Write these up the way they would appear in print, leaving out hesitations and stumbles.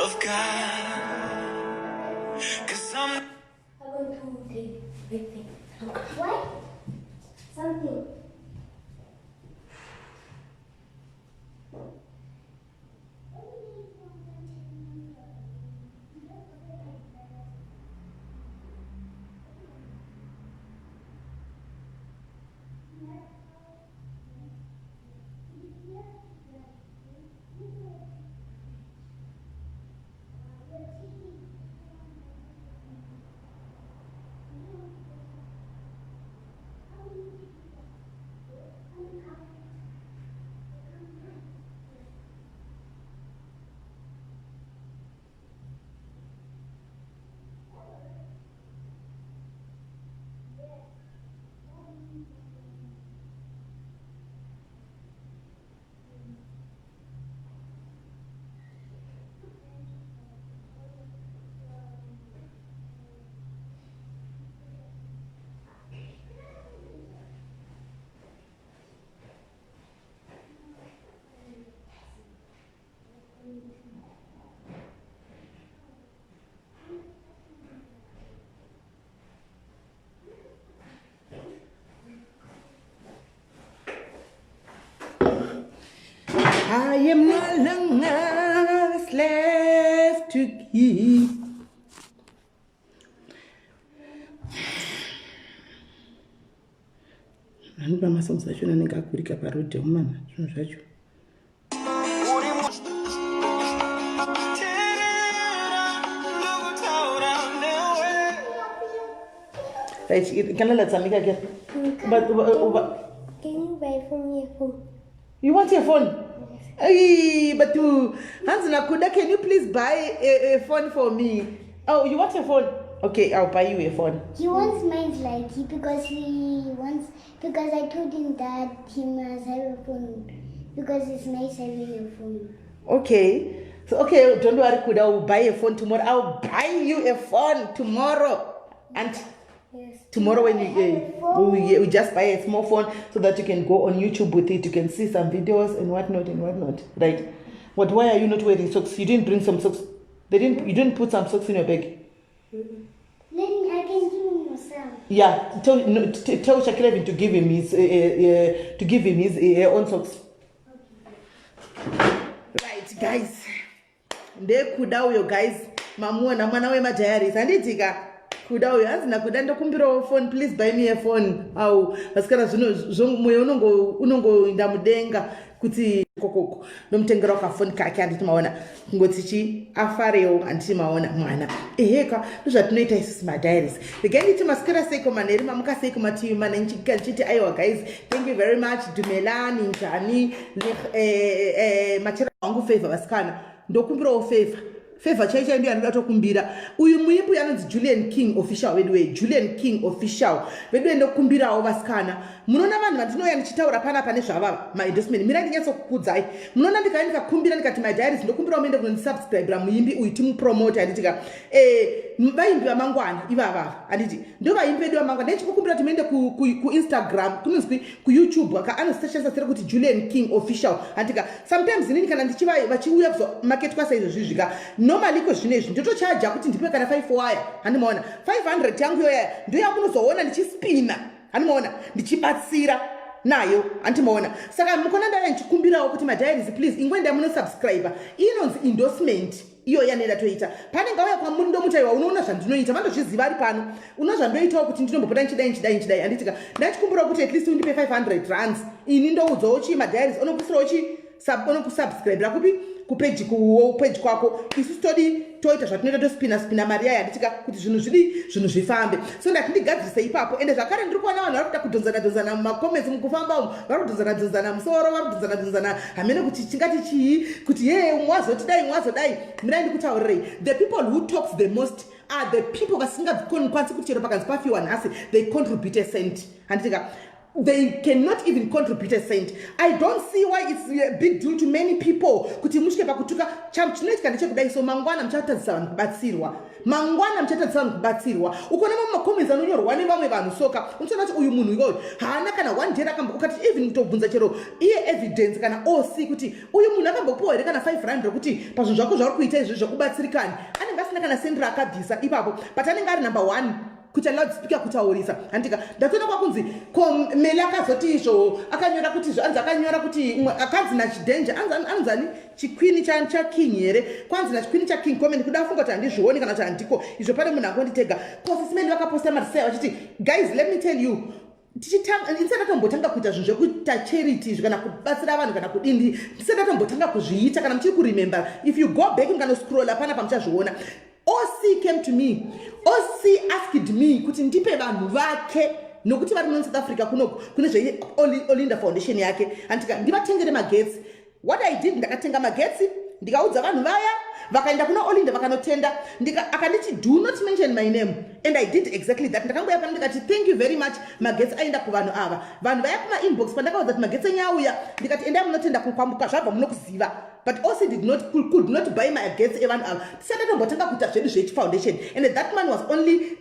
of God. 'Cause I'm I'm going to take big thing. What? Something. I am no longer a slave to keep. Anoda masongs acho anenge akurika paroad umana zvinhu zvacho. Right, kana la tsamika ke. But Can you buy for me a phone? You want a phone? Hey, but you, Hans Nakuda, can you please buy a phone for me? Oh, you want a phone? Okay, I'll buy you a phone. He wants mine like he because he wants because I told him that he must have a phone because it's nice having a phone. Okay. So okay, don't worry, Kuda, I'll buy a phone tomorrow. I'll buy you a phone tomorrow. And Yes. tomorrow when you we just buy a small phone so that you can go on YouTube with it. You can see some videos and whatnot and whatnot. Right? But why are you not wearing socks? You didn't bring some socks. They didn't. You didn't put some socks in your bag. Let me, I can give him some. Yeah, tell no, tell Shakira even to give him his to give him his own socks. Right, guys. Ndekuda uyo guys, mamuona mwana wemadiaries handiti ka? Kuda uyo hanzi nakuda ndokumbirawo phone, please buy me a phone. Au vasikana zvino moyo unongoinda mudenga kuti kokoko ndomutengerawo kafoni kake handiti maona kungoti chi afarewo handiti maona mwana eheka ndozvatinoita isusu madiaries. Regai nditi masikira seiko manheru mamuka seiko mativi mana nchiti aiwa guys, thank you very much. Dumelani njani machera wangu favor vasikana ndokumbirawo favor favor chai chai ndiyo anoda tokumbira uyu muimbi uyu anonzi Julian King Official veduwe Julian King Official veduwe ndokumbirawo vasikana munoona vanhu vandinouya ndichitaura panapa nezvavava maendorsement mira ndinyatsokukudzai munoona ndikauya ndikakumbira ndikati my diaries ndokumbirawo muende kunondisubscribera muimbi uyu timupromote handitika vaimbi vamangwana ivavava handiti ndo vaimbi vedu vamangwana ndaichikukumbira kuti muende kuInstagram kunonzwi kuYouTube ka anoshandisa zita rekuti Julian King Official handika sometimes inini kana ndichiva vachiuya kuzomaketwa saizvozvi zvika normally iko zvino izvi ndotochaja kuti ndipe kana 5 waya handimaona 500 yangu yoyaya ndoyamunozoona ndichispina handimaona ndichibatsira nayo handimaona saka mukona ndaya ndichikumbirawo kuti madiaries please ingoendai munosubscribe inonzi endorsement iyo yanenda toita panenge auya kwamuri ndomutaiwa unoona zvandinoita vandozviziva ari pano unoona zvandoitawo kuti ndinombopota ndichidai ndichidai ndichidai handitika ndachikumbirawo kuti at least undipe 500 rands ini ndoudzawo chii madiaries onokuisirawo chii onokusubscribera kupi kupeji kupeji kwako isu todi toita zvatinoita tospina spina mari yayo handitika kuti zvinhu zvidi zvinhu zvifambe so ndati ndigadzirise ipapo ende zvakare ndiri kuona vanhu vari kuita kudhonzana dhonzana mumacomments mukufamba umu vari kudhonzana dhonzana musoro vari kudhonzana dhonzana hamene kuti chingati chii kuti yee umwe wazotidai umwe wazodai mirai ndikutaurirei the people who talks the most are the people vasingakwanisi kuti chero pakanzi pafiwa nhasi they contribute a cent handitika. They cannot even contribute a cent. I don't see why it's a big deal to many people kuti musvike pakutuka. Chinoitika ndechekudai, so mangwana muchatadzisa vanhu kubatsirwa, mangwana muchatadzisa vanhu kubatsirwa. Ukaona mamwe macomments anonyorwa nevamwe vanhu soka, unotoona kuti uyu munhu iyoyo haana kana one day akambo, ukati even kutobvunza chero iye Evidence kana OC kuti uyu munhu akambopiwa here kana 5 rand rekuti pazvinhu zvako zvauri kuita izvi zvekubatsirikani, anenge asina kana sendi raakabvisa ipapo, but anenge ari number one kuita loudspeaker kutaurisa, handika? Ndatoona kwakunzi ko Meli akazoti izvo, akanyora kuti izvo, anzi akanyora kuti akanzi nachidanger, anzani chiqueen chaking here, kwanzi nachiqueen chaking comment. Kuda funga kuti handizvioni kana kuti handiko izvo, pane munhu angonditega. Ko Sis Meli vakaposta marisai vachiti, "Guys, let me tell you," ndisati ndatombotanga kuita zvinhu zvekuita charity izvi kana kubatsira vanhu kana kudindi, ndisati ndatombotanga kuzviita, kana muchiri kuremember, if you go back, mukanoscrolla panapa muchazviona. OC came to me, OC asked me kuti ndipe vanhu vake, nokuti vari muno South Africa kunoku kune zveOlinda Foundation yake, andika ndivatengere magetsi. What I did, ndakatenga magetsi, ndikaudza vanhu vaya, vakaenda kuna Olinda vakanotenda. Akanditi, "Do not mention my name," and I did exactly that. Ndakangoya pano ndikati, "Thank you very much, magetsi aenda kuvanhu ava." Vanhu vaya kumainbox, pandakaudza kuti magetsi enyu auya, ndikati, "Endai munotenda kukwambuka zvabva, munokuziva." But also did not could not buy magetsi evanhu ava tisati tatombotanga kuita zvedu zvechifoundation, and that man was only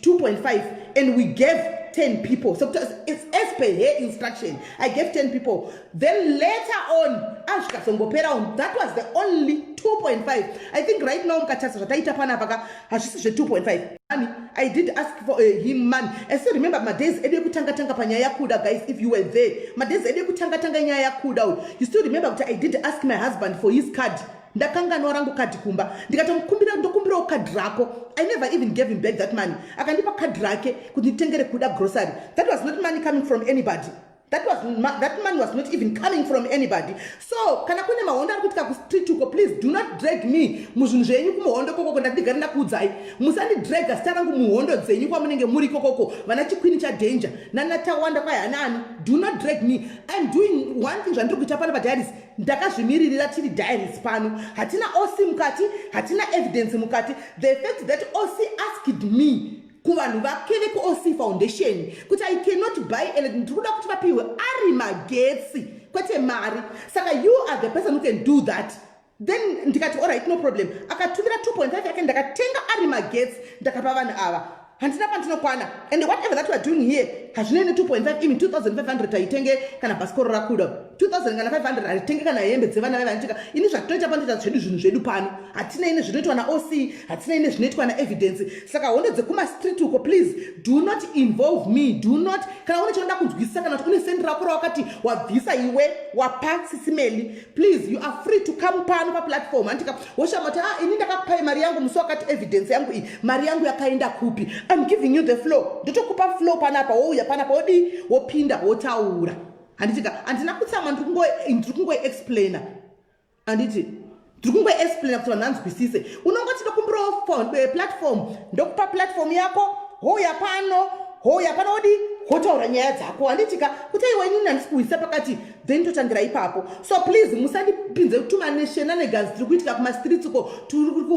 2.5 and we gave 10 people. So it's as per her instruction, I gave 10 people. Then later on azvikazongopera. That was the only 2.5. I think right now mukatarisa zvataita panapa ka, hazvisi zve2.5 money. I did ask for him money. I still remember madays edu ekutanga-tanga panyaya yaKuda. Guys, if you were there, madays edu ekutanga-tanga nyaya yaKuda, you still remember kuti I did ask my husband for his card. Ndakanganwa rangu kadhi kumba, ndikatomukumbira, "Ndokumbirawo kadhi rako." I never even gave him back that money. Akandipa kadhi rake kuti nditengere Kuda grocery. That was not money coming from anybody. That money was not even coming from anybody. So kana kune mahondo ari kuitika kustreet uko, please do not drag me muzvinhu zvenyu kumuhondo kokoko. Ndatigari ndakuudzai, musandidraga zita rangu muhondo dzenyu kwamunenge muri kokoko. Vana chiqueen chadanger nanatawanda kwahanani, do not drag me. I'm doing one thing. Zvandiri kuita pano padiaries, ndakazvimiririra. Tiri diaries pano, hatina OC mukati, hatina Evidence mukati. The fact that OC asked me kuvanhu vake vekuOC Foundation kuti I cannot buy and ndiri kuda kuti vapiwe ari magetsi kwete mari, saka you are the person who can do that, then ndikati, "Allright, no problem." Akatumira 2.5 yake, ndakatenga ari magetsi, ndakapa vanhu ava. Handina pandinokwana, and whatever that we are doing here hazvinei ne2.5. Imi 2500 haitenge kana bhasikoro raKuda, 2000 kana 500 haritenge kana hembe dzevana vevanitika. Ini zvatinoita panoita zvedu zvinhu zvedu pano, hatinei nezvinoitwa naOC, hatinei nezvinoitwa naEvidence. Saka hondo dzekumastreet uko, please do not involve me. Do not. Kana une chinoda kunzwisisa, kana kuti une sendi rako rawakati wabvisa iwe wapa Sis Meli, please, you are free to come pano paplatform, handika? Woshama kuti, "Ah, ini ndakakupai mari yangu musi wakati, Evidence yangu iyi, mari yangu yakaenda kupi?" I'm giving you the floor. Ndotokupa floor panapa, wouya panapa, wodii, wopinda, wotaura, handitika? Handina kutsama, ndiri kungoexplaina, handiti? Ndiri kungoexplaina kuti vanhu vanzwisise. Unongoti, "Ndokumbirawo platform," ndokupa platform yako, houya pano, houya pano, wodi, wotaura nyaya dzako, handitika? Kuti aiwa, inini handisi kuwisa pakati, then totangira ipapo. So please musandipinze tumashenanigans tiri kuitika kumastreets uko.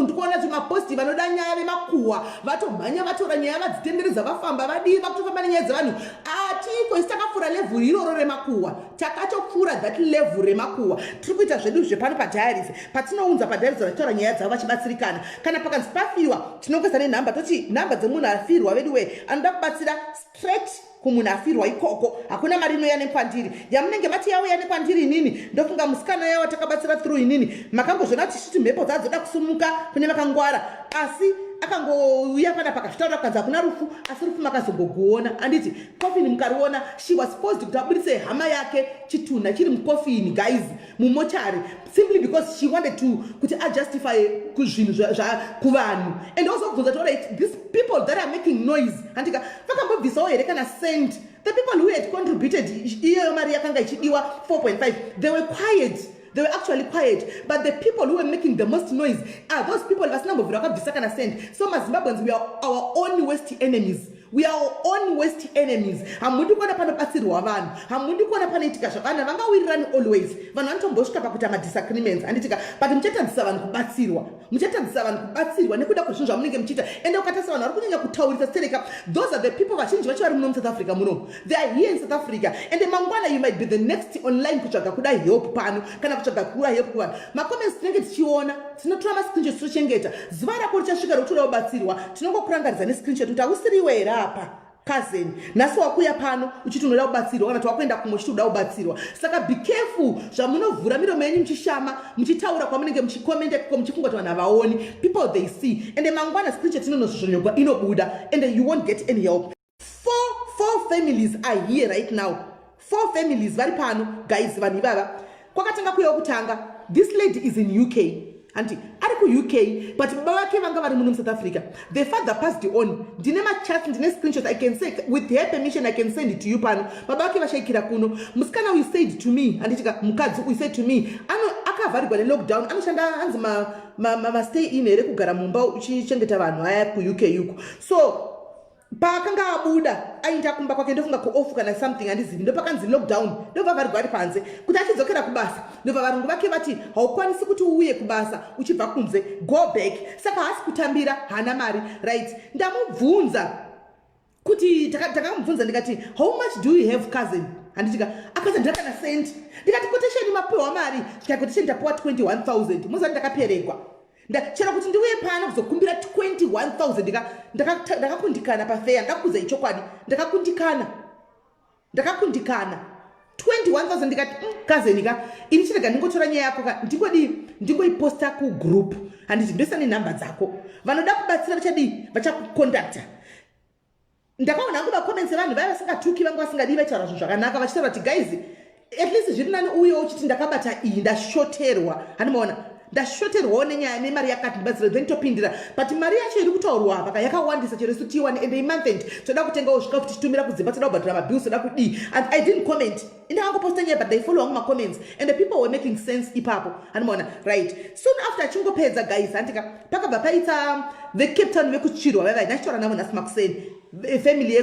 Ndikuona tumaposti, vanoda nyaya vemakuhwa vatomhanya, vatora nyaya, vadzitenderedza, vafamba, vadii, vakutofamba nenyaya dzevanhu. Atiko isi takapfuura level iroro remakuhwa, takatopfuura that level remakuhwa. Tiri kuita zvedu zvepano padiaries. Patinounza padiaries, vachitaura nyaya dzavo vachibatsirikana. Kana pakanzi pafiwa, tinongoisa nenhamba, toti nhamba dzemunhu afirwa vedu we anoda kubatsira, straight kumunhu afirwa ikoko. Hakuna mari inoya nekwandiri yamunenge mati yauya nekwandiri. Inini ndofunga musikana yawa takabatsira through inini, makangozviona kuti shiti mhepo dzadzoda kusumuka kune vakangwara, asi akangouya pana pakazvitaura kukanzi hakuna rufu, asi rufu makazongoguona, handiti? Kofini mukariona, she was forced kuti abudise hama yake chitunha chiri mukofini, guys, mumochari, simply because she wanted to kuti ajustify kuzvinhu kuvanhu. And ozobvunza kuti, "Alright, these people that are making noise, handika vakambobvisawo here kana cent?" The people who had contributed iyoyo mari yakanga ichidiwa 4.5, they were quiet. They were actually quiet, but the people who were making the most noise are those people vasina mbobvira vakabvisa kana cent. So maZimbabweans, we are our own worst enemies. We are our own worst enemies. Hamudi kuona panobatsirwa vanhu, hamudi kuona panoitika zvakana. Vangawirirani always, vanhu vanotombosvika pakuita madisagreements, handitika? But muchatadzisa vanhu kubatsirwa, muchatadzisa vanhu kubatsirwa nekuda kwezvinhu zvamunenge muchiita. Ende ukatarisa, vanhu vari kunyanya kutaurisa stereka, those are the people vazhinji vacho vari muno muSouth Africa muno. They are here in South Africa, and mangwana you might be the next online kutsvaga kuda help pano kana kutsvaga kuda help kuvanhu. Macomments tinenge tichiona, tinotora mascreenshot, tochengeta. Zuva rako richasvika rekuti uda kubatsirwa, tinongokurangaridza nescreenshot kuti hausiriwe here apa, cousin? Nhasi wakuya pano uchiti unoda kubatsirwa, kana kuti wakuenda kumwe uchiti uda kubatsirwa. Saka be careful zvamunovhura miromo yenyu muchishama, muchitaura kwamunenge muchikomenda ikoko, muchifunga kuti vanhu havaoni. People, they see, ende mangwana screenshot inonozvonyogwa, inobuda, and you won't get any help. Four families are here right now. Four families vari pano, guys. Vanhu ivava kwakatanga kuyawo kutanga, this lady is in UK, hanti? Ari kuUK, but baba vake vanga vari muno muSouth Africa. The father passed on. Ndine machats, ndine screenshot. I can say, with her permission, I can send it to you pano. Baba vake vashayikira kuno. Musikana uyu said to me, handitika, mukadzi uyu said to me, akavharirwa nelockdown. Anoshanda, hanzi mastay in here, kugara mumba uchichengeta vanhu aya kuUK uko. So paakanga abuda aenda kumba kwake, ndofunga kuoff kana something, handizivi, ndopakanzi lockdown, ndobva vharirwa ari panze. Kuti achidzokera kubasa, ndobva varungu vake vati, "Haukwanisi kuti uuye kubasa uchibva kunze, go back." Saka haasi kutambira, haana mari, right? Ndamubvunza kuti, takamubvunza, ndikati, "How much do you have, cousin?" Handitika? Akati, "Ndina kana cent." Ndikati, "Quotation mapiwa mari?" Zvikai, "Quotation ndapiwa 21 000." Muzati ndakaperegwa. Chero kuti ndiuye pano kuzokumbira 21 000, ndakakundikana pafeya. Ndakakudza ichokwadi, ndakakundikana, ndakakundikana. 21 000. Ndikati, cousin ka, ini chirega ndingotora nyaya yako ka, ndingodii, ndingoiposta kugroup, handiti? Ndoisa nenhamba dzako, vanoda kubatsira vachadii, vachakucontacta. Ndakaona hangu macomments evanhu vaya vasingatuki, vanga vasingadii, vaitaura zvinhu zvakanaka, vachitaura kuti, "Guys, at least zviri nani uye uchiti ndakabata iyi, ndashoterwa." Handimaona, ndashoterwawo nenyaya nemari yakati, ndibatsira, then topindira. But mari yacho iri kutaurwa apa ka yakawandisa. Chero isu tiiwane, ende imonth end, toda kutengawo zvikafu tichitumira kudzimba, toda kubhadhara mabills, toda kudii. And I didn't comment, indakangoposta nyaya, but ndaifollow hangu macomments, and the people were making sense ipapo, handimaona? Right, soon after achingopedza, guys, handika, pakabva paita veCape Town vekutsvirwa vaivai. Ndachitaura navo nhasi makuseni, family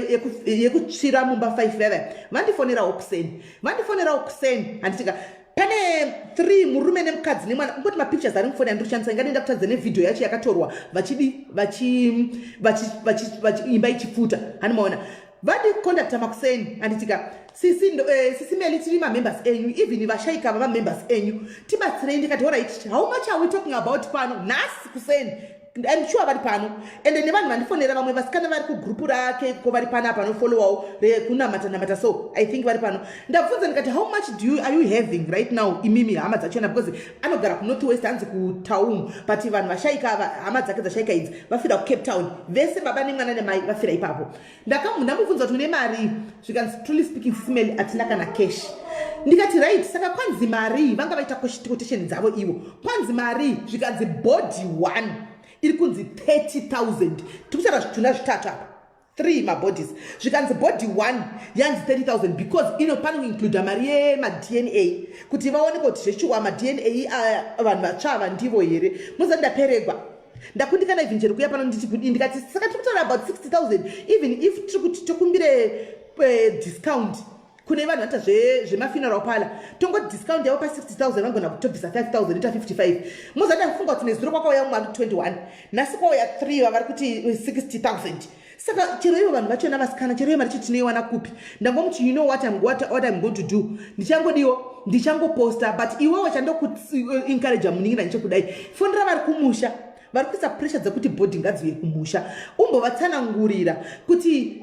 yekutsvira mumba 5 vaivai vandifonerawo kuseni, vandifonerawo kuseni, handitika? Pane 3, murume nemukadzi nemwana. Kungoti mapictures ari mufoni andiri kushandisa, ingadii ndakutadza nevhidhiyo yacho yakatorwa vachidi imba ichipfuta, handimaona? Vandicontacta makuseni, handitika? "Sisi, sisi Meli, tiri mamembers enyu, even vashayika vamamembers enyu, tibatsirei." Ndikati, "Alright, how much are we talking about pano nhasi kuseni?" I'm sure vari pano, ende nevanhu vandifonera, vamwe vasikana vari kugrupu rake ko, vari panapa, vanofollowawo rekunamata namata, so I think vari pano. Ndabvunza ndikati, "How much are you having right now, imimi hama dzachona?" Because anogara kuNorth West, hanzi kuTaung, but vanhu vashayika ava, hama dzake dzashayika idzi, vafira kuCape Town vese, baba nemwana nemai, vafira ipapo. Ndamubvunza kuti, "Une mari?" Zvikanzi, "Truly speaking, Sis Meli, hatina kana cash." Ndikati, "Right, saka kwanzi mari?" Vanga vaita quotation dzavo ivo. "Kwanzi mari?" Zvikanzi, "Body one iri kunzi 30 000." Tiri kutaura zvitunha zvitatu apa, three mabodies. Zvikanzi body one yanzi 30 000 because ino panoincluda mari yemaDNA kuti vaoneke kuti zveshuwa maDNA vanhu vatsva ava ndivo here. Muza ndaperegwa, ndakundikana even chero kuya pano nditi kudii. Ndikati, "Saka tiri kutaura about 60 000, even if tiri kuti tokumbire discount kune vanhu vanoita zvemafuneral parlour, tongoti discount yavo pa60 000, vangona kutobvisa 5 000, ita 55." Muza ndafunga kuti nezuro kwakauya mumwe 21, nhasi kwauya 3, vavari kuti 60 000. Saka chero ivo vanhu vachona vasikana, chero iyo mari cho tinoiwana kupi? Ndangomuti, "You know what I'm going to do? Ndichangodiwo, ndichangoposta." But iwewo chandokuencouragea, munin'ina, ndichekudai, fonera vari kumusha vari kuisa pressure dzekuti body ngadziuye kumusha. Umbovatsanangurira kuti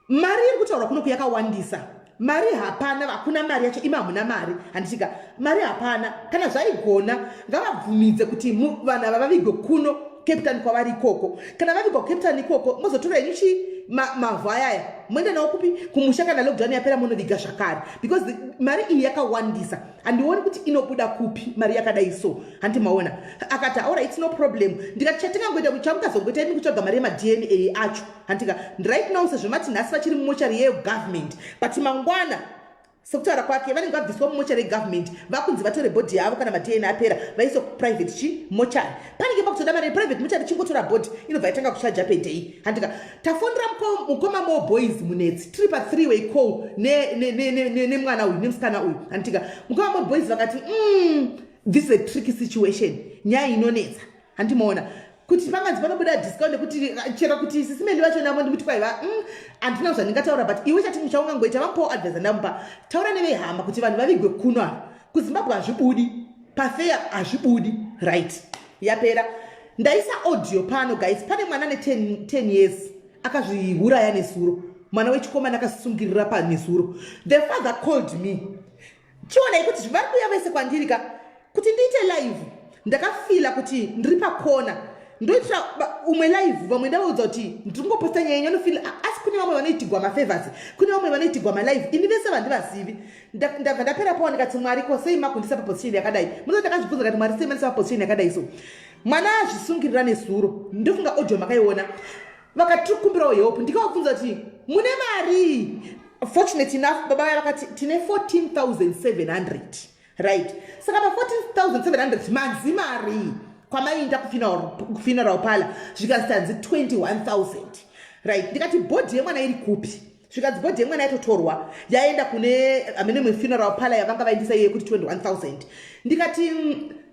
mari iri kutaurwa kunoku yakawandisa. Mari hapana, hakuna mari yacho, imi hamuna mari, handitika? Mari hapana. Kana zvaigona, ngavabvumidze kuti vanhu ava vavigwe kuno Cape Town kwavari ikoko. Kana vavigwa kuCape Town ikoko, mozotora henyu chi mavhu ayaya, moenda nawo kupi? Kumusha. Kana lockdown yapera, munoviga zvakare, because mari iyi yakawandisa, handioni kuti inobuda kupi mari yakadai so, handi maona? Akati, "Alright, no problem." Ndikati, "Chatingangoita, chamukazongoita imi, kutsvaga mari yemaDNA acho, handika? Right now, sezvo mati nhasi vachiri mumochari yegovernment, but mangwana, sekutaura kwake, vanenge vabviswa mumochari yegovernment, vakunzi vatore body yavo kana maDNA apera, vaiswe kuprivate chi mochari. Panenge Panenge pakutoda mari. Private mortuary chingotora body, inobva yatanga kuchaja per day, handika? Tafonera mukoma Mo Boys Munetsi, tiri pa3 way call nemwana uyu, nemusikana uyu, handika? Mukoma Mo Boys vakati, this is a tricky situation, nyaya inonetsa." Handimaona kuti panganzi panobuda discount nekuti chero kuti Sis Melly vacho navo ndikuti kwaiva handina zvandingataura, but iwe chati chaungangoita, vamupawo advice andamupa: taura nevehama kuti vanhu vavigwe kuno ava. KuZimbabwe hazvibudi, pafeya hazvibudi. Right, yapera. Ndaisa audio pano, guys. Pane mwana ne10 years akazviuraya nezuro, mwana wechikomana akasungirira panezuro. The father called me. Chionai kuti vari kuuya vese kwandiri ka kuti ndiite live. Ndakafila kuti ndiri pakona, ndoitira umwe live, vamwe ndavaudza kuti ndiri kungoposta nyaya yenyu, anofila. Asi kune vamwe vanoitigwa mafavors, kune vamwe vanoitigwa malive, ini vese vandivazivi. Ndabva ndapera pawo, ndikati, "Mwari, ko sei makundisa paposition yakadai?" Muno ndakazvibvunza kati, "Mwari, sei mandisa paposition yakadai?" So mwana azvisungirira nezuro. Ndofunga audio makaiona. Vakati, "Tiri help." Ndikavabvunza kuti, "Mune mari?" Fortunate enough, baba vaya vakati, "Tine 14,700." Right, saka pa14,700 manzi mari kwamainda kufuneral parlour? Zvikanzi, "Tanzi 21,000." Right, ndikati, "Body yemwana iri kupi?" Zvikanzi, "Body yemwana yatotorwa, yaenda kune amene mufuneral parlour yavanga vaendisa iye kuti 21,000." Ndikati,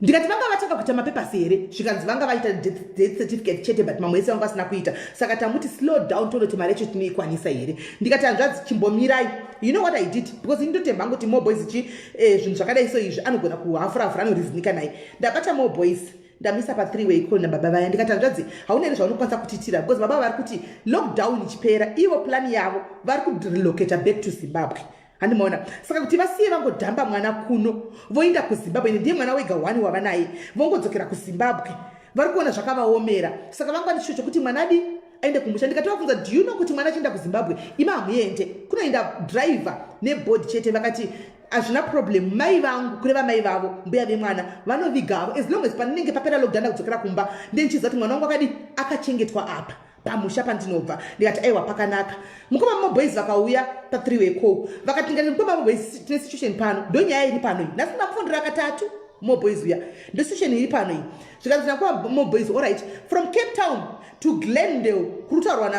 "Vanga vatanga kuita mapapers here?" Zvikanzi, "Vanga vaita death certificate chete, but mamwe ese vanga vasina kuita, saka tamuti slow down, tonoti mari yacho tinoikwanisa here." Ndikati, "Hanzvadzi, chimbomirai." You know what I did? Because indotemba ngoti More Boys chi zvinhu zvakadai so izvi anogona kuhafurahafura, anoriznika naye. Ndabata More Boys, ndamisa pa3 way call nababa vaya. Ndikati, "Hanzvadzi, hauna here zvaunokwanisa kutiitira?" Because baba vari kuti lockdown ichipera, ivo plan yavo vari kurelocata back to Zimbabwe, handimaona? Saka kuti vasiye vangodhamba mwana kuno, voenda kuZimbabwe, ende ndiye mwana wega one wava naye, vongodzokera kuZimbabwe, vari kuona zvakavaomera. Saka vanga nechisho chokuti mwana adi aende kumusha. Ndikati vabvunza, "Do you know kuti mwana achienda kuZimbabwe, ima hamuende, kunoenda driver nebody chete?" Vakati, "Hazvina problem, mai vangu," kureva mai vavo, mbuya vemwana, "vanovigavo as long as panenge papera lockdown, kudzokera kumba, ndenchiziva kuti mwana wangu akadi akachengetwa apa pamusha pandinobva." Ndikati, "Aiwa, pakanaka." Mukoma Moboys vakauya pa3 way call, vakati, ngati mukoma Moboys, tine situation pano, ndo nyaya iri pano iyi. Nhasi ndamufundira katatu Moboys uya, ndo situation iri pano iyi. Zvikanzi nakuma Moboys, "Alright, from Cape Town to Glendale kuri kutaurwa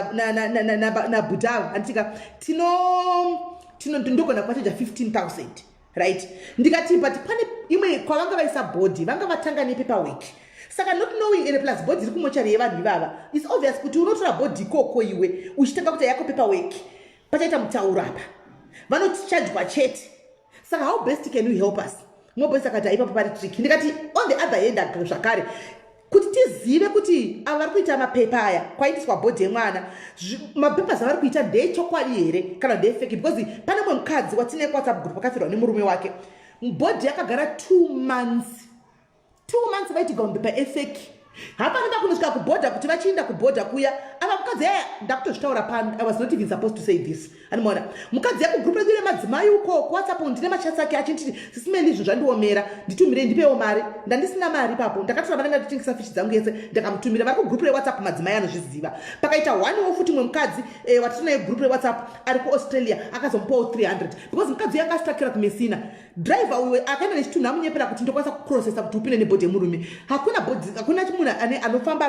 nabhudhava, handitika tino ndogona kuvachaja 15,000." Right, ndikati, "But pane imwe kwavanga vaisa body, vanga vatanga nepaperwork, saka not knowing ene plus body iri kumochari yevanhu ivava, it's obvious kuti unotora body ikoko iwe uchitanga kuita yako paperwork, pachaita mutauro apa, vanotichajwa chete. Saka how best can you help us?" Moboys akati, "Aipapo pari tricky." Ndikati, "On the other hand zvakare, kuti tizive kuti ava vari kuita mapepa aya kwaitiswa body yemwana, mapapers avari kuita ndeechokwadi here kana ndeefake?" Because pane mumwe mukadzi watine kuWhatsApp group akafirwa nemurume wake, body yakagara 2 months, 2 months vaitigwa mapepa efake. Hapanoda kunosvika kubhodha, kuti vachiinda kubhodha kuya, ava mukadzi aya, ndakutozvitaura pano, I was not even supposed to say this, animaona mukadzi yakugroup redu remadzimai uko kuWhatsApp, ndine machats ake achinditi, "Sis Melly, izvo zvandiomera, nditumirei, ndipewo mari." Ndandisina mari ipapo, ndakatora mari, ndatotengesa fishi dzangu yese, ndakamutumira. Vari kugroup reWhatsApp madzimai anozviziva. Pakaita onewo futi mumwe mukadzi watinaye group reWhatsApp ari kuAustralia, akazomupawo 300 because mukadzi uyo anga asitakira kuMessina. Driver uyo akaenda nechitunhu, amunyepera kuti, "Ndokwanisa kuprocessa kuti upinde nebody yemurume." Hakuna body, hakuna munhu anofamba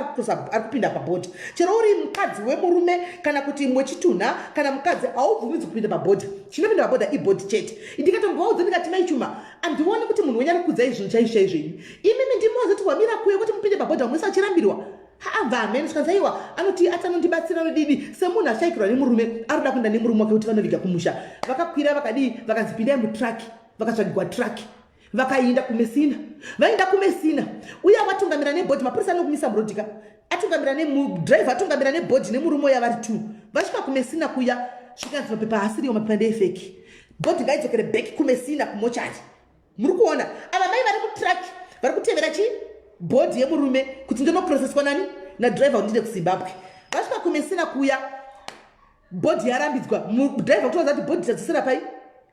ari kupinda pabhodhi. Chero uri mukadzi wemurume kana kuti wechitunha kana mukadzi, haubvumidzwi kupinda pabhodhi. Chinopinda pabhodha ibody chete. Ndikatombovaudza, ndikati, "Maichuma, handioni kuti munhu wenyu ari kukudzai zvinhu chaizvo chaizvo. Imi imimi ndimozoti wamira kuye kuti mupinde pabhodha, mumwese achirambirwa." Haabva hamene zvikanzi, "Aiwa, anoti ati anondibatsira, anodidi semunhu ashayikirwa nemurume, arikuda kuenda nemurume wake kuti vanoviga kumusha." Vakakwira, vakadii, vakanzi, "Pindai mutruck." Vakatsvagirwa truck, vakainda kuMessina. Vaenda kuMessina, uye vatungamira nebody. Mapurisa anokumisa murodhika, atungamira nedriver, atungamira nebody nemurume uya, vari two. Vasvika kuMessina kuya, zvikanzi mapepa haasiriwo, mapepa ndeefake, body ngaidzokere back kuMessina kumochari. Muri kuona ava mai vari mutruck vari kutevera chi body yemurume kuti ndinoprocesswa nani, nadriver, ndinde kuZimbabwe. Vasvika kuMessina kuya, body yarambidzwa. Driver kutoudza kuti body tadzosera pai,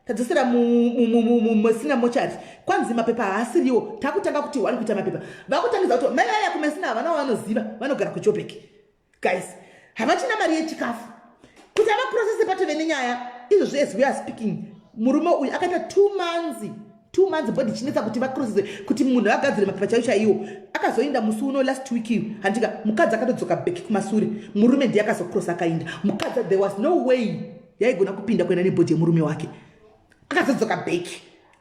tadzosera muMessina mochari, kwanzi mapepa haasiriwo, takutanga kuti wani kuita mapepa. Vakutangidza kuti mai vaya kuMessina havana vanoziva, vanogara kuJobek. Guys, havachina mari yechikafu kuti avaprocesse, patove nenyaya. Izvozvo as we are speaking, murume uyu akaita 2 months, 2 months body chinetsa kuti vacrossise, kuti munhu agadzire mapepa chaiwo chaiwo. Akazoenda musi uno last week, handika? Mukadzi akatodzoka back kumasure. Murume ndiye akazocross, akainda mukadzi. There was no way yaigona kupinda kuenda nebody yemurume wake. Akazodzoka back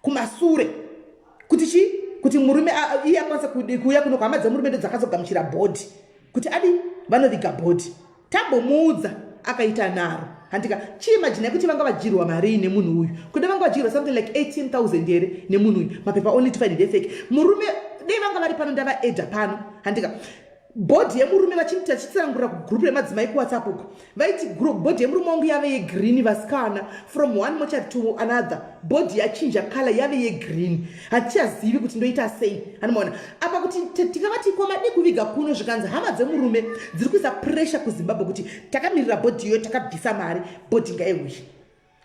kumasure kuti chi kuti murume iye akwanisa kuuya kuno. Hama dzemurume ndo dzakazogamuchira body kuti adi vanoviga body. Tambomuudza, akaita naro, handika? Chiimagine kuti vanga vadyirwa marii nemunhu uyu. Kuda vanga vadyirwa something like 18,000 here nemunhu uyu. Mapepa only to find ndefake. Murume dei vanga vari pano, ndavaedha pano, handika? Body yemurume vachitsanangurira kugroup remadzimai kuWhatsApp uko, vaiti body yemurume wangu yave yegreen, vasikana. From one mortuary to another, body yachinja colour, yave yegreen. Hatichazivi kuti ndoita sei. Anomaona apa kuti tikavati kwamadii kuviga kuno, zvikanzi hama dzemurume dziri kuisa pressure kuZimbabwe kuti takamirira body iyoyo, takabvisa mari, body ngaiuye.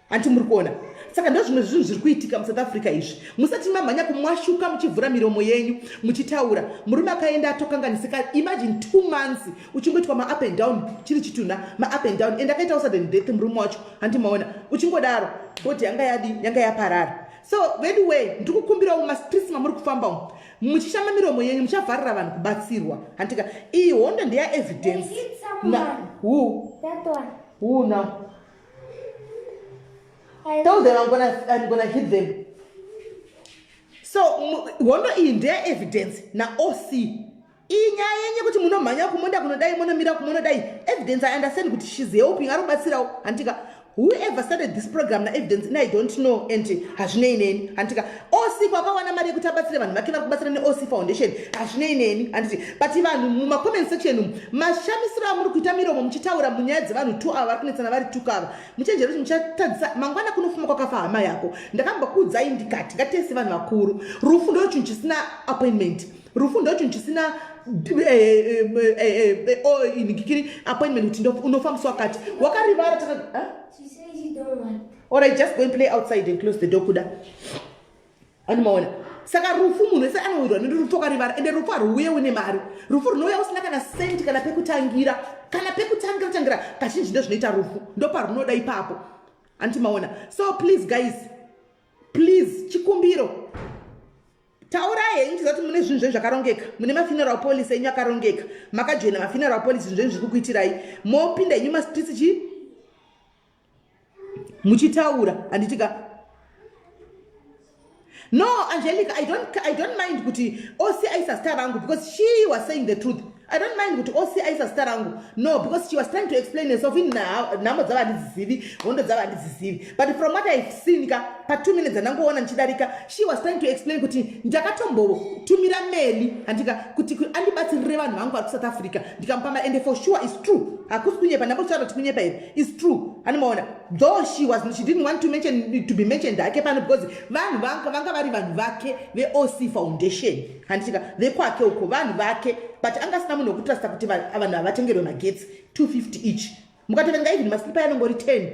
Hanti muri kuona? Saka ndo zvimwe zvinhu zviri kuitika muSouth Africa izvi. Musati mamhanya kumwashuka muchivhura miromo yenyu muchitaura. Murume akaenda atokanganisika. Imagine 2 months uchingoitwa maup and down, chiri chitunha, maup and down, and akaitawo sudden death murume wacho. Handi maona? Uchingodaro body yanga yadi, yanga yaparara. So anyway, ndiri kukumbirawo mumastreets mamuri kufamba umu muchishama miromo yenyu, muchavharira vanhu kubatsirwa, handika? Iyi hondo ndeyaEvidence. They hit someone. Who? That one. Who now? I Tell them I'm gonna hit them. So hondo iyi ndeyaEvidence naOC. Iyi nyaya yenyu kuti munomhanya kumonda kunodai, munomira kumunodai. Evidence, I understand kuti she's helping, ari kubatsirawo, handika? Whoever started this program naEvidence, in I don't know and hazvinei neni, handika? OC kwakawana mari yekuti abatsire vanhu vake vari kubatsira neOC Foundation, hazvinei neni, handiti? But vanhu mumacomment section umu, mashamisiro amuri kuita miromo muchitaura munyaya dzevanhu two ava vari kunetsana, vari tuka ava, muchenjere kuti muchatadzisa mangwana kunofuma kwakafa hama yako. Ndakambokuudzai ndikati ngatese vanhu vakuru, rufu ndo chinhu chisina appointment. Rufu ndo chinhu chisina inhikikiri appointment kuti unofa musi wakati. Wakarivara taka, eh? She says she don't want. Alright, just go and play outside and close the door. Kuda anomaona. Saka rufu, munhu wese anowirwa nerufu wakarivara. Ende rufu haruuye une mari. Rufu runouya usina kana sendi, kana pekutangira, kana pekutangira tangira. Kazhinji ndo zvinoita rufu, ndoparunoda ipapo. Andimaona? So please guys, please, chikumbiro, taurai henyu tiziva kuti mune zvinhu zvenyu zvakarongeka, mune mafuneral policy enyu akarongeka, makajoina mafuneral policy, zvinhu zvenyu zviri kukuitirai. Mopinda henyu mastreets chi muchitaura, handitika? No, Angelica, I don't mind kuti OC aisa zita rangu because she was saying the truth. I don't mind kuti OC aisa zita rangu, no, because she was trying to explain herself. In nhamo dzava handidzizivi, hondo dzava handidzizivi, but from what I've seen ka pa2 minutes andangoona ndichidarika, she was trying to explain kuti ndakatombotumira Meli, handika, kuti andibatsirire vanhu vangu vari kuSouth Africa, ndikamupa. Ende for sure is true, hakusi kunyepa. Ndambotaura kuti kunyepa here? Is true, handimaona? Though she didn't want to be mentioned hake pano because vanhu vanga vari vanhu vake veOC Foundation, handitika? Vekwake uko, vanhu vake, but angasina munhu wekutrusta kuti vanhu havatengerwe magetsi 250 each. Mukatoverenga even maslipa yanongori 10,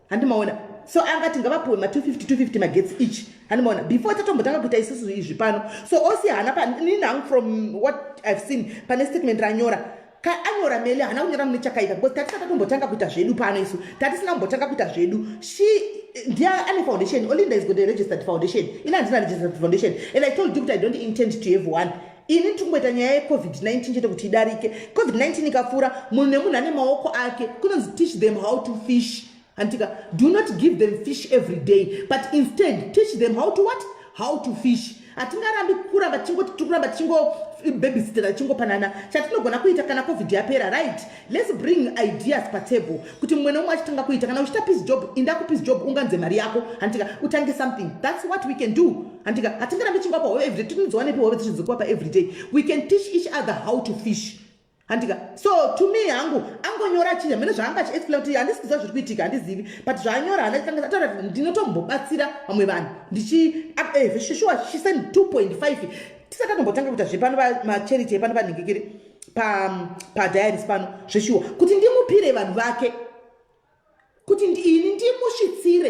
handimaona? So angati ngavapuwe ma250 250 magetsi each, handimaona? Before tatombotanga kuita isusu izvi pano. So OC haana, inini hangu, from what I've seen pane statement ranyora, anyora Mele, haana kunyora mune chakaipa because tatisina tatombotanga kuita zvedu pano. Isu tatisina kumbotanga kuita zvedu. She ndiye ane foundation. Olinda is got a registered foundation. Ina handina registered foundation and I told you kuti I don't intend to have one. Ini ndiri kungoita nyaya yeCOVID-19 chete kuti idarike. COVID-19 ikapfuura, munhu nemunhu ane maoko ake. Kunonzi teach them how to fish, handika? Do not give them fish every day, but instead teach them how to what? How to fish. Hatingarambi kuramba tichingoti tiri kuramba tichingo-babysitera, tichingopanana. Chatinogona kuita kana COVID yapera, right, let's bring ideas patable kuti mumwe nomumwe achitanga kuita. Kana uchiita piece job, inda kupiece job, unganze mari yako, handika? Utange something. That's what we can do, handika? Hatingarambi tichingopa hove everyday. Tinodziwanepi hove tichidzikuapa everyday? We can teach each other how to fish, handika? So to me hangu, angonyora chinja mene zvaanga achiexplain kuti handisi kuziva zviri kuitika, handizivi, but zvaanyora hana chikanga ataura kuti ndinotombobatsira vamwe vanhu ndichi sure she send 2.5 tisati tatombotanga kuita zvepano, macharity epano panhingikiri padiaries pano. Zveshuwa kuti ndimupire vanhu vake, kuti ini ndimusvitsire,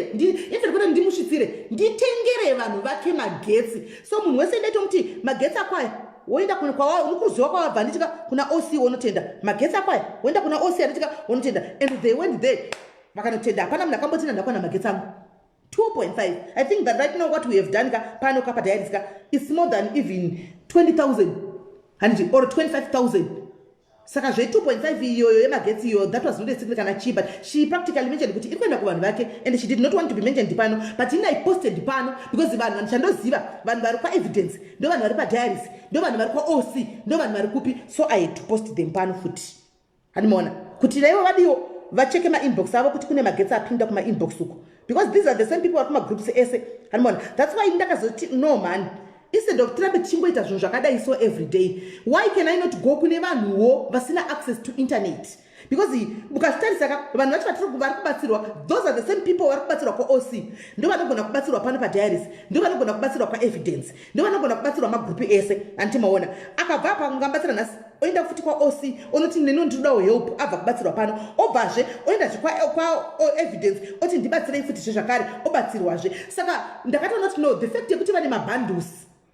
even kuti ndimusvitsire, nditengere vanhu vake magetsi. So munhu wese ndaitomuti magetsi akwaya, woenda unokuziva kwawabva, nditika, kuna OC wonotenda magetsi akwaya, woenda kuna OC, anditika, wonotenda. And they went there, vakanotenda. Hapana munhu akambotenda ndakwana magetsi angu. 2.5. I think that right now what we have done ka pano ka padiaries ka is more than even 20,000 handiti or 25,000. Saka zve 2.5 iyoyo yemagetsi iyoyo, that was not a secret kana chii, but she practically mentioned kuti iri kuenda kuvanhu vake and she did not want to be mentioned pano, but ini I posted pano because vanhu vandichandoziva, vanhu vari kwaEvidence, ndo vanhu vari padiaries, ndo vanhu vari kwaOC, ndo vanhu vari kupi, so I had to post them pano futi. Handimaona kuti naivo vadiwo vacheke mainbox avo kuti kune magetsi apinda kumainbox uko, because these are the same people vari kumagroups ese. Handimaona, that's why ndakazoti, "No man, instead of tirambe tichingoita zvinhu zvakadai so every day, why can I not go kune vanhuwo vasina access to internet?" Because mukazvitarisa ka, vanhu vacho vari kubatsirwa, those are the same people vari kubatsirwa kwaOC, ndo vanogona kubatsirwa pano padiaries, ndo vanogona kubatsirwa kwaEvidence, ndo vanogona kubatsirwa magrupu ese. Handiti maona, akabva apa, ungamubatsira nhasi, oenda futi kwaOC, onoti, "Neno ndinodawo help." Abva kubatsirwa pano, obvazve oendazve kwaEvidence, oti, "Ndibatsirei futi zvezvakare," obatsirwazve. Saka ndakatoona kuti no, the fact yekuti vane mabundles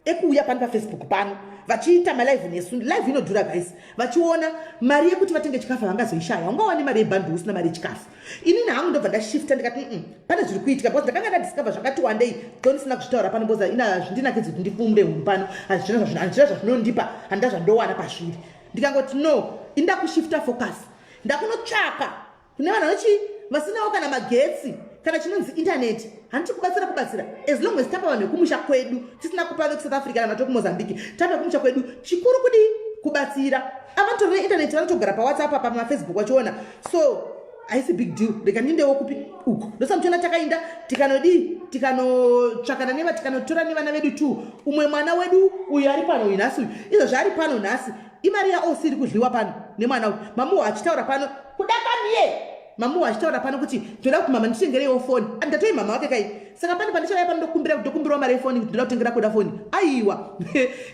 ekuuya pano paFacebook pano vachiita malive nesu, live inodhura guys, vachiona mari yekuti vatenge chikafu vangazoishaya. Ungawani mari yebundle usina mari yechikafu? Inini hangu ndobva ndashifta, ndikati, pane zviri kuitika," because ndakanga ndadiscover zvakati wandei to ndisina kuzvitaura pano, because ina zvindinakidzi kuti ndifumure hunhu pano. Handina zvazvinondipa, handina zvandowana pazviri. Ndikangoti, "No, inda kushifta focus, ndakunotsvaka kune vanhu vanochi vasinawo kana magetsi kana chinonzi internet." Handiti kubatsira kubatsira, as long as tapa vanhu vekumusha kwedu, tisina kupa vekuSouth Africa kana tokuMozambique, tapa vekumusha kwedu, chikuru kudii? Kubatsira. Avatori neinternet, vanotogara paWhatsApp apa, pamaFacebook vachiona, so haisi big deal. Rega ndindewo kupi uko. Ndosamuchiona takainda, tikanodii, tikanotsvakana neva, tikanotora nevana vedu tu. Umwe mwana wedu uyu ari pano uyu nhasi, uyu izvozvo ari pano nhasi, imari yaOC iri kudliwa pano nemwana uyu. Mamuhwa achitaura pano, "Kuda kamiye." Mamuhwa achitaura pano kuti, "Ndoda kuti mama nditengereiwo foni." Ndatoi mama wake kai. Saka pane pandichauya pano ndokumbira, ndokumbirawo mari yefoni kuti ndoda kutengera kuda foni? Aiwa,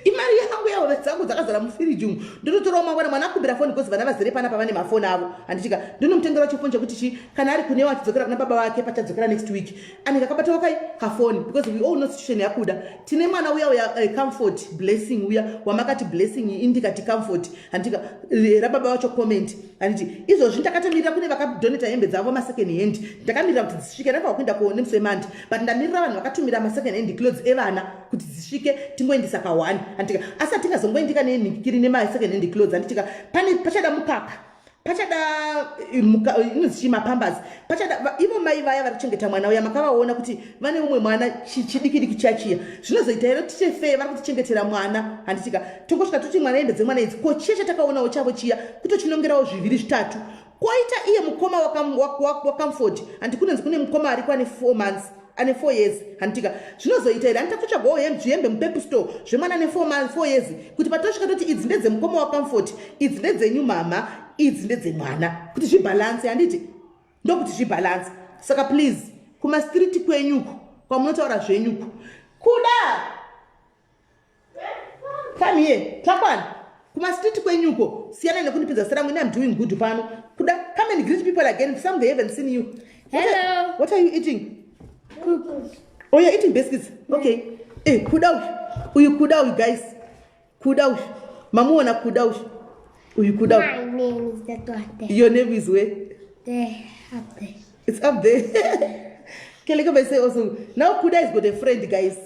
imari yangu, yahove dzangu dzakazara mufiriji umu. Ndototorawo mangwana mwana akumbira foni, because vana vazere panapa vane mafoni avo, handitika? Ndonomutengerawo chifoni chekuti chi kana ari kunewo achidzokera kuna baba vake, pachadzokera next week, anenge akabatawo kai kafoni, because we all know situation yakuda. Tine mwana uya uya, Comfort Blessing uya wamakati Blessing, indikati Comfort, handitika? Rababa vacho comment, handiti? Izvozvi ndakatomirira kune vakadonata hembe dzavo masecond hand, ndakamirira kuti dzisvike. Ndakava kuenda nemusi weMonday, but ndamirira vanhu vakatumira masecond hand clothes evana kuti dzisvike, tingoendesa ka1, handitika? Asi hatingazongoendika nenhikiri nemasecond hand clothes, handitika? Pane pachada mukaka, pachada inonzi chii, mapampers, pachada ivo mai vaya vari kuchengeta mwana uya. Makavaona kuti vane umwe mwana chidiki diki chiya chiya. Zvinozoita here tichefe vari kutichengetera mwana, handitika? Tongosvika toti, "Mwana, hembe dzemwana idzi." Ko chiya chatakaonawo chavo chiya, kutochinongerawo zviviri zvitatu. Koita iye mukoma waComfort, handi kunonzi kune mukoma ariko ane 4 months, ane 4 years, handitika? Zvinozoita here handitakutsvagawo zvihembe muPep Store zvemwana ane 4 months, 4 years, kuti patosvika toti, "Idzi ndedzemukoma waComfort, idzi ndedzenyu mama, idzi ndedzemwana," kuti zvibalance, handiti? Ndokuti zvibalance. Saka please, kumastreet kwenyuko kwamunotaura zvenyuko, Kuda, come here, takwana. Kumastreet kwenyuko, siyana nekundipinza zita rangu. Ini am doing good pano. Kuda, come and greet people again. Some they haven't seen you. Hello. What are you eating? Oh, you're eating biscuits. Okay. Eh, Kuda uyu, uyu Kuda uyu guys, Kuda uyu, mamuona Kuda uyu, uyu Kuda uyu. My name is the daughter. Your name is where? There, up there. It's up there. Keleke say also. Now Kuda has got a friend, guys.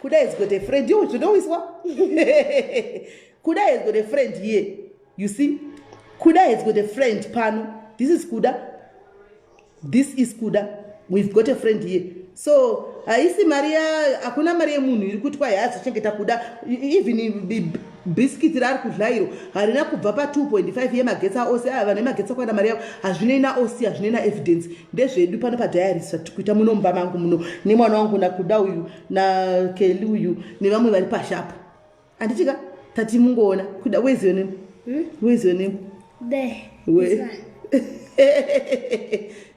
Kuda has got a friend. You should know this one. Kuda has got a friend here. You see? Kuda has got a friend, pano. This is Kuda. This is Kuda. We've got a friend here. So haisi mari ya, hakuna mari yemunhu iri kuti kwai hazochengeta Kuda. Even bhisikiti raari kudya iro harina kubva pa2.5 yemagetsi aose aya. Vanhu vemagetsi akwana mari yavo, hazvinei naOC, hazvinei naEvidence, ndezvedu pano padiaries zvatiri kuita muno mumba mangu muno nemwana wangu naKuda uyu naKeli uyu nevamwe vari pashapo, handitika? Tati mungoona Kuda. Where's your name? Hmm? Where's your name? There. Where? This one.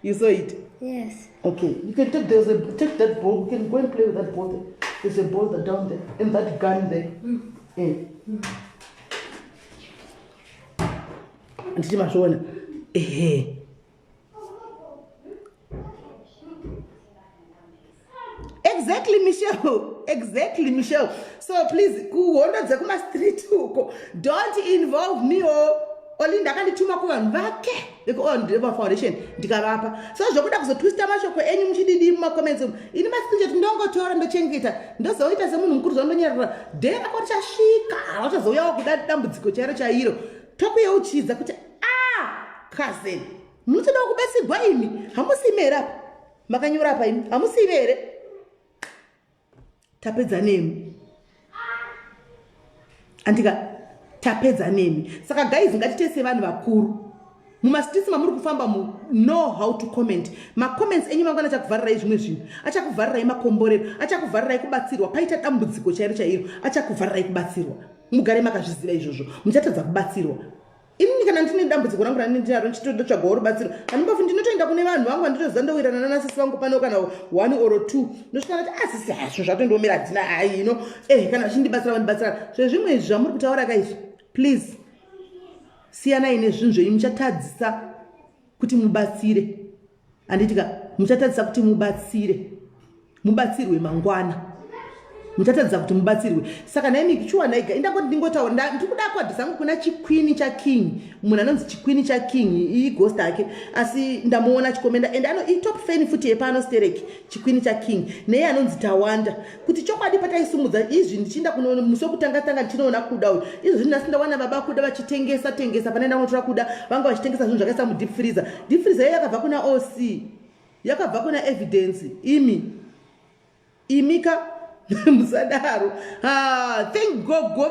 You saw it? Yes. Okay, you can take, there's a, take that ball. You can go and play with that ball there. There's a ball that down there and that gun there. Eh. Nditi mazviona? Ehe. Exactly, Michelle. Exactly, Michelle. So please, kuhondo dzekumastreet uko, don't involve me. Oh. Olinda akandituma kuvanhu vake vekuOndever Foundation, ndikavapa. So zvokuda kuzotwista mashoko enyu muchididi mumacomments umu, ini mascreenshot ndongotora, ndochengeta, ndozoita semunhu mukuru zvandonyarara. Day rako richasvika, vachazouyawo kuda dambudziko chairo chairo, tokuyeuchidza kuti a cousin, munotodawo kubatsirwa imi. Hamusi imi here apa makanyora apa? Imi hamusi imi here? Tapedza nemi, andika tapedza nemi. Saka guys, ngatite sevanhu vakuru mumastreets mamuri kufamba mu know how to comment. Macomments enyu mangwana achakuvharirai zvimwe zvinhu, achakuvharirai makomborero, achakuvharirai kubatsirwa. Paita dambudziko chairo chairo, achakuvharirai kubatsirwa. Mugare makazviziva izvozvo, muchatadza kubatsirwa. Inini kana ndine dambudziko rangu randinaro, ndichitotsvagawo rubatsiro, handimbofi ndinotoenda kune vanhu vangu vanditoziva, ndowirana nanasisi vangu pano, kana one or two, ndosvika ndati, "Asisi, hazvo zvatondiomera, handina haino." Kana vachindibatsira, vandibatsira. Zvezvimwe izvi zvamuri kutaura kaizvi, please siyanai nezvinhu zvenyu. Muchatadzisa kuti mubatsire, handitika? Muchatadzisa kuti mubatsire, mubatsirwe mangwana, muchatadzisa kuti mubatsirwe. Saka naimi shuwa naiga indangoti ndingotaura, ndikuda kuadressa angu kuna Chikwini chaKing, munhu anonzi Chikwini chaKing, ighost ake, asi ndamuona achikomenda and ano itop fan futi yepano sterek, Chikwini chaKing, neye anonzi Tawanda. Kuti chokwadi pataisumudza izvi, ndichiinda kuno musi wekutanga tanga ndichinoona Kuda uyu, izvozvi nhasi ndawana baba Kuda vachitengesa tengesa. Pane ndanotora Kuda, vanga vachitengesa zvinhu zvakaisa mudeep freezer. Deep freezer iyo yakabva kuna OC, yakabva kuna Evidence. Imi imika, musadaro. Thank gogo.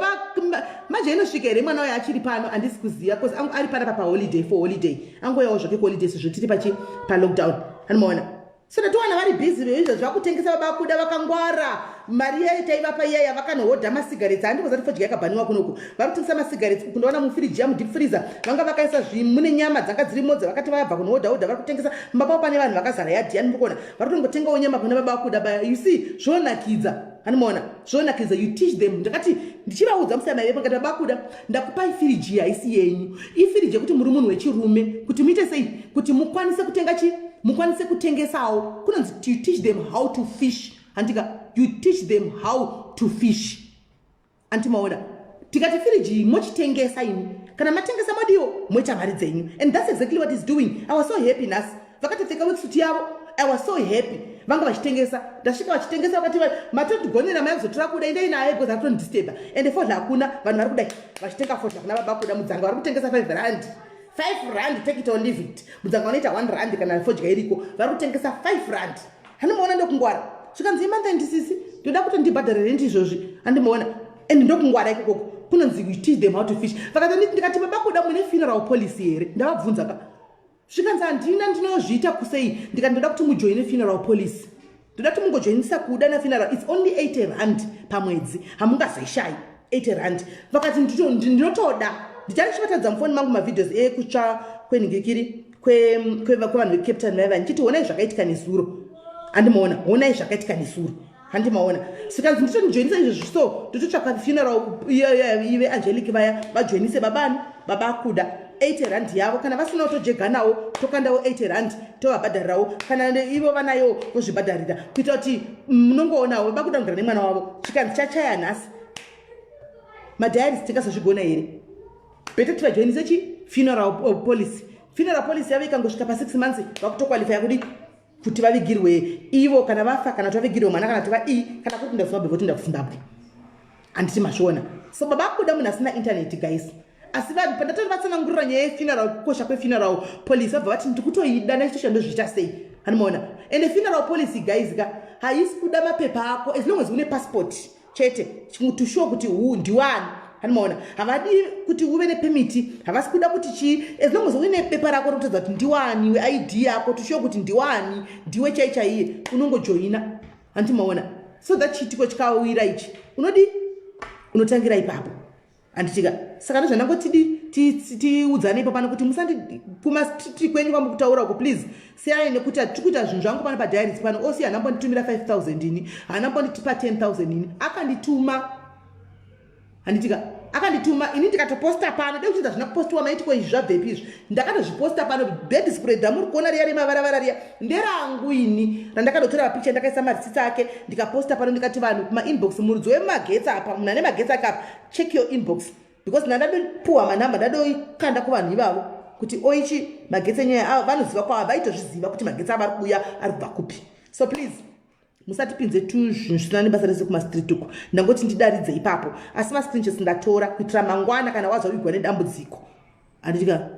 Manje inosvika here mwana uyo achiri pano? Handisi kuziva because angu ari panapa paholiday, for holiday, angoyawo zvake kuholiday sezvo tiri pachi palockdown, anomaona. So ndatowana vari busy veizvo zvakutengesa. Baba Kuda vakangwara, mari yayo taivapa iyaya, vakanohodha masigaretsi. Handikoza kuti fodya yakabhaniwa kunoku. Vari kutengesa masigaretsi uku, ndaona mufiriji yamudeep freezer vanga vakaisa mune nyama dzanga dzirimo dzavakati vabva kunohodha hodha, vari kutengesa. Mumba pavo pane vanhu vakazara yadhi yani, murikuona vari kutongotengawo nyama kuna baba Kuda. Ba, you see, zvonakidza, anomaona, zvonakidza. You teach them. Ndakati ndichivaudza musana vepo, ngati, "Baba Kuda, ndakupai firiji, haisi yenyu, ifiriji yekuti muri munhu wechirume, kuti muite sei, kuti mukwanise kutenga chi, mukwanise kutengesawo." Kunonzi you teach them how to fish, handika? You teach them how to fish, antimaona? Tikati firiji mochitengesa imi, kana matengesa modiwo moita mari dzenyu. And that's exactly what is doing. I was so happy nhasi vakatopfeka worksuit yavo. I was so happy vanga vachitengesa. Ndasvika vachitengesa, vakati, "Matotigonera, mai kuzotora Kuda, indai naye because atondisturba." Ende fodya hakuna, vanhu vari kudai vachitenga fodya kuna baba Kuda mudzanga. Vari kutengesa 5 rand, 5 rand, take it or leave it. Mudzanga vanoita 1 rand kana fodya iriko, vari kutengesa 5 rand. Handimaona, ndokungwara. Zvikanzi, "Imanza ndisisi, ndoda kuti ndibhadhare rent izvozvi." Handimaona? And ndokungwara ikokoko kunonzi you teach them how to fish. Vakati, ndikati, "Baba Kuda, mune funeral policy here?" Ndavabvunza ka. Zvikanzi, "Handina, ndinozviita kusei?" Ndikati, "Ndoda kuti mujoine funeral policy, ndoda kuti mungojoinisa Kuda nafuneral. It's only 80 rand pamwedzi, hamungazoishayi 80 rand." Vakati, "Ndinotoda." Ndichari chivatadza mufoni mangu mavideos ekutsva kwenhingirikiri kwevanhu veCape Town vaiva, ndichiti, "Honai zvakaitika nezuro." Handimaona? "Honai zvakaitika nezuro." Handimaona? Sikanzi, "Nditonijoinisa izvozvi." So ndototsvaka funeral ive Angelic vaya vajoinise babani, baba Kuda, 80 rand yavo. Kana vasinawo, tojeganawo, tokandawo 80 rand, tovabhadharirawo. Kana ivo vanayo, vozvibhadharira, kuitira kuti munongoonawo baba Kuda kugara nemwana wavo. Chikanzi, "Chachaya nhasi madiaries, tingazozvigona here? Better tivajoinise chi funeral policy." Funeral policy yavo ikangosvika pa6 months, vakutoqualifya kudi kuti vavigirwe ivo kana vafa, kana kuti vavigirwe mwana, kana kuti vadii, kana kuti ndaZimbabwe, votoenda kuZimbabwe, handiti mazviona? So baba Kuda munhu asina internet, guys, asi vanhu pandatori vatsanangurira nyaya yefuneral, kukosha kwefuneral policy, vabva vati, "Ndikutoida, nachitoshandozviita sei?" Handimaona? Ende funeral policy, guys ka, haisi kuda mapepa ako, as long as une passport chete to show kuti hu ndiwani. Handimaona? Havadi kuti uve nepermit, havasi kuda kuti chii, as long as uine pepa rako rokutadza kuti ndiwani, weID yako, to show kuti ndiwani, ndiwe chai chaiye, unongojoina, handimaona? So that chiitiko chikawira ichi, unodi unotangira ipapo, handitika? Saka ndozvandangotidi tiudzane ipo pano kuti musandi kumastreet kwenyu kwamukutaura uko, please siyai, nekuti hatiri kuita zvinhu zvangu pano padiaries pano. Osi haana mbonditumira 5000 ini, haana mbonditipa 10,000 ini, akandituma, handitika? Akandituma ini, ndikatoposta pano de kuchinzi hazvina kupostiwa. Maitiko izvi zvabvepi izvi? Ndakatozviposta pano. Bedspread amuri kuona riya remavaravara riya nderangu ini, randakatotora mapicha, ndakaisa marisitsi ake, ndikaposta pano. Ndikati vanhu kumainbox, muridzi wemagetsi apa, munhu ane magetsi ake apa, check your inbox. Because ndandadopuwa manhamba, ndadoikanda kuvanhu ivavo kuti oichi magetsi enyaya avo vanoziva kwava, vaitozviziva kuti magetsi avo ari kuuya ari kubva kupi. So please musatipinze tuzvinhu zvisina nebasa rese kumastreet uko. Ndangoti ndidaridze ipapo, asi mascreenshots ndatora kuitira mangwana kana wazovigwa nedambudziko, handitika?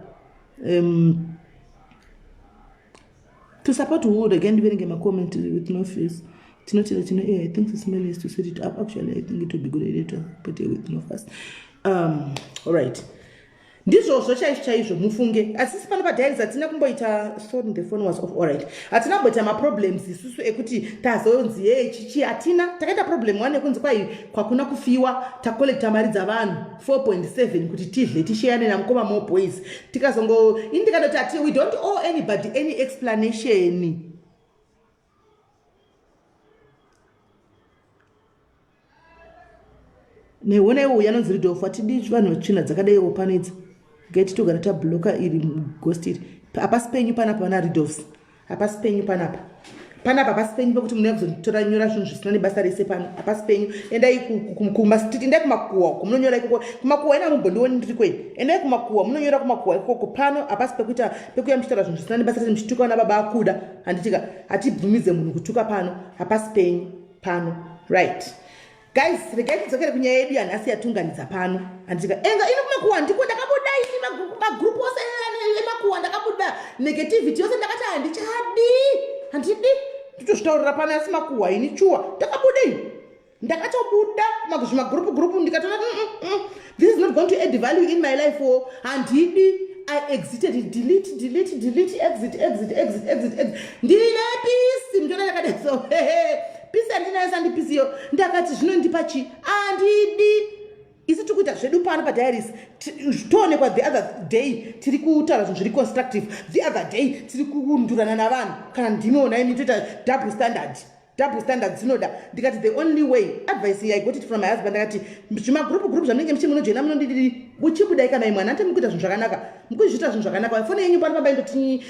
To support who? Again, ndiverenge macomment with no face. Tinotira tino I think Sismel is to set it up. Actually, I think it would be good idea to put it with no fuss. All right, ndizvozvo chaizvo chaizvo, mufunge. Asisi pano padiaries hatina kumboita, sorry, the phone was off. Allright, hatina kumboita maproblems isusu ekuti tazonzi ye chichi. Hatina. Takaita problem one yekunzi kwai kwakuna kufiwa, tacollecta mari dzavanhu 4.7 kuti tidle, tisheyane namukoma mo boys. Tikazongo ini ndikatoti ati we don't owe anybody any explanation. Neona iwo uyu anonzi Ridolf, hatidi vanhu tsvina dzakadaiwo pano idzi. Geti togara tabloka iri ghost iri. Hapasi penyu panapa, vana Ridolfs, hapasi penyu panapa. Panapa hapasi penyu pekuti munouya kuzotora nyora zvinhu zvisina nebasa rese pano. Hapasi penyu. Endai kumastreet, endai kumakuwa uko munonyora ikoko. Kumakuwa ina mumbondioni ndiri kwenyu. Endai kumakuwa, munonyora kumakuwa ikoko. Pano hapasi pekuita pekuya muchitaura zvinhu zvisina nebasa rese, muchituka vana baba akuda, handitika? Hatibvumidze munhu kutuka pano. Hapasi penyu pano. Right guys, regai tidzokere kunyaya yedu yanhasi yatunganidza pano, handitika? Enga ini kumakuwa ndiko ndakabuda ini, magroup ose emakuwa ndakabuda, negativity yose ndakati handichadi, handidi. Nditozvitaurira pano, asi makuhwa ini chuwa ndakabuda ini, ndakatobuda zvimagroup group, ndikatoona this is not going to add value in my life o, handidi. I exited, delete, delete, delete, exit, exit, exit, exit, exit. Ndine peace, mutona yakadai so peace handinayo, sandi peace iyo. Ndakati zvinondipa chi, handidi. Isi tiri kuita zvedu pano padiaries, toonekwa the other day tiri kutaura zvinhu zviri constructive, the other day tiri kundurana navanhu. Kana ndimiona imi toita double standard, double standard dzinoda. Ndikati the only way, advice I got it from my husband, ndakati zvimagroup group zvamunenge muchi munojoina munondidii, uchibudai kana imwe hanati mukuita zvinhu zvakanaka, mukuzviita zvinhu zvakanaka. Foni yenyu pano pamba indoti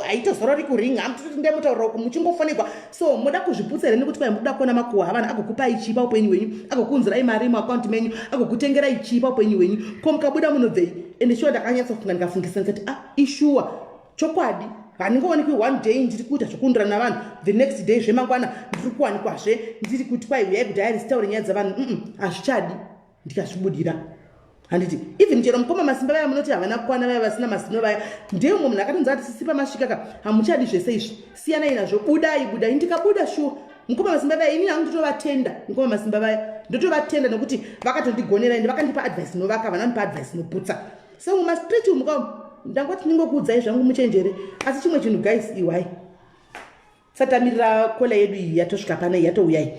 haitozorori kuringa, hamutoti ndemutaurira uku muchingofonekwa. So muda kuzviputsa here nekuti kwai mukuda kuona makuhwa avanhu agokupai chii paupenyu hwenyu, agokuunzirai mari muakaunti menyu, agokutengerai chii paupenyu hwenyu? Ko mukabuda munobvei? Ende shuwa ndakanyatsofunga, ndikafungisa, ndikati ah, ishuwa chokwadi, handingoonekwi one day ndiri kuita zvokundura navanhu, the next day zvemangwana ndiri kuwanikwazve ndiri kuti kwai uyai kudiaries taure nyaya dzavanhu. Hazvichadi. Ndikazvibudira, handiti? Even chero mukoma Masimba vaya munoti havana kukwana, vaya vasina mazino vaya, ndeumwe munhu akatonzi ati sisi pamasvika ka, hamuchadi zvese izvi, siyanai nazvo, budai, budai. Ndikabuda shuwa. Mukoma Masimba vaya, ini hangu ndotovatenda. Mukoma Masimba vaya ndotovatenda nekuti vakatondigonera ende vakandipa advice inovaka, vanandipa advice inoputsa. So mumastreet umu ka, ndangoti ndingokuudzai zvangu, muchenjere. Asi chimwe chinhu guys, iwai satamirira caller yedu iyi yatosvika pana, yatouyai.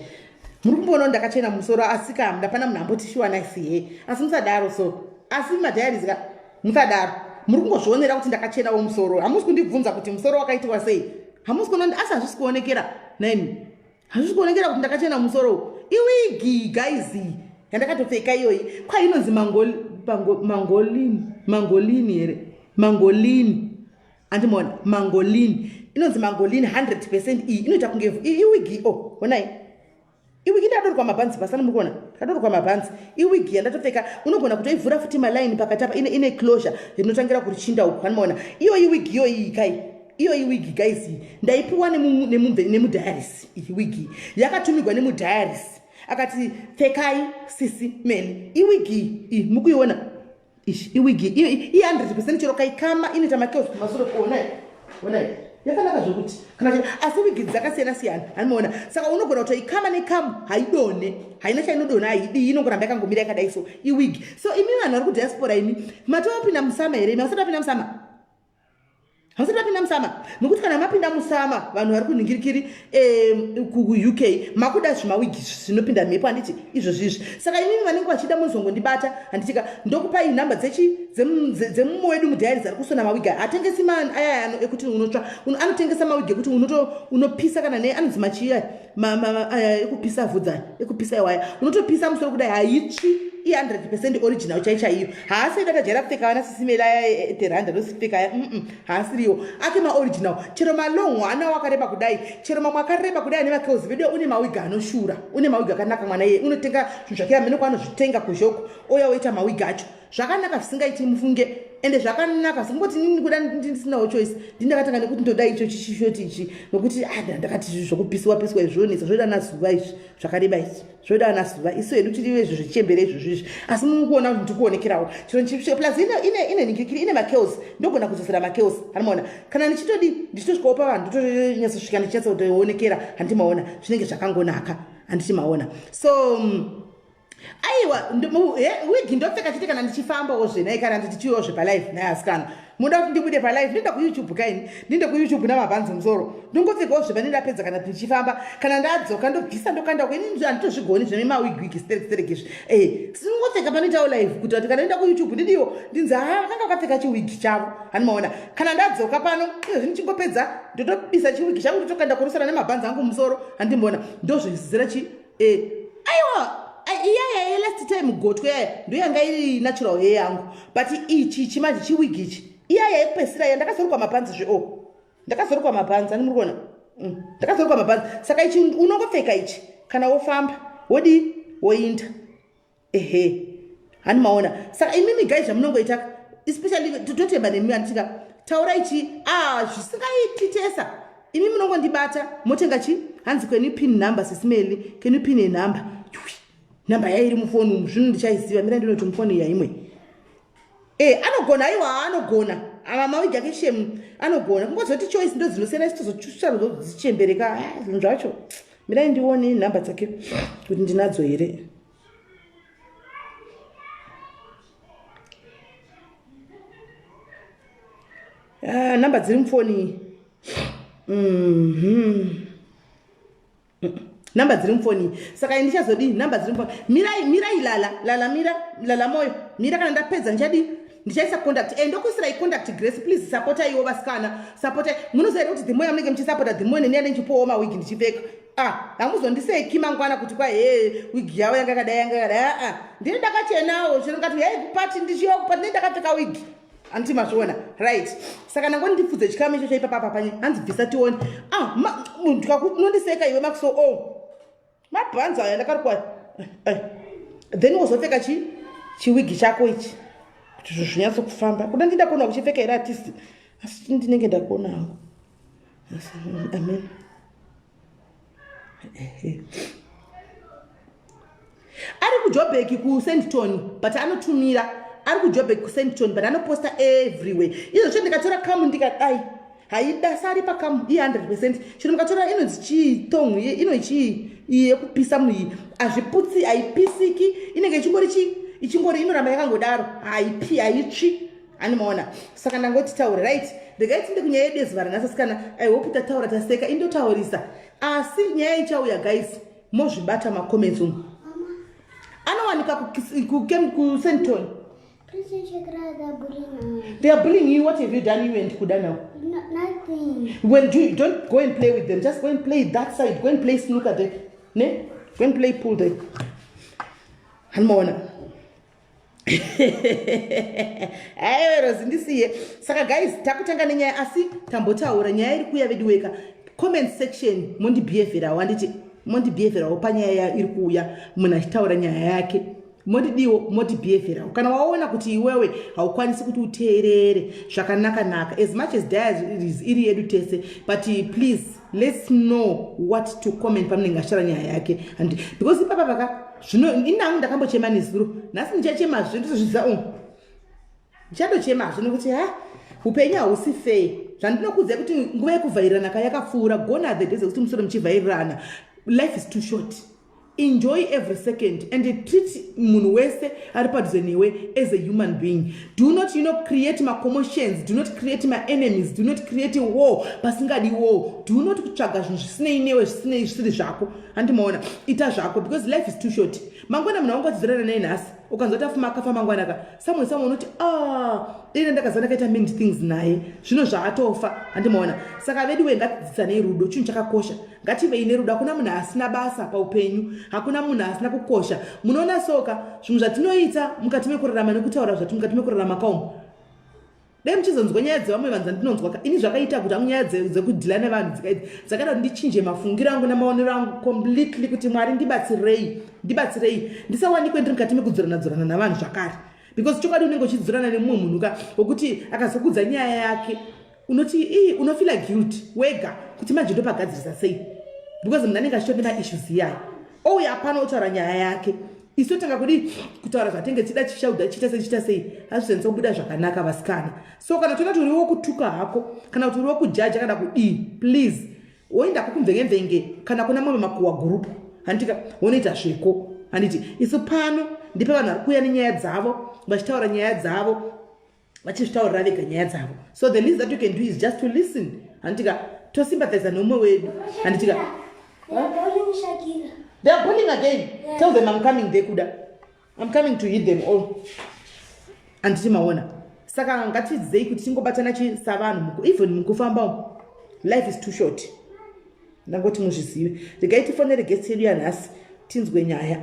Muri kumboona ndakachena musoro, asi ka ndapana munhu amboti shuwa nice he. Asi musadaro so, asi madiaries ka, musadaro. Muri kungozvionera kuti ndakachenawo musoro, hamusi kundibvunza kuti musoro wakaitiwa sei, hamusi kuona. Asi hazvisi kuonekera naimi, hazvisi kuonekera kuti ndakachena musoro. Iwigi guys yandakatopfeka iyoyi, kwa inonzi mangolini, mangolini here? Mangolini, andimona mangolini, inonzi mangolini 100%. Iyi inoita kunge iwigi o oh, onai iwigi, ndadorikwa mabhanzi pasana, muri kuona ndadorikwa mabhanzi. Iwigi yandatopfeka unogona kutoivhura futi malaini pakati apa, ine closure rinotangira kurichinda uku, anomaona iyo iwigi iyo iyi kai, iyo iwigi guys, ndaipiwa nemudiaries. Iyi wigi yakatumigwa nemudiaries, akati pfekai sisi Meli iwigi iyi, mukuiona ishi iwigi i100%, chero kaikama inoita macurls kumasure. Onai, onai, yakanaka zvokuti kana. Asi wigi dzakasiyana siyana, anomaona. Saka unogona kutoikama nekamu, haidonhe, haina chainodonha, haidii, inongoramba yakangomira yakadai. So iwigi. So imi vanhu vari kudiaspora, imi matopinda musummer here? Imi vasati vapinda musummer, hamusati vapinda musummer, nokuti kana mapinda musummer, vanhu vari kunhingirikiri kuUK makuda zvimawigi zvinopinda mhepo, handiti? Izvozvo izvi. Saka imimi vanenge vachida muzongondibata, handitika? Ndokupai nhamba dzechi dzemumwe wedu mudiaries ari kusona mawigi. Hatengesi ayaya ano ekuti unotsva, anotengesa mawigi ekuti unopisa kana ne anonzi machiya aya ekupisa vhudzi, aya ekupisa iwaya, unotopisa musoro kudai, haitsvi. I100 percent original chai chaiyo. Haasi edu atajaira kupfeka vana sisimela aya eteranda ndosipfeka aya. Haasiriwo ake maoriginal. Chero malong anawo akareba kudai, chero mamwe akareba kudai ane macurls vedu, une mawig anoshura, une mawig akanaka mwana iye. Unotenga zvinhu zvake amene kwaanozvitenga kuzhoko, ouya oita mawig acho zvakanaka zvisingaiti mufunge. Ende zvakanaka singoti nini kuda ndisinawo choice, ndindakatanga nekuti ndoda icho chishoti ichi nokuti ah, ndakati zvokupisiwa piswa izvi zvonetsa, zvoda nazuva izvi zvakareba izvi zvoda ana zuva. Isu hedu tiri izvo zvichembere izvozvo izvi, asi mukuona kuti ndikuonekerawo chiro ndichipsvika. Plus ine ningirikiri, ine macurls, ndogona kudzosera macurls, handimaona? Kana ndichitodi ndichitosvikawo pavanhu, ndotonyatso ndichinyatsa kutoonekera, handimaona? Zvinenge zvakangonaka, handiti maona? So aiwa, wigi ndopfeka chete kana ndichifambawo zvenai, kana ndichiuyawo zvepalive naye. Asikana, muda kuti ndibude palive, ndinoenda kuYouTube kaini, ndinde kuYouTube namabhanzi musoro, ndongopfekawo zvepa ndapedza. Kana ndichifamba, kana ndadzoka ndobvisa ndokanda ko. Ini handitozvigoni zvememawigwigi sterek sterek izvi. Sinongopfeka panoitawo live kuita kuti kana ndoenda kuYouTube ndidiwo ndinzi, ha, vakanga vakapfeka chiwigi chavo, handimaona? Kana ndadzoka pano izvozvi ndichingopedza ndotobisa chiwigi changu, ndotokanda kurusana nemabhanzi angu musoro, handimboona? Ndozvezera chi aiwa, iyaya yelast time gotwe yaya ndo yanga iri natural hair yangu, but ichi chimanje chiwigi ichi, iyaya yekupedzisira iya ndakazorukwa mabhanzi zve. O, ndakazorukwa mabhanzi ani, muri kuona? Ndakazorukwa mabhanzi. Saka ichi unongopfeka ichi kana wofamba, wodii, woinda, ehe, hani maona? Saka imimi guys, zvamunongoita, especially totemba nemi, anditika taura ichi, ah, zvisingaiti tesa. Imi munongondibata motenga chi. Hanzi, "Can you pin number, Sisimeli? Can you pin a number?" Namba yairi mufoni umu, zvino ndichaiziva. Mira ndinoti mufoni yaimwe. Anogona, aiwa, anogona ava mawigi ake shem, anogona. Kungozoti choice ndo dzinosiyana, isi tozotsvarudzo dzichembereka. Ah, zvinhu zvacho, mirai ndione nhamba dzake kuti ndinadzo here. Ah, namba dziri mufoni. Namba dziri mufoni. Saka ndichazodii? Namba dziri mufoni. Mirai, mirai, lala lala, mira, lala moyo, mira. Kana ndapedza ndichadii? Ndichaisa contact e ndokuisirai contact. Grace, please sapotaiwo vasikana, sapotai. Munoziva here kuti the more yamunenge muchisapota, the more neni yane ndichipuwawo mawigi ndichipfeka? Ah, hamuzondiseki mangwana kuti kwa he, wigi yavo yanga yakadai, yanga yakadai. Aa, ndini ndakachenawo chero ngati yai kupati, ndichiwa kupati ndini ndakapfeka wigi, handiti mazviona? Right, saka ndangoti ndipfudze chikamu icho chaipapapa panye. Hanzi, "Bvisa tione." Ah, unondiseka iwe Maxo. O, mabhanzi aya ndakarukwa. Then wozopfeka chi chiwigi chako ichi kuti zvinhu zvinyatsokufamba. Kuda ndindakona kuchipfeka here atisi? Asi ndinenge ndakona hangu. Amen. Ari kuJobek kuSandton, but anotumira. Ari kuJobek kuSandton, but anoposta everywhere. Izvozvo ndikatora kamu ndikadai, haida sari pakamu i100 percent. Chero mukatora inonzi chii, thong ino chii iyi yekupisa muiyi, hazviputsi, haipisiki, inenge ichingori chii, ichingori inoramba yakangodaro, haipi, haitsvi, animaona? Saka ndangoti taure. Right, regai tinde kunyaya yedu yezuva ranhasi. Sikana, I hope tataura, taseka, indotaurisa, asi nyaya ichauya guys, mozvibata macomments umu. Anowanika kuSandton. Please check out the bullying. They are bullying you? What have you done, you and Kuda now? No, nothing. When do you, don't go and play with them. Just go and play that side. Go and play snooker there. Ne? Go and play pool there. Hanmaona. Aiwe Rozi, ndisiye. Saka guys, takutanga nenyaya, asi tambotaura nyaya iri kuuya vedu weka. Comment section mondibhiyevherawo, handiti? Mondibhiyevherawo panyaya iri kuuya, munhu achitaura nyaya yake, mondidiwo, motibhiyevherawo. Kana waona kuti iwewe haukwanisi kuti uteerere zvakanaka naka, as much as diaries iri yedu tese, but please let's know what to comment pamunenge achitaura nyaya yake, and because ipapa paka zvino inangu ndakambochema nezuro, nhasi ndichachemazve, nditozvidza u ndichatochemazve nokuti ha, upenyu hausi fair. Zvandinokudzai kuti nguva yekuvhairirana ka yakapfuura. Gone are the days ekuti musoro muchivhairirana. Life is too short. Enjoy every second and treat munhu wese ari padhuze newe as a human being. Do not create macommotions. Do not create maenemies. Do not create war pasingadi war. Do not kutsvaga zvinhu zvisinei newe, zvisinei, zvisiri zvako, handimaona? Ita zvako because life is too short. Mangwana munhu wangu achidzorana naye nhasi. Ukanzwa kuti afuma akafa mangwana ka, samwe samwe unoti ah, ine ndakaziva ndakaita many things naye, zvino zvaatofa, handimaona. Saka veduwe ngatidzidzanei rudo, chinhu chakakosha. Ngativei nerudo, hakuna munhu asina basa paupenyu, hakuna munhu asina kukosha. Munoona soka zvinhu zvatinoita mukati mekurarama nekutaura zvati mukati mekurarama kaumu dai muchizonzwa nyaya dzevamwe vanhu dzandinonzwa ka ini zvakaita kuti angu nyaya dzekudhila nevanhu dzikaidzi dzakaita kuti ndichinje mafungiro angu namaonero angu completely kuti mwari ndibatsirei ndibatsirei ndisawanikwe ndiri mukati mekudzorana dzorana navanhu zvakare because chokwadi unenge uchidzorana nemumwe munhu ka wekuti akazokudza nyaya yake unoti ii unofila guilt wega kuti manje ndopagadzirisa sei because munhu anenge achitori nemaissues iyayo ouya apano otaura nyaya yake isu totanga kudii kutaura zvatenge tichida chichauda chiita sei chiita sei hazvizanisa kubuda zvakanaka vasikana. So kana toona kuti uri wokutuka hako kana kuti uri wokujaja kana kudii, please woendako kumvenge-mvenge kana kuna mamwe makuwa gurupu, handitika wonoita zveko, handiti isu pano ndipe vanhu vari kuuya nenyaya dzavo vachitaura nyaya dzavo vachizvitaurira vega nyaya dzavo. So the least that you can do is just to listen, handitika tosympathiza neumwe wedu, handitika. They are bullying again. Yeah. Tell them I'm coming there, Kuda. I'm coming to hit them all. Anditi maona. Saka ngatidzei kuti tingobatana chi savanhu even mukufamba umu. Life is too short. Ndangoti muzvizive. Regai tifonere guest yedu yanhasi tinzwe nyaya.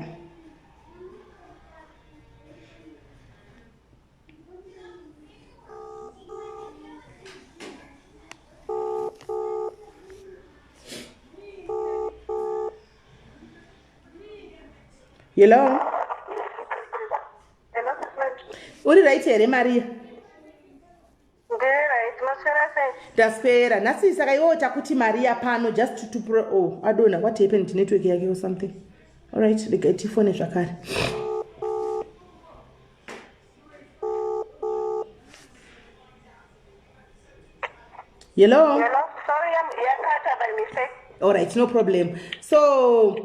Hello. Hello, Uri right here Maria? Ndiri right, maswera sei? Ndaswera. Nhasi saka iwewo takuti Maria pano just to pro oh, I don't know what happened to network yake or something. All right, regai tifone zvakare. Hello? Hello, sorry, yakata by mistake. All right, no problem. So,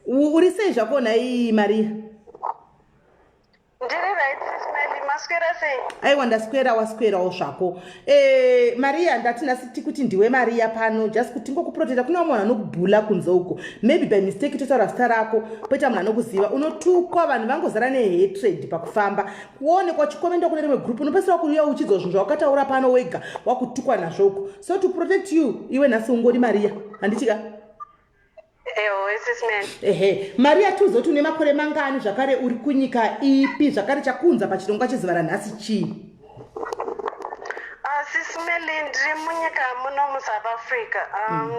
uri sei zvako nhai Maria? Ndiri right, Sis Melly, maswera sei? Aiwa ndaswera waswerawo zvako. Maria, ndati nhasi tikuti ndiwe Maria pano just kuti tingokuprotecta. Kuna vamwe vanhu vanokubhula kunze uko. Maybe by mistake totaura zita rako, poita munhu anokuziva. Unotukwa, vanhu vangozara nehatred pakufamba. Kuonekwa uchikomenda kune rimwe group, unopedzisira kuuya uchidzwa zvinhu zvawakataura pano wega, wakutukwa nazvo uko. So to protect you, iwe nhasi ungori Maria. Handiti ka? Ehe, Maria tiuze kuti une makore mangani zvakare uri kunyika ipi zvakare chakunza pachirongwa chezuva ranhasi chii? Sis Melly, ndiri munyika muno muSouth Africa.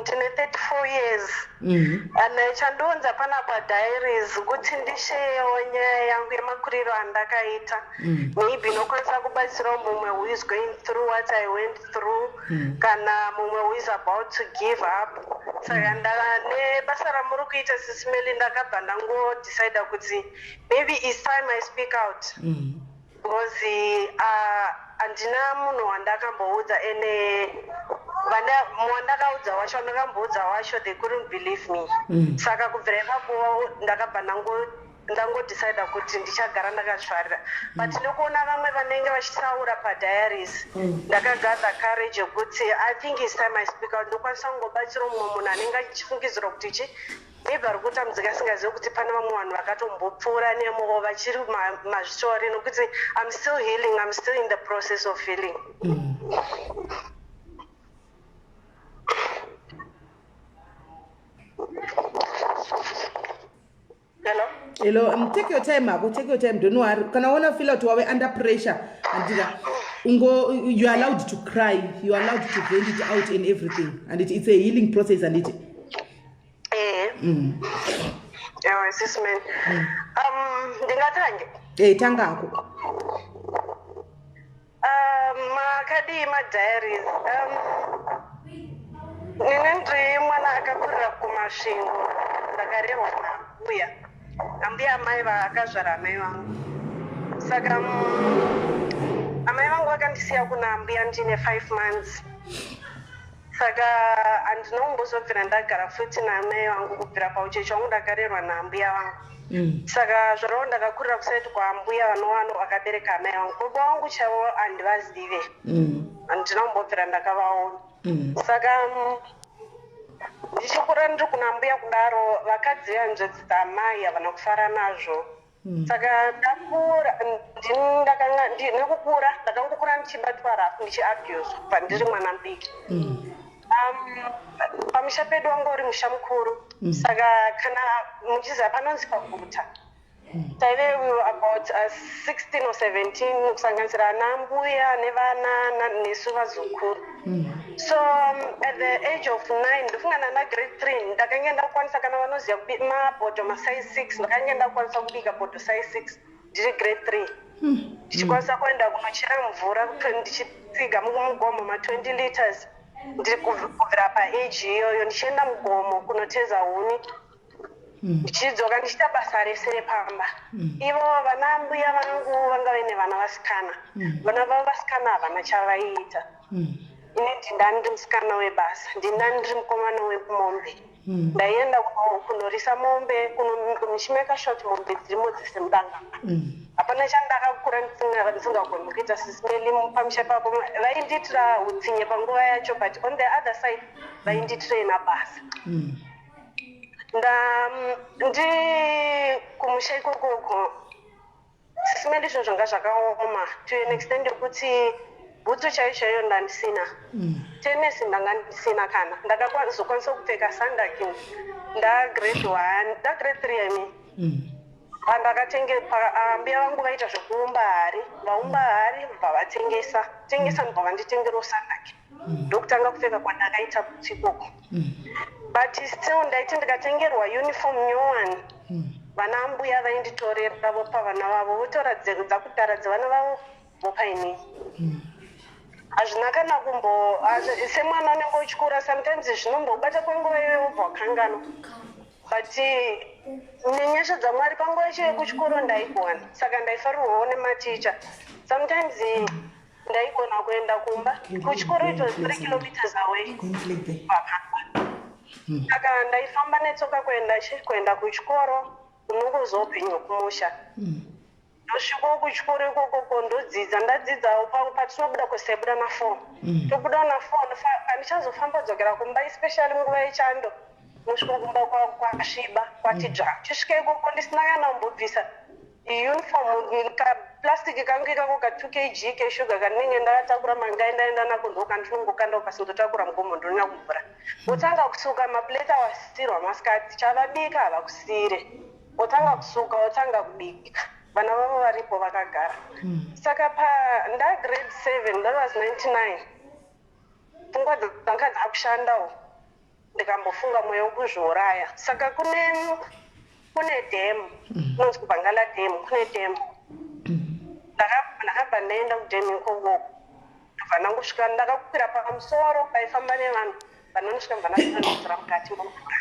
Ndine 34 years. And chandiunza panapa diaries kuti ndisheyewo nyaya yangu yemakuriro andakaita. Maybe inokwanisa kubatsirawo mumwe who is going through what I went through kana mumwe who is about to give up. Saka nebasa ramuri kuita Sis Melly, ndakabva ndangodecida kuti maybe it's time I speak out. Because handina munhu wandakamboudza ene wandakaudza wacho wandakamboudza wacho they couldn't believe me. Saka kubvira ipapo ndakabva ndangodecida kuti ndichagara ndakazvifarira. But nekuona vamwe vanenge vachitaura padiaries, ndakagather courage yekuti I think it's time I speak out. Ndokwanisa kungobatsira mumwe munhu anenge achifungidzirwa kuti chi maybe ari kutambudzika asingazivi kuti pane vamwe vanhu vakatombopfuura nemo vachiri mazvitori, nokuti I'm still healing, I'm still in the process of healing. Hello? Hello, take your time hako, take your time, don't worry. Kana waona feel kuti wave under pressure, andika ungo you are allowed to cry, you are allowed to vent it out and everything. And it's a healing process and it. Ewe, sis man. Ndingatange? Tanga hako. Makadii madiaries? Nini ndiri mwana akakurira kuMasvingo, ndakarerwa nambuya. Ambuya amai vakazvara amai vangu. Saka amai vangu vakandisiya kuna ambuya ndine 5 months. Saka handina kumbozobvira ndagara futi naamai vangu kubvira paucheche hwangu ndakarerwa naambuya vangu. Saka zvoreva ndakakurira kusaiti kwaambuya vanova vakabereka amai vangu. Baba vangu chaivo handivazive. Handina kumbobvira ndakavaona. Saka ndichikura ndiri kuna mbuya kudaro, vakadzi hanzvadzi dzaamai havana kufara nazvo. Saka ndakura, ndini ndakanga nekukura ndakangokura ndichibatwa rafu, ndichiabuswa kubva ndiri mwana mudiki. Pamusha pedu wanga uri musha mukuru, saka kana muchiziva panonzi paguta, taive we were about 16 or 17, kusanganisira ana mbuya nevana nesu vazukuru. So at the age of 9, ndofunga nana grade 3, ndakange ndakwanisa, kana vanoziva mabhodho masize 6, ndakange ndakwanisa kubika bhodho size 6 ndiri grade 3, ndichikwanisa kuenda kunochera mvura, ndichitsiga mugomo ma20 liters. Ndiri kubvira paage iyoyo ndichienda mugomo kunoteza huni, ndichidzoka ndichiita basa rese repamba. Ivo vana mbuya vangu vanga vaine vana vasikana, vana vavo vasikana havana chavaiita. Ini ndindani ndiri musikana webasa, ndindani ndiri mukomana wemombe. Ndaienda kunorisa mombe, ndichimeka sure kuti mombe dzirimo dzese mudanga. Hapana chandakakura ndisingagoni kuita. Sis Melly, pamusha papo vaindiitira utsinye panguva yacho, but on the other side vainditraina basa. Ndi kumusha ikokoko, Sis Melly, zvinhu zvanga zvakaoma to an extent yekuti bhutsu chaiyo chaiyo ndandisina, tenesi ndanga ndisina. Kana ndakazokwanisa kupfeka sandaki ndagrade 1, ndagrade 3, I mean. Pandakatenge mbuya vangu vaita zvekuumba hari, vaumba hari bva vatengesa tengesa, ndobva vanditengerawo sandaki, ndokutanga kupfeka kwandakaita bhutsu ikoko. But still ndaiti ndikatengerwa uniform nyowani, vana mbuya vainditorera vopa vana vavo, votora dzakudhara dzevana vavo vopa inini. Hazvina kana kumbo semwana unenge uchikura, sometimes zvinombobata kwenguva iyoyo, wobva wakanganwa. But nenyasha dzaMwari, panguva yacho yekuchikoro ndaigona, saka ndaifarirwawo nematicha. Sometimes ndaigona kuenda kumba kuchikoro, it was 3 kilometers away papamba, saka ndaifamba netsoka kuenda chi kuenda kuchikoro. Unongoziva upenyu hwekumusha. Ndosvikawo kuchikoro ikokoko, ndodzidza, ndadzidzawo, patinobuda kusaibuda na4, tobuda na4. Pandichazofamba dzokera kumba, especially nguva yechando, unosvika kumba kwasviba, kwati dzva. Chisvika ikoko ndisina kana kumbobvisa uniform, kaplastic kangu ikako ka 2 kg keshuga kandinenge ndakatakura mangai ndaenda nako, ndokandinongokanda pasi, ndotakura mugomo, ndonywa kumvura. Wotanga kusuka maplate awasirwa masikati, chavabika havakusire, wotanga kusuka, wotanga kubika, vana vavo varipo vakagara. Saka pa ndagrade 7, that was 99, pfungwa dzanga dzakushandawo, ndikambofunga mweya wekuzviuraya. Saka kune dam kunonzi kuBangala Dam, kune dam. Ndakabva ndaenda kudam ikoko, ndobva ndangosvika, ndakakwira pamusoro paifamba nevanhu. Vandanosvika, mubva ndazvidonhedzera mukati mumvura.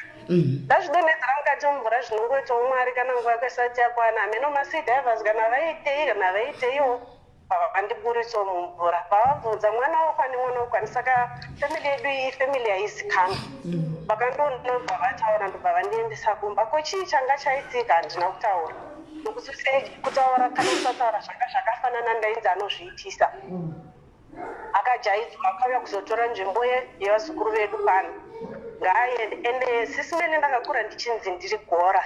Ndazvidonhedzera mukati mumvura, zvinongoitawo Mwari kana nguva yako isati yakwana. Hameno masea divers kana vaitei, kana vaiteiwo, vandiburitsawo mumvura, vavabvunza mwana wokwani, mwana wokwani. Saka family yedu iyi ifamily yaizikanwa. Vakandoona, bva vataura, ndobva vandiendesa kumba. Ko chii changa chaitika? Handina kutaura, nokuti kutaura kana kusataura zvanga zvakafanana. Ndainzi anozviitisa, akajaidzwa, akauya kuzotora nzvimbo yevazukuru vedu pano, ngaaende. Ende Sis Melly, ndakakura ndichinzi ndiri gora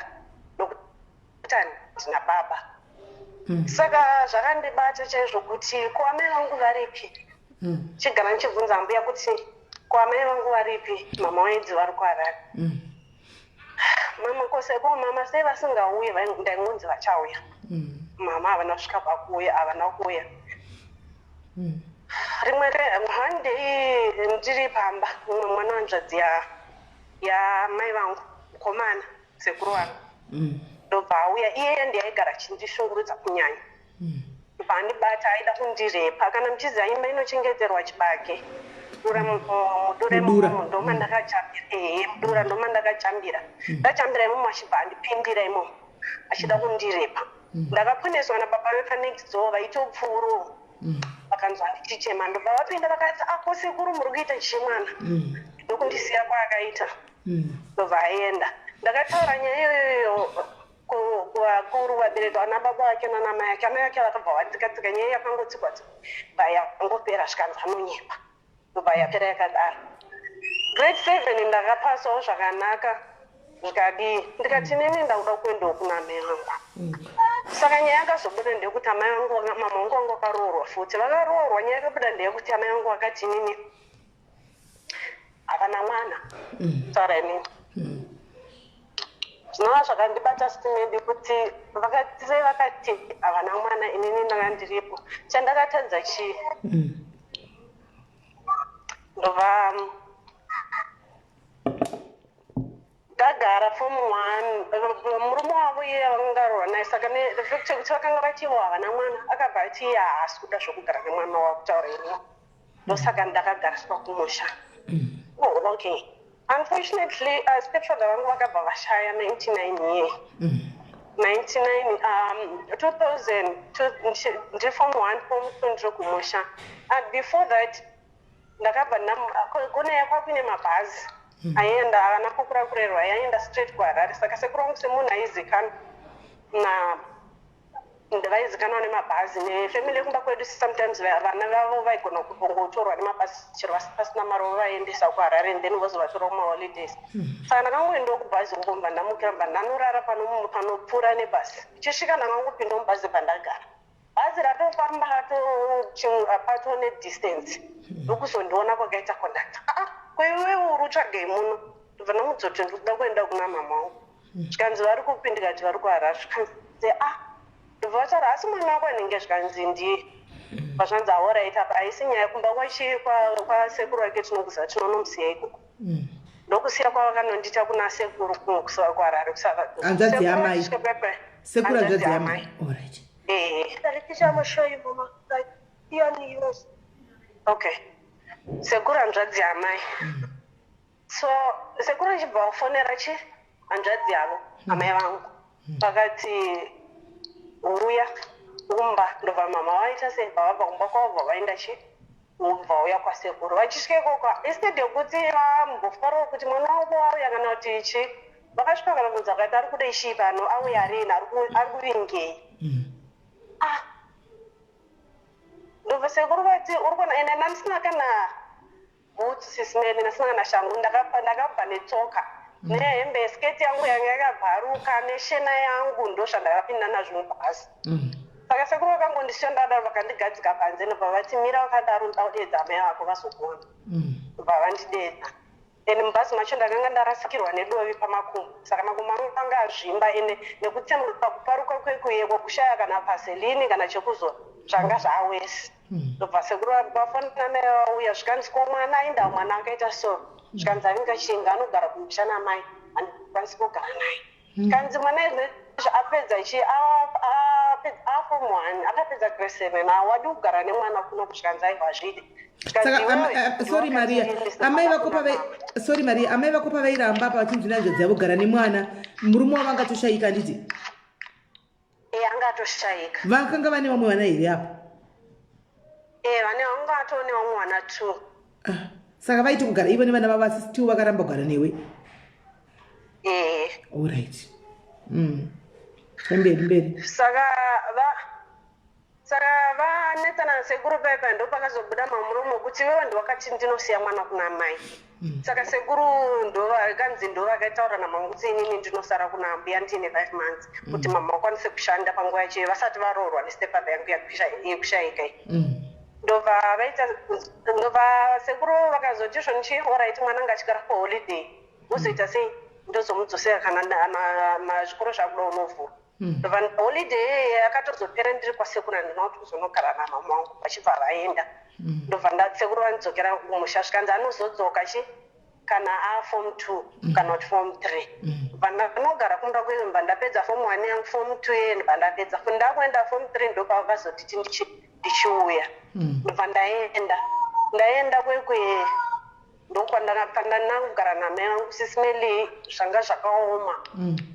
nokuti handina baba. Saka zvakandibata chaizvo kuti ko amai vangu varipi? Chigara ndichibvunza mbuya kuti ko amai vangu varipi? Mama waidzi vari kuHarare. Mama kose ko mama sei vasingauyi? Ndaingonzi vachauya. Mama havana kusvika pakuuya, havana kuuya. Rimwe one day ndiri pamba, mumwe mwana wanzvadzi yamai vangu, mukomana sekuru vangu, ndobva auya. Iyeye ndiye aigara achindishungurudza kunyanya. Ndobva andibata, aida kundirepa. Kana muchiziva imba inochengeterwa chibage, dura, mudura imomo ndomandakajambira. Ehe, mudura ndomandakajambira. Ndajambira imomo, achibva andipindira imomo achida kundirepa. Ndakaponeswa nababa vepanext door, vaitopfuurawo, vakanzwa ndichichema, ndobva vapinda, vakati, "Ako sekuru, muri kuita chii mwana?" Ndokundisiya kwaakaita, ndobva aenda. Ndakataura nyaya iyoyoyo kuvakuru, vabereki, vana baba vake nana mai ake. Amai ake vakabva vatsika-tsika nyaya, yakangotsikwa tsikwa, bva yangopera, zvikanzi anonyepa, ndobva yapera yakadaro. Grade 7 ndakapasawo zvakanaka, zvikadii, ndikati nini ndakuda kuendawo kuna amai vangu. Saka nyaya yakazobuda ndeyekuti amai vangu mama vangu vanga vakaroorwa futi. Vakaroorwa, nyaya yakabuda ndeyekuti amai vangu vakati inini havana mwana. Taura inini. Zvinova zvakandibata sitimedi kuti vakati sei vakati havana mwana inini ndanga ndiripo. Chandakatadza chii? Ndobva ndagara form one, murume wavo iye vanga varoorwa naye, saka nefact yekuti vakanga vatiwo havana mwana, akabva ati iye haasi kuda zvokugara nemwana wavo. Kutaura ini, ndosaka ndakagariswa kumusha. Oh, okay. Unfortunately, stepfather vangu vakabva vashaya 99 year 99, 2000. Ndiri form one, form two, ndiri kumusha. And before that ndakabva kune kwakuine mabhazi aienda havana kukura kurerwa, aienda straight kuHarare. Saka sekuru vangu, semunhu aizikanwa na vaizikanwa nemabhazi nefamily yekumba kwedu, sometimes vana vavo vaigona kungotorwa nemabhazi chero pasina mari, vovaendesa kuHarare and then vozovatora kumaholidays. Saka ndakangoendawo kubhazi uko, mbva ndamukira, mbva ndanorara panopfuura nebhazi. Ichisvika ndangangopinda mubhazi, bva ndagara. Bhazi ratofamba pato nedistance, ndokuzondiona kwakaita kondakta. Aa, kweiwewe uri utsvagei muno? Ndobva ndamudzoti ndikuda kuenda kuna mama wangu. Zvikanzi vari kupi? Ndikati vari kuHarare. Zvikanzi a, ndobva vataura, asi mwana wako anenge? Zvikanzi ndiye. Pazvanzi alright, apa haisi nyaya, kumba kwasekuru wake tinokuziva, tinonomusiya ikoko. Ndokusiya kwavakanondiita kuna sekuru kuHarare. Hanzvadzi yamai, sekuru hanzvadzi yamai, alright. Ehe. Okay, sekuru hanzvadzi yamai. So sekuru achibva vafonera chi hanzvadzi yavo, amai vangu, vakati uya kumba. Ndobva mama vaita sei, bva vabva kumba kwavo, bva vaenda chi bva uya kwasekuru. Vachisvika ikoko, instead yekuti vambofarawo kuti mwana wavo auya kana kuti chi, vakasvika vakabvunza vakati ari kuda chii pano, auya rini, ari kuvingei? Ah, ndobva sekuru vati uri kuona ende ndandisina kana boots, sisimeni, ndasina kana shangu. Ndakabva netsoka nehembe, sketi yangu yanga yakabvaruka neshena yangu, ndo zvandakapinda nazvo mubhazi. Saka sekuru vakangondisiya ndadaro, vakandigadzika panze, ndobva vati mira vakadaro, ndoda kudeedza amai vako vazogona. Ndobva vandidedza, and mubhazi macho ndakanga ndarasikirwa nedovi pamakumbo, saka makumbo angu anga azvimba, ende nekutsemuka, kuparuka kwekuyekwa, kushaya kana vaseline kana chekuzora, zvanga zvawesi. Ndobva sekuru vafonera mai vauya, zvikanzi ko mwana ainda, mwana akaita so. Zvikanzi avinga chinga anogara kumusha namai, handikwanisi kugara naye. Kanzi mwana izvezvi apedza chi aform one, akapedza grade seven, hawadi kugara nemwana kuno? Zvikanzi aiwa, hazvidi. Saka sorry Maria, amai vako pavai, sorry Maria, amai vako pavairamba pa vachinzi nehanzvadzi yavo gara nemwana, murume wavo angatoshayika, handiti? E, angatoshayika. Vakanga vane vamwe vana here apo? E, vane, vanga vatoo nevamwe vana two. Ah, saka vaiti kugara ivo nevana vavo, asi still vakaramba kugara newe? E. Alright, mberi mberi. Saka vanetsana nasekuru paipa, ndo pakazobuda mamuromo kuti iwewe ndiwakati ndinosiya mwana kuna mai. Saka sekuru ndovakanzi ndo vakaitaura namama kuti inini ndinosara kuna ambuya ndiine 5 months, kuti mama vakwanise kushanda panguva yacho vasati varoorwa nestepfather yangu yekushayika iyi. Ndobva vaita, ndobva sekuru vakazoti zvonichi, alright, mwana ngachigara for holiday, wozoita sei, ndozomudzosera kana zvikoro zvakuda unovhura. Ndobva holiday iyeye yakatozopera ndiri kwasekuru, handina kuti kuzonogara namama vangu, vachibva vaenda. Ndobva ndasekuru vandidzokera kumusha, zvikanzi anozodzoka chi kana aform two kana kuti form three. Bva ndanogara kumba kwedu, bva ndapedza form one yangu, form two yeye, ndobva ndapedza. Ndakuenda form three, ndopavazotiti ndichiuya. Ndobva ndaenda kwekwe, ndokwandakugara namai vangu. Sisimeli, zvanga zvakaoma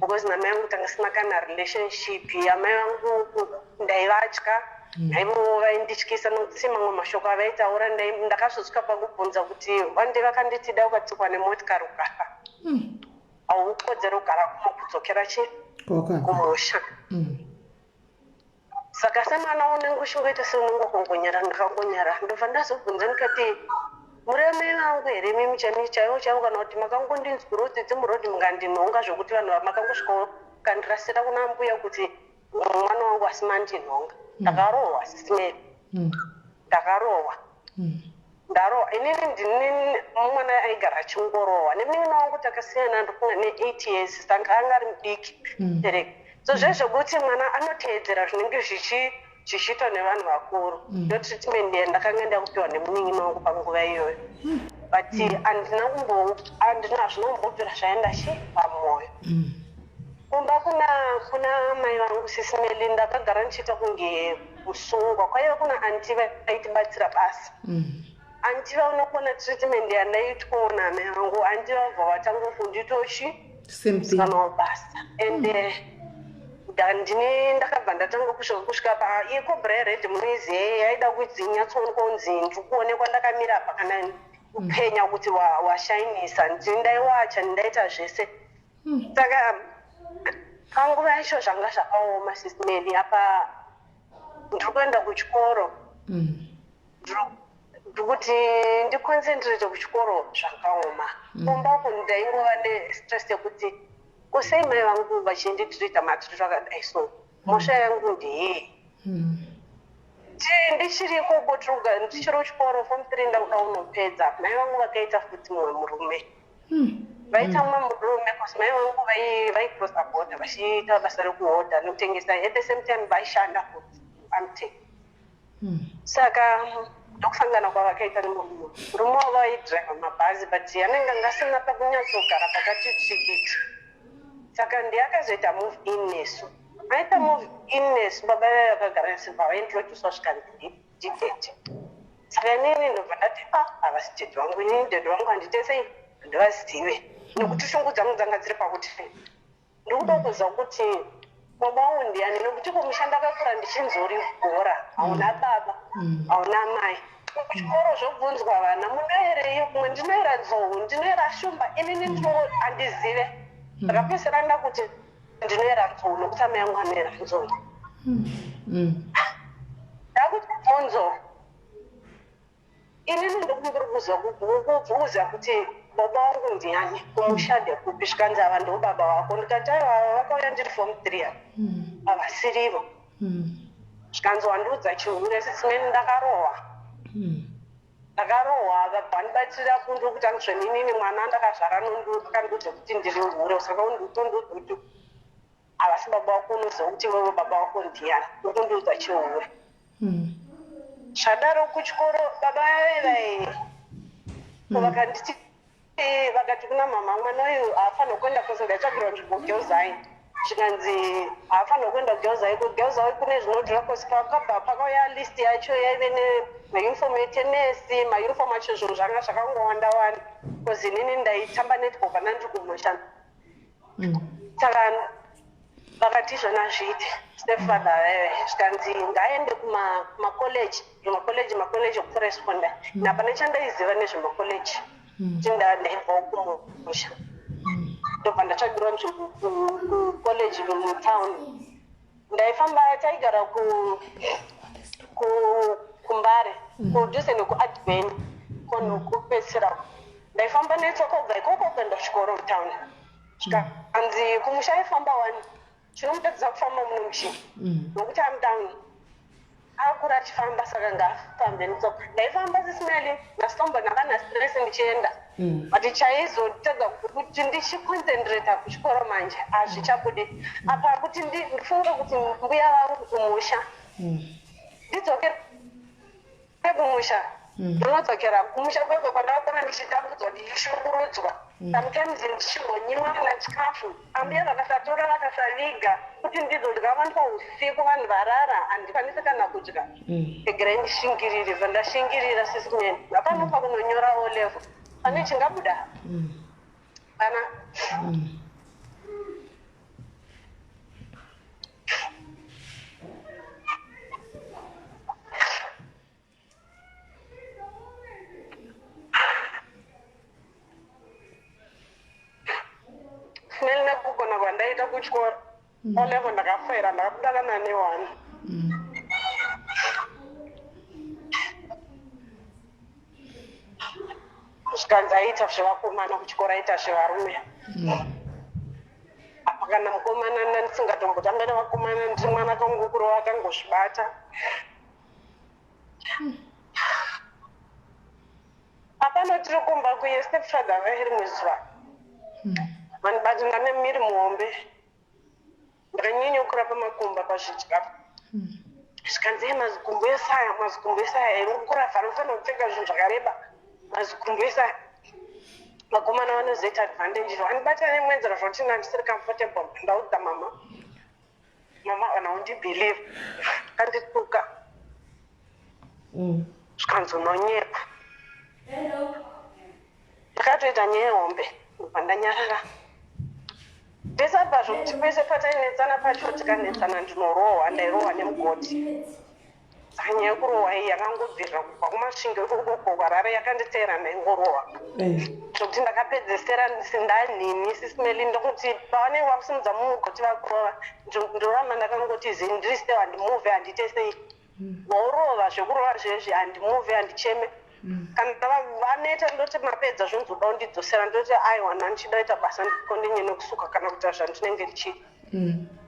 because namai vangu tanga sina kana relationship. Amai vangu ndaivatya, naivo vaindityisa nokuti mamwe mashoko avaitaura, ndakazosvika pakubvunza kuti one day vakanditi dai ukatsikwa nemotikari ukafa, haukodzeri kugara kuno, kudzokera chi kumusha. Saka semwana unenge uchingoita seunenge wakangonyara. Ndakangonyara, ndobva ndazobvunza ndikati muri amai vangu here mimi chami chaivo chaivo, kana kuti makangondinzwirawo tsitsi murodhi mukandinhonga, zvokuti vanhu makangosvikawo kandirasira kuna mbuya kuti Mwana wangu asi mandinhonga. Ndakarohwa Sisi Melly. Ndakarohwa. Ndarohwa. Inini ndini mwana aigara achingorohwa. Nemunin'ina wangu takasiyana ndofunga ne8 years saka anga ari mudiki. Tereka. So zvezvekuti mwana anoteedzera zvinenge zvichi zvichiitwa nevanhu vakuru. Ndo treatment yandakanga ndakupiwa nemunin'ina wangu panguva iyoyo. But handina kumbo handina hazvina kumbobvira zvaenda chi pamwoyo. Kumba kuna kuna mai vangu sisi Melly ndakagara ndichiita kunge musungwa. Kwaiva kuna aunty vaitibatsira basa. Aunty vaunokona treatment yandaitwawo naamai vangu. Aunty vabva vatanga kunditochi Same thing. musikana webasa. And ndine ndakabva ndatanga kusvika kusvika pa iye cobra yered munoiziva yaida kuti inyatsoonekwa kunzi ndiri kuonekwa ndakamira apa kana kupenya kuti washainisa. Ndini ndaiwacha ndaita zvese. Saka panguva yacho zvanga zvakaoma Sisi Melly. Apa ndiri kuenda kuchikoro. Ndiri kuti ndiconcentrate kuchikoro zvakaoma. Kumba uku ndaingova nestress yekuti kusei mai vangu vachinditreata matiriro akadai so. Mhosva yangu ndeyei? Ndichiri ikoko ndichiri kuchikoro form 3 ndakuda kunopedza. Mai vangu vakaita futi mumwe murume. Vaita mumwe murume cause mai vangu vaicrossa border vachiita basa rekuhodha nekutengesa at the same time vaishanda futi amtech. Saka ndokusangana kwavakaita nemurume. Murume wavo aidhiraivha mabhazi but anenge anga asina pakunyatsogara pakati tsvikiti. Saka ndiye akazoita move in nesu. Aita move in nesu baba vayo vakagara nesu bva vaintroducwa zvikanzi ndidaddy. Saka inini ndobva ndati ah havasi daddy vangu inini daddy vangu handite sei handivazive. Nekuti shungu dzangu dzanga dziri pakuti ndikuda kuziva kuti baba vangu ndiani nekuti kumusha ndakakura ndichinzori gora hauna baba hauna mai. Kuchikoro zvobvunzwa vana munoerei kumwe ndinoera nzou ndinoera shumba inini ndino handizive. Ndakapedzisira ndakuti ndinoera nzou nokuti amai vangu anoera nzou. Ndakuti bvunzo inini ndokumbiri kuziva kubvunza kuti baba vangu ndiani kumusha ndekupi zvikanzi ava ndo baba vako ndikati aiwa ava vakauya ndiri form 3 ava havasirivo. Zvikanzi wandiudza chihure Sisi Melly ndakarohwa. Ndakarohwa vabva vandibatsira kundu kuti andizveninini mwana ndakazvara akandiudza kuti ndiri hure saka undiudza kuti havasi baba vako unoziva kuti iwewe baba vako ndiani ukundiudza chihure. Zvadaro kuchikoro baba vaive vakanditi vakati kuna mama mwana uyu haafaniri kuenda kose ndaitsvagirwa nzvimbo Girls High zvikanzi haafaniri kuenda Girls High kuGirls High kune zvinodhura cause pakabva pakauya list yacho yaive nemauniform etenesi mauniform acho zvinhu zvanga zvakangowanda wanda cause inini ndaitamba netball pana ndiri kumusha. Saka vakati izvona zviite stepfather vaive zvikanzi ngaende kumacollege macollege macollege ekucorresponda napane chandaiziva nezvemacollege kuti ndaibvawo kumusha ndobva ndatsvagirwa nzvimbo kucollege mutown ndaifamba taigara kumbare kudhuze nekuadben konokupedzisira ndaifamba netsoka kubva ikoko kuenda kuchikoro mutown zvikanzi kumusha aifamba wani chinomutadzisa kufamba muno muchii nokuti amutown akura achifamba saka ngaafambe netsoka ndaifamba Sisi Melly ndasitombo ndakana stress ndichienda but chaizotadza kuti ndichiconcentrata kuchikoro manje hazvichabudi apa kuti ndifunge kuti mbuya vangu kumusha ndidzokere kumusha ndinodzokera kumusha kwekwe kwandakakura ndichitambudzwa ndichishungurudzwa sometimes ndichimbonyimwa kana chikafu ambuya vakasatora vakasaviga kuti ndizodya vanhu usiku vanhu varara handikwanisi kana kudya regerai ndishingirire bva ndashingirira Sisi Melly hapana pakunonyora O level pane chingabuda pana. Sineli nekugona kwandaita kuchikoro O level ndakafaira ndakabuda kana ne1. Zvikanzi aita zvevakomana kuchikoro aita zvevarume. Kana mukomana ndandisingatombotamba nevakomana, ndiri mwana kangokura akangozvibata. Hapana, tiri kumba kuye stepfather vairi muzuva vandibati ndane miri muhombe, ndakanyanya kukura pamakumba pazvidya. Zvikanzi, "Ye, mazikumbo esaya, mazikumbo esaya eri kukura, vanofanira kupfeka zvinhu zvakareba, mazikumbo esaya, vakomana vanozoita advantage." Vandibata nemwenzera zvokuti ndandisiri comfortable. Ndaudza mama, mama kana undibelieve, kandituka. Zvikanzi, "Unonyepa." Ndakatoita nyaya hombe, ndobva ndanyarara. Ndisabva zvokuti pese patainetsana pacho, tikanetsana ndinorohwa, ndairohwa nemugoti. Saka nyaya yekurohwa iyi yakangobvirira kubva kuMasvingo ikoko kuHarare, yakanditeera, ndaingorohwa zvokuti ndakapedzesera ndanhini. Sis Melly, ndokuti pavanenge vakusimudza mumugoti vakurova, ndoramba ndakangoti zi, ndiri still, handimuvhe, handiite sei. Vorova zvekurova zvezvi, handimuvhe, handicheme. Kana vaneta, ndoti, "Mapedza?" Zvonzi, "Uda kundidzosera?" Ndoti, "Aiwa, ndandichida kuita basa, ndikondinyene nekusuka kana kuita zvandinenge ndichiita."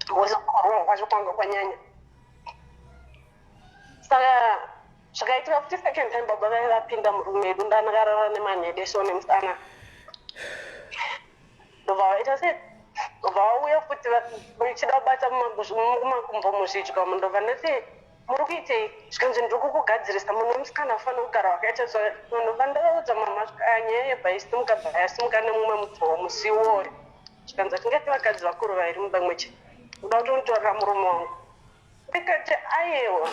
Because kurohwa kwacho kwanga kwanyanya. Saka zvakaitika kuti second time baba vaiva vapinda murumu medu, ndandakarara nemanhede so nemusana. Ndobva vaita sei, ndobva vauya futi vachida kubata mumakumbo muzvidya umu. Ndobva ndati, "Muri kuitei?" Zvikanzi, "Ndiri kukugadzirisa, munhu wemusikana afanira kugara wakaita so." Ndobva ndavaudza mama nyaya yebva isimuka, bva yasimuka nemumwe mubvowo musi iwoyo. Zvikanzi, "Tingati vakadzi vakuru vairi mumba mweche, uda kutonditorera murume wangu?" Ndikati, "Aiwa,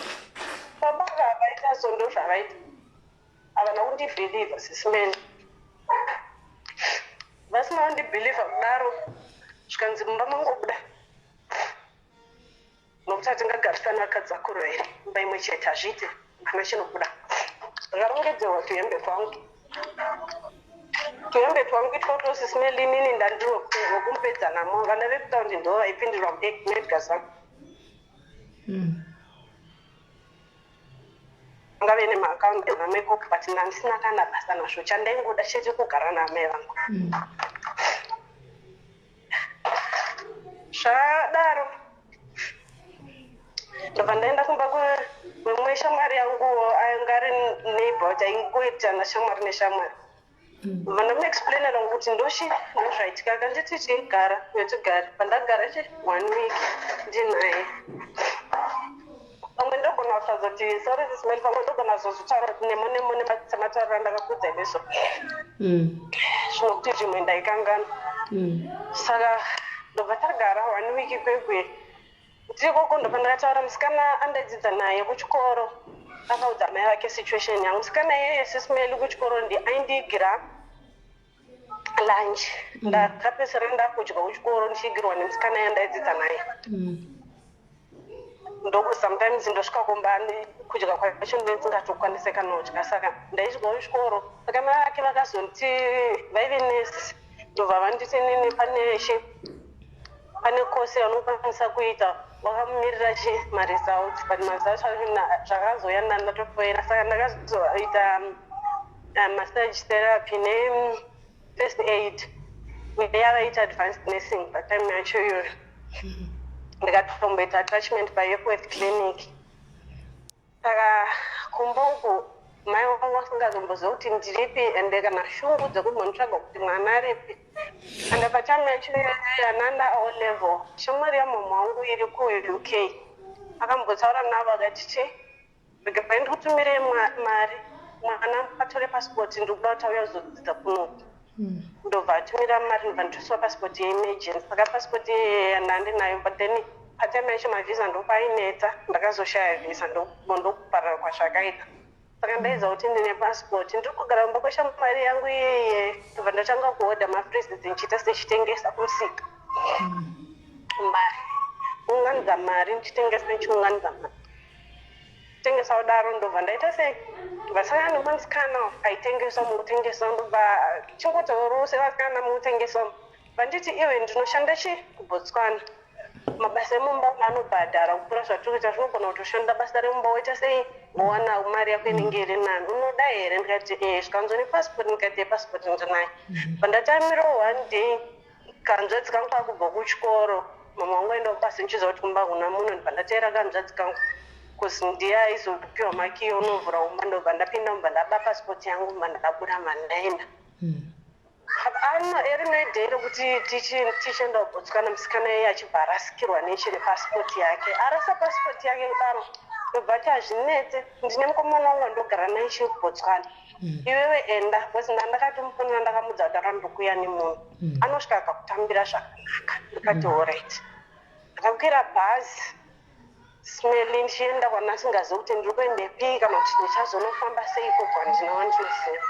baba vavaita so." Ndo zvavaita, havana kundibhilivha. Sis Melly, vasina kundibhilivha kudaro, zvikanzi, "Mumba mangobuda, nokuti hatingagarisani vakadzi vakuru here mumba imwe chete, hazviite, hapana chinobuda." Ndakarongedzerwa tuhembe twangu, tuhembe twangu itwotwo. Sis Melly, inini ndandiri wekumupedza namo. Vana vekutaundi ndo vaipindirwa muEdgars, ngave nemaakaundi namekoko, but ndandisina kana basa nazvo. Chandaingoda chete kugara naamai vangu. Zvadaro, ndobva ndaenda kumba kwemwe shamwari yanguwo, anga ari neighbor, taingoitana shamwari neshamwari. Ndobva ndamuexplainera kuti ndochi ndozvaitika. Akanditi, "Chigara yotigare." Pandagara chi one week ndinaye, pamwe ndogona kusazoti, sorry Sis Melly, pamwe ndogona kuzozvitaura kuti nemo nemo sematauriro andakakudza izvo, zvinokuti zvimwe ndaikanganwa. Saka ndobva tagara one week kwekwe ndirikoko. Ndobva ndakataura musikana andaidzidza naye kuchikoro, akaudza mai vake situation yangu. Musikana iyeye, Sis Melly, kuchikoro ndi aindiigira lunch. Ndakapedzisira ndakudya kuchikoro ndichiigirwa nemusikana yandaidzidza naye. Ndoku sometimes ndosvika kumba, kudya kwacho ndingatokwanise kana kudya, saka ndaidya kuchikoro. Saka mai vake vakazonditi, vaive nesi, ndobva vanditi, "Nini pane chi pane course yaunokwanisa kuita wakamumirira chi maresults." But maresults acho zvakazouya ndatofoira. Saka ndakazoita massage therapy ne first aid neyavaita advanced nursing patime yacho iyoyo. Ndikatomboita attachment paEpworth Clinic. Saka kumba uku mai vangu vasingazomboziva kuti ndiripi, ende kana shungu dzekumbonditsvaga kuti mwana aripi. Ende patime yacho yananda O level, shamwari yamama wangu iri kuUK akambotaura navo, akati, "Chi regai ndikutumirei mari, mwana atore pasipoti, ndikuda kuti auya kuzodzidza kunoku." Ndobva atumira mari, ndobva nditoiswa pasipoti yeemergency. Saka pasipoti iyeye ndandinayo, but then patime yacho mavhisa ndopainetsa, ndakazoshaya vhisa, ndokuparara kwazvakaita. Saka ndaiziva kuti ndine pasipoti, ndiri kugara mumba kweshamwari yangu iyeye. Ndobva ndatanga kuhodha mafreezits, ndichiita sechitengesa kumusika mari, kuunganidza mari, ndichitengesa, ndichiunganidza mari, tengesa kudaro. Ndobva ndaita sei, vasangana nemusikana aitengesa mukutengesa. Ndobva chingotaurawo sevasikana mukutengesa. Vanditi, "Iwe, ndinoshanda chi kuBotswana, mabasa emumba anobhadhara kupfuura zvatiri kuita. Zvinogona kutoshanda basa remumba, woita sei, wowana mari yako inenge iri nani. Unoda here?" Ndikati, "E." Zvikanzi, "Nepasipoti?" Ndikati, "Epasipoti ndinayo." Pandatamirawo one day. Kanzvadzi kangu kakubva kuchikoro, mama wangu aenda kubasa, ndichiziva kuti kumba kuna munhu. Ndibva ndateera kanzvadzi kangu kuzi ndiye aizopiwa makiyi unovhura umba. Ndobva ndapinda, mubva ndaba pasipoti yangu, mubva ndabuda, mba ndaenda. Ano rimwe day rokuti tichienda kuBotswana, musikana iye achibva arasikirwa nechine pasipoti yake, arasa pasipoti yake kudaro. Ndobva ati, "Hazvinetse, ndine mukomana wangu wandogara naye chiri kuBotswana. Iwewe enda," because ndandakatomufonera, ndakamudza kuti arandikuuya nemunhu anosvika akakutambira zvakanaka. Ndikati, "Alright." Ndakakwira bhazi smeli, ndichienda kwandasingazivi kuti ndiri kuendepi kana kuti ndichazonofamba seiko kwandinova ndinoziva.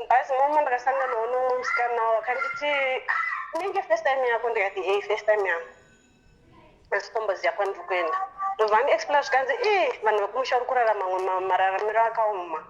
Bhazi momo ndakasanganawo nomumwe musikana wakanditi, "Inenge first time yako?" Ndikati, "Ei, first time yangu, asitomboziva kwandiri kuenda." Ndobva ndiexplain, zvikanzi, "I vanhu vekumusha uri kurarama mamwe mararamiro akaoma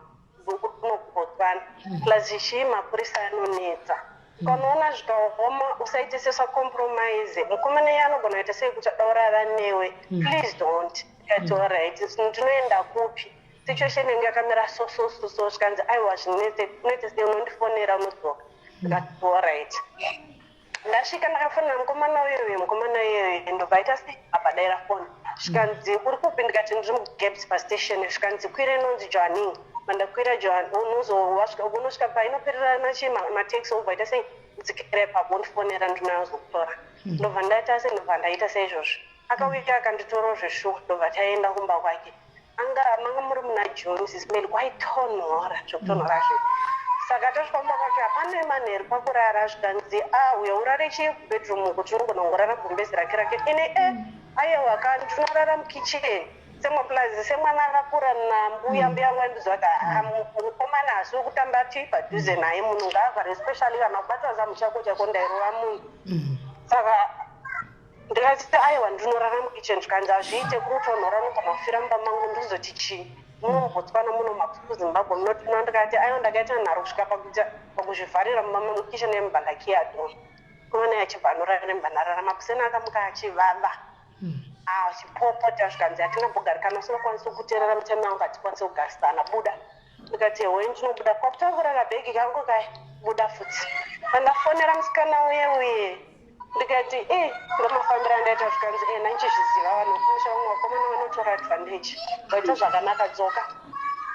kunokuBotswana, plus chii, mapurisa anonetsa. Ukanoona zvikaoma, usaite sesacompromise. Mukomana iye anogona kuita sei kuti adaurara newe? Please don't." Ndikati, "Alright, ndinoenda kupi? Situation yangu yakamira so so so so." Zvikanzi, "Aiwa, zvinetse, unoite sei, unondifonera, unodzoka." Ndikati, "Alright." Ndasvika, ndakafonera mukomana uyoyo. Mukomana uyoyo ndobva aita sei, abhadaira foni. Zvikanzi, "Uri kupi?" Ndikati, "Ndiri muGaps pastation." Zvikanzi, "Kwira inonzi Jwaneng." Mandakwira, unosvika painoperera nachi mataxi, obva aita sei, dzikira ipapo, undifonera, ndinozokutora. Ndobva ndaita sei, ndobva ndaita saizvozvo. Akauya akanditorawo zveshuwa, ndobva taenda kumba kwake. Anga manga muri muna June, sismeli, kwaitonhora zvokutonhora zve. Saka tasvika kumba kwake, hapana manheru pakurara. Zvikanzi, "A, uya urare chii kubedroom uku, tinogona kungorara gumbezi rake rake." Ine e, aiwa ka, ndinorara mukicheni semwa, plus semwana akakura nambuya. Mbuya yangu aindiziva kuti, "Ah, mukomana hasi wekutamba ti padhuze naye, munhu ngaavhare, especially kana kubatwa zamu chako chako." Ndairova munhu. Saka ndikati, "Aiwa, ndinorara mukicheni." Zvikanzi, "Hazviite, kuri kutonhora, unogona kufira mumba mangu, ndizoti chii muno muBotswana, muno mapfuku Zimbabwe munotona." Ndikati, "Aiwa." Ndakaita nharo kusvika pakuita pakuzvivharira mumba mukicheni yemubva ndakiya door. Mukomana achibva anorara nemba, ndarara. Makuseni akamuka achivava, achipopota. Zvikanzi, "Hatingambogari kana usingakwanisi kuteerera mitemo yangu, hatikwanisi kugarisana, buda." Ndikati, "Hoi, ndinobuda." Kwakutakura kabhegi kangu kai, buda futi. Pandafonera musikana uye uye, ndikati, "E, ndomafambiro andaita." Zvikanzi, "E, ndanchizviziva, vanhu vekumusha vamwe vakomana vanotora advantage. Waita zvakanaka, dzoka."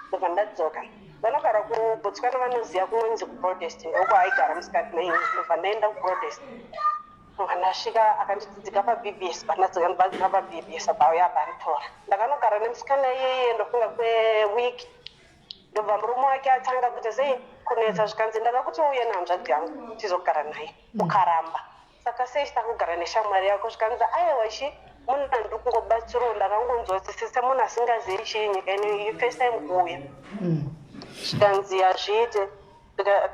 Ndobva ndadzoka. Vanogara kuBotswana vanoziva kunonzi kuBroadest, ndokwaaigara musikana ine. Ndobva ndaenda kuBroadest. Ndobva ndasvika, akandidzidzika paBBS. Pandadzoka, ndobadzika paBBS, abauya abanditora. Ndakanogara nemusikana iyeye, ndofunga kweweek. Ndobva murume wake atanga kuita sei, kunetsa. Zvikanzi, "Ndakakuti uye nehanzvadzi yangu tizogara naye, ukaramba. Saka sei chita kugara neshamwari yako?" Zvikanzi, "Aiwa, chi munhu andiri kungobatsirawo, ndakangonzwa kuti semunhu asingazivi chii nyika ino, first time kuuya." Zvikanzi, "Hazviite."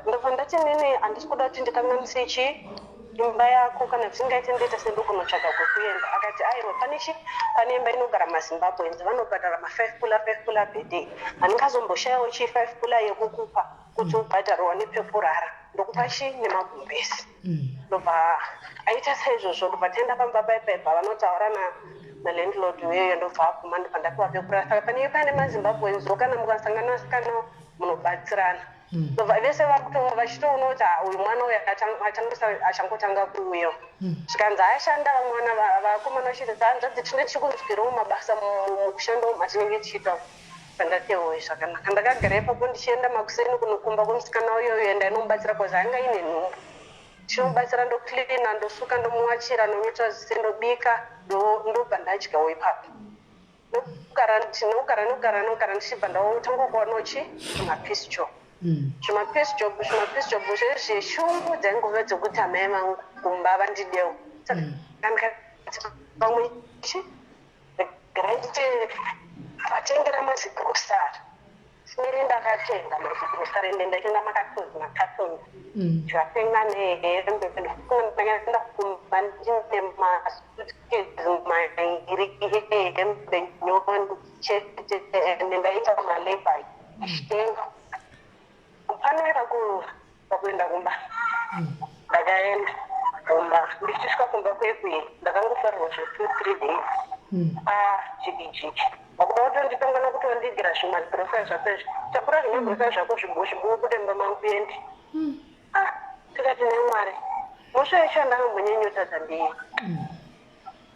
Ndobva ndati, "Nini handisi kuda kuti ndikanganise chii imba yako. Kana zvisingaite, ndoita sendokunotsvaga kwekuenda." Akati, "Aiwa, pane chi pane imba inogara maZimbabweans, vanobhadhara ma5 pula, 5 pula per day. Handingazomboshayiwo chi 5 pula yekukupa kuti ubhadharwa nepekurara. Ndokupa chi nemagumbezi." Ndobva aita saizvozvo. Ndobva taenda pamba paipaipa, vanotaura nalandlord uyoyo. Ndobva abvuma, ndobva ndapiwa pekurara. Saka panenge paine maZimbabweans, kana mukasangana vasikana munobatsirana. Ndobva vese vakutova vachitoona kuti, "Ah, uyu mwana uyu achangotanga kuuya." Zvikanzi ashanda, vamwana vakomana vachiti, "Hanzvadzi, tine tichikunzwirawo mabasa mukushandawo matinenge tichiita." Pandatewo zvakanaka. Ndakagara ipapo, ndichienda makuseni kunokumba kwemusikana uyoyo. Ndainomubatsira cause anga ine nhumbu. Ndinomubatsira, ndocleana, ndosuka, ndomuwachira, ndomuita zvese, ndobika, ndobva ndadyawo ipapo. Nogara, tinogara, nogara, nogara, ndichibva ndatanga kuonawo chi zvimapiece job, zvimapiece job, zvimapiece job zvezveshungu dzaingove dzekuti amai vangu kumba vandidewo. Saka ndikati, pamwe chi regai nditi vatengera mazigrosari. Siniri ndakatenga mazigrosari, ende ndatenga macartons, macartons. Ndikatenga nehembe. Ndakaenda kumba ndine masuitcase mairi ehembe nyowani chete, ende ndaita malabel ndichitenga. Panoita pakuenda kumba, ndakaenda kumba. Ndichisvika kumba kwekwe, ndakangofarirwa zve 2-3 days. Jiki jiki, vakuda kutonditonga nokutondigira zvimagrosa zvako izvi, takura zvimagrosa zvako, zvibude mumba mangu, endi. Ah, tikati, "Nemwari." Mhosva yacho yandakambonyanyotadza ndei?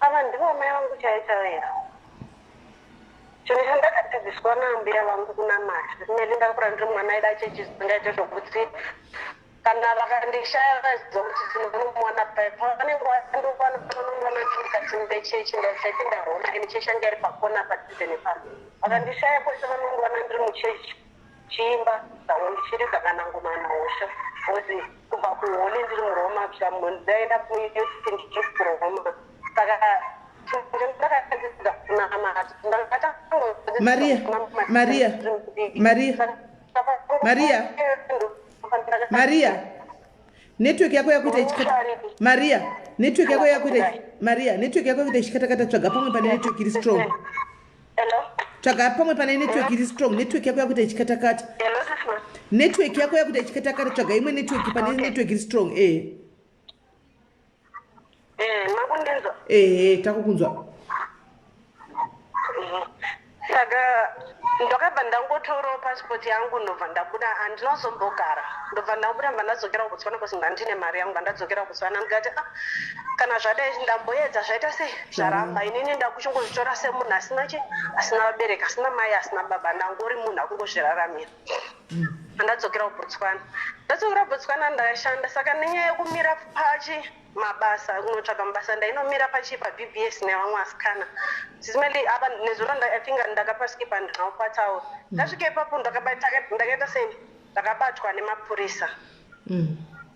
Ava ndivo amai vangu chaivo chaivo here? Chinhu chandakadzidziswa naambuya vangu kunamata. Meli ndakakura ndiri mwana aida chechi zvisingaite zvokuti kana vakandishaya vaziva kuti tinomuwana pai pavanenge vandiwana vanondiwana ndiri mukati mechechi ndaisapinda Roma ende chechi yanga iri pakona padhuze nepano. Vakandishaya kwese vanondiwana ndiri muchechi chiimba zvamwe ndichiridza kana ngoma nahosha because kubva kuholi ndiri muroma kusvika ndaenda kuyouth ndiri kuroma saka ndakadzidza kunamata. Ndakatanga Maria, Maria, Maria, Maria, Maria, network yako yakuita ichikata. Maria, network yako yakuita, Maria, network yako yakuita ichikatakata. Tsvaga pamwe pane network iri strong. Hello? Tsvaga pamwe pane network iri strong. Network yako yakuita ichikatakata. Hello, Sisma. Network yako yakuita ichikatakata. Tsvaga imwe network pane network iri strong. Makundinzwa? Eh, takukunzwa. Saka ndakabva ndangotorawo pasipoti yangu, ndobva ndabuda. Handinozombogara, ndobva ndabuda, bva ndadzokera kuBotswana because ndandine mari yangu. Ndadzokera kuBotswana ndikati, "Ah, kana zvadai, ndamboedza, zvaita sei, zvaramba. Inini ndakuchingozvitora semunhu asina chi asina vabereki, asina mai, asina baba. Ndangori munhu akungozviraramira." Ndadzokera kuBotswana, ndadzokera kuBotswana, ndashanda. Saka nenyaya yekumira pachi mabasa, kunotsvaga mabasa, ndainomira pachi paBBS nevamwe asikana. Zimeli apa nezuro I think ndakapaskipa, ndinaupataura. Ndasvika ipapo, ndakaita sei, ndakabatwa nemapurisa.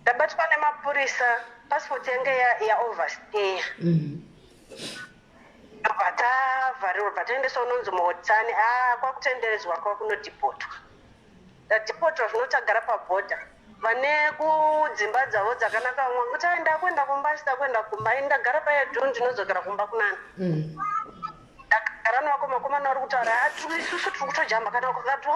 Ndabatwa nemapurisa, pasipoti yange yaoverstay. Ndobva tavharirwa, bva taendeswa unonzi muHotani. A, kwakutenderedzwa, kwakunodhipotwa. Ndadhipotwa zvino, tagara pabhodha. Vane kudzimba dzavo dzakanaka, vamwe kuti, "Ai, ndakuenda kumba," asida kuenda kumba. Ai, ndagara paya dhu, ndinodzokera kumba kunani? Ndagara nevakomakomana vari kutaura, "Ah, isusu tiri kutojamba kana kukati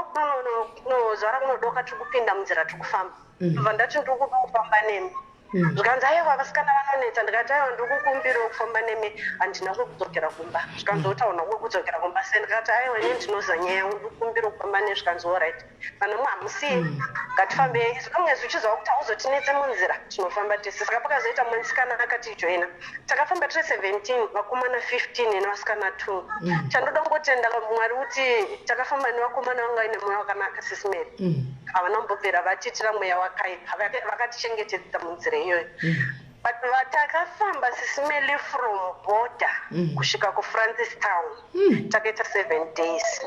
zuva kunodoka, tiri kupinda munzira, tiri kufamba." Ndobva ndati, "Ndiri kuda kufamba nemi." Zvikanzi, "Aiwa, vasikana vanonetsa." Ndikati, "Aiwa, ndiri kukumbirawo kufamba nemi, handina kwekudzokera kumba." Zvikanzi, "Utaona kwekudzokera kumba sei?" Ndikati, "Aiwa, ini ndinoziva nyaya yangu, ndiri kukumbira kufamba nemi." Zvikanzi, "Alright, vanhu hamusiye, ngatifambei. Pamwe uchiziva kuti hauzotinetse munzira, tinofamba tese." Saka pakazoita musikana akatijoina, takafamba tiri 17, vakomana 15 nevasikana 2. Chandoda kungotenda Mwari kuti takafamba nevakomana vanga vaine mweya wakanaka, Sisimeri. Havana kumbobvira vatiitira mweya wakaipa, vakatichengetedza munzira iyoyo. But takafamba, Sisimeli, from border kusvika kuFrancistown, takaita 7 days.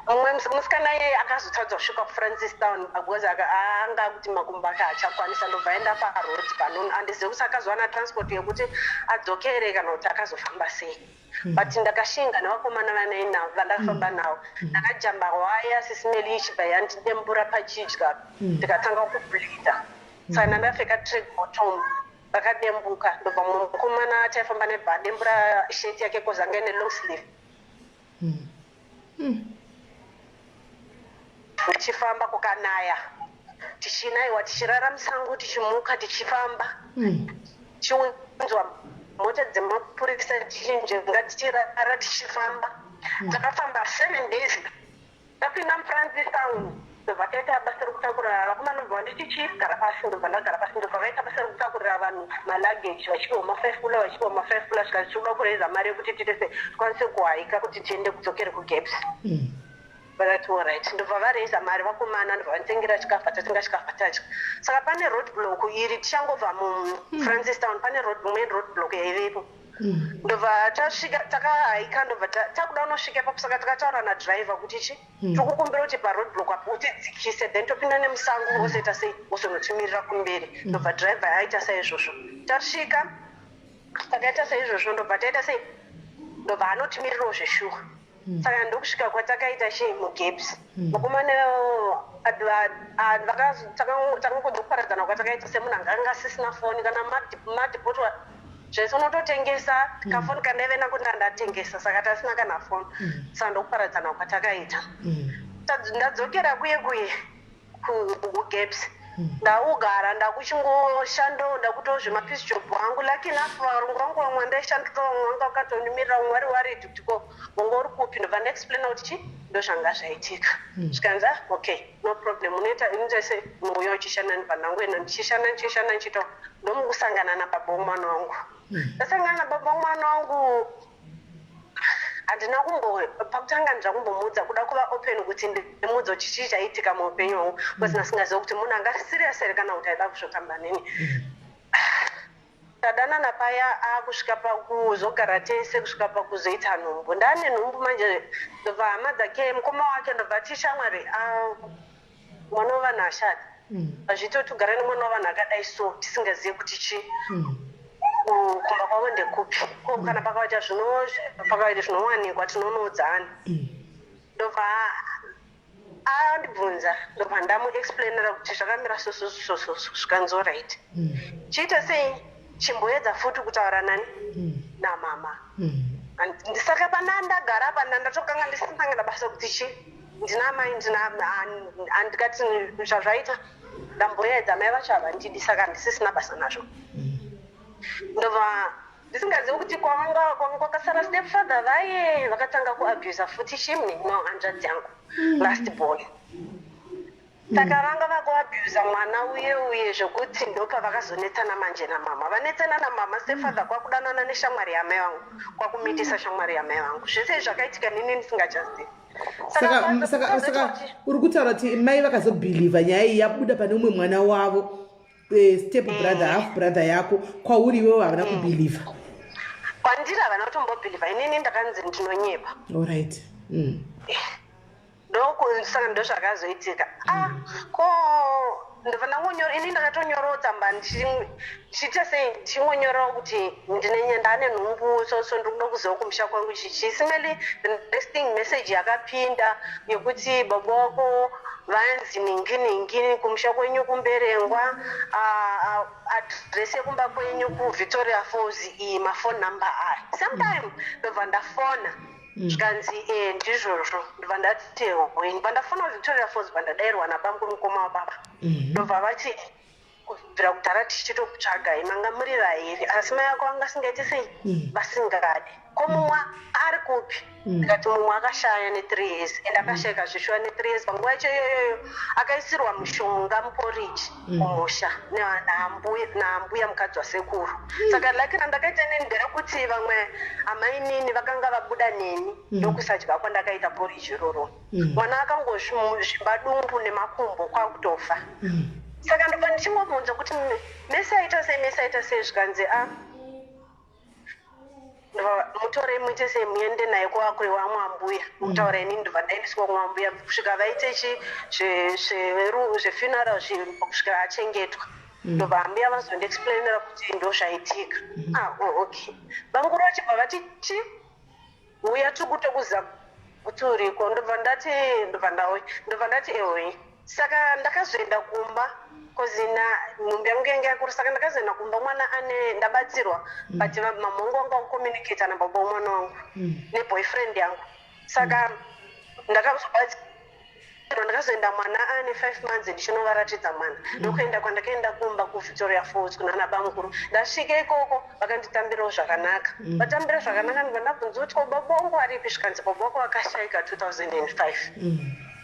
Mumwe musikana iyeye akazotadza kusvika kuFrancistown because anga kuti makumbo ake haachakwanisa, ndobva aenda paroad pano. Handizivi kuti akazowana transport yekuti adzokere kana kuti akazofamba sei, but ndakashinga nevakomana vanainavo vandakafamba navo. Ndakajamba waya, Sisimeli, ichibva yandidembura pachidya, ndikatanga kubleeda. Saka ndandapfeka track bottom, rakadembuka. Ndobva mumwe mukomana taifamba nebva adembura shirt yake cause anga ine long sleeve. Tichifamba kukanaya, tichinayiwa, tichirara musango, tichimuka, tichifamba, tichiunzwa mota dzemapurisa, tichinjenga, tichirara, tichifamba. Takafamba 7 days. Tapinda muFrancistown, ndobva taita basa rekutakura vakomana. Ndobva vanditi, "Chigara pasi." Ndobva ndagara pasi. Ndobva vaita basa rekutakurira vanhu maluggage, vachipiwa ma5 pula, vachipiwa ma5 pula. Svika tichikuda kuraisa mari yekuti tiite se tikwanise kuhaika kuti tiende kudzokere kuGaps. Vakati, "Alright." Ndobva varaisa mari vakomana, ndobva vanditengera chikafu. Tatenga chikafu, tadya. Saka pane road block iri, tichangobva muFrancistown, pane road, main road block yaivepo. Ndobva tasvika, takahaika, ndobva takuda kunosvika ipapo. Saka takataura nadhiraivha kuti chi tikukumbira kuti paroad block apo utidzikise, then topinda nemusango, wozoita sei, wozonotimirira kumberi. Ndobva dhiraivha aita saizvozvo. Tasvika, takaita saizvozvo, ndobva taita sei, ndobva anotimirirawo zveshuwa. Saka ndokusvika kwatakaita chi muGaps. Mukomana takangodzokuparadzana kwatakaita semunhu anga anga asisina foni. Kana madhipotwa zvese unototengesa kafoni kandaive nako, ndandatengesa. Saka tasina kana foni. Saka ndokuparadzana kwatakaita. Ndadzokera kuye kuye kuGaps, ndakugara, ndakuchingoshandawo, ndakuitawo zvemapiece job angu. Lucky enough, varungu vangu vamwe vandaishandira, vamwe vanga vakatondimirira, vamwe vari worried kuti, "Ko, wanga uri kupi?" Ndobva ndaexplaina kuti chi Ndozvanga zvaitika. Zvikanzi, "Ah, okay, no problem, unoita unoita sei, unouya uchishanda." Ndibva ndangoenda ndichishanda, ndichishanda, ndichiita ndomukusangana nababa womwana wangu. Ndasangana nababa womwana wangu, handina kumbo, pakutanga handina kumbomuudza, kuda kuva open kuti ndimuudze kuti chii chaitika muupenyu hwangu, because ndasingaziva kuti munhu anga serious here kana kuti aida kuzvotamba neni. Tadanana paya, akusvika pakuzogara tese, kusvika pakuzoita nhumbu. Ndaane nhumbu manje, ndobva hama dzake, mukoma wake, ndobva ti, "Shamwari, ah, mwana wevanhu ashata, hazviiti ugare nemwana wevanhu akadai so tisingazivi kuti chi kumba kwavo ndekupi. Ko kana pakaita pakaita zvinowanikwa, tinonoudzana." Ndobva andibvunza, ndobva ndamuexplainera kuti zvakamira so so so so so. Zvikanzi, "Alright, chiita sei, chimboedza futi kutaura nani, namama." Saka pana ndagara pana ndatokanga ndisina basa kuti chi ndina mai, ndina handikati zvazvaita, ndamboedza, mai vacho havandidi, saka handisisina basa nazvo. Ndobva ndisingazivi kuti kwavanga kwanga kwakasara stepfather vaye vakatanga kuabusa futi chimwe no hanzvadzi yangu, last born. Saka vanga vakuabusa mwana uye uye zvokuti ndopavakazonetsana manje namama. Vanetsana namama, stepfather kwakudanana neshamwari yamai vangu, kwakumitisa shamwari yamai vangu. Zvese izvi zvakaitika nini ndisingachazivi. Saka uri kutaura kuti mai vakazobhilivha nyaya iyi yabuda pane umwe mwana wavo, step brother, half brother yako. Kwauri iwewo havana kubhilivha? Kwandiri havana kutombobhilivha. Inini ndakanzi ndinonyepa. Alright. Saka ndozvakazoitika. Ah, ko ndobva ndangonyora, ini ndakatonyorawo tsamba ndichiita sei, ndichingonyorawo kuti ndine ndane nhumbu, so so, ndiri kuda kuziva kumusha kwangu chichi. Simeli, the next thing, message yakapinda yekuti baba wako vanzi ningi ningi, kumusha kwenyu kuMberengwa, address yekumba kwenyu kuVictoria Falls iyi, mafone number aya. Same time ndobva ndafona, zvikanzi, "E, ndizvozvo." Ndobva ndati, "Hwe." Ndobva ndafona kuVictoria Falls, bva ndadayirwa nabamukuru, mukoma wababa. Ndobva vati, "Kubvira kudhara tichitokutsvagai, manga muri vairi, asi mai ako vanga asingaiti sei, vasingadi. Ko mumwe ari kupi?" Ndikati, "Mumwe akashaya ne3 years." And akashayika zvishuwa ne3 years. Panguva yacho iyoyoyo akaisirwa mushonga muporiji kumusha naambuya mukadzi wasekuru. Saka lucky randakaita neni nderekuti vamwe amainini vakanga vabuda neni, ndokusadya kwandakaita poriji iroro. Mwana akangozvimba dumbu nemakumbo, kwakutofa. Saka ndobva ndichingobvunza kuti mese aita sei, mese aita sei. Zvikanzi, "A, mutorei, muite sei, muende naye kwakwe wamwambuya mutaura." Inini ndobva ndaendeswa kumwambuya kusvika vaite chi zvefuneral, kusvika achengetwa. Ndobva ambuya vazondiexplainera kuti ndo zvaitika. Ah, oh, okay. Bamukuru vachibva vati chi, "Uya, tiri kutokuziva kuti uriko." Ndobva ndati, ndobva ndauya, ndobva ndati, "Ehoi." Saka ndakazoenda kumba cause na nhumbi yangu yange yakuru. Saka ndakazoenda kumba mwana ane ndabatsirwa, but mama wangu wanga kucommunicata nababa womwana wangu neboyfriend yangu. Saka ndakazobatsirwa, ndakazoenda mwana ane 5 months, ndichinovaratidza mwana. Ndokuenda kwandakaenda kumba kuVictoria Falls kunana bamukuru. Ndasvika ikoko, vakanditambirawo zvakanaka. Vatambira zvakanaka, ndibva ndabvunza kuti, "Ko baba wangu aripi?" Zvikanzi, "Baba wako vakashayika 2005."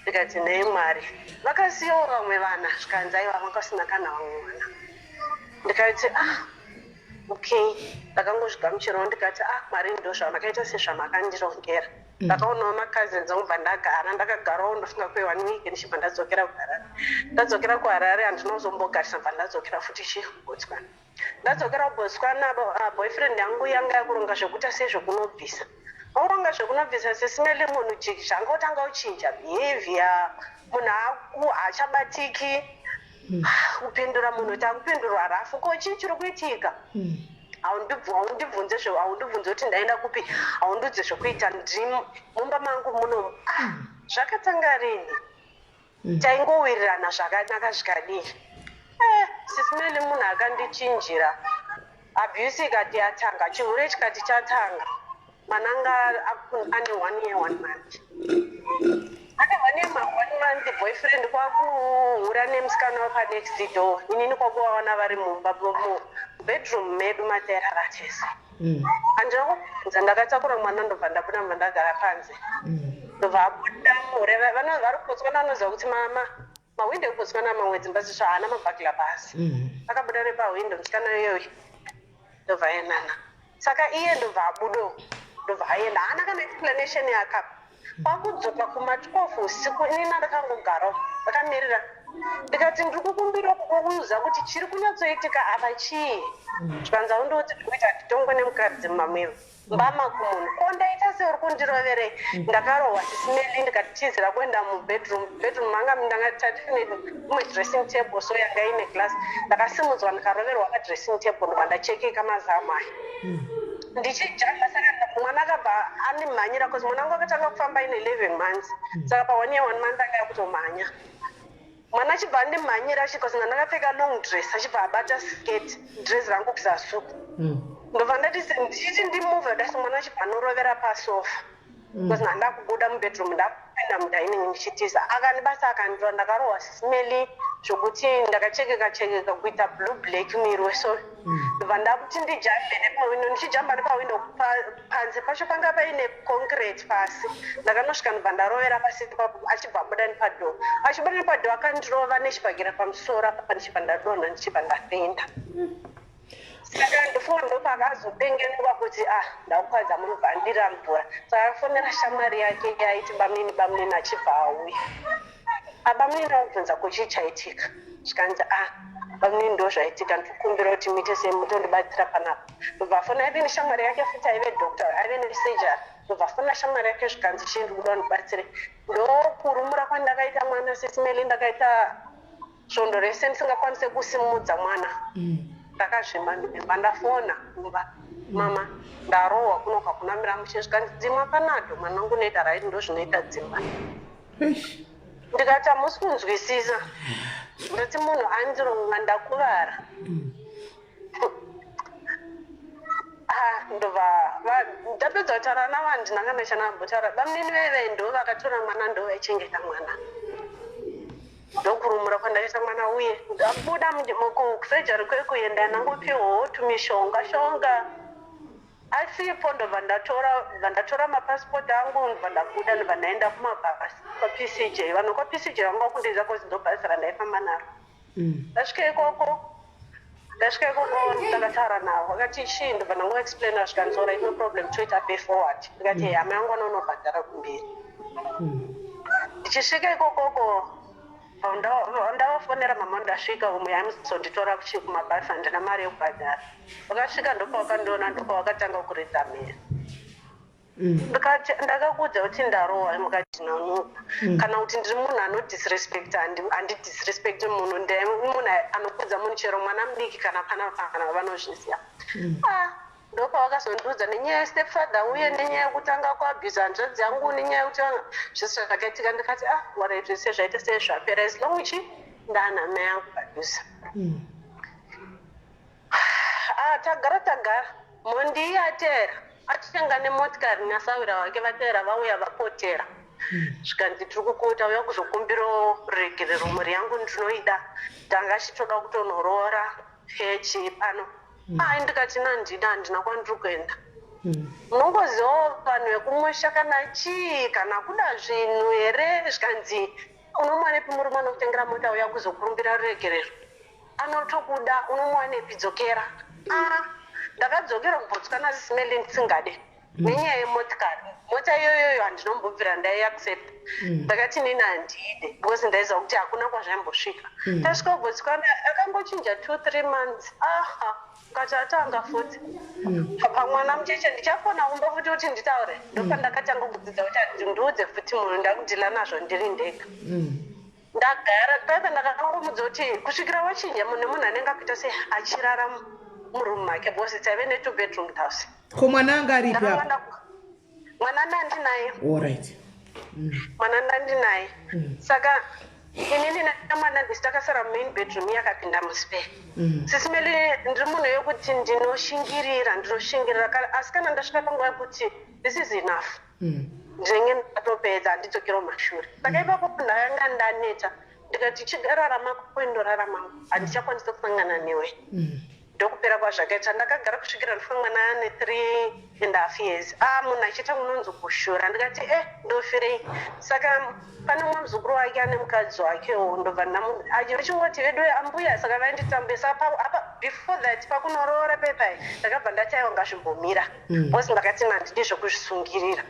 Ndikati, "Nei Mwari, vakasiyawo vamwe vana?" Zvikanzi, "Aiwa, vanga vasina kana vamwe vana." Ndikati, "Ah, okay." Ndakangozvigamuchirawo, ndikati, "Ah, Mwari, ndo zvamakaita sezvamakandirongera." Ndakaonawo macousins angu, bva ndagara. Ndakagarawo, ndofunga kwe one week, ndichibva ndadzokera kuHarare. Ndadzokera kuHarare, handina kuzombogarisa, bva ndadzokera futi chi Botswana. Ndadzokera kuBotswana, boyfriend yangu yanga yakuronga zvekuita sezvekunobvisa, auronga zvekunobvisa. Sesimele, munhu zvangotanga kuchinja behavior, munhu haachabatiki kupindura munhu, takupindurwa rafu. Ko chii chiri kuitika? Haundibvunze, haundibvunze kuti ndaenda kupi, haundiudze zvekuita, ndiri mumba mangu munomu. Ah, zvakatanga rini? Taingowirirana zvakanaka, zvikadii? Eh, sisimeli, munhu akandichinjira. Abuse ikati yatanga, chihure chikati chatanga. Mwana anga ane 1 year 1 month, ane 1 year 1 month, boyfriend kwakuhura nemusikana wepanext door. Inini kwakuvawana vari mumba, mubedroom medu matairara tese. Handina kubvunza, ndakatakura mwana, ndobva ndabuda, bva ndagara panze. Ndobva abuda mure. Vari kuBotswana vanoziva kuti mahwindo ekuBotswana, mamwe dzimba dzisvo haana maburglar bars. Akabuda nepahwindo musikana iyoyo, ndobva aendana. Saka iye ndobva abudo, ndobva aenda, haana kana explanation yakapa. Kwakudzoka kuma12 usiku, inini ndakangogarawo ndakamirira, ndikati ndiri kukumbira kukuudza kuti chiri kunyatsoitika apa chii. Zvikanzi aundoti ndikuita nditongwe nemukadzi mumamwiro mbama kumunhu. Ko ndaita seuri kundiroverei? Ndakarohwa, Sis Melly, ndikatizira kuenda mubedroom. Bedroom manga ndanga tatine imwe dressing table, so yanga ine glass. Ndakasimudzwa, ndikaroverwa padressing table, ndobva ndachekeka mazamu aya ndichijamba. Saka mwana akabva andimhanyira, cause mwana wangu akatanga kufamba ine 11 months. Saka pa 1 year 1 month anga akutomhanya. Mwana achibva andimhanyira, cause ndakapfeka long dress, achibva abata skirt dress rangu kuzasuku. Ndobva ndati ndichiti ndimuvhe dasi, mwana achibva anorovera pasofa, because ndanda kubuda mubedroom, ndakupinda mudining ndichitiza. Akandibata, akanditora. Ndakarohwa, Sis Melly, zvokuti ndakachekeka chekeka kuita blue black mwiri wese. Ndobva ndakuti ndijambe nepawindo. Ndichijamba nepawindo, panze pacho panga paine concrete pasi. Ndakanosvika, ndobva ndarovera pasi ipapo. Achibva abuda nepadoor. Achibuda nepadoor, akandirova nechibhakera pamusoro apa, ndichibva ndadonha, ndichibva ndafenda. Saka ndofunga ndopaakazopengenuka kuti, ah, ndakukwadza munhu, bva ndirambura. Saka akafonera shamwari yake yaiti bamunini. Bamunini achibva auya. Abamunini akubvunza kuchii chaitika. Zvikanzi, ah, bamunini, ndo zvaitika, ndikukumbira kuti muite sei, mutondibatsira panapa. Ndobva afona aive neshamwari yake futi aive doctor, aive nesurgery. Ndobva afona shamwari yake, zvikanzi, chii, ndikuda undibatsire. Ndokurumura kwandakaita mwana, Sis Melly, ndakaita svondo rese ndisingakwanise kusimudza mwana. Ndakazvimba. Ndibva ndafona kumba, mama, ndarohwa kunoka kunamira mushe. Zvikanzi, dzimwa Panado, mwana wangu, unoita right, ndo zvinoita dzimba. Ndikati, hamusi kunzwisisa. Ndati munhu andironga, ndakuvara. Ah, ndobva ndapedza kutaura navo, handina kana chanambotaura. Bamunini vaive ndo vakatora mwana, ndo vaichengeta mwana. Ndokurumura kwandakaita mwana uye ndabuda kusurgery kwekuenda, ndangopiwawo tumishonga shonga asipo. Ndobva ndatora mapasipoti angu, ndobva ndabuda, ndobva ndaenda kumabhasi kwaPCJ. Vanhu kwaPCJ vanga vakundiudza kozi ndo bhasi randaifamba naro. Ndasvika ikoko, ndakataura navo, vakati chii. Ndobva ndangoexplaina, zvikanzi, alright, no problem, toita pay forward. Ndikati hama yangu anonobhadhara kumberi. Ndichisvika ikokoko, ndavafonera, mama, ndasvika, umwe aimuzonditora kuchi kumabhasi, handina mari yekubhadhara. Vakasvika, ndopavakandiona, ndopavakatanga kuridza mhere. Ndikati, ndakakuudza kuti ndarohwa, mukati nanuka. Kana kuti ndiri munhu anodisrespect, handidisrespect munhu. Ndee munhu anokudza munhu, chero mwana mudiki kana pana vanozviziva. Ah, ndopavakazondiudza nenyaya yestepfather uye nenyaya yekutanga kuabhusa hanzvadzi yangu, nenyaya yekuti zvese zvakaitika. Ndikati, ah, alright, zvese zvaita sei zvapera, as long chi ndaana mai yangu padhuze. Ah, tagara tagara, mhondi iyi ateera, atenga nemotikari nasawira wake. Vateera, vauya, vapotera. Zvikanzi, tiri kukuta uya kuzokumbirawo ruregerero, mhuri yangu ndinoida, ndanga chitoda kutonoroora pechi pano. Ai, ndikati nandida, handina kwandiri kuenda. Munongozivawo vanhu vekumusha, kana chii, kana kuda zvinhu here. Zvikanzi, unomuwanepi murume anokutengera mota, uya kuzokurumbira ruregerero? Anotokuda, unomuwanepi? Dzokera. Ah, ndakadzokera kuBotswana, Sis Melly, ndisingade, nenyaya yemotikari. Mota iyoyoyo handinombobvira ndaiaccept. Ndakati nini handiide, because ndaiziva kuti hakuna kwazvaimbosvika. Tasvika kuBotswana, akangochinja 2-3 months, aha, ukati atanga futi pamwana mucheche. Ndichafona kumba futi kuti nditaure. Ndopandakatanga kudzidza kuti ndiudze futi munhu, ndakudhila nazvo ndiri ndega. Ndagara paipa, ndakangomudza kuti kusvikira wachinja munhu, nemunhu anenge akuita se achirara muroom make, because taive netwo bedroom house. Ko mwana anga aripi apa? Mwana ndandinaye. Alright. Mwana ndandinaye. Saka inini namwana ndisi takasara mumain bedroom, iye akapinda muspare. Sis Melly, ndiri munhu yekuti ndinoshingirira, ndinoshingirira, asi kana ndasvika panguva yekuti this is enough, ndinenge ndatopedza, handidzokero mashure. Saka ipapo ndakanga ndaneta, ndikati chigararama kwendorarama, handichakwanisa kusangana newe. Ndokupera kwazvakaita. Ndakagara kusvikira ndifunga mwana ane 3.5 years. A munhu achiita unonzi kushura. Ndikati ndofirei. Saka pane mumwe muzukuru wake ane mukadzi wakewo, ndobva vachingoti vedu ambuya, saka vainditambisa apa. Before that, pakunoroora pepai, ndakabva ndati aiwa, ngazvimbomira, because ndakati nandidi zvekuzvisungirira.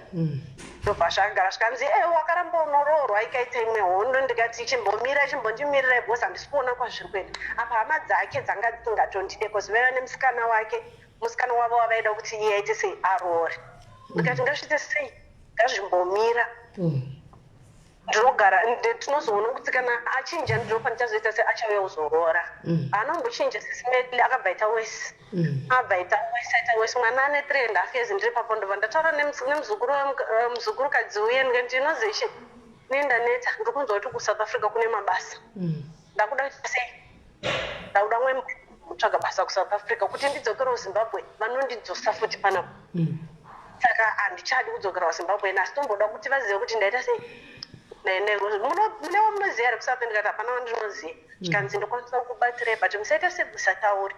Ndobva zvagara, zvikanzi wakaramba unoroorwa, ikaita imwe hondo. Ndikati chimbomira, chimbondimirirai, because handisi kuona kwazviri kuenda apa. Hama dzake dzanga dzisingatondide, because vaiva nemusikana wake, musikana wavo wavaida kuti iye aite sei, aroore. Ndikati ngazviite sei, ngazvimbomira. Ndinogara, tinozoona kuti kana achinja, ndiro pandichazoita se achauya kuzoroora. Haanombochinja, Sis Melly. Akabva aita worse, abva aita worse, aita worse. Mwana ane 3.5 years, ndiri papo. Ndobva ndataura nemuzukurukadzi uye, ndikati ndinoziva chi ini ndaneta, ndiri kunzwa kuti kuSouth Africa kune mabasa. Ndakuda kuita sei? Ndakuda mwe kutsvaga basa kuSouth Africa kuti ndidzokere kuZimbabwe, vanondidzosa futi panapa. Saka handichadi kudzokera kuZimbabwe, asi tomboda kuti vazive kuti ndaita sei. Mune wamunoziva here kuSouth? Ndikati hapana wandinoziva. Zvikanzi ndokwanisa kukubatsirai, but musaita semusatauri.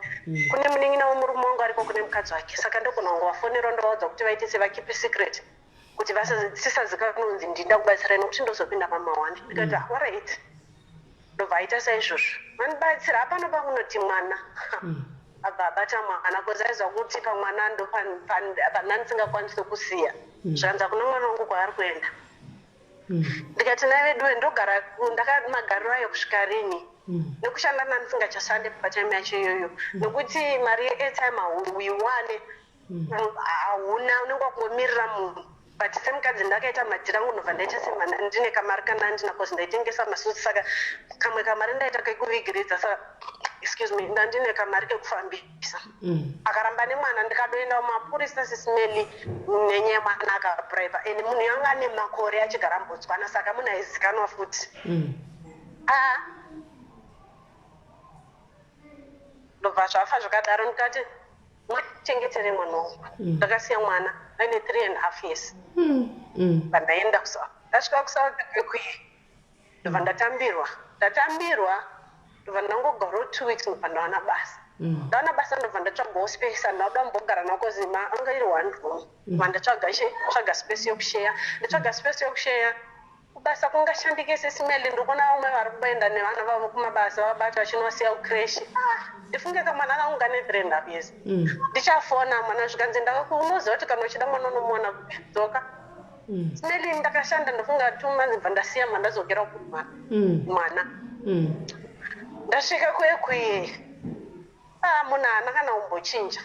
Kune munin'ina wemurume wangu ariko, kune mukadzi wake, saka ndogona kungovafonera, ndovaudza kuti vaite sevakeep secret, kuti tisazikanwa kunzi ndinda kubatsirai, nokuti ndozopinda pamawani. Ndikati alright. Ndobva aita saizvozvo, vandibatsira. Hapano pakunoti mwana abva abata mwana, because aiziva kuti pamwana ndo pana ndisingakwanisi kusiya. Zvikanzi hakuna mwana wangu kwaari kuenda. Ndikati naveduwe, ndogara magariro ayo kusvika rini nekushanda nandisingachashande patime yacho iyoyo, nekuti mari yeairtime hauiwane, hauna, unenge wakungomirira munhu. But semukadzi ndakaita madhiri angu, ndobva ndaita semana ndine kamari kana ndina, cause ndaitengesa masuti, saka kamwe kamari ndaita kekuvigiridza. Saka, excuse me, ndandine kamari kekufambisa. Akaramba nemwana, ndikadoenda mumapurisa, Sis Melly, nenyaya yemwana akabraiba, and munhu yanga ane makore achigara muBotswana, saka munhu aizikanwa futi. Aa, ndobva zvafa zvakadaro. Ndikati mwachengetere mwana wangu. Ndakasiya mwana aine 3.5 years. Pandaenda kuSouth, ndasvika kuSouth kwekwiye, ndobva ndatambirwa, ndatambirwa, ndobva ndangogarawo 2 weeks, ndobva ndawana basa. Ndawana basa, ndobva ndatsvagawo space. Handinoda kumbogara nako zima, anga iri one room. Ndobva ndatsvaga tsvaga space yokusheya, ndatsvaga space yokusheya. Kubasa kungashandike, Sis Melly. Ndikuona vamwe vari kuenda nevana vavo kumabasa, vabata vachinosiya kucreche. Ah, ndifunge kamwana kangu kane 3.5 years. Ndichafona mwana, zvikanzi unoziva kuti kana uchida mwana unomuona dzoka. Sis Melly, ndakashanda ndofunga 2 months, bva ndasiya, bva ndadzokera kumwana. Mwana ndasvika kuekwiye, ah, munhu haana kana kumbochinja.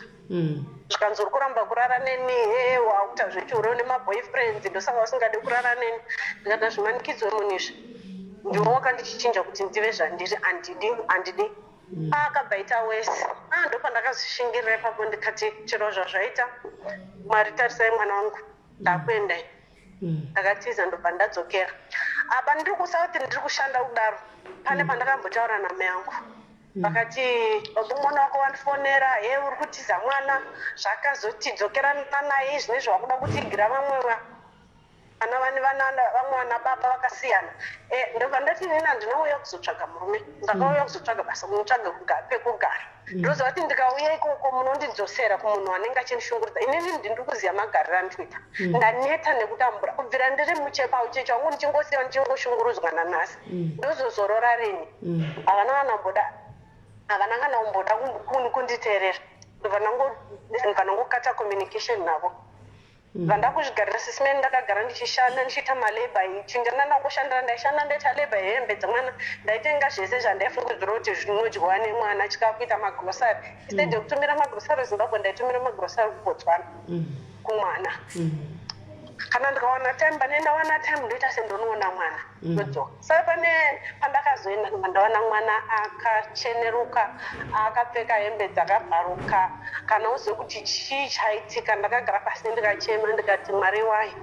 Zvikanzi uri kuramba kurara neni, he wakuita zvechihure nemaboyfriends, ndosaka usingadi kurara neni. Ndikati hazvimanikidzwe munhu izvi, ndiwo wakandichichinja kuti ndive zvandiri, handidi, handidi. Akabva aita worse. Ah, ndopandakazvishingirira ipapo, ndikati chero zvazvaita, Mwari tarisai mwana wangu, ndakuendai. Ndakatiza, ndobva ndadzokera. Apa ndiri kuSouth, ndiri kushanda kudaro, pane pandakambotaura namai angu, vakati baba, mwana wako wandifonera, he uri kutiza mwana, zvakazoti dzokerana naye zvinezvi, wakuda kutigira vamwe vana vane vana, vamwe vana baba vakasiyana. Ndobva ndati nini handinouya kuzotsvaga murume, ndakauya kuzotsvaga basa, kunotsvaga pekugara. Ndinoziva kuti ndikauya ikoko munondidzosera kumunhu anenge achindishungurudza. Inini ndiri kuziva magariro andinoita. Ndaneta nekutambura kubvira ndiri muchepa, ucheche wangu ndichingosiya, ndichingoshungurudzwa nanhasi. Ndozozorora rini? Havana kana kumboda, havana kana kumboda kunditeerera. Ndobva ndangokata communication navo, bva ndakuzvigarira. Sis Melly, ndakagara ndichishanda, ndichiita malabor, chinjana ndangoshandira. Ndaishanda, ndaita labor yehembe dzemwana, ndaitenga zvese zvandaifungidzira kuti zvinodyiwa nemwana, chikafu, kuita magrosari. Instead yekutumira magrosari kuZimbabwe, ndaitumira magrosari kuBotswana kumwana. Kana ndikawana time, pane ndawana time, ndoita sendonoona mwana, ndodzoka. Saka pane pandakazoenda, ndobva ndawana mwana akacheneruka, akapfeka hembe dzakabvaruka, kana uzive kuti chii chaitika. Ndakagara pasi, ndikachema, ndikati Mwari wai,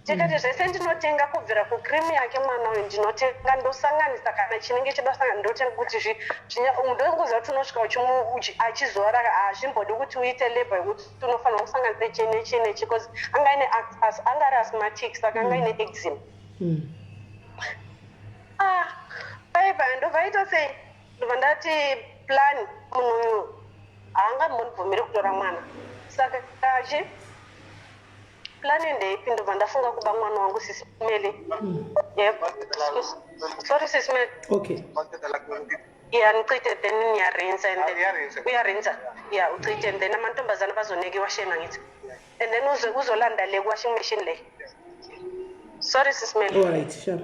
tikati zvese ndinotenga kubvira kucream yake mwana uyu, ndinotenga, ndosanganisa kana chinenge chidosangana, ndotenga kuti ndongoziva kuti unosvika achizora, hazvimbodi kuti uite labor yekuti unofanira kusanganisa ichi nechi nechi, because anga aine anga ari asthmatic, saka anga aine eczema. Ah, paipa ndobva aita sei, ndobva ndati plan munhu uyu. Haangambondibvumiri kutora mwana. Saka chi plan ndeipi? Ndobva ndafunga kuba mwana wangu, Sis Melly. Yep. Sorry, Sis Melly. Okay. Ya, ngicide, then ngiyarinsa and then Uyarinsa. Uyarinsa ya, ucide and then amantombazane bazoneka iwashing, angithi, and then uze uzolanda le washing machine le. Sorry, Sis Melly. All right, sure.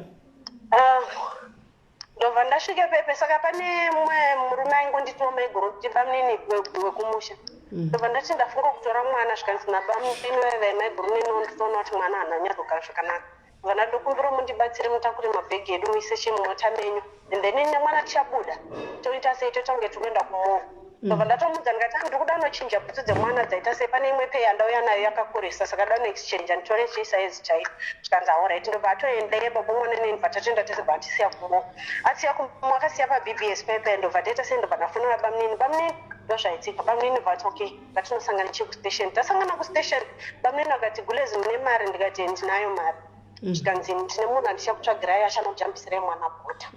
Ndobva ndasvika pepe. Saka pane mumwe murume aingonditiwo maiguru kuti bamunini wekumusha. Ndobva ndati ndafunga kutora mwana. Zvikanzi nabamunini vaive maiguru nini, nditoona kuti mwana haana nyatsogara zvakanaka. Ndobva ndadokumbira mundibatsire mutakure mabhegi edu, muise chimumota menyu, and then ini nemwana tichabuda, toita sei, toita kunge tiri kuenda kumall. Ndobva ndatomudza ndikati, "Ah, ndiri kuda nochinja bhutsu dzemwana dzaita sei, pane imwe pei yandauya nayo yakakurisa, saka da noexchange nditore chisize chaiyo." Zvikanzi, "Alright." Ndobva atoendeye baba mwana neni, bva tatoenda tese. Bva atisiya kumall, atisiya kumall, akasiya paBBS pepe. Ndobva taita sei, ndobva ndafonera bamunini. "Bamunini, ndozvaitika." Bamunini bva ati, "Okay, ngatinosangana chi kustation." Tasangana kustation, bamunini akati, "Gulezi, mune mari?" Ndikati, "Ndinayo mari." Zvikanzi, "Ndine munhu andichakutsvagirai achanojambisirai mwana bota."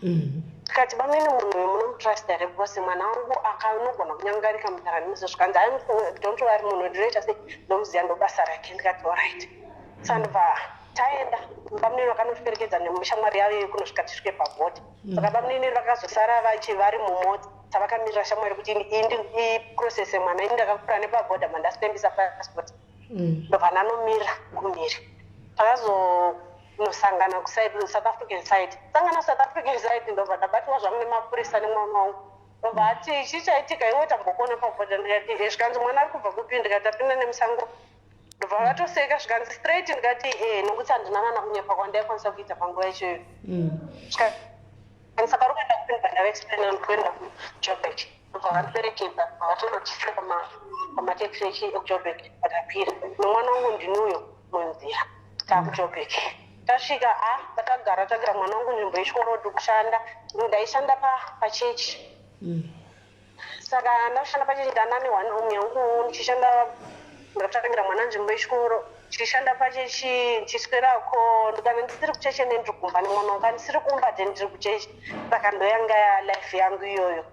Tikati, "Bamene, munhu uyu munomutrust here? Because mwana wangu akanogona kunyangarika mundaramiso." Zvikanzi, "Ai, don't worry, munhu ndinoita sei, ndomuziva, ndobasa rake." Ndikati, "Alright." Sandobva taenda, bamunini vakanotiperekedza nemushamwari yavo kunosvika tisvike pabhodha. Saka bamunini vakazosara vachi vari mumota vakamirira shamwari kuti iprocesse mwana. Ini ndakakura nepabhodha, mandasitembisa passport. Ndobva ndanomira kumhiri. Takazonosangana kuside, South African side. Sangana South African side, ndobva ndabatwa zvangu nemapurisa nemwana wangu. Ndobva ati, "Chichaitika iwe, tambokuona pabhodha." Ndikati, "Eh." Zvikanzi, "Mwana ari kubva kupi?" Ndikati, "Apinda nemusango." Ndobva vatoseka. Zvikanzi, "Straight?" Ndikati, "E, nokuti handina kana kunyepa kwandaikwanisa kuita panguva ichoyo." Zvikanzi, "Saka uri kuenda kupi?" Ndobva ndavaexplaina, "Ndikuenda kuJoburg." Ndobva vandiperekedza, vatondotisa pamatekisi ekuJoburg. Vakapira nemwana wangu, ndinuyo munzira takuJoburg. Tasvika, a takagara tagira mwana wangu nzvimbo yechikoro. Ndikushanda, ndaishanda pachechi. Saka ndakushanda pachechi, ndanane one room yangu ndichishanda. Ndakatsvagira mwana nzvimbo yechikoro, ndichishanda pachechi, ndichiswerako. Kana ndisiri kuchechi, ende ndiri kumba nemwana wangu. Kana ndisiri kumba, then ndiri kuchechi. Saka ndoyanga life yangu iyoyo.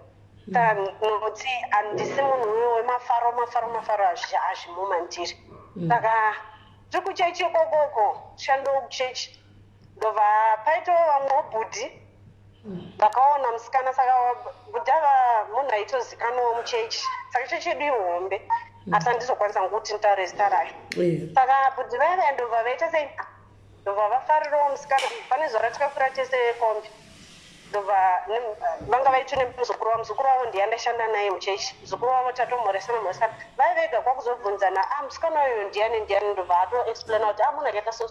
Saka nokuti handisi munhu uyo wemafaro, mafaro mafaro hazvimo mandiri. Saka tiri kuchechi ikokoko, shandowo kuchechi. Ndobva paitawo vamwewo bhudhi vakaona musikana. Saka bhudhi ava munhu aitozikanwawo muchechi. Saka chechi yedu ihombe, asi handizokwanisa ngokuti nditaure zita rayo. Saka bhudhi vaya vaya ndobva vaita sei, ndobva vafarirawo musikana. Pane zuva ratikakura tese kombi, ndobva vanga vaitwa nemuzukuru wavo. Muzukuru wavo ndiye andashanda naye muchechi. Muzukuru wavo tatomhoresana mhoresana, vai vega kwakuzobvunzana, "A, musikana uyu ndiani, ndiani?" Ndobva atoexplaina kuti, "A, munhu akaita so."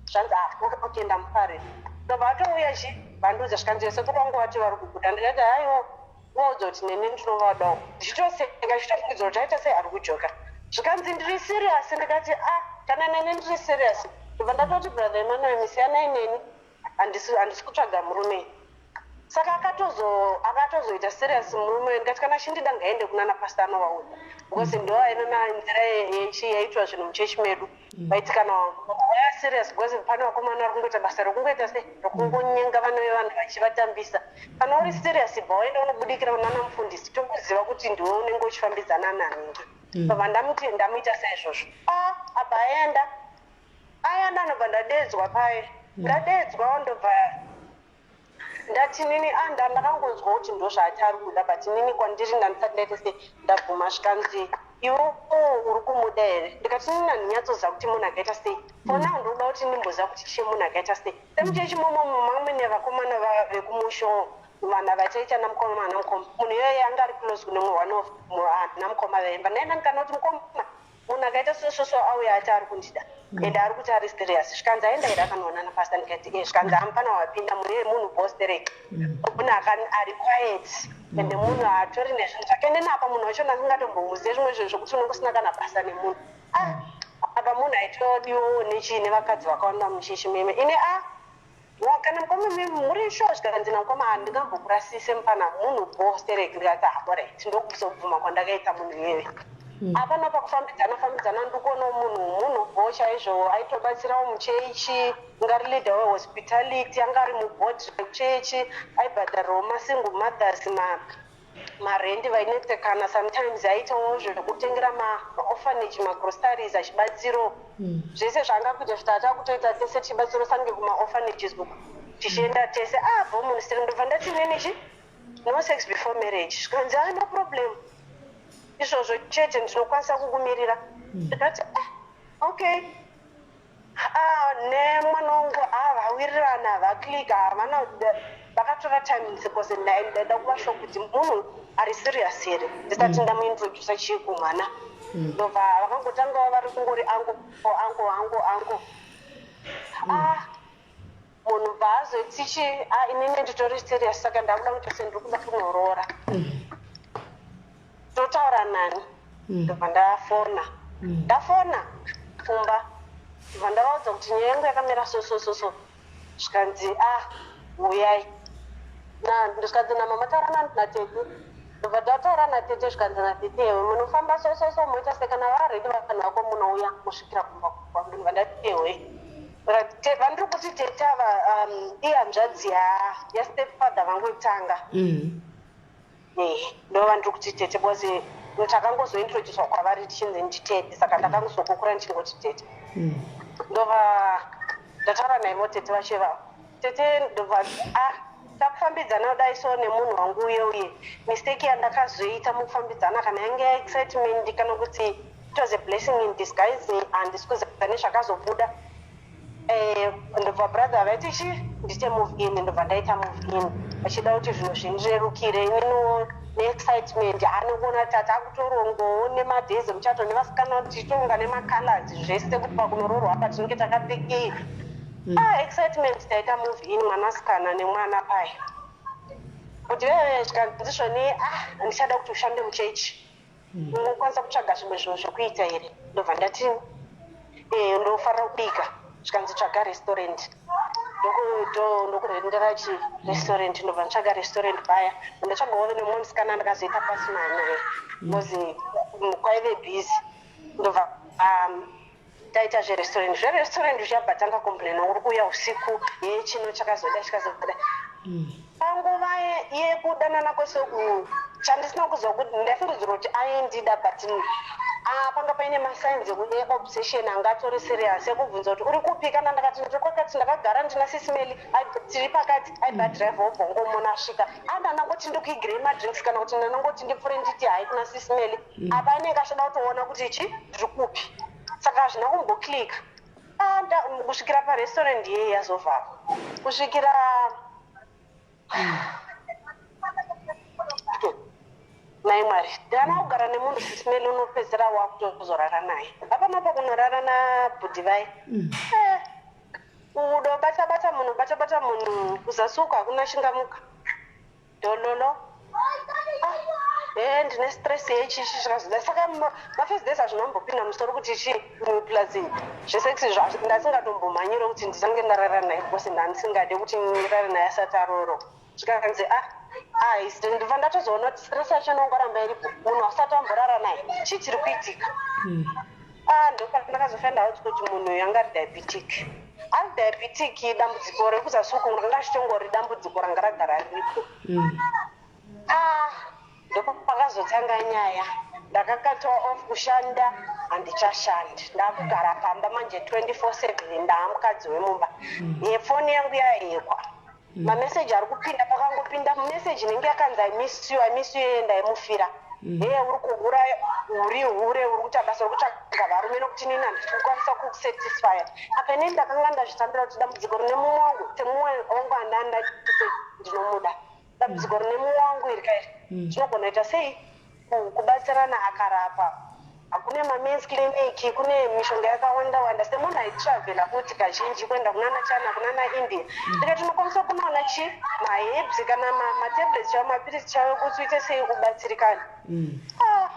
Zvanzi, "A, okay, ndamufarira." Ndobva atouya chi vandiudza. Zvikanzi, "Sekuru vangu vati vari kubuda." Ndikati, "Haiwo, vaudza kuti neni ndinovadawo." Ndichitoseka, ndichitofungidzira kuti aita sei, ari kujoka. Zvikanzi, "Ndiri serious." Ndikati, "A, kana neni ndiri serious." Ndobva ndatoti, "Brother Emmanuel, misiyanai neni, handisi kutsvaga murume." Saka akatozoita serious murume. Ndikati, "Kana chindida, ngaende kunana pastor anovaudza," because ndo aive nzira yaitwa zvinhu muchechi medu. Vaiti kana waya serious, because pane vakomana vari kungoita basa rokungoita sei, rokungonyenga vana vevanhu vachivatambisa. Kana uri serious, bva waenda unobudikira kunana mufundisi, tokuziva kuti ndiwe unenge uchifambidzana naningi. Ndobva ndamuti ndamuita saizvozvo. A, abva aenda, aenda. Ndobva ndadedzwa paye, ndadedzwa, ndobva ndati nini, a, ndakangonzwa kuti ndo zvaati ari kuda, but nini kwandiri ndandisati ndaita sei, ndabvuma. Zvikanzi, "Iwe uri kumuda here?" Ndikati, "Nini handinyatsoziva kuti munhu akaita sei. For now ndinoda kuti ndimboziva kuti chii, munhu akaita sei." Semuchechi momo mamune vakomana vekumusho, vanhu vachaita namukoma namukoma. Munhu iyeye anga ari close kune mumwe one of namukoma veimba. Ndaenda ndikana kuti, "Mukoma, munhu akaita sososo auya ati ari kundida, ende ari kuti ari serious." Zvikanzi, "Aenda here akanoona napastor?" Ndikati, "E." Zvikanzi, "Amupana wapinda, munhu iyeye munhu bosterek, munhu ari quiet, ende munhu atori nezvinhu zvake." Ende napa munhu wacho ndasingatombomuzive, zvimwe zvinhu zvokuti unenge usina kana basa nemunhu. Ah, apa munhu aitodiwawo nechii, nevakadzi vakawanda muchechi meme. Ine, a, kana mukoma muri sure?" Zvikanzi namukoma, "Handingambokurasise mupana, munhu bosterek." Ndikati, "Alright." Ndokuzobvuma kwandakaita munhu iyeye. Hapana pakufambidzana fambidzana, ndikuonawo munhu bo chaizvo, aitobatsirawo muchechi, anga ari leader wehospitality, anga ari muboard rekuchechi, aibhadharirawo masingle mothers. Ma Marendi vainetsekana sometimes aitawo zvekutengera maorphanage magroceries achibatsiro. Zvese zvaanga kuita zviti atakutoita tese tichibatsiro sange kumaorphanages uku tichienda tese. Ah, bo munhu siri ndobva ndati nini chi no sex before marriage. Zvikanzi, ah, no problem, izvozvo chete ndinokwanisa kukumirira. Ndikati, ah, okay. Ah, nemwana wangu, ah, vawirirana, vaclicka, havana vakatora time because ndaida kuva sure kuti munhu ari serious here ndisati ndamuintrodusa chii kumwana. Ndobva vakangotangawo vari kungori uncle, uncle, uncle, uncle. Ah, munhu bva azotichi, ah, inini nditori serious, saka ndakuda kuti sendiri kuda kunoroora, totaura nani? Ndobva ndafona, ndafona kumba, ndobva ndavaudza kuti nyaya yangu yakamira so so so so. Zvikanzi, ah, uyai. Zvikanzi namama, taura natete. Ndobva ndataura natete. Zvikanzi natete, ewe munofamba so so so, moita sekana vaready vanhu vako, munouya mosvikira kumba kwangu. Ndobva ndati, ewe, vandiri kuti tete ava ihanzvadzi yastepfather vangu yekutanga. Ndo vandiri kuti tete because takangozointroducwa kwavari tichinzi nditete, saka ndakangozokukura ndichingoti tete. Ndobva ndataura naivo tete vacho ivavo. Tete, ndobva, ah, takufambidzana kudai so nemunhu wangu uye uye mistake yandakazoita mukufambidzana, kana yange yaexcitement kana kuti it was a blessing in disguise, handisi kuziva nezvakazobuda. Ndobva brother vaiti chi ndite move in. Ndobva ndaita move in vachida kuti zvinhu zvindirerukire ininiwo neexcitement anekuona tata akutorongowo nemadays emuchato nevasikana, tichitonga nemacolors zvese kuti pakunoroorwa apa tinenge takapfekei. Ah, excitement, taita move in, mwanasikana nemwana paya kuti veve. Zvikanzi zvoni, ah, handichada kuti ushande muchechi, unokwanisa kutsvaga zvimwe zvinhu zvekuita here? Ndobva ndati, ndofarira kubika. Zvikanzi, tsvaga restaurant. Ndokurendera chi restaurant. Ndobva nditsvaga restaurant paya, ndatsvagawo nemumwe musikana ndakazoita pasina naye because kwaive busy. Ndobva taita zverestaurant. Zverestaurant zvichabva tanga complaina, uri kuuya usiku, ye chino chakazoda chikazoda. Panguva yekudanana kwese uku, chandisina kuziva kuti ndaifungidzira kuti aindida, but ah, panga paine masigns eobsession anga atori serious, ekubvunza kuti uri kupi. Kana ndakati ndiri kwakati, ndakagara ndina sisimeli, tiri pakati, aibva drive wobvongomona asvika. Andanangoti ndikuigirei madrinks kana kuti ndanangoti ndipfure nditi hai kuna sisimeli. Apa anenge achida kutoona kuti chi ndiri kupi, saka hazvina kumboclicka. Ah, kusvikira parestaurant iyeye yazovharwa, kusvikira nai Mwari. Ndana kugara nemunhu sisimeli, unopedzisira wakutozorara naye hapana pakunorara nabhudhi vai. Udobata bata munhu, bata bata munhu kuzasi uko, hakuna chingamuka dhololo. Ah, ndine stress yechichi chikazoda, saka mafirst days hazvinombopinda musoro kuti chi plus zvesex ndasingatombomhanyire kuti ndisange ndarara naye because ndandisingade kuti ndirare naye asati aroorwa. Zvikanzi, ah ah, ndibva ndatozoona kuti stress yacho inongoramba iripo, munhu asati amborara naye, chii chiri kuitika? Ah, ndopandakazofind out kuti munhu uyu anga ari diabetic, ari diabetic. Dambudziko rekuzasi uku ranga richitongori dambudziko ranga ragara riripo. Ah, ndopakazotanga nyaya. Ndakakatwa off kushanda, handichashandi, ndakugara pamba manje 24/7, ndaamukadzi wemumba. Yefoni yangu yahackwa, mameseji ari kupinda, pakangopinda meseji inenge yakanzi, "I miss you, I miss you," yeye ndaimufira, heye, uri kuhura, uri hure, uri kuita basa rekutsvaga varume nokuti nini handisi kukwanisa kusatisfya. Apa inini ndakanga ndazvitambira kuti dambudziko rine mumwe wangu, semumwe wangu andandachite ndinomuda, dambudziko rine mumwe wangu iri kairi, tinogona kuita sei kubatsirana akarapa? Hakune mamens clinic, kune mishonga yakawanda wanda. Semunhu aitravhela futi kazhinji kuenda kunana China, kunana India, ndikati tinokwanisa kunoona chi maherbs kana matablets chaiwo, mapirisi chaiwo, kuti uite sei ubatsirikane. Ah,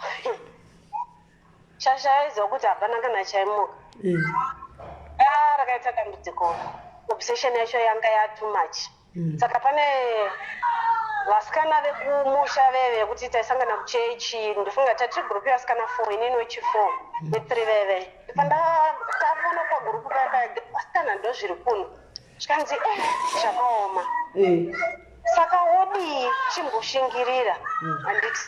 shasha yaiziva kuti hapana kana chaimuka. Ah, rakaita dambudziko, obsession yacho yanga ya too much. Saka pane vasikana vekumusha veve kuti taisangana kuchechi, ndofunga tatiri gurupu yevasikana four, inini wechi4 ne3 veve. Ndataona pagurupu paya paya, vasikana, ndo zviri kuno. Zvikanzi, eh, zvakaoma. Saka wodii? Chimboshingirira, handiti?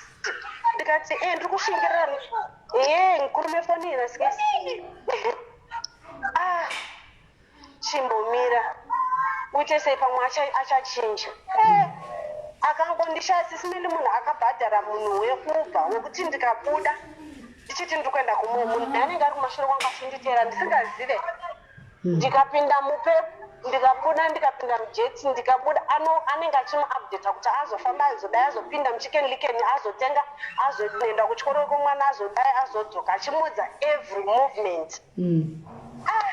Ndikati, e, ndiri kushingirira. Ye, nkurume fonira sikesi. Ah, chimbomira, uite sei, pamwe achachinja. Akangondishaya, Sis Melly. Munhu akabhadhara munhu wekubva wekuti ndikabuda ndichiti ndiri kuenda kumumwe munhu, anenge ari kumashure kwangu achinditeera ndisingazive. Ndikapinda muPep, ndikabuda, ndikapinda muJet, ndikabuda, anenge achimuupdata kuti azofamba, azodai, azopinda muChicken Licken, azotenga, azoenda kuchikoro kwemwana, azodai, azodzoka, achimuudza every movement. Ah,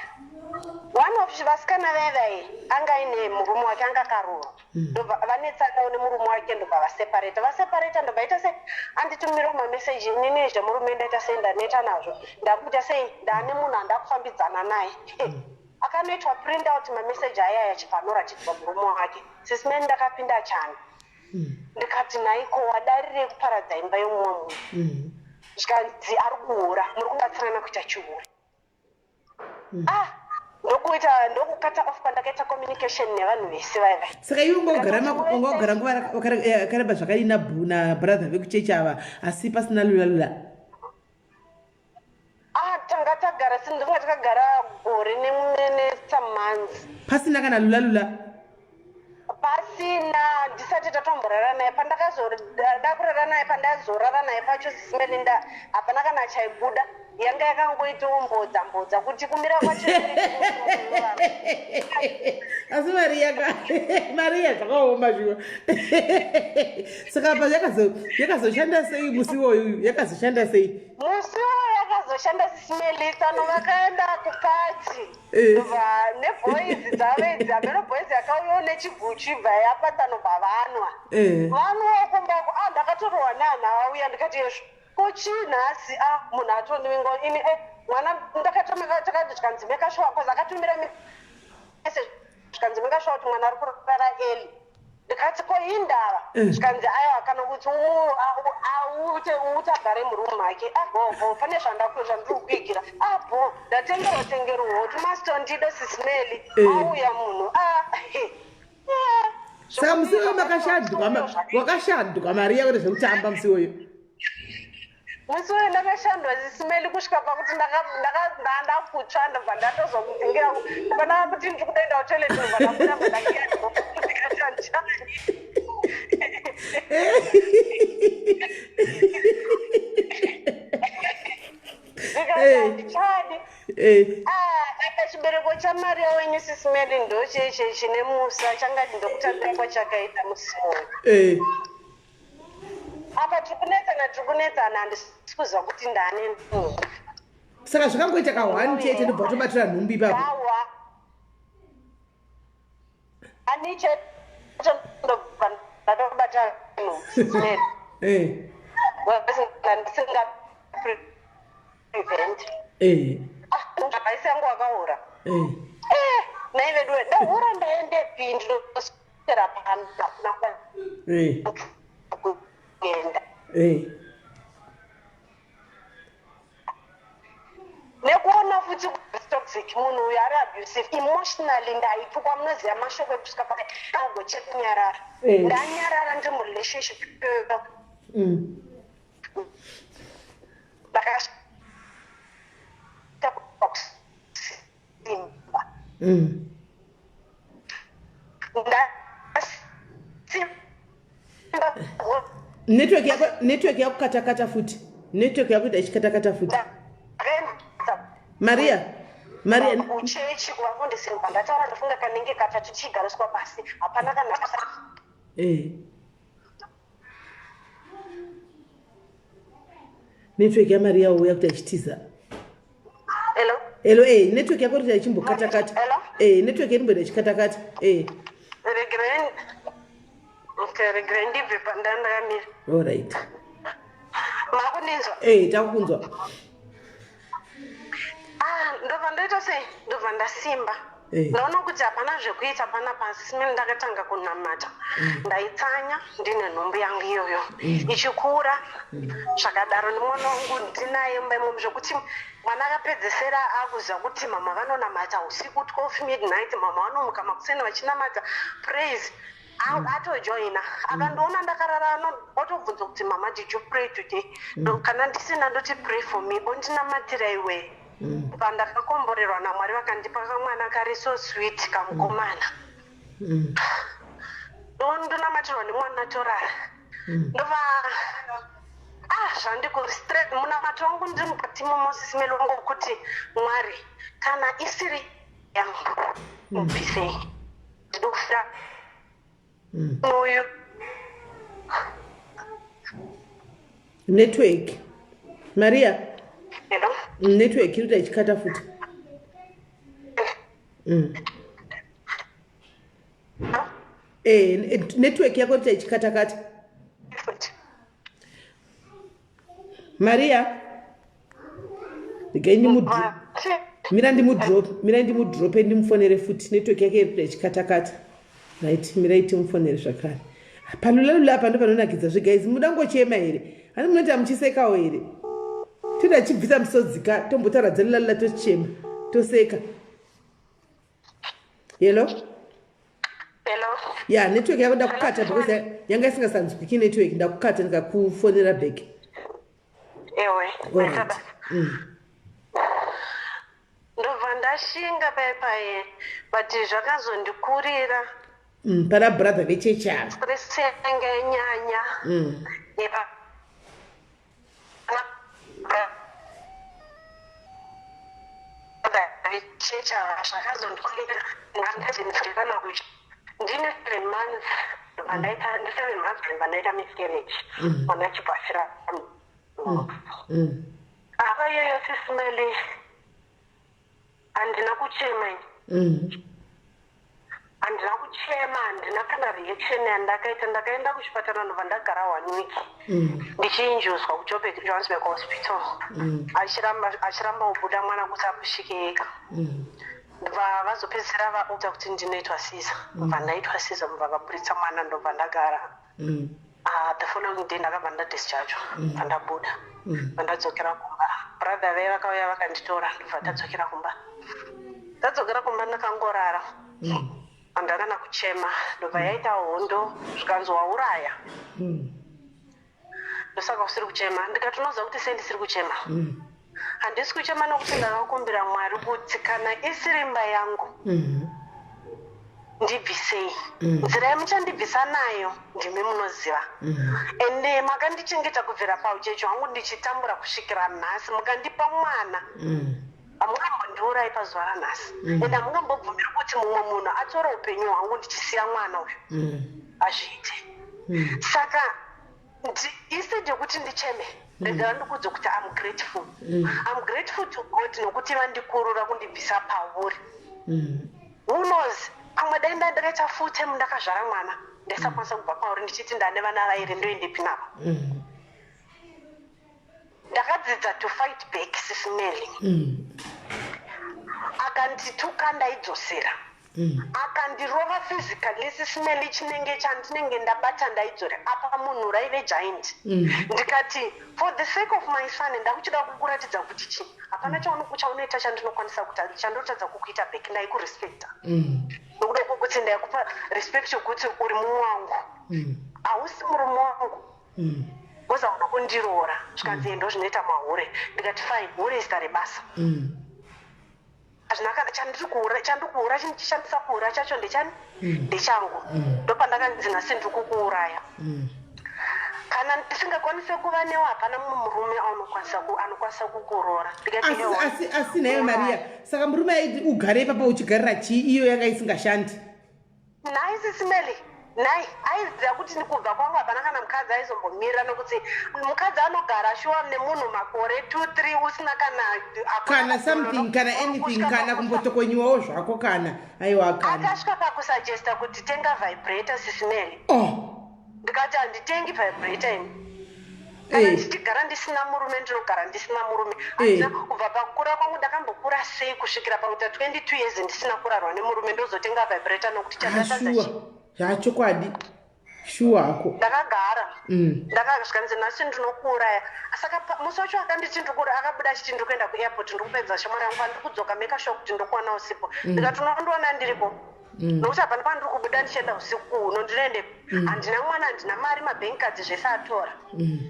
one of vasikana vaivai anga aine murume wake, anga akaroorwa. Ndobva vanetsanawo nemurume wake, ndobva vaseparata. Vaseparata, ndobva ita sei, anditumirawo mameseji: "Inini zvemurume ndaita sei, ndaneta nazvo, ndakuita sei, ndaane munhu andakufambidzana naye." Akanoitwa print out mameseji ayaya, achibva anoratidzwa murume wake. Sis Melly, ndakapinda chando. Ndikati, "Naiko wadarirei kuparadza imba yomumwe munhu?" Zvikanzi, "Ari kuhura, muri kubatsirana kuita chihure." Ah, ndokuita ndokukata off pandakaita communication nevanhu vese vaiva. Saka iwe ungogara nguva yakareba zvakadii nabrother vekuchechi ava, asi pasina lula lula? Ah, tanga tagara, sindinga takagara gore nesome months. Pasina kana lula lula? Pasina, ndisati tatomborara naye. Pandakazoda kurara naye, pandazorara naye pacho, Sis Melinda, hapana kana chaibuda. Yanga yakangoitawo mbodza mbodza kuti kumira kwacho. Asi Mariya Mariya, zvakaoma zviwa. Saka pa yakazoshanda sei musi iwoyu? Yakazoshanda sei? Musi iwoyo yakazoshanda, Sis Melly. Tsano vakaenda kuparty. Ndobva neboys dzavo idzi, hameno boys yakauyawo nechiguchi, bva yapatano, bva vanwa. Vanwawo kumbako. A, ndakatorohwa nehanhu auya. Ndikati, "Yezvo, ko chii nhasi?" A, munhu atonivinga ini. E, mwana ndakatomeka, zvikanzi, "Make sure," 'cause akatumira message, zvikanzi, "Make sure kuti mwana ari kurara early." Ndikati, "Ko indava?" Zvikanzi, "Aiwa, kana kuti utagare murumu make." Abo, pane zvandiri kuigira abo, ndatengerwa tengerwawo tumastondido, Sis Melly. Auya munhu a. Saka musi iwoyo makashandwa, wakashandwa, Mariya, kwete zvekutamba musi iwoyo? Musi uyu ndakashandwa, Sis Melly, kusvika pakuti ndakutsva. Ndobva ndatozomudzingira pana kuti ndiri kudaenda kutoilet, ndobva ndabuda, bva ndakiya, ndikati, "Handichadi." Ndikati, "Handichadi." Ah, chibereko chaMaria wenyu, Sis Melly, ndocheche chine musa changati ndokutambira kwachakaita musi uyu. Apa tiri kunetsana, tiri kunetsana, handisi kuziva kuti ndane nhumbu. Saka zvakangoita ka1 chete, ndobva watobatira nhumbi ipapo? Kawa ani chete, ndobva ndatobata nhumbu, Sis Melly. Ndisinga prevent. Aisi yangu wakaura. Nai vedu, ndahura, ndaendepi? Ndinoswera pano, hakuna kuenda. Nekuona futi toxic, munhu uyu ari abusive emotionally. Ndaitukwa, munoziva mashoko ekusvika pagoche kunyarara. Ndanyarara, ndiri murelationship iyoyo. Ndakasvika pakusimba. Ndasimba. Network yako, network yakukatakata futi, network yako ita ichikatakata futi. Ndakaenda Maria, Maria. Kuchechi kuvafundisi, ndobva ndataura, ndofunga kanenge katatu, tichigariswa pasi, hapana kana. Network yaMaria uya kuti achitiza. Hello? Hello, network yako iri ichimbokatakata. Hello? Network yedu ichikatakata. Regerei, okay, regerei ndibve pandandakamira. All right. Makundinzwa? Takukunzwa. Ah, ndobva ndoita sei, ndobva ndasimba. Ndaona kuti hapana zvekuita pana pasi simene. Ndakatanga kunamata. Ndaitsanya ndine nhumbu yangu iyoyo ichikura zvakadaro, nemwana wangu ndinaye mumba imomo, zvekuti mwana akapedzesera akuziva kuti mama vanonamata usiku, 12 midnight mama vanomuka makuseni vachinamata praise. Atojoina akandiona ndakarara, otobvunza kuti, "Mama, did you pray today?" Kana ndisina, ndoti, "Pray for me," ondinamatira iwe. Pandakakomborerwa naMwari, vakandipa kamwana kari so sweet, kamukomana. Ndonamatirwa nemwana, torara. Ndova zvandikuri straight munamato wangu, ndiri mukati moMosisi Meli wangu, wekuti, "Mwari, kana isiri yangu, mubvisei, ndinofira uyu." Network, Maria. Hello? Network iri kuita ichikata futi. Network yako iri kuita ichikatakata. Futi. Maria, regai mira ndimudrop, mira ndimudrope, ndimufonere futi. Network yake iri kuita ichikatakata. Right, mirai timufonere zvakare. Palulalula apa ndo panonakidza zveguys. Muda ngochema here? Hani munoita muchisekawo here? Toda chibvisa musodzika, tombotaura dzelulalula, tochema, toseka. Hello? Hello? Ya, network yako ndakukata because yanga isingasanzwiki network. Ndakukata, ndikakufonera back. Ewe. Alright. Maita. Ndobva ndashinga pai pai, but zvakazondikurira. Pana brother vechechi ava. Stress yanga yanyanya. Vechechi ava, zvakazondikurira. Ndandazindikana kuti ndine 7 months, ndobva ndaita, ndi 7 months ndobva ndaita miscarriage, mwana achibva afira. Apa iyoyo, Sisi Meli, handina kuchema ini. Handina kuchema, handina kana reaction yandakaita. Ndakaenda kuchipatara, ndobva ndagara one week ndichinjuswa kuJoburg, Johannesburg Hospital. Achiramba, achiramba kubuda mwana kuti apushike ega. Ndobva vazopedzisira vaudza kuti ndinoitwa caesar. Ndobva ndaitwa caesar, ndobva vaburitsa mwana, ndobva ndagara. The following day ndakabva ndadischargewa, bva ndabuda, bva ndadzokera kumba. Brother vai vakauya vakanditora, ndobva tadzokera kumba. Tadzokera kumba, ndakangorara, handakana kuchema. Ndobva yaita hondo, zvikanzi, "Wauraya, ndosaka usiri kuchema." Ndikati, "Unoziva kuti sei ndisiri kuchema? Handisi kuchema nokuti ndakakumbira Mwari kuti kana isiri imba yangu, ndibvisei. Nzira yamuchandibvisa nayo ndimi munoziva. Ende makandichengeta kubvira paucheche hwangu ndichitambura kusvikira nhasi, mukandipa mwana. Hamungambondiurai pazuva ranhasi, ende hamungambobvumiri kuti mumwe munhu atore upenyu hwangu ndichisiya mwana uyu. Hazviite. Saka instead yekuti ndicheme, regera ndikudze kuti I'm grateful. I'm grateful to God nokuti vandikurura kundibvisa pauri. Who knows, pamwe dai ndakaita full time ndakazvara mwana, ndaisakwanisa kubva pauri ndichiti ndane vana vairi, ndoendepi navo? Ndakadzidza to fight back, Sisi Meli. Akandituka, ndaidzosera. Akandirova physically, Sisi Meli, chinenge chandinenge ndabata ndaidzora. Apa munhu raive giant. Ndikati, for the sake of my son, ndakuchida kukuratidza kuti chi hapana chaunoita chandinokwanisa kuta chandotadza kukuita back. Ndaikurespecta nokuda kwokuti ndaikupa respect yokuti uri mumwe wangu, hausi murume wangu, because hauda kundiroora." Zvikanzi, "Ndo zvinoita mahure." Ndikati, "Fine, hure izita rebasa. Hazvina kana chandiri kuhura, chandiri kuhura, chandisa kuhura chacho ndechani? Ndechangu." Ndopandakanzi, "Nhasi ndiri kukuuraya. Kana ndisingakwanisi kuva newe, hapana mumwe murume anokwanisa kukuroora." Ndikati, Asi "Ewa." asi naiwe Maria, saka murume aiti ugare ipapo uchigarira chii, iyo yanga isingashandi? Nhai, Sisi Meli, nhai, aiziva kuti kubva kwangu hapana kana mukadzi aizombomirira, nokuti mukadzi anogara shuwa nemunhu makore 2 3 usina kana hakuna kana something, kana anything, kusvika kana kumbotokonyiwawo zvako, kana aiwa, kana Akasvika pakusuggesta kuti, "Tenga vibrator, Sisi Meli." Oh. Ndikati, "Handitengi vibrator ini. Kana ndichigara ndisina murume, ndinogara ndisina murume." Handina kubva pakukura kwangu, ndakambokura sei kusvikira pakuita 22 years ndisina kurarwa nemurume, ndozotenga vibrator nokuti chandatadza Shuwa. chii? Zvachokwadi, shuwa hako. Ndakagara. Ndakasvikanzi, "Nhasi ndinokuuraya." Saka musi wacho akanditi ndikura, akabuda achiti, "Ndiri kuenda kuairport, ndiri kupedza shamwari yangu, pandiri kudzoka make sure kuti ndokuwana usipo." Ndikati, "Unondiwana ndiripo." Nokuti hapana pandiri kubuda ndichienda usiku uno, ndinoende handina mwana, handina mari, mabank cards zvese atora,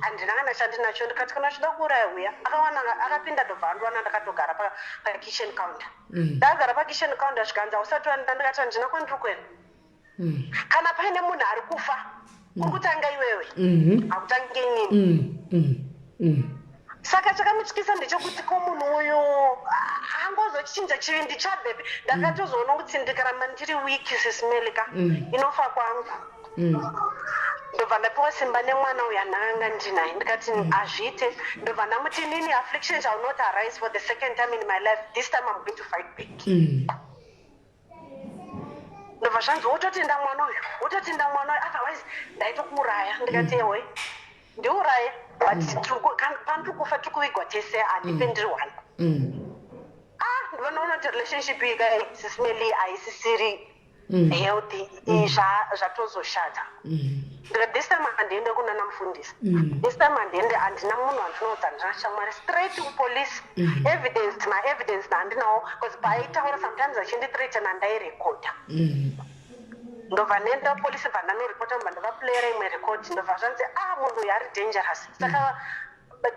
handina kana chandinacho. Ndikati kana uchida kuuraya uya. Akawana akapinda, ndobva andiwana ndakatogara pakitchen counter. Ndakagara pakitchen counter, zvikanzi, "Hausati waenda?" Ndikati handina kwandiri kuenda. Kana paine munhu ari kufa, kuri kutanga iwewe, hakutange inini. Saka chakamutyisa ndechekuti ko munhu uyu angozochinja chivindi chabvepi? Ndakatozoona kuti ndikaramba ndiri weak, Sis Melly ka, inofa kwangu. Ndobva ndapiwa simba nemwana uyu andakanga ndinaye. Ndikati hazviite. Ndobva ndamuti, "Inini, affliction shall not arise for the second time in my life. This time I'm going to fight back." Ndobva zvanzi, "Wototenda mwana uyu, wototenda mwana uyu, otherwise ndaitokuuraya." Ndikati, "Ewe, ndiuraye, but pandiri kufa tiri kuvigwa tese, handipe ndiri one." Ah, ndinoona kuti relationship iyi kai, Sis Melly, haisisiri healthy. Zvatozoshata. Ndikati this time handiende kunana mufundisi, this time handiende, handina munhu wandinoudza, handina shamwari, straight kupolice. Evidence, maevidence handinawo, because paaitaura sometimes achindithreatena ndairekodha. Ndobva ndaenda kupolisi, bva ndanoripota, bva ndavaplayera imwe record. Ndobva zvanzi, "Ah, munhu uyu ari dangerous." Saka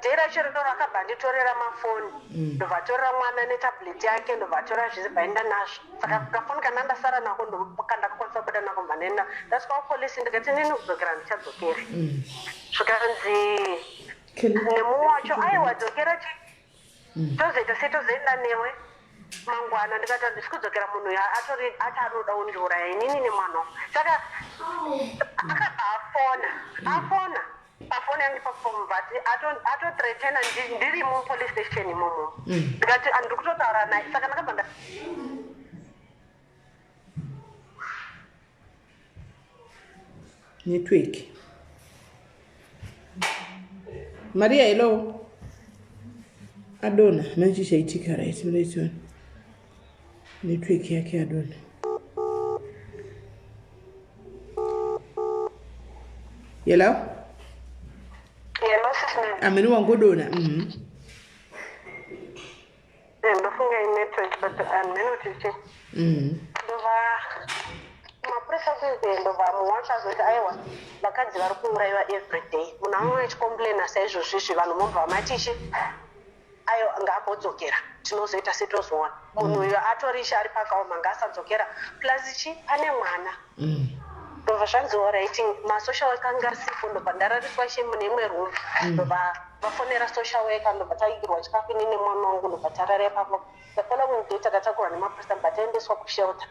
day racho rino rakabva nditorera mafoni, ndobva atorera mwana netablet yake, ndobva atora zvese, bvaenda nazvo. Saka kafoni kana ndasara nako ndakakwanisa kubuda nako. Bva ndaenda, ndasvika kupolisi, ndikati nini kudzokera ndichadzokeri. Zvikanzi nemumwe wacho, "Aiwa, dzokera chi, tozoita sei? Tozoenda newe mangwana." Ndikati handisi kudzokera, munhu uyu atori ati anoda kundiuraya inini nemwana wangu. Saka akabva afona, afona pafoni yangu ipapo, but atothreatena ndiri mupolice station imomo. Ndikati handiri kutotaura naye. Saka ndakabva nda Network. Maria, hello. Adona manje chaitika, right? Muraitiona network yake adona. Hello. Hello, Sis Melly. Amene wangodona. Ndofunga inetwork, but handimene kuti chii. Ndobva mapurisa kuize, ndobva mumwe wacho azoti, "Aiwa, vakadzi vari kuurayiwa every day. Munhu anouya achicomplaina saizvozvizvi, vanhu mobva matichi aiwa, ngaambodzokera, tinozoita setozoona munhu uyo atori ari pakaoma, ngaasadzokera, plus chi pane mwana." Ndobva zvanzi alright, masocial worker anga arisipo. Ndobva ndarariswa chi mune imwe room. Ndobva vafonera social worker, ndobva taigirwa chikafu ini nemwana wangu, ndobva tarara ipapo. The following day takatakurwa nemapurisa, ndobva taendeswa kushelter.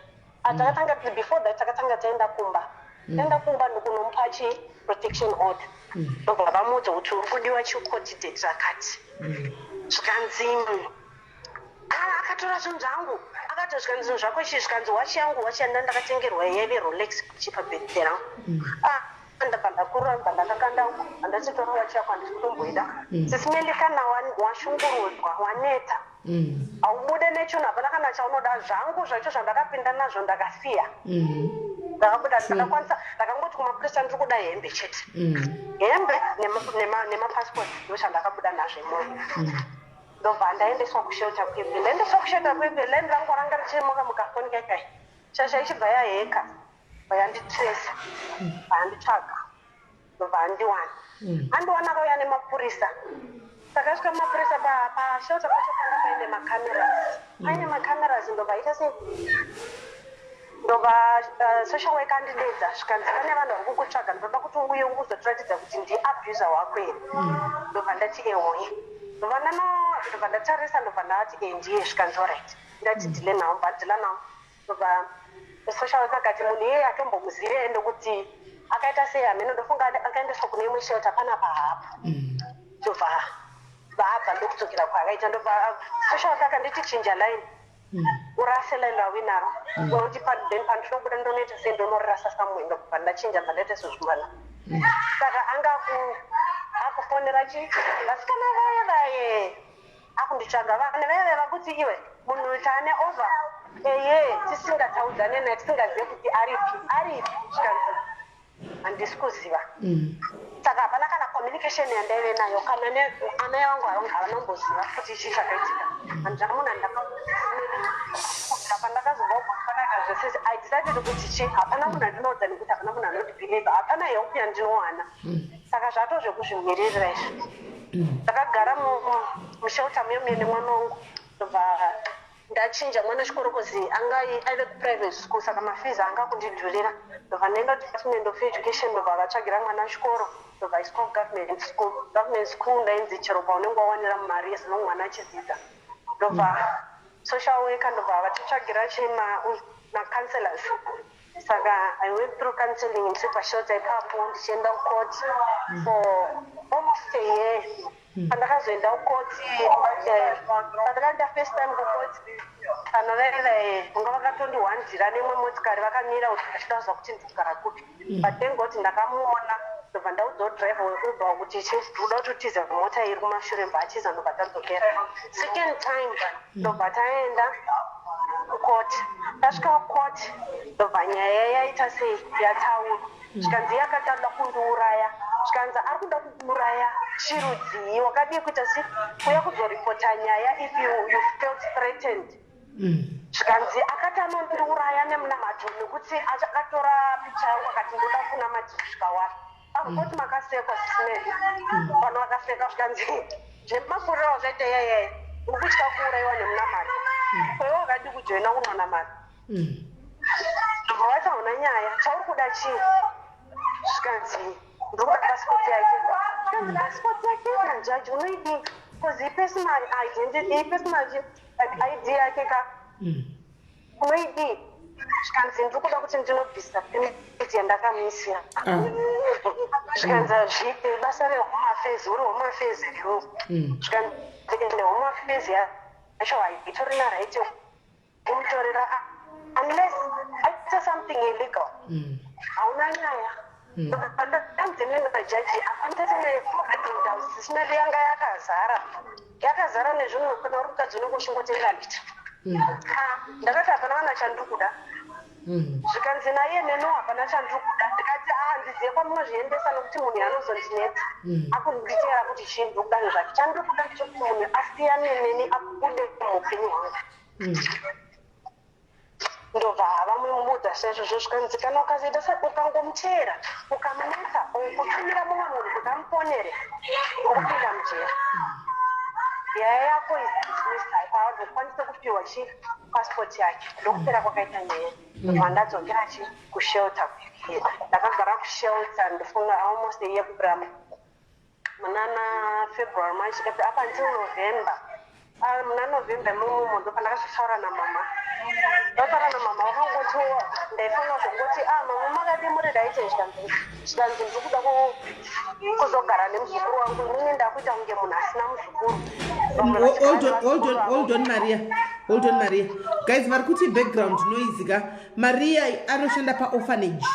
Ah, takatanga, before that takatanga taenda kumba, taenda kumba ndokunomupa chi protection order. Ndobva vamuudza kuti uri kudiwa chicourt date rakati. Zvikanzi, "Ah, akatora zvinhu zvangu." Akati, zvikanzi, "Zvinhu zvako ichi?" Zvikanzi, "Wachi yangu, wachi yanda ndakatengerwa yaive Rolex kuchipa birthday rangu." Ah, ndabva ndakuramba, ndakakanda, handatitora wachi yako, handisi kutomboida. Sis Melly, kana washungurudzwa, waneta, haubude nechinhu, hapana kana chaunoda. Zvangu zvacho zvandakapinda nazvo ndakasiya, ndakabuda. Ndakakwanisa, ndakangoti kumapurisa ndiri kuda hembe chete, hembe nemapassport, ndo zvandakabuda nazvo imomo. Ndobva ndaendeswa kushelter kwebve, ndaendeswa kushelter kwebve, line rangu ranga richimuka mukafoni kaikai, shasha ichibva yaheka, vayanditresa, vayanditsvaga, ndobva andiwana. Andiwana, akauya nemapurisa. Takasvika mapurisa pashelter pacho, panga paine macameras, paine macameras. Ndobva aita sei, ndobva social worker andidedza, zvikanzi, "Pane vanhu vari kukutsvaga, ndoda kuti uuye uzotiratidza kuti ndiabuser wako here." Ndobva ndati ehoye. Ndobva ndano, ndobva ndatarisa, ndobva ndati e, ndiye. Zvikanzi alright, ndati deal nawo, bvadeala nawo. Ndobva social worker akati munhu iyeye atombomuzive nekuti akaita sei hamene, ndofunga akaendeswa kune imwe shelter panapa hapo. Ndobva vaabva ndokudzokera kwaakaita. Ndobva social worker akanditi, "Chinja line, urase line rawinaro." Unoti then pandinobuda ndonoita sei, ndonorasa somewhere. Ndobva ndachinja, bva ndaita sezvimwana. Saka anga akufonera chi vasikana vaye vaye, akunditsvaga, vane vaya vaya vakuti, "Iwe, munhu taane over eye tisingataudzane naye, tisingazive kuti aripi, aripi." Zvikanzi, "Handisi kuziva." Saka hapana kana communication yandaive nayo kana amai vangu havana kumboziva kuti chii chakaitika. Handina munhu andakabvira pandakazobva kuBotswana. Sei I decided kuti chi, hapana munhu andinoudza, nekuti hapana munhu anondibhilivha, hapana help yandinowana. Saka zvato zvekuzvimiririra izvi. Ndakagara mushelter muye muye nemwana wangu. Ndobva ndachinja mwana chikoro, 'cause anga aive kuprivate school, saka mafees anga kundidhurira. Ndobva ndaenda Department of Education, ndobva vatsvagira mwana chikoro, ndobva aiswa kugovernment school. Government school ndainzi chero paunenge wawanira mari, as long mwana achidzidza. Ndobva social worker ndobva vatitsvagira chi macounselors. Saka I went through counseling ndiri pashelter ipapo, ndichienda kucourt for almost a year. Pandakazoenda kukoti, pandakaenda first time kukoti, panovaira vanga vakatondihwandira neimwe motikari, vakamira kuti vachida kuziva kuti ndikugara kupi. But thank God ndakamuona, ndobva ndaudzawo driver weUber kuti chi, ndikuda kuti utize mota iri kumashure. Mbva achiza, ndobva tadzokera. Second time ndobva taenda kukoti. Tasvika kukoti, ndobva nyaya yaita sei, yataurwa. Zvikanzi yakati anoda kundiuraya. Zvikanzi ari kuda kukuuraya chirudzii? Wakadii kuita se kuya kuzoripota nyaya if you felt threatened? Zvikanzi akati anondiuraya nemunamato, nekuti akatora picha yangu akati ndoda kunamati kusvika wafa. Pakoti makasekwa sisinei, vanhu vakaseka. Zvikanzi nemakuriro wakaita iyayaya, uri kutya kuurayiwa nemunamato, kwaiwe wakadi kujoina kunonamata? Ndobva vati hauna nyaya, chauri kuda chii? Zvikanzi ndikuda pasipoti yake. Zvikanzi pasipoti yake najaji unoidii? 'Cause ipersonal identity, ipersonal ID yake ka, unoidii? Zvikanzi ndiri kuda kuti ndinobvisa permit yandakamisira. Zvikanzi hazviite, basa reHome Affairs, uri Home Affairs riwo. Zvikanzi ende Home Affairs yacho haitorina right yekumutorera unless aita something illegal. Hauna nyaya. Ndanzi najaji apandatinemasinari yanga yakazara, yakazara nezvinhu. Kana uri mukadzi unenge uchingotenga, handiti? Ndakati hapana kana chandiri kuda. Zvikanzi naiye neno hapana chandiri kuda. Ndikati a, handizive kwamunozviendesa, nokuti munhu anozondinetsa akunditeera kuti chii ndiri kuda nezvake. Chandiri kuda ndechekuti munhu asiyane neni, abude muupenyu hwangu. Ndobva vamuudza saizvozvo. Zvikanzi kana ukazoita se ukangomuteera, ukamunetsa, kutumira mumwe munhu kuti amuponere, urikupinda mujeri. Nyaya yako is dismissed, haazokwanise kupiwa chi passport yake. Ndokupera kwakaita nyaya. Ndobva ndadzokera chi kushelter. Ndakagara kushelter, ndofunga almost a year, kubvira munana February, March, April, up until November. Muna November imomomo ndo pandakazotaura namama. Ndataura namama, vakangoti ndaifanira kungoti, "A mama, makadi muri right?" Zvikanzi ndiri kuda kuzogara nemuzukuru wangu, inini ndakuita kunge munhu asina muzukuru. Vamwe Hold on, vachigara hold on, nevazukuru hold vavo. on, Maria, hold on, Maria. Guys, vari kuti background noise ka. Maria anoshanda paorphanage,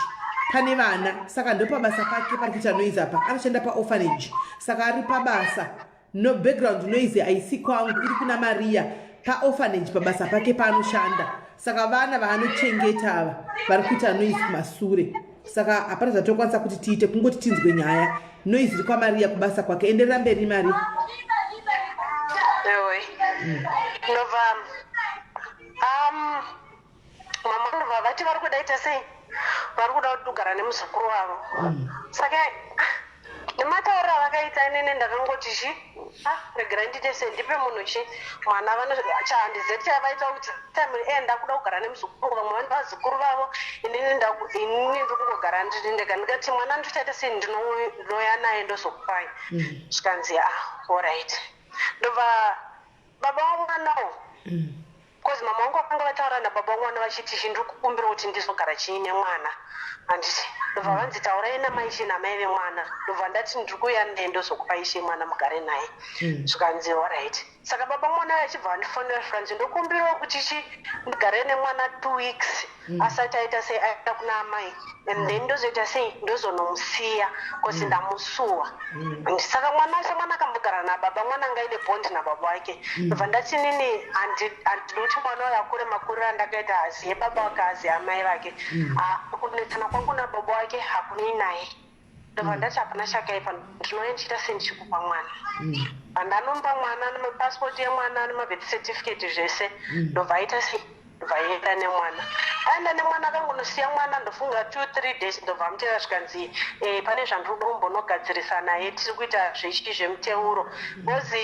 pane vana, saka ndopabasa pake pari kuita noise apa. Anoshanda paorphanage, saka ari pabasa. No background noise haisi kwangu, iri kuna Maria paorphanage, pabasa pake paanoshanda. Saka vana vaanochengeta ava vari kuita noise kumasure, saka hapana zvatokwanisa kuti tiite, kungoti tinzwe nyaya. Noise iri kwaMaria kubasa kwake. Enderera mberi, Maria. Ewe. Ndobva mama ndobva vati vari kuda ita sei, vari kuda kugara nemuzukuru wavo. Saka nematauriro avakaita, inene ndakangoti chi, ah, regerai ndiite sei, ndipe munhu chi mwana. Handizivi kuti chavaita kuti time e ndakuda kugara nemuzukuru. Vamwe vane vazukuru vavo, inini ndiri kungogara ndiri ndega. Ndikati mwana ndichaita sei, ndinouya naye, ndozokupai. Zvikanzi ah, alright. Ndobva baba vamwanawo, because mama vangu vakanga vataura nababa vamwana vachiti chi, ndiri kukumbira kuti ndizogara chiine mwana, handiti? Ndobva vanzi taurai namai chi, namai vemwana. Ndobva ndati ndiri kuuya naye, ndozokupai chi mwana mugare naye. Zvikanzi alright. Saka baba mwana achibva vandifonera, zvikanzi ndokumbirawo kuti chi ndigare nemwana 2 weeks asati aita sei, aenda kuna amai, and then ndozoita sei, ndozonomusiya 'cause ndamusuwa. Saka mwana semwana akambogara nababa, mwana anga aine bond nababa wake. Ndobva ndati nini handidi kuti mwana uyu akure makuriro andakaita, aziye baba wake, aziye amai vake. Ah, kunetsana kwangu nababa wake hakunei naye. Ndobva ndati hapana chakaipa, ndinouya ndichiita sei, ndichikupa mwana. Pandanomupa mwana nemapasipoti emwana nemabirth certificate zvese, ndobva aita sei. Ndobva aenda nemwana, aenda nemwana, akangonosiya mwana, ndofunga 2, 3 days, ndobva amutera, zvikanzi, "Pane zvandiri kuda kumbonogadzirisa naye, tiri kuita zvechi zvemuteuro," because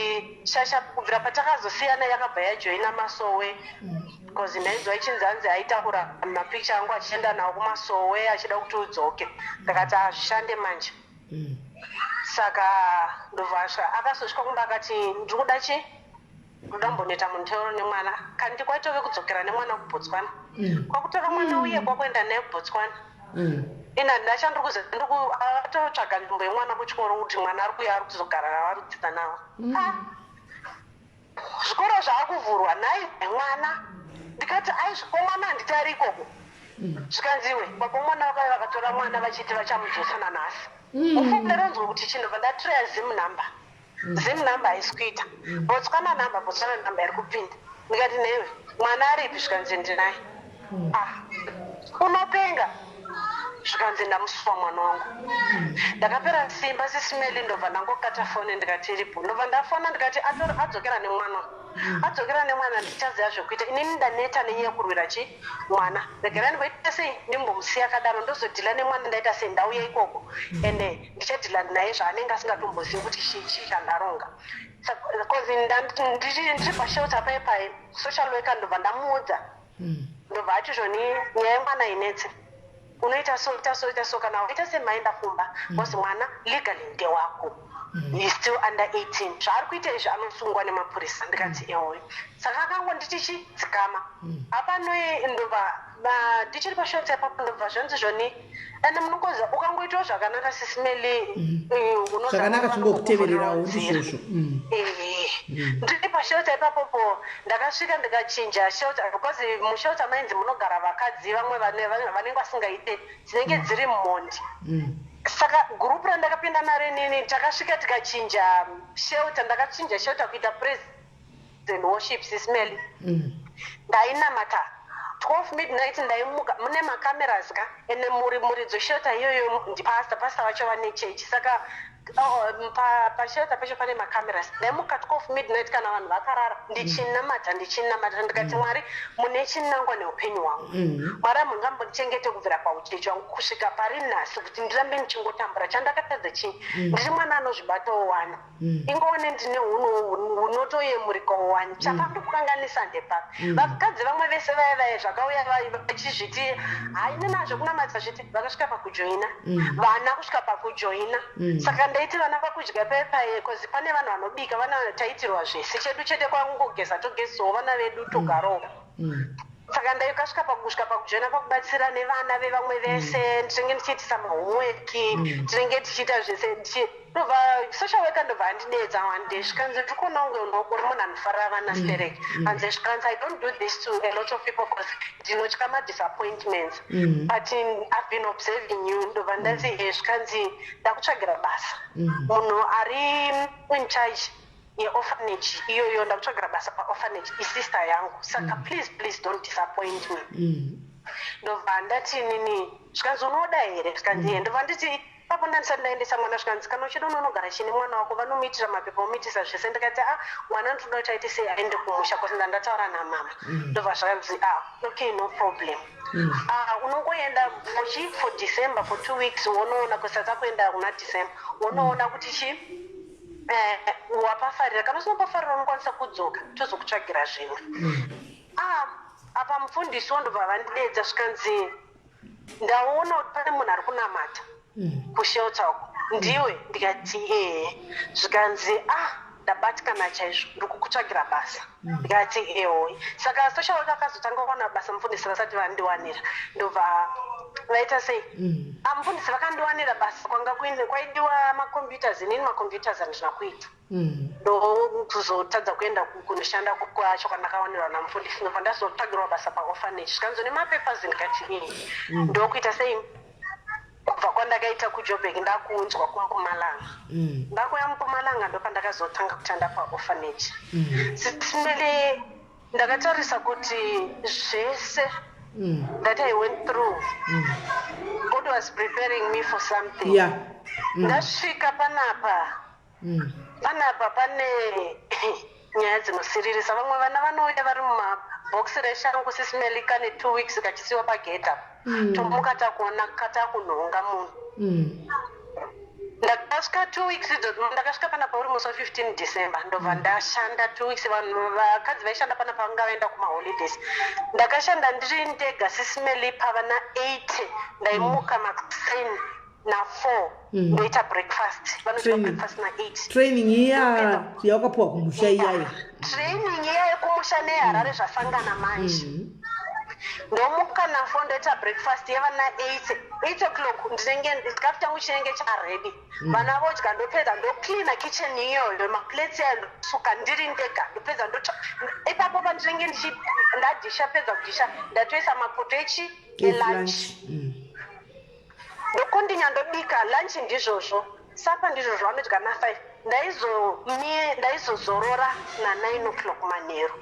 shasha kubvira patakazosiyana yakabva yajoina masowe, because ndainzwa ichinzi hanzi aitakura mapikicha angu achienda nawo kumasowe achida kuti udzoke. Ndakati, "Hazvishande manje." Saka ndobva asvika, akazosvika kumba akati, "Ndiri kuda chi ndoda kumbonoita muteuro nemwana." Kandi kwaitove kudzokera nemwana kuBotswana, kwakutora mwana uye kwakuenda naye kuBotswana. Ina ndachandiri atotsvaga nzvimbo yemwana kuchikoro, kuti mwana ari kuuya, ari kuzogara navo, ari kudzidza navo. Ah, zvikoro zvaakuvhurwa nhai mwana. Ndikati, "Aizviko mwana handiti ari ikoko?" Zvikanziwe, "Baba mwana vakauya vakatora mwana vachiti vachamudzosa nanhasi." Mufunge ronzwa kuti chinobva ndatiraya Zim number, Zim number haisi kuita, Botswana number, Botswana number iri kupinda. Ndikati, "Newe mwana aripi?" Zvikanzi, "Ndinaye." "Ah, unopenga." Zvikanzi, "Ndamusuwa mwana wangu." Ndakapera simba, Sis Melly. Ndobva ndangokata foni, ndikati, "Iripo." Ndobva ndafona, ndikati, "Adzokera nemwana, adzokera nemwana, ndichaziva zvekuita. Inini ndaneta nenyaya yekurwira chi mwana. Regerai ndimboita sei, ndimbomusiya akadaro, ndozodhila nemwana. Ndaita sei, ndauya ikoko, ende ndichadhila naye zvaanenge asingatombozivi kuti chii chii chandaronga." Because ndiri pashelter pai pai social worker, ndobva ndamuudza, ndobva ati, "Zvoni, nyaya yemwana inetse, unoita so, ita so, ita so. Kana waita semaenda kumba, because mwana legally ndewako, is still under 18. Zvaari kuita izvi, anosungwa nemapurisa." Ndikati, "Ewoyo." Saka akangonditi chi dzikama apanoi. Ndobva ndichiri pashelter ipapo, ndobva zvanzi, "Zvoni," ende munongoziva, ukangoitawo zvakanaka, Sis Melly, unoziva Zvakanaka vanhu zvingokutevererawo. vanokuvhurirawo. Ndizvozvo. Ehe. Ndiri pashelter ipapopo, ndakasvika ndikachinja shelter, because mushelter mainzi munogara vakadzi vamwe vanenge vasingaite, dzinenge dziri mhondi. Saka gurupu randakapinda naro inini, takasvika tikachinja shelter. Ndakachinja shelter kuita praise and worship, Sis Melly. Ndainamata 12 midnight, ndaimuka. Mune macameras ka, ende muri muridzo shelter iyoyo ndipasta, pasta vacho vane chechi. Saka oh, pashelter pacho pane macameras. Ndaimuka 12 midnight kana vanhu vakarara, ndichinamata, ndichinamata. Ndikati, "Mwari, mune chinangwa neupenyu hwangu. Mwari, hamungambondichengete kubvira pauchechi hwangu kusvika pari nhasi kuti ndirambe ndichingotambura. Chandakatadza chii? Ndiri mwana anozvibatawo wani, ingoone ndine hunhu hunotoyemurikawo wani. Chakandikukanganisa ndepapi?" Vakadzi vamwe vese vaya vaya zvakauya vachizviti, "Haine nazvo kunamata," zviti vakasvika pakujoina vana, kusvika pakujoina. Saka ndaiti vana pakudya paipai, because pane vanhu vanobika, vana taitirwa zvese, chedu chete kwangogeza, togezawo vana vedu, togarawo. Saka ndaikasvika pakusvika pakujoina, pakubatsira nevana vevamwe vese. Ndinenge ndichiitisa mahomework, tinenge tichiita zvese. Ndobva social worker ndobva andidedza one day, zvikanzi, "Ndiri kuona kunge uri munhu anofarira vana sterek." Anzi, zvikanzi, "I don't do this to a lot of people because ndinotya madisappointments, but I've been observing you." Ndobva ndati, "E." Zvikanzi, "Ndakutsvagira basa, munhu ari in charge yeorphanage iyoyo, ndakutsvagira basa paorphanage, isister yangu. Saka please, please don't disappoint me." Ndobva ndati nini, zvikanzi, "Unoda here?" Zvikanzi, "Ye." Ndobva nditi, papo ndandisati ndaendesa mwana. Zvikanzi, "Kana uchida unonogara chine mwana wako, vanomuitira mapepa, omuitisa zvese." Ndikati, "A, mwana ndinoda kuti aite sei, aende kumusha, cause ndandataura namama." Ndobva zvakanzi, "Ah, okay, no problem. Ah, unongoenda muchi for December, for 2 weeks, wonoona kusati kuenda kuna December, wonoona kuti chi wapafarira. Kana usina kupafarira, unokwanisa kudzoka, tozokutsvagira zvimwe." Ah, apa mufundisi wondobva vandidedza, zvikanzi, "Ndaona kuti pane munhu ari kunamata kushelter uko, ndiwe?" Ndikati, "Ehe." Zvikanzi, "Ah, ndabatikana chaizvo, ndiri kukutsvagira basa." Ndikati, "Ehoi." Saka social worker akazotanga kuwana basa mufundisi vasati vandiwanira. Ndobva vaita sei? Ah, mufundisi vakandiwanira basa kwanga kwaidiwa macomputers. Inini macomputers handina kuita, ndokuzotadza kuenda kunoshanda kwacho kwandakawanirwa namufundisi. Ndobva ndazotsvagirwa basa paorphanage. Zvikanzi, "Nemapapers?" Ndikati, "Ee." Ndokuita sei, kubva kwandakaita kuJoburg, ndakuunzwa kuMpumalanga. Ndakuya Mupumalanga, ndopandakazotanga kushanda paorphanage. Sis Melly, ndakatarisa kuti zvese that I went through, God was preparing me for something. Ndasvika panapa, panapa pane nyaya dzinosiririsa. Vamwe vana vanouya vari mumaboxes. Bhokisi reshangu, Sis Melly, kane 2 weeks kachisiwa pagedha. Tomuka takuona katakunhonga munhu. Ndakasvika 2 weeks idzodzo. Ndakasvika panapa uri musi wa15 December. Ndobva ndashanda 2 weeks. Vanhu vakadzi vaishanda panapa vanga vaenda kumaholidays. Ndakashanda ndiri ndega, Sis Melly, pavana 80. Ndaimuka makuseni na4, ndoita breakfast, vanodya Training. breakfast na8. Training iya yawakapiwa kumusha iyayo. Training iya yekumusha neHarare zvasangana manje. Ndomuka na4, ndoita breakfast yevana 8. 8 o'clock ndinenge chikafu changu chinenge chaready, vana vodya. Ndopedza, ndocleana kitchen iyoyo, maplates ayo ndosuka ndiri ndega. Ndopedza, ndotsva ipapo pandinenge ndichi ndadhisha, pedza kudhisha, ndatoisa mapoto echi elunch. Ndokondinya, ndobika lunch, ndizvozvo, supper ndizvozvo, vanodya na5. Ndaizozorora na9 o'clock manheru.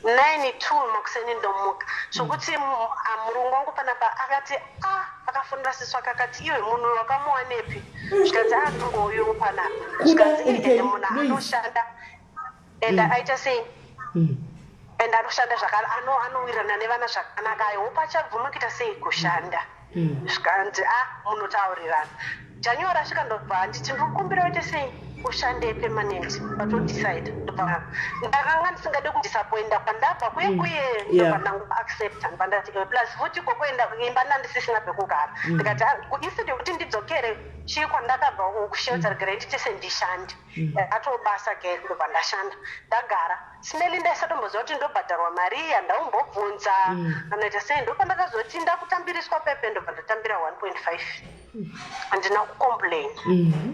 9 2 makuseni ndomuka, zvokuti murungu wangu panapa akati a akafonera sisi wake, akati, "Iwe, munhu wakamuwanepi?" Zvikanzi, "Anongouyuwo panapa." Kuda Zvikanzi, NK, "Ende munhu Louis. anoshanda, ende aita sei, ende anoshanda zvakana, anowirirana nevana zvakanaka. I hope achabvuma kuita sei, kushanda." Zvikanzi, "A munotaurirana." January asvika, ndobva handiti, "Ndikukumbira uite sei, ushande permanent." Vatodecide. Ndobva ndakanga ndisingade kudisappointa kwandabva kuye kuye. Ndobva ndangoaccepta. Ndobva ndati, plus futi kokuenda imba ndandisisina pekugara. Ndikati, "Ah, instead yekuti ndidzokere chii kwandakabva kushelter, regai ndite sendishande." Atobasa ke. Ndobva ndashanda, ndagara. Sis Melly, ndaisatomboziva kuti ndobhadharwa mari iyi, handaumbobvunza anoita sei. Ndopandakazoti ndakutambiriswa pepe, ndobva ndatambira 1.5. Handina kucomplain,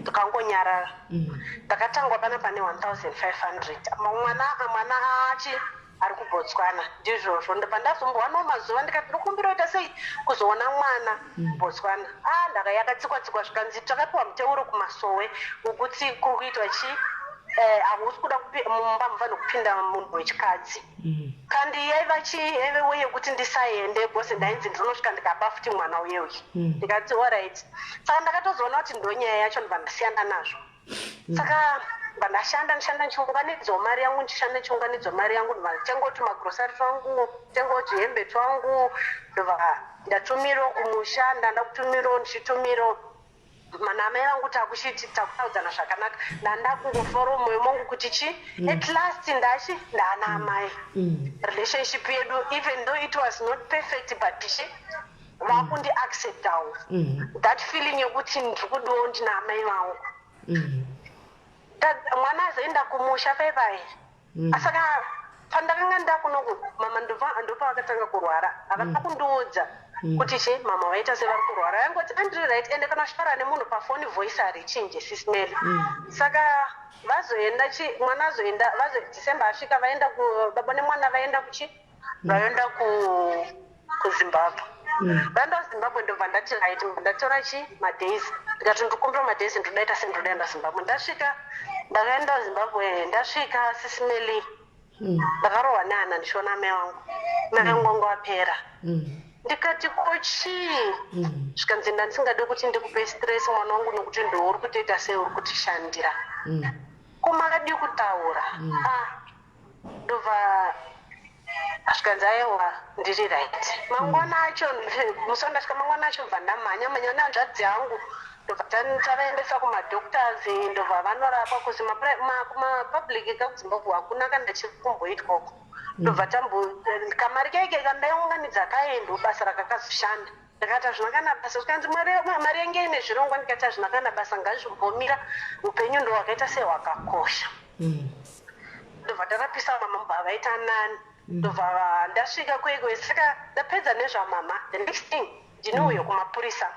ndikangonyarara. Ndakatangwa pana pane 1500. Mwana achi ari kuBotswana, ndizvozvo. Ndobva ndazombowaнаwo mazuva, ndikati ndokumbira kuita sei, kuzoona mwana kuBotswana. A ndaka yakatsikwa tsikwa, zvikanzi takapiwa muteuro kumasowe wekuti kuri kuitwa chi, hakusi kuda mumba mufanira kupinda munhu wechikadzi. Kandi yaiva chi, yaive way yekuti ndisaende, because ndainzi ndinosvika ndikaba futi mwana uyeuyu. Ndikati, "Alright." Saka ndakatozoona kuti ndo nyaya yacho, ndobva ndasiyana nazvo. Saka ndobva ndashanda, ndishanda, ndichiunganidzawo mari yangu, ndichishanda, ndichiunganidzawo mari yangu. Ndobva ndatengawo tumagrosari twangu, tengawo tuhembe twangu. Ndobva ndatumirawo kumusha, ndanda kutumirawo, ndichitumirawo mana amai vangu. Takuchiti takutaudzana zvakanaka, ndanda kungofarawo mwoyo mangu kuti chi, at last ndachi ndaana amai. Relationship yedu, even though it was not perfect, but chi, vakundiacceptawo. That feeling yekuti ndiri kudiwawo, ndina amai vangu. Mwana azoenda kumusha paipai. Saka pandakanga ndakunoku, mama ndopavakatanga kurwara. Havana kundiudza kuti che mama vaita sevari kurwara. Yangoti, "Andiri right." Ende kana uchitaura nemunhu pafoni, voice harichinje, Sis Melly. Saka vazoenda chi, mwana azoenda, vazo December asvika, vaenda ku baba nemwana vaenda kuchi, vaenda kuZimbabwe. Vaenda kuZimbabwe, ndobva ndati right, ndatora chi madays. Ndikati ndikumbira madays, ndodaita se ndodaenda Zimbabwe. Ndasvika, ndakaenda Zimbabwe. Ndasvika, Sis Melly, ndakarohwa neana ndichiona amai vangu. Mai vangu vanga vapera. Ndikati, "Ko chii?" Zvikanzi, "Ndandisingadi kuti ndikupe stress, mwana wangu, nokuti ndouri kutoita sei, uri kutishandira. Ko makadii kutaura?" Ah, ndobva zvikanzi, "Aiwa, ndiri right." Mangwana acho, musi wandasvika mangwana acho, bva ndamhanya mhanya nehanzvadzi yangu, ndobva tavaendesa kumadoctors, ndobva vanorapwa kuzi kumapublic kakuZimbabwe hakuna kana chiri kumboitwa uko. Ndobva tambo kamari kaike kandaiunganidza kaendo basa rakakazoshanda. Ndikati, "Hazvina kana basa." Zvikanzi, "Mari yange ine zvirongwa." Ndikati, "Hazvina kana basa, ngazvimbomira. Upenyu ndo hwakaita sehwakakosha." Ndobva tarapisa mama, mubva vaita nani. Ndobva ndasvika kwekwe. Saka ndapedza nezvamama, the next thing ndinouyo kumapurisa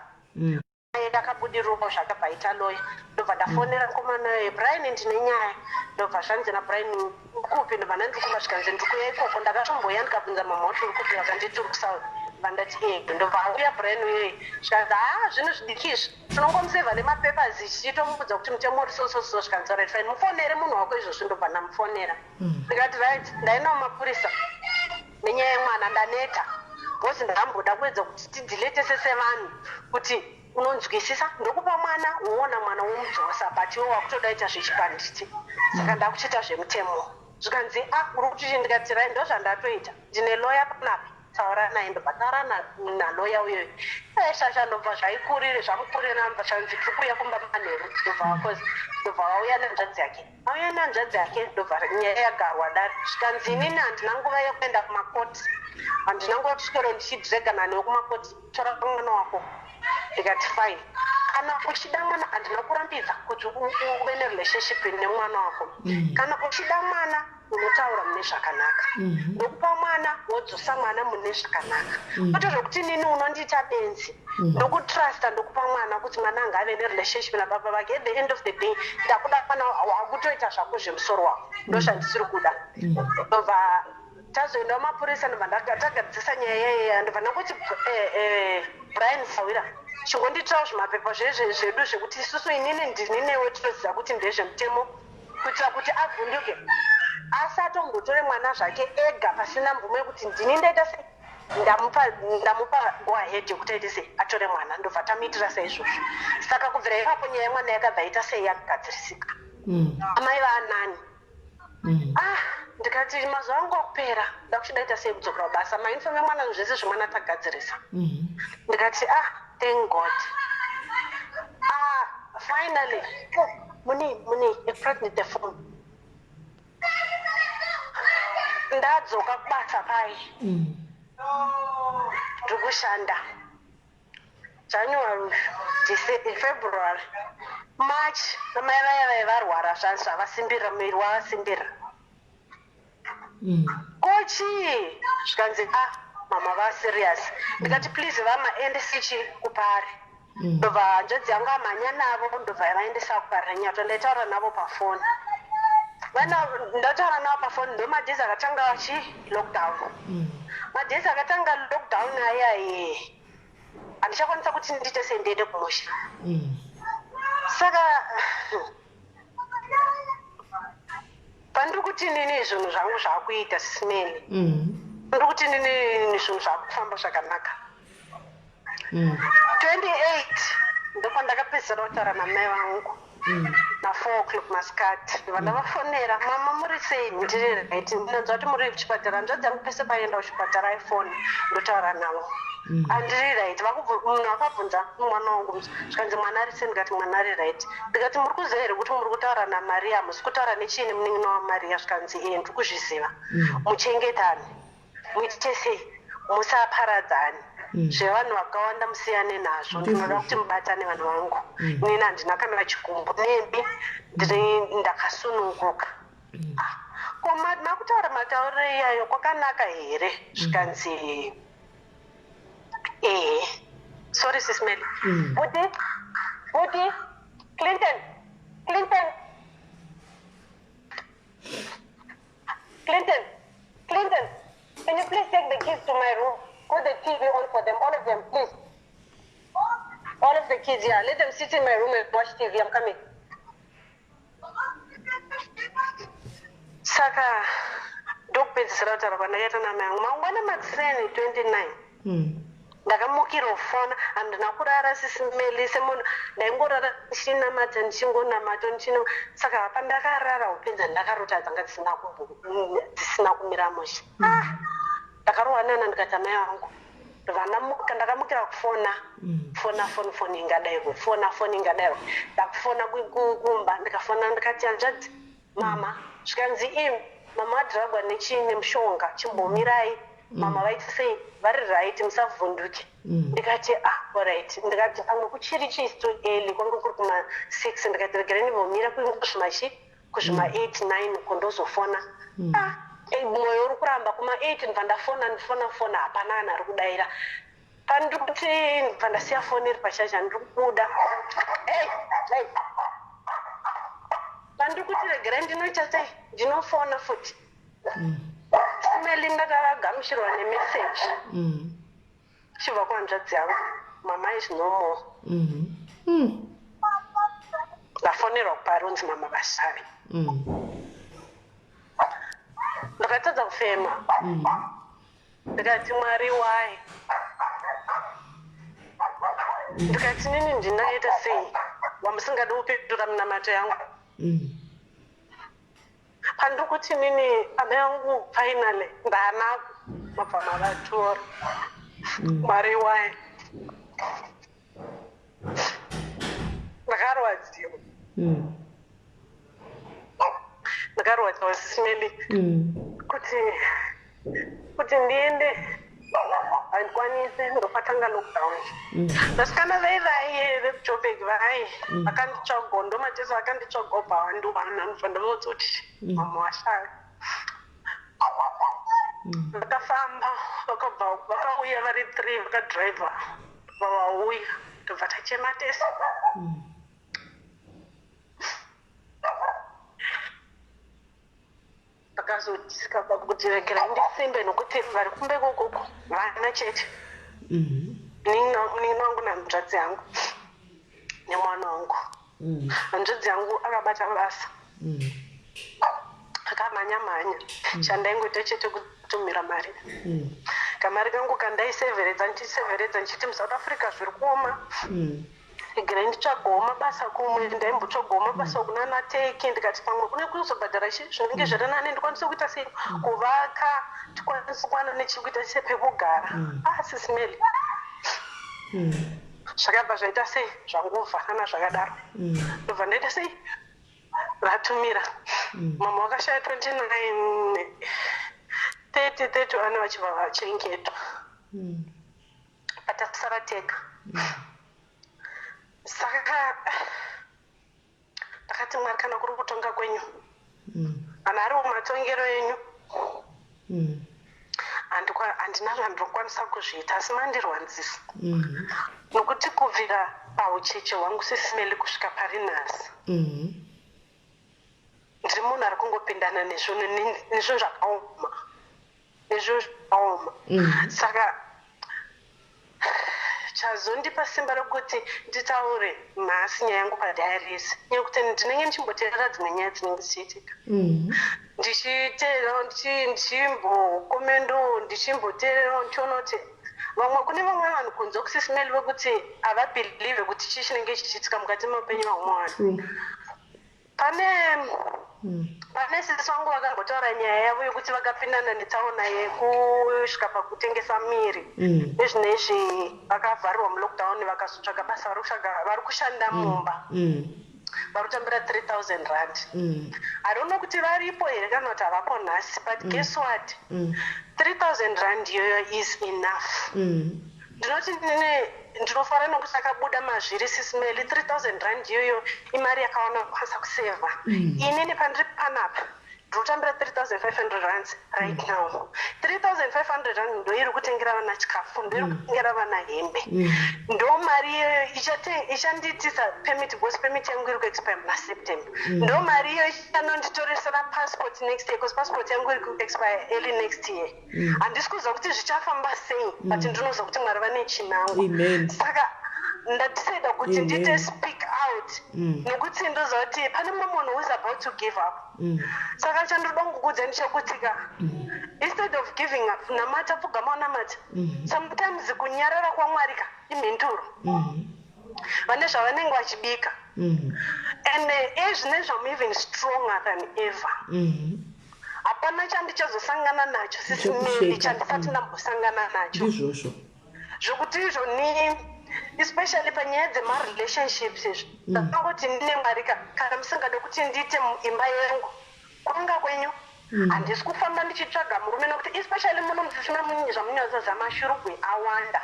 ndakabudiriro zvakabva aita loya. Ndobva ndafonera mukomana uyo, "Brian, ndine nyaya." Ndobva zvanzi naBrian, "Kupi?" Ndobva ndandiri kumba. Zvikanzi, "Ndiri kuya ikoko." Ndakatomboya, ndikabvunza mama kuti, "Uri kupi?" Vakanditi, "Uri kuSouth." Ndobva ndati, "E." Ndobva auya Brian uyoyo. Zvikanzi, "Haa, zvinhu zvidiki izvi, tinongomusevha nemapapers, chichitomubudza kuti mutemo uri so so so." Zvikanzi, "Right, fine, mufonere munhu wako izvozvi." Ndobva ndamufonera, ndikati, "Right, ndainawo mapurisa nenyaya yemwana. Ndaneta because ndakamboda kuedza kuti tideale tese sevanhu, kuti unonzwisisa, ndokupa mwana, woona mwana, womudzosa, but iwe wakutoda ita zvechibhanditi. Saka ndakuchiita zvemutemo." Zvikanzi, a uri kuti ndikati rai, ndozvandatoita, ndine loya panapa, taura naye. Ndobva taura naloya uyoyo. Shasha ndobva zvaikurire, zvamukurira. Ndobva zvanzi tiri kuuya kumba manheru. Ndobva vakozi, ndobva vauya nehanzvadzi yake, auya nehanzvadzi yake. Ndobva nyaya yagarwa dare. Zvikanzi, inini handina nguva yekuenda kumakoti, handina nguva yekuswero ndichidregana newe kumakoti, tora mwana wako. Ndikati, fine, kana uchida mwana, handina kurambidza kuti uve nerelationship nemwana wako. Kana uchida mwana, unotaura mune zvakanaka, ndokupa mwana, wodzosa mwana mune zvakanaka, kwete zvokuti nini unondiita benzi, ndokutrusta, ndokupa mwana kuti mwana anga ave nerelationship nababa vake. At the end of the day, ndakuda mwana, wakutoita zvako zvemusoro wako, ndozvandisiri kuda. Ndobva tazoendawo mapurisa, ndobva tagadzisa nyaya iyaya. Ndobva ndangoti, Brian Sawira, chingonditirawo zvimapepa zvedu zvekuti isusu, inini ndini newe, tinoziva kuti ndezvemutemo, kuitira kuti avhunduke, asatombotore mwana zvake ega pasina mvumo yekuti ndini ndaita sei, ndamupa go ahead yekuti aite sei, atore mwana. Ndobva tamuitira saizvozvo. Saka kubvira ipapo nyaya yemwana yakabva ita sei, yagadzirisika. Amai vaanani. Ah, ndikati mazuva angu akupera, ndakuchida ita sei, kudzokera kubasa, mauniform emwana, zvese zvemwana tagadzirisa. Ndikati, ah, thank God. Ah, finally. Oh, muni muni, ek praat met de phone. Ndadzoka kubasa pai, ndiri kushanda January, February, March. Namai vaya vaya varwara, zvavasimbirira, muviri wavasimbirira. Kochii? Zvikanzi, ah, mama vaserious. Ndikati, please vamaendese chi kupari. Ndobva hanzvadzi yangu amhanya navo, ndobva vaendesa kuParirenyatwa. Ndaitaura navo pafoni, vana ndataura navo pafoni. Ndo madays akatanga chi lockdown, madays akatanga lockdown ayaye, handichakwanisa kuti ndiite sendiende kumusha. Saka pandiri kuti nini zvinhu zvangu zvaakuita simeli, ndiri kuti nini zvinhu zvaakufamba zvakanaka. 28 ndopandakapedzisira kutaura namai vangu, na4 o'clock masikati. Ndobva ndavafonera, mama, muri sei? Ndiri right, ndinonzwa kuti muri kuchipatara. Hanzvadzi yangu pese paenda kuchipatara aifoni, ndotaura navo, handiri right. Munhu akabvunza mwana wangu, zvikanzi, mwana ari sei? Ndikati, mwana ari right. Ndikati, muri kuziva here kuti muri kutaura naMaria, musi kutaura nechiini, munin'ina waMaria? Zvikanzi, ee, ndiri kuzviziva. Muchengetane, muite sei, musaparadzane. Zvevanhu vakawanda musiyane nazvo, ndinoda kuti mubatane, vanhu vangu. Inini handina kana chikumbo nemi, ndiri ndakasununguka. Ah, ko makutaura matauriro iyayo kwakanaka here? Zvikanzi, ehe. Sorry, Sis Melly. Buti, buti Clinton, Clinton, Clinton, Clinton, can you please take the kids to my room? Put the TV on for them, all of them, please. All of the kids, yeah. Let them sit in my room and watch TV. I'm coming. Saka ndokupedzisira kutaura kwandakaita namai angu mangwana makuseni 29. Ndakamukira kufona, handina kurara, Sis Melly, semunhu ndaingorara ndichinamata, ndichingonamata, ndichino. Saka pandakarara, upenza ndakarota dzanga dzisina kumira mushe. Ah, ndakarohwa nana. Ndikati, amai vangu, ndobva ndamuka, ndakamukira kufona, fona foni, foni ingadaiwe, fona foni ingadaiwe. Ndakufona kumba, ndikafona, ndikati, hanzvadzi, mama. Zvikanzi, imi mama vadhiragwa nechii, nemushonga, chimbomirai, mama vaita sei, vari right, musavhunduke. Ndikati, ah, alright. Ndikati, pamwe kuchiri chi too early, kwanga kuri kuma 6. Ndikati, regerai ndimbomira kuzvimachi kuzvima 8 9 uko, ndozofona. Ah, mwoyo uri kuramba. Kuma 8 ndibva ndafona, ndifona fona, hapana kana ari kudaira. Pandiri kuti ndibva ndasiya foni iri pachaja, ndiri kubuda. Hey, hey. Pandiri kuti regerai ndinoita sei, ndinofona futi, Sis Melly, ndakagamuchirwa nemeseji chibva kuhanzvadzi yangu, mama is no more. Ndafonerwa kuparunzi, mama vashavi. Ndakatadza kufema. Ndikati, Mwari, why? Ndikati, nini ndinaita sei wamusingadi kupindura minamato yangu? Pandiri kuti nini amai vangu finally ndaanavo, mabva mavatora. Mwari wai, ndakarwadziwa. Ndakarwadziwa, Sis Melly. Kuti ndiende handikwanisi, ndopatanga lockdown. Vasikana vai vai vekuJobek vai vakanditsvago, ndomateso vakanditsvago, bva vandiwana, ndobva ndavaudza kuti mama washaya. Vakafamba, vakabva vakauya vari three, vakadhiraivha vavauya, ndobva tachema tese. Ndakazodiscover kuti regerai ndisimbe, nokuti vari kumberi ukoko vana chete, munin'ina wangu nehanzvadzi yangu nemwana wangu. Hanzvadzi yangu akabata basa, akamhanya mhanya. Chandaingoita chete kutumira mari, kamari kangu kandaiseveredza, ndichiseveredza ndichiti muSouth Africa zviri kuoma, regerai nditsvagowo mabasa kumwe. Ndaimbotsvagawo mabasa kunana teki, ndikati pamwe kune kuzobhadhara chi zvinenge zviri nani, ndikwanise kuita sei, kuvaka, tikwanise kuwana nechekuita sepekugara. Ah, Sis Melly, zvakabva zvaita sei, zvangovharana zvakadaro. Ndobva ndaita sei, vatumira. Mama wakashaya 29, 30, 31 vachibva vachengetwa, patasara tega. Saka ndakati, Mwari, kana kuri kutonga kwenyu, kana ariwo matongero enyu, handina zvandinokwanisa kuzviita, asi mandirwanzisa, nokuti kubvira paucheche hwangu, Sis Melly, kusvika pari nhasi, ndiri munhu ari kungopindana nezvinhu nezvinhu zvakaoma, nezvinhu zvakaoma. Saka chazondipa simba rekuti nditaure nhasi nyaya yangu padiaries, nekuti ndinenge ndichimboteerera dzimwe nyaya dzinenge dzichiitika, ndichiteererawo, ndichimbokomendawo, ndichimboteererawo, ndichiona kuti vamwe, kune vamwe vanhu kunze kuSis Melly vekuti havabelieve kuti chii chinenge chichiitika mukati meupenyu hwamwe vanhu. Pane sisi vangu vakambotaura nyaya yavo yekuti vakapindana netsaona yekusvika pakutengesa miri. Nezvinezvi vakavharirwa mulockdown, vakazotsvaga basa, vari kushanda mumba, vari kutambira 3000 rand. I don't know kuti varipo here kana kuti havapo nhasi, but guess what, 3000 rand iyoyo is enough. Ndinoti ndine ndinofara nokuti akabuda mazviri, Sis Melly. 3000 rand iyoyo imari yakawana kukwanisa kusevha. Inini pandiri panapa ndiri kutambira 3500 rands right now. 3500 rand ndo iri kutengera vana chikafu, ndo iri kutengera vana hembe, ndo mari iyoyo ichandiitisa permit, because permit yangu iri kuexpire muna September. Ndo mari iyoyo ichanonditoresera passport next year, because passport yangu iri kuexpire early next year. Handisi kuziva kuti zvichafamba sei, but ndinoziva kuti Mwari vane chinangwa. Amen. Saka ndadecida kuti Amen. ndiite speak out, nekuti ndoziva kuti pane mumwe munhu who is about to give up. Saka chandoda kukuudza ndechekuti ka, instead of giving up, namata, pfugama unamata. Sometimes kunyarara kwaMwari ka imhinduro, vane zvavanenge vachibika. And ezvinezvi I'm even stronger than ever. Hapana chandichazosangana nacho, Sis Melly, Chekusheka. chandisati ndambosangana nacho. Ndizvozvo. Zvokuti izvo ni especially panyaya dzemarelationships izvi, ndakangoti ndine Mwari ka, kana musingade kuti ndiite imba yangu, kurunga kwenyu. Handisi kufamba ndichitsvaga murume, nokuti especially muno musisina zvamunyatsoziva, mashurugwi awanda.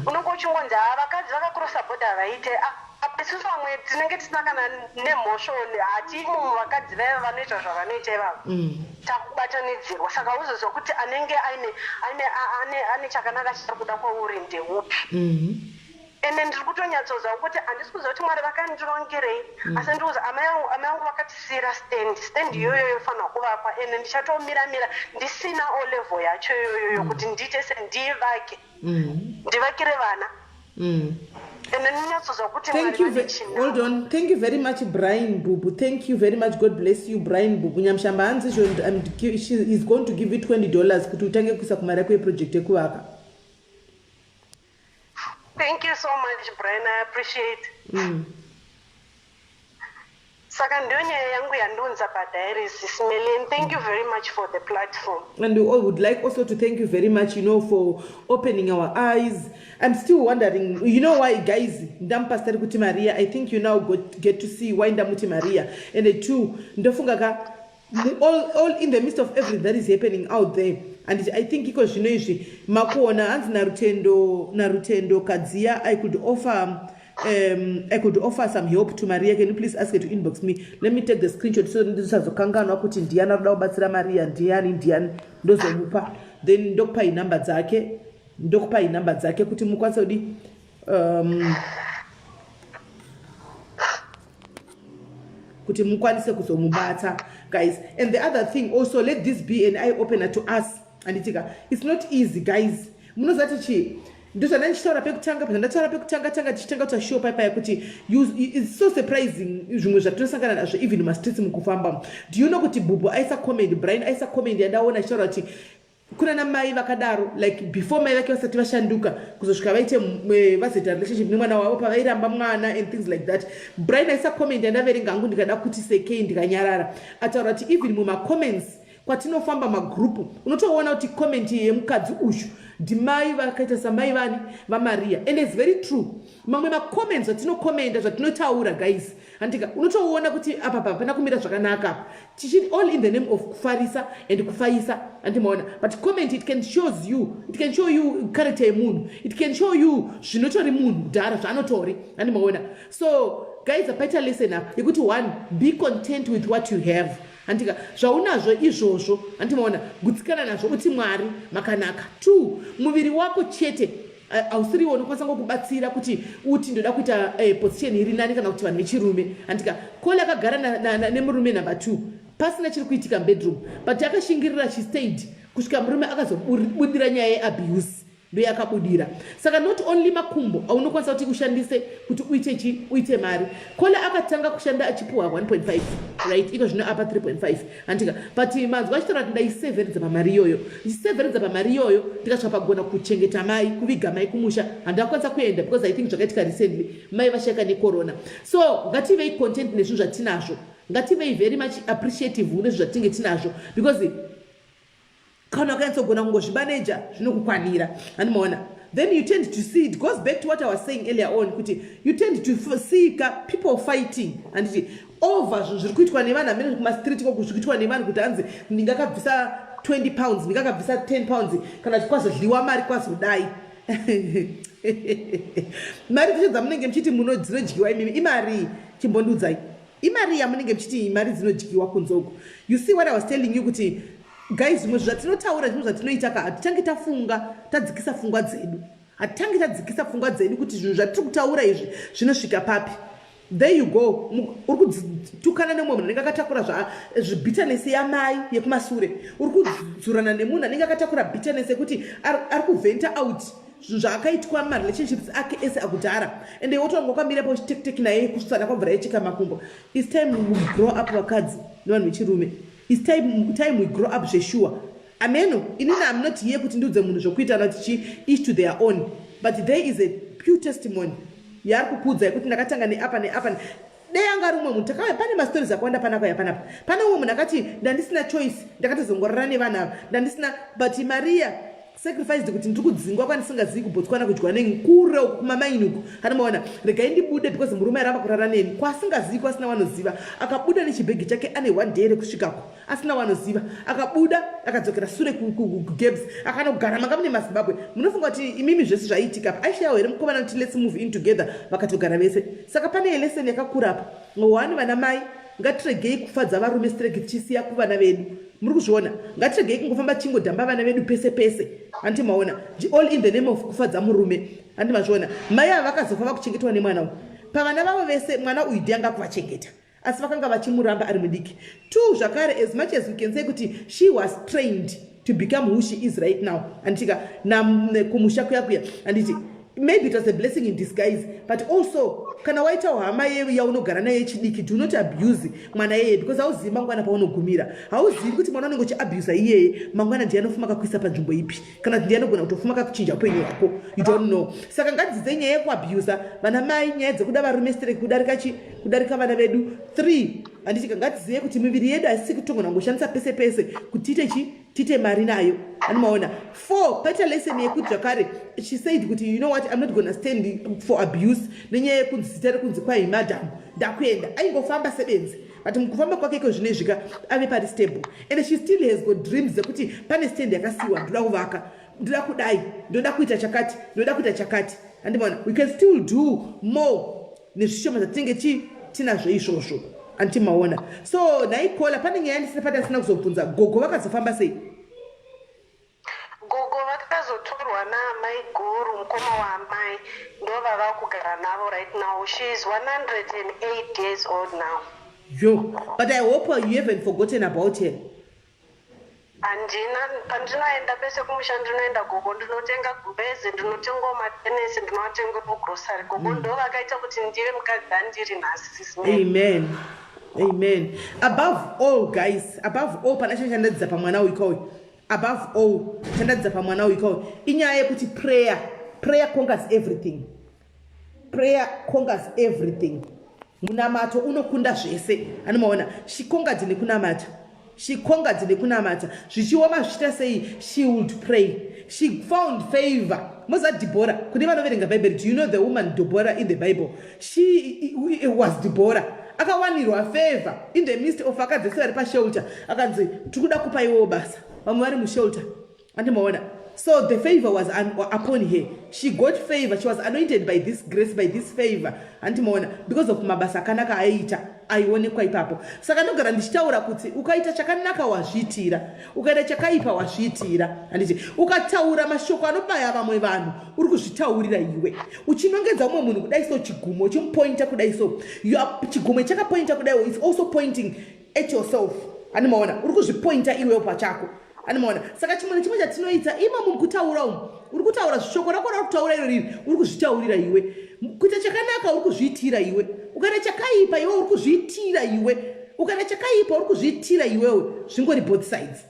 Unenge uchingonzi, ha, vakadzi vakakrosa bhodha havaite. Apa isusu vamwe tinenge tisina kana nemhosvo, hatimo muvakadzi vaiva vanoita zvavanoita ivavo, takubatanidzirwa. Saka uzoziva kuti anenge aine chakanaka chari kuda kwauri ndeupi. Ende ndiri kutonyatsoziva kuti handisi kuziva kuti Mwari vakandirongerei, asi ndiri kuziva amai vangu vakatisiyira stand. Stand iyoyo yofanirwa kuvakwa, ende ndichatomiramira ndisina O level yacho iyoyo yokuti ndiite sendivake, ndivakire vana. Ende ndinonyatsoziva kuti Thank Mwari you. vane chinangwa. Hold on. Thank you very much, Brian Bubu. Thank you very much. God bless you, Brian Bubu. Nyamshamba hanzi she is going to give you $20 kuti utange kuisa kumari yako yeproject yekuvaka. Thank you so much, Brian. I appreciate. Saka ndiyo nyaya yangu yandiunza padiary, Sis Melly, and thank you very much for the platform. And we all would like also to thank you very much for opening our eyes. I'm still wondering, you know why, guys, ndamupasitari kuti Maria. I think you now get to see why ndamuti Maria. And the two, ndofunga ka, all in the midst of everything that is happening out there. And I think iko zvino izvi makuona hanzi naRutendo Kadziya, I could offer some help to Maria. Can you please ask her to inbox me? Let me take the screenshot so ndisazokanganwa kuti ndiani arikuda kubatsira Maria, ndiani, ndiani, ndozomupa. Then ndokupa inamba dzake, ndokupa inamba dzake kuti mukwanise kudi kuti mukwanise kuzomubata, guys. And the other thing also, let this be an eye opener to us, anditika? It's not easy, guys. Munozati chii? Ndozvanda ndichitaura pekutanga, zvandataura pekutanga tanga tichitanga kuita show paipaya kuti it's so surprising zvimwe zvatinosangana nazvo even mumastreets mukufamba. Do you know kuti Bhubhu aisa comment, Brian aisa comment yandaona achitaura kuti kuna namai vakadaro, like before mai vake vasati vashanduka kuzosvika vaite vazoita relationship nemwana wavo, pavairamba mwana and things like that. Brian aisa comment yandaverenga hangu, ndikada kuti sekei, ndikanyarara. Ataura kuti even mumacomments kwatinofamba, magrupu, unotoona kuti comment yemukadzi uyu ndimai vakaita samai vani vaMaria. And it's very true, mamwe macomments zvatinokomenda, zvatinotaura, guys, handika? Unotoona kuti apa hapana kumira zvakanaka, tichi all in the name of kufarisa and kufaisa, handimaona? But comment, it can show you character yemunhu, it can show you zvinotori munhu kudhara, zvaanotori, handimaona? So guys, apaita lesson apa yekuti one, be content with what you have, handika? Zvaunazvo izvozvo, handimaona? Gutsikana nazvo, uti Mwari makanaka. Two, muviri wako chete hausiriwo unokwanisa ngokubatsira kuti uti ndoda kuita position iri nani kana kuti vanhu vechirume, handika? Kole akagara nemurume number 2 pasina chiri kuitika mubedroom, but akashingirira. She stayed kusvika murume akazobudira nyaya yeabuse, ndoyakabudira. Saka not only makumbo aunokwanisa kuti ushandise kuti uite chi uite mari. Kole akatanga kushanda achipuwa 1.5, right? Iko zvino apa 3.5, handika? But manzwa achitaura kuti ndaiseveredza pamari iyoyo, ndichiseveredza pamari iyoyo, ndikasvika pagona kuchengeta mai, kuviga mai kumusha. Handakwanisa kuenda because I think zvakaitika recently, mai vashayika necorona. So ngativei content nezvinhu zvatinazvo, ngativei very much appreciative nezvinhu zvatinge tinazvo, because kana ukanyatsogona kungozvimaneja, zvinokukwanira, handimaona? Then you tend to see, it goes back to what I was saying earlier on, kuti you tend to see ka people fighting, handiti, over zvinhu zviri kuitwa nevanhu amene kumastreet koko, zviri kuitwa nevanhu kuti hanzi ndingakabvisa £20, ndingakabvisa £10, kana kuti kwazodliwa mari, kwazodai. Mari dzacho dzamunenge muchiti muno dzinodyiwa imimi imari? Chimbondiudzai, imari yamunenge muchiti mari dzinodyiwa kunzoko? You see what I was telling you, kuti guys, zvimwe zvatinotaura, zvimwe zvatinoita ka, hatitange tafunga, tadzikisa pfungwa dzedu. Hatitange tadzikisa pfungwa dzedu kuti zvinhu zvatiri kutaura izvi zvinosvika papi. There you go, uri kutukana nemumwe munhu anenge akatakura zvibitterness yamai yekumasure. Uri kudzurana nemunhu anenge akatakura bitterness yekuti ari kuvhenta out zvinhu zvaakaitwa mumarelationships ake ese akudhara, ende wotonga wakamirapo uchitekiteki naye kusvitsana kwamvura yecheka makumbo. It's time we grow up, vakadzi nevanhu vechirume. It's time we grow up zvesure. Ameno, inini am not here kuti ndiudze munhu zvokuita na tichi, each to their own, but there is a pure testimony yaari kukuudzai kuti ndakatanga neapa neapa. Dei anga ari umwe munhu, pane mastories akawanda panapa yapanapa. Pane umwe munhu akati ndandisina choice, ndakatozongorora nevanhu ava, ndandisina. But Maria sacrificed kuti ndiri kudzingwa kwandisingazivi, kuBotswana, kudyiwa nekure uku kumamaini uku, kana maona, regai ndibude because murume aramba kurara neni kwasingazivi, kwasina wanoziva. Akabuda nechibhegi chake, ane one day rekusvikako, asina wanoziva. Akabuda, akadzokera sure kuGabs, akanogara manga mune maZimbabwe. Munofunga kuti imimi zvese zvaiitika pa aishayawo here mukomana kuti let's move in together, vakatogara vese? Saka pane lesson yakakura apa. One, vana mai, ngatiregei kufadza varume streki tichisiya kuvana vedu. Muri kuzviona? Ngatiregei kungofamba tichingodhamba vana vedu pese pese, handi maona? All in the name of kufadza murume, handi mazviona? Mai ava vakazofa vakuchengetwa nemwana uyu. Pavana vavo vese, mwana uyu ndianga kuvachengeta, asi vakanga vachimuramba ari mudiki. Two, zvakare, as much as we can say kuti she was trained to become who she is right now, handitika, kumusha kuya kuya, handiti? Maybe it was a blessing in disguise, but also kana waitawo hama yaunogara naye yechidiki, do not abuse mwana iyeye, because hauzivi mangwana paunogumira. Hauzivi kuti mwana unenge uchiabusa iyeye mangwana ndiye anofuma kakuisa panzvimbo ipi, kana kuti ndiye anogona kutofuma kakuchinja upenyu hwako. You don't know. Saka ngadzidzei nyaya yekuabusa vana mai, nyaya dzekuda varume stereki kudarika chi kudarika vana vedu. Three, handitika, ngatizive kuti miviri yedu haisisi kutongona kungoshandisa pese pese kuti tiite chi tiite mari nayo. Anomaona. Four, paita lesson yekuti zvakare she said kuti, "You know what? I'm not gonna stand for abuse." Nenyaya yekunzi zita rekunzi kwai madam ndakuenda, aingofamba sebenzi, but mukufamba kwake iko zvinoizvika ave pari stable, and she still has got dreams dzekuti pane stand yakasiyiwa, ndoda kuvaka, ndoda kudai, ndoda kuita chakati, ndoda kuita chakati. Andimaona, we can still do more nezvishoma zvatinenge tinazvo izvozvo. Andimaona. So nhaikola, pane nyaya ndisina pati asina kuzobvunza. Gogo vakazofamba sei? Gogo vakazotorwa naamai guru, mukoma waamai, ndo vava kugara navo right now. She is 108 years old now. Yo, but I hope you haven't forgotten about her. Handina. Pandinoenda pese kumusha, ndinoenda gogo, ndinotenga gumbezi, ndinotengawo matenesi, ndinovatengerawo grocery. Gogo ndo vakaita kuti ndive mukadzi andiri nhasi, Sis Melly. Amen, amen. Above all, guys, above all, pana chandadzidza pamwana uyu kauyu. Above all, chandadzidza pamwana uyu kauyu inyaya yekuti prayer, prayer conquers everything. Prayer conquers everything. Munamato unokunda zvese. Anomaona, she conquered nekunamata. She conquered nekunamata. Zvichioma, zvichiita sei, she would pray. She found favor. Moza Debora, kune vanoverenga Bhaibheri, do you know the woman Deborah in the Bible? She was Deborah. Akawanirwa favor in the midst of vakadzi vese vari pashelter. Akanzi, "Tiri kuda kupa iwewo basa, vamwe vari mushelter." Andimaona. So the favor was upon her. She got favor. She was anointed by this grace, by this favor. Andimaona, because of mabasa akanaka aiita aionekwa ipapo. Saka ndogara ndichitaura kuti ukaita chakanaka, wazviitira. Ukaita chakaipa, wazviitira. Handiti ukataura mashoko anobaya vamwe vanhu, uri kuzvitaurira iwe. Uchinongedza umwe munhu kudai so, chigumo uchimupointa kudai so, chigumo chakapointa kudai, it's also pointing at yourself. Andimaona, uri kuzvipointa iwewo pachako. Andimaona. Saka chimwe nechimwe chatinoita imomo mukutaura umu, uri kutaura shoko rako rauri kutaura iro riri, uri kuzvitaurira iwe. Kuita chakanaka, uri kuzviitira iwe. Ukaita chakaipa, iwe uri kuzviitira iwe. Ukaita chakaipa, uri kuzviitira iwewe. Zvingori both sides.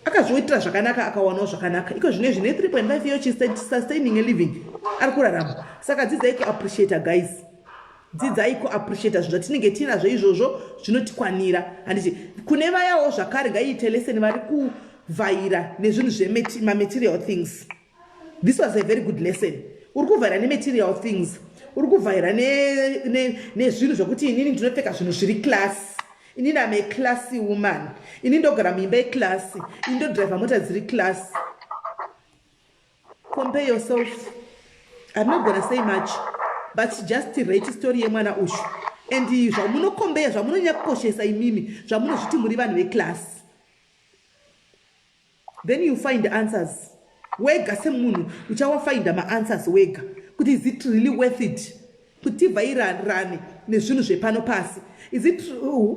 Akazviitira zvakanaka, akawanawo zvakanaka. Iko zvino izvi ne3.5 iyo sustaining a living, ari kurarama. Saka dzidzai kuappreciata, guys. Dzidzai kuappreciata zvinhu zvatinenge tinazvo izvozvo, zvinotikwanira. Handiti kune vayawo zvakare, ngaiite lesson vari kuvhaira nezvinhu zvemamaterial things. This was a very good lesson. Uri kuvhaira nematerial things, uri kuvhaira nezvinhu zvokuti inini ndinopfeka zvinhu zviri class, inini am a classy woman, ini ndogara muimba yeclass, ini ndodhiraivha mota dziri class. Compare yourself. I'm not gonna say much, but just rate story yemwana uyu and zvamunokombeya, zvamunonyanya kukoshesa imimi, zvamunozviti muri vanhu veclass. Then you find answers wega semunhu. Uchawafinda maanswers wega kuti is it really worth it kuti tivhairane nezvinhu zvepano pasi? Is it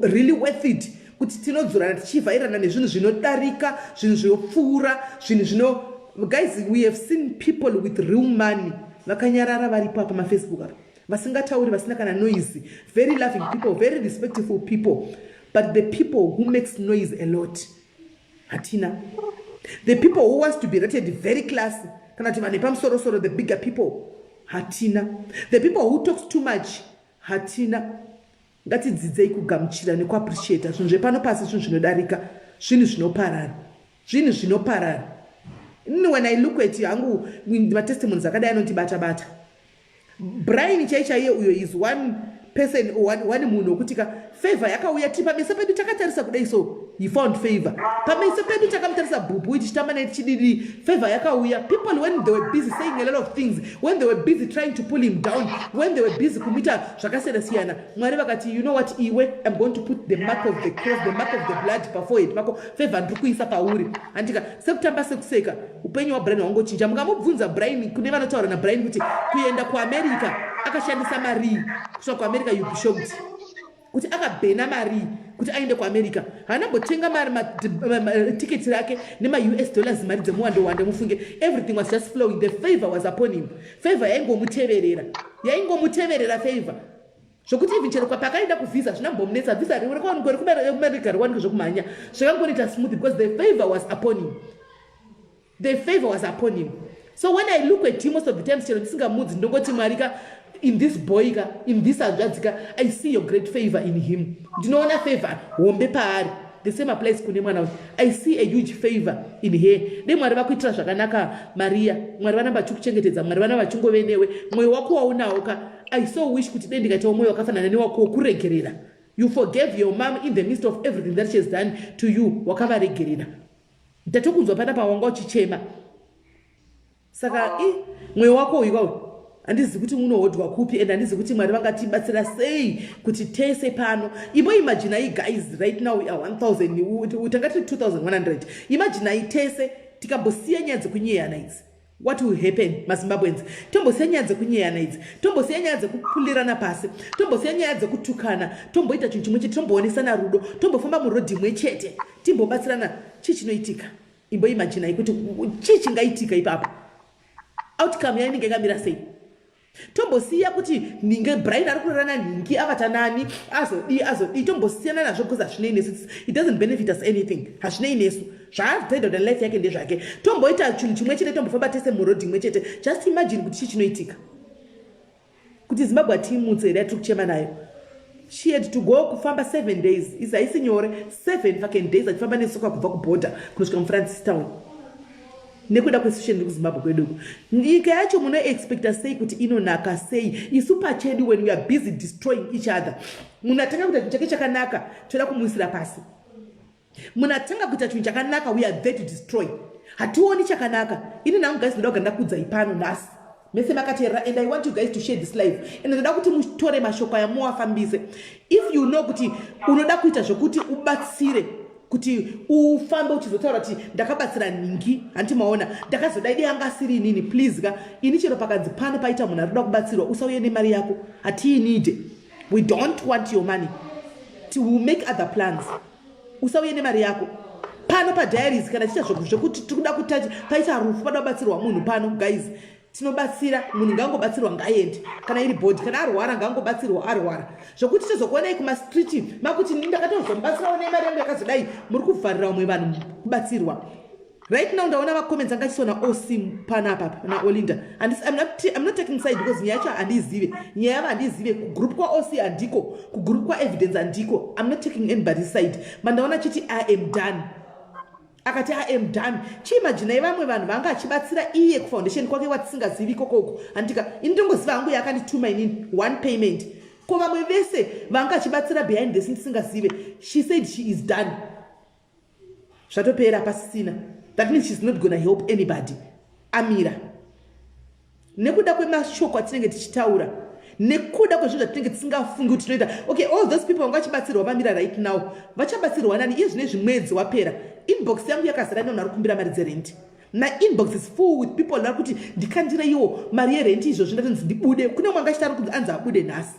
really worth it kuti tinodzorana tichivhairana nezvinhu zvinodarika, zvinhu zvinopfuura, zvinhu zvino? Guys, we have seen people with real money vakanyarara varipo apa mafacebook apa, vasingatauri, vasina kana noise, very loving people, very respectful people. But the people who makes noise a lot hatina. The people who wants to be rated very classy, kana kuti vanhu vepamusorosoro, the bigger people, hatina. The people who talks too much hatina. Ngatidzidzei kugamuchira nekuappreciata zvinhu zvepano pasi. Zvinhu zvinodarika, zvinhu zvinoparara, zvinhu zvinoparara. Inini, when I look at hangu matestimonies akadai, anondibata bata. Brian chai chaiye uyo is one person, one munhu wekuti ka favor yakauya tiri pameso pedu takatarisa kudai. So he found favor pameso pedu takamutarisa, bhubhu tichitamba naye tichididi. Favor yakauya. People, when they were busy saying a lot of things, when they were busy trying to pull him down, when they were busy kumuita zvakasiyana siyana, Mwari vakati, "You know what, iwe, I'm going to put the mark of the cross, the mark of the blood paforehead pako. Favor ndiri kuisa pauri." Handika sekutamba sekuseka, upenyu hwaBrian hwangochinja. Mukamubvunza Brian, kune vanotaura naBrian, kuti kuenda kuAmerica akashandisa marii kusvika kuAmerica, you be shocked kuti akabhena marii. Kuti aende kuAmerica, haana mbotenga mari, tiketi rake nemaUS dollars, mari dzemuwando wande. Mufunge, everything was just flowing. The favor was upon him. Favor yaingomuteverera, yaingomuteverera favor, zvokuti even chero pakaenda kuvhisa zvinambomunetsa. Vhisa rekuAmerica riwanike zvokumhanya, zvakangonoita smooth because the favor was upon him. The favor was upon him. So when I look at him, most of the times, chero ndisingamudzi, ndongoti, "Mwari ka, in this boy ka, in this hanzvadzi ka, I see your great favor in him." Ndinoona favor hombe paari. The same applies kune mwana uyu. I see a huge favor in her. Dei Mwari vakuitira zvakanaka, Maria. Mwari vanamba vachikuchengetedza, Mwari vana vachingove newe. Mwoyo wako waunawo ka, I so wish kuti dei ndikaitawo mwoyo wakafanana newako wokuregerera. You forgave your mom in the midst of everything that she has done to you. Wakavaregerera. Ndatokunzwa panapa wanga uchichema. Saka i mwoyo wako uyu kwauyu, handizivi kuti unohodwa kupi, and handizivi kuti Mwari vangatibatsira sei kuti tese pano. Imboimaginai guys, right now we are 1000, tanga tiri 2100. Imaginai tese tikambosiya nyaya dzekunyeyana idzi. What will happen, maZimbabweans? Tombosiya nyaya dzekunyeyana idzi, tombosiya nyaya dzekupulirana pasi, tombosiya nyaya dzekutukana, tomboita chinhu chimwe chete, tomboonesana rudo, tombofamba murodhi imwe chete, timbobatsirana. Chii chinoitika? Imboimaginai kuti chii chingaitika ipapo, outcome yainenge yakamira sei. Tombosiya kuti nhinge Brian ari kurara nanhingi, avata nani, azodii, azodii. Tombosiyana nazvo because hazvinei nesu. It doesn't benefit us anything. Hazvinei nesu. Zvaadecida kuti life yake ndezvake. Tomboita chinhu chimwe chete, tombofamba tese murodhi imwe chete. Just imagine kuti chii chinoitika, kuti Zimbabwe hatiimutse here yatiri kuchema nayo. She had to go kufamba 7 days. Isi haisi nyore, 7 fucking days achifamba nesoka kubva kubhodha kunosvika muFrancistown nekuda kwesituation iri kuZimbabwe kweduku. Nyika yacho munoexpecta sei kuti inonaka sei isu pachedu when we are busy destroying each other? Munhu atanga kuita chinhu chake chakanaka, toda kumuisira pasi. Munhu atanga kuita chinhu chakanaka, we are there to destroy. Hationi chakanaka. Ini nangu guys, ndoda kugara ndakuudzai pano nhasi mese makateerera, and I want you guys to share this live, and ndoda kuti mutore mashoko aya muwafambise. If you know kuti unoda kuita zvokuti ubatsire, kuti ufambe uchizotaura kuti ndakabatsira nhingi, hanti maona ndakazodai, dei anga asiri inini, please ka. Ini chero pakanzi pano paita munhu ari kuda kubatsirwa, usauye nemari yako. Hatiinide. We don't want your money. We will make other plans. Usauye nemari yako pano padiaries. Kana chiita zvekuti tiri kuda kuti paita rufu, pada kubatsirwa munhu pano, guys, tinobatsira munhu. Ngangobatsirwa, ngaende. Kana iri body, kana arwara, ngangobatsirwa. Arwara zvokuti tozokuonai kumastreet makuti ndakatozomubatsirawo nemari yangu yakazodai. Muri kuvharira vamwe vanhu kubatsirwa. Right now ndaona macomments anga achisona oc panapa naOlinda. I'm not taking side because nyaya yacho handizive, nyaya yavo handizive. Kugroup kwaOC handiko, kugroup kwaEvidence handiko. I'm not taking anybody's side, but ndaona chiti, "I am done." Akati, "I am done." Chiimaginai vamwe vanhu vanga achibatsira iye kufoundation kwake watisingazivi ikokoko, handika? Ini ndongoziva hangu yaakandituma inini one payment. Ko vamwe vese vanga achibatsira behind the scene tisingazive? She said she is done. Zvatopera, pasisina. That means she's not gonna help anybody. Amira nekuda kwemashoko atinenge tichitaura, nekuda kwezvinhu zvatinenge tisingafungi kuti tinoita. Okay, all those people vanga vachibatsirwa vamira right now. Vachabatsirwa nani iye zvino izvi mwedzi wapera? Inbox yangu yakazara nevanhu vari kukumbira mari dzerenti. Mainbox is full with people vari kuti, "Ndikandireiwo mari yerenti izvozvi, ndatonzi ndibude." Kune mwe anga achiti ari kunzi anzi abude nhasi,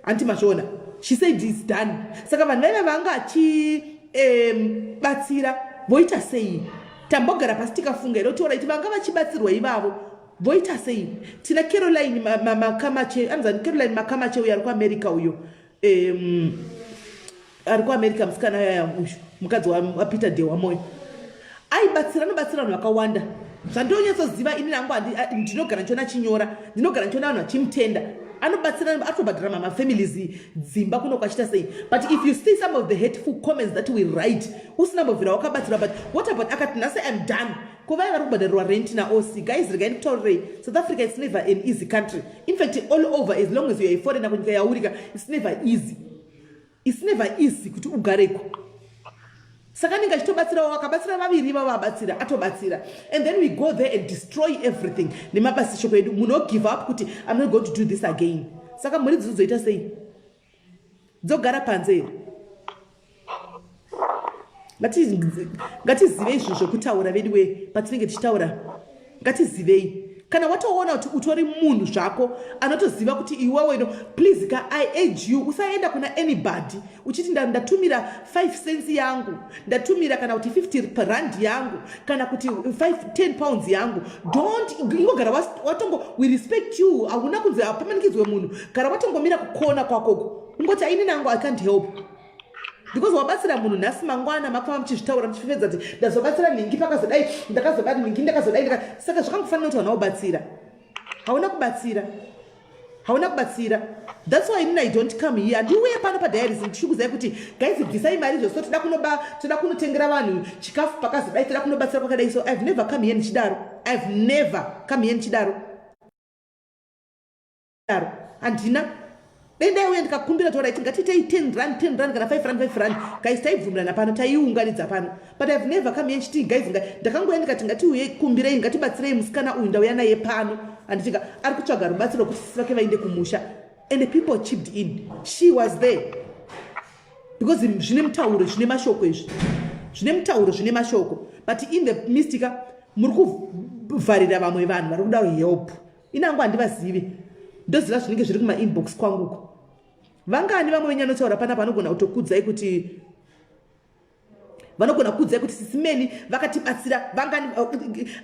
hanti mazviona? She said is done. Saka vanhu vaiva vanga achibatsira voita sei? Tambogara pasi tikafunga here kuti alright, vanga vachibatsirwa ivavo voita sei? Tina Caroline Makamache, anzani Caroline Makamache uyo ari kuAmerica uyo, ari kuAmerica, musikana yaya uyu, mukadzi waPeter de waMoyo, aibatsira, anobatsira vanhu vakawanda. Zvandinonyatsoziva ini nangu, ndinogara ndichiona chinyora, ndinogara ndichiona vanhu vachimutenda. Anobatsira, atobhadhara mamafamilies dzimba kuno kwachita sei. But if you see some of the hateful comments that we write, usina mbobvira wakabatsirwa, but what about akati nhasi, "I'm done"? Ko vaya vari kubhadharirwa rent naOC? Guys, regai ndikutaurirei. South Africa, it's never an easy country. In fact, all over, as long as you are a foreigner kunyika yaurika, it's never easy. It's never easy kuti ugareko. Saka anenge achitobatsirawo, akabatsira vaviri ivavo, abatsira, atobatsira, and then we go there and destroy everything nemabasa edu. Munhu ogive up kuti, "I'm not going to do this again." Saka mhuri dzidzo dzoita sei? Dzogara panze here? Ngatizivei zvinhu zvokutaura veduwe. Patinenge tichitaura, ngatizivei. Kana watoona kuti utori munhu zvako anotoziva kuti iwewe ino, please ka, I urge you, usaenda kuna anybody uchiti ndatumira 5 cents yangu, ndatumira kana kuti 50 rand yangu, kana kuti 5 10 pounds yangu. Don't. Ingogara watongo, we respect you, hauna kunzi hapamanikidzwe munhu. Gara watongomira kukona kwakoko, ungoti, "Aini nangu, I can't help," because wabatsira munhu nhasi, mangwana makufamba muchizvitaura, muchifefedza kuti ndazobatsira nhingi, pakazodai, ndakazobata nhingi, ndakazodai. Saka zvakangofanira kuti hauna kubatsira, hauna kubatsira, hauna kubatsira. That's why inini I don't come here. Handiuye pano padiaries ndichikuzai kuti, "Guys, bvisai mari izvo, so toda kunoba, toda kunotengera vanhu chikafu pakazodai, toda kunobatsira kwakadai." So I've never come here ndichidaro. I've never come here ndichidaro daro. Handina. Dai ndaiuya ndikakumbira kuti, "Right, ngatiitei 10 rand, 10 rand, kana 5 rand, 5 rand," guys, taibvumirana pano, taiunganidza pano. But I've never come here ndichiti, "Guys," ndakangoya ndikati, "Ngatiuye, kumbirei, ngatibatsirei musikana uyu, ndauya naye pano." Handitika ari kutsvaga rubatsiro kuti sisi vake vaende kumusha, and the people chipped in. She was there because zvine mutauro, zvine mashoko izvi, zvine mutauro, zvine mashoko. But in the mistika muri kuvharira vamwe vanhu vari kuda help. Inangu handivazivi, ndoziva zvinenge zviri kumainbox kwanguko. Vangani vamwe venyanotaura panapa vanogona kutokudzai kuti, vanogona kukudzai kuti sisimeni vakatibatsira? Vangani?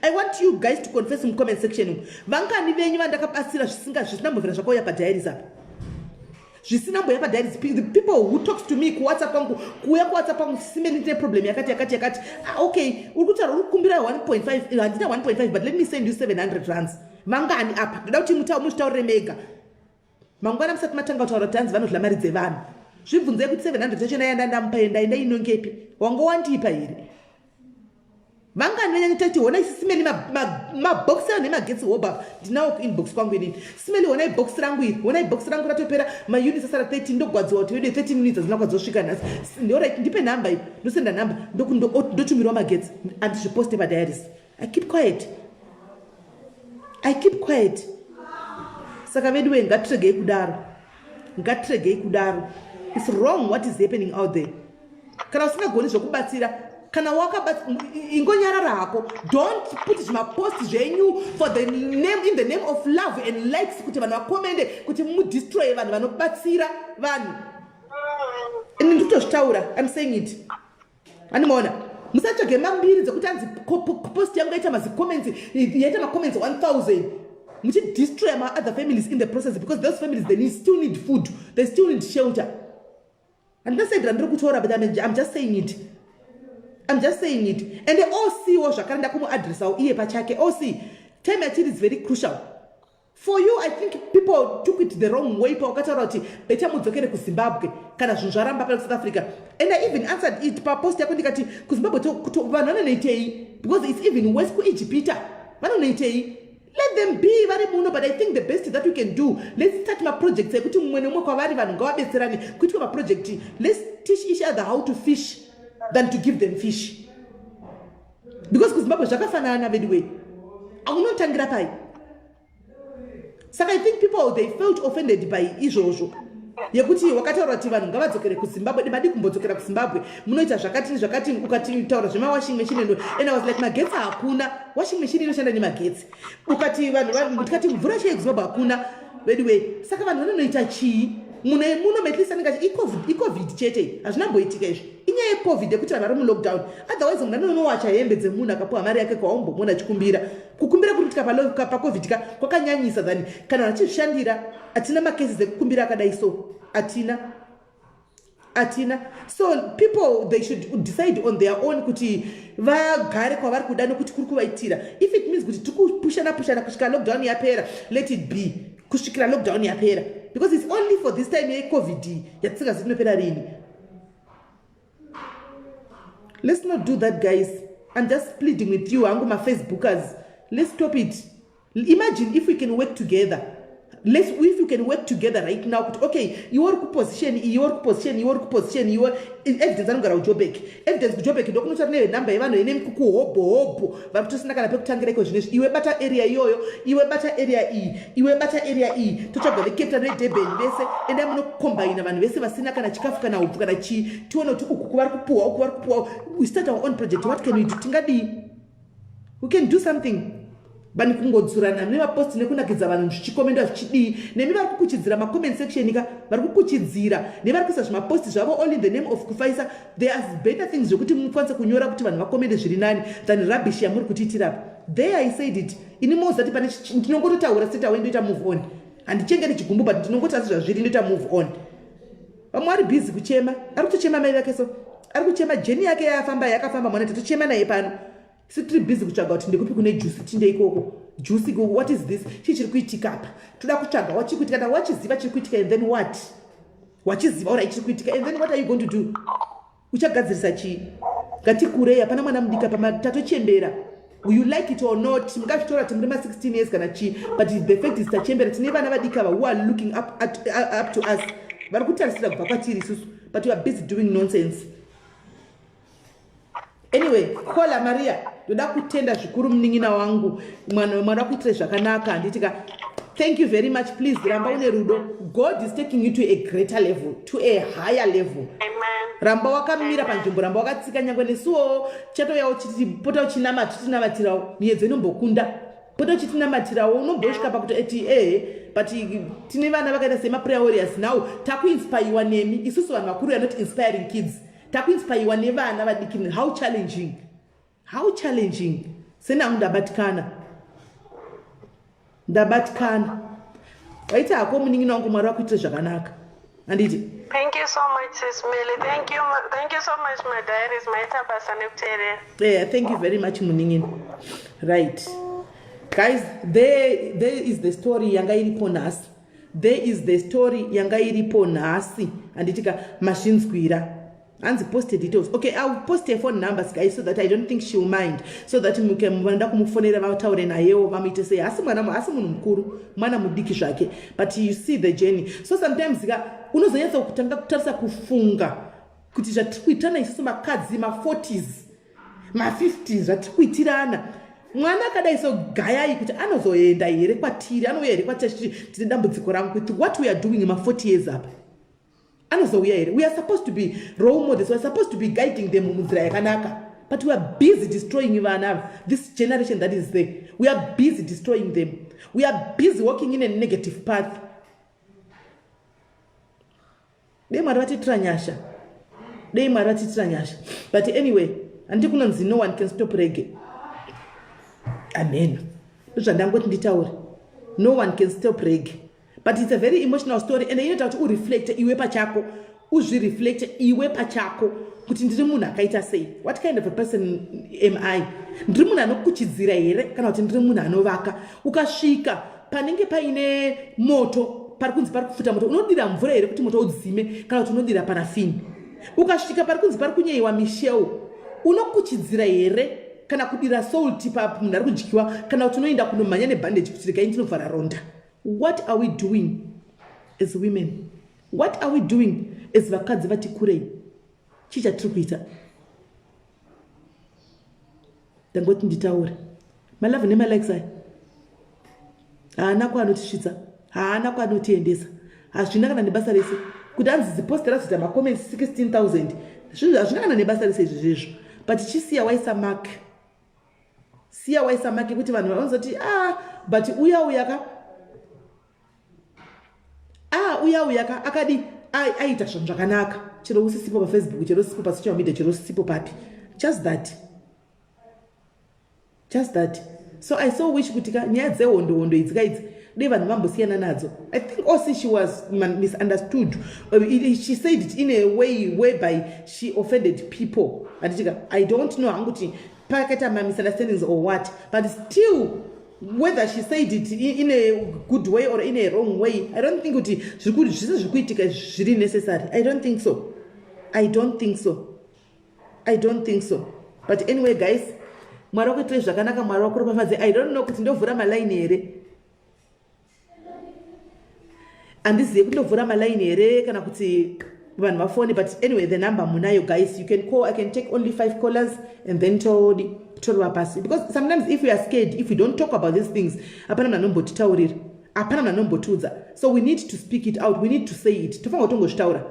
I want you guys to confess mucomment section umu. Vangani venyu vandakabatsira zvisina mbovhera zvakauya padiaries apa, zvisina mboya padiaries? The people who talks to me kuWhatsApp kwangu, kuuya kuWhatsApp kwangu, "Sisimeni, ndine problem yakati, yakati, yakati." Ah, okay, uri kutaura, uri kukumbira 1.5, handina 1.5, but let me send you 700 rands. Vangani apa? Ndoda kuti muzvitaurire mega. Mangwana musati matanga kutaura kuti hanzi vanodla mari dzevanhu, zvibvunzei kuti 700 yachona yandandamupa ndainongepi? Wanga wandipa here? Vangani venyanyotati, "Honai sisimeli, mabhokisi ayo nemagetsi hoba ndinawo kuinbox kwangu inini. Simeli, honai bhokisi rangu iri, honai bhokisi rangu ratopera, maunits asara 13, ndogwadziwa kuti vedu 13 units hadzina kwadzosvika nhasi. Alright, ndipe nhamba iyi." Ndosenda nhamba, ndotumirwa magetsi. Handizviposte padiaries. I keep quiet, I keep quiet. Saka veduwe, ngatiregei kudaro, ngatiregei kudaro. It's wrong what is happening out there. Kana usingagoni zvokubatsira, kana ingonyarara hako. Don't put zvimapost zvenyu for the name, in the name of love and likes, kuti vanhu vakomende, kuti mudestroye vanhu vanobatsira vanhu. Ini ndikutozvitaura, I'm saying it. Handimaona, musatsvage mambiri dzekuti anzi post yangu yaita mazicomments, yaita macomments 1000, muchidestroya maother families in the process, because those families, they still need food, they still need shelter. Handina side randiri kutora, but I'm just saying it, I'm just saying it. And OCwo zvakare, ndakumuadressawo iye pachake. OC, time yachiri is very crucial for you. I think people took it the wrong way pawakataura kuti better mudzokere kuZimbabwe kana zvinhu zvaramba pano kuSouth Africa. And I even answered it papost yako, ndikati kuZimbabwe vanhu vanonoitei? Because it's even worse kuEgypita. Vanonoitei? Let them be vari muno. But I think the best that we can do, let's start maprojects ekuti mumwe nemumwe kwavari vanhu ngavabetserane kuitwa maproject. Let's teach each other how to fish than to give them fish, because kuZimbabwe zvakafanana veduway, aunotangira pai. Saka I think people, they felt offended by izvozvo yekuti wakataura kuti vanhu ngavadzokere kuZimbabwe, madi kumbodzokera kuZimbabwe, munoita zvakati zvakati, ukatitaura zvemawashing machine. And I was like, magetsi hakuna, washing machine inoshanda nemagetsi. Ukati vanhu, tikati mvura chaiyo kuZimbabwe hakuna veduway. Saka vanhu vanonoita chii? Muno muno at least anenge iCOVID chete, hazvinamboitika izvi. Inyaya yeCOVID yekuti vanhu vari mulockdown. Otherwise munhu anonowacha hembe dzemunhu akapiwa mari yake kwaumbomuona achikumbira. Kukumbira kuri kuitika paCOVID ka kwakanyanyisa than kana vanhu achizvishandira. Hatina macases ekukumbira akadai, so hatina, hatina. So people, they should decide on their own kuti vagare kwavari kuda nokuti kuri kuvaitira. If it means kuti tiri kupushana pushana kusvika lockdown yapera, let it be kusvikira lockdown yapera, because it's only for this time yeCOVID yatisingazi tinopera rini. Let's not do that, guys. I'm just pleading with you hangu maFacebookers, let's stop it. Imagine if we can work together. If you can work together right now kuti, okay, iwe uri kuposition iyi, iwe uri kuposition, iwe uri kuposition, iwe Evidence anogara kuJobek. Evidence kuJobek ndokunotora nenhamba yevanhu ine kuhobho hobho vari kutosina kana pekutangira iko zvinezvi. Iwe bata area iyoyo, iwe bata area iyi, iwe bata area iyi. Totsvaga veCape Town, veDurban vese, endai munokombaina vanhu vese vasina kana chikafu, kana upfu, kana chii. Tione kuti uku kuvari kupuhwa, uku vari kupuhwa. We start our own project. What can we do? Tingadii? We can do something. Vani kungodzurana nemapost nekunakidza vanhu zvichikomenda zvichidii. Nemi vari kukuchidzira macomment section ka, vari kukuchidzira nevari kuisa zvimapost zvavo all in the name of kufaisa. There are better things zvekuti mukwanise kunyora kuti vanhu vakomende zviri nani than rubbish yamuri kutiitira apa. There I said it. Ini mozati pane ndinongototaura straight away ndoita move on. Handichengeti chigumbu but ndinongoti asi zvazviri ndoita move on. Vamwe vari busy kuchema. Ari kutochema mai vake so. Ari kuchema jeni yake yaafamba yakafamba mwana tatochema naye pano. Isu tiri busy kutsvaga kuti ndekupi kune juice tinde ikoko. Juice what is this? Chii chiri kuitika apa? Toda kutsvaga wachiri kuitika kana wachiziva chiri kuitika and then what? Wachiziva ora chiri kuitika and then what are you going to do? Uchagadzirisa chii? Ngatikurei hapana mwana mudiki apa tatochembera. You like it or not mungazvitora kuti muri ma 16 years kana chii but the fact is tachembera tine vana vadiki ava who are looking up, at, up to us vari kutarisira kubva kwatiri isusu but you are busy doing nonsense. Anyway, kola Maria, ndoda kutenda zvikuru munin'ina wangu, mwana mwana kuitire zvakanaka handiti ka. Thank you very much. Please ramba une rudo. God is taking you to a greater level, to a higher level. Amen. Ramba wakamira panzvimbo, ramba wakatsika nyangwe nesuwo chatouyawo chiti pota uchinamata tinamatirawo miyedzo inombokunda. Pota uchitinamatirawo unombosvika pakuti eti ehe but tine vana vakaita sema prayer warriors now takuinspaiwa nemi isusu vanhu vakuru are not inspiring kids. Takuinspaiwa nevana vadiki. How challenging, how challenging. Senangu ndabatikana, ndabatikana. Waita hako munin'ina wangu, Mwari vakuitire zvakanaka handiti. Thank you so much, Sis Melly. Thank you, thank you so much, my diaries. Maita basa nekuteerera. Yeah, thank you very much munin'ina. Right guys, there is the story yanga iripo nhasi. There is the story yanga iripo nhasi handiti ka. Mazvinzwira. Hanzi post details. Okay, I'll post her phone numbers guys so that I don't think she'll mind, so that vanoda kumufonera vataure nayewo vamuite sei. Hasi mwana, hasi munhu mukuru, mwana mudiki zvake, but you see the journey. So sometimes ka unozonyatsa kutanga kutarisa kufunga kuti zvatiri kuitirana isusu makadzi ma40s ma50s zvatiri kuitirana mwana akadai so gayai kuti anozoenda here kwatiri, anouya here kwatiri achiti tine dambudziko rangu with what we are doing ma40 years apa, anozouya here? We are supposed to be role models, we are supposed to be guiding them munzira yakanaka, but we are busy destroying vana ava. This generation that is there, we are busy destroying them. We are busy walking in a negative path. Dei Mwari vatiitira nyasha, dei Mwari vatiitira nyasha. But anyway, handi kunonzi no one can stop reggae. Amen. Ndozvandangoti nditaure, no one can stop reggae, but it's a very emotional story and inoita kuti ureflecte iwe pachako, uzvireflecte iwe pachako kuti ndiri munhu akaita sei. What kind of a person am I? Ndiri munhu anokuchidzira here kana kuti ndiri munhu anovaka? Ukasvika panenge paine moto, pari kunzi pari kupfuta moto, unodira mvura here kuti moto udzime kana kuti unodira parafini? Ukasvika pari kunzi pari kunyeyiwa misheu, unokuchidzira here kana kudira salt pamunhu ari kudyiwa kana kuti unoenda kunomhanya nebhandeji kuti regai ndinovhara ronda? What are we doing as women? What are we doing as vakadzi vati kurei? Chii chatiri kuita? Ndangoti nditaure. Malove nemalikes aya haana kwaanotisvitsa, haana kwaanotiendesa, hazvina kana nebasa rese. Kuti hanzi zipost razoita macomments 16,000, hazvina kana nebasa rese izvi zvezvo. But chisiya waisa mark, siya waisa mark yekuti vanhu vanozoti ah, but uya uya ka, ah, uya uya ka akadi aita zvinhu zvakanaka. Chero usisipo paFacebook, chero usisipo pasocial media, chero usisipo papi, just that, just that. So I so wish kuti ka nyaya dzehondo hondo idzi ka idzi dei vanhu vambosiyana nadzo. I think also she was misunderstood. She said it in a way whereby she offended people handitika. I don't know hangu kuti pakaita mamisunderstandings or what, but still, whether she said it in a good way or in a wrong way, I don't think kuti zvese zviri kuitika zviri necessary. I don't think so, I don't think so, I don't think so. But anyway guys, Mwari wakuitirai zvakanaka, Mwari wakuropafadze. I don't know kuti ndovhura malaini here, handizive kuti ndovhura malaini here kana kuti vanhu vafone, but anyway, the number munayo guys, you can call. I can take only five callers and then todi torova pasi, because sometimes if we are scared, if we don't talk about these things, hapana munhu anombotitaurira, hapana munhu anombotiudza. So we need to speak it out, we need to say it. Tofanira kutongozvitaura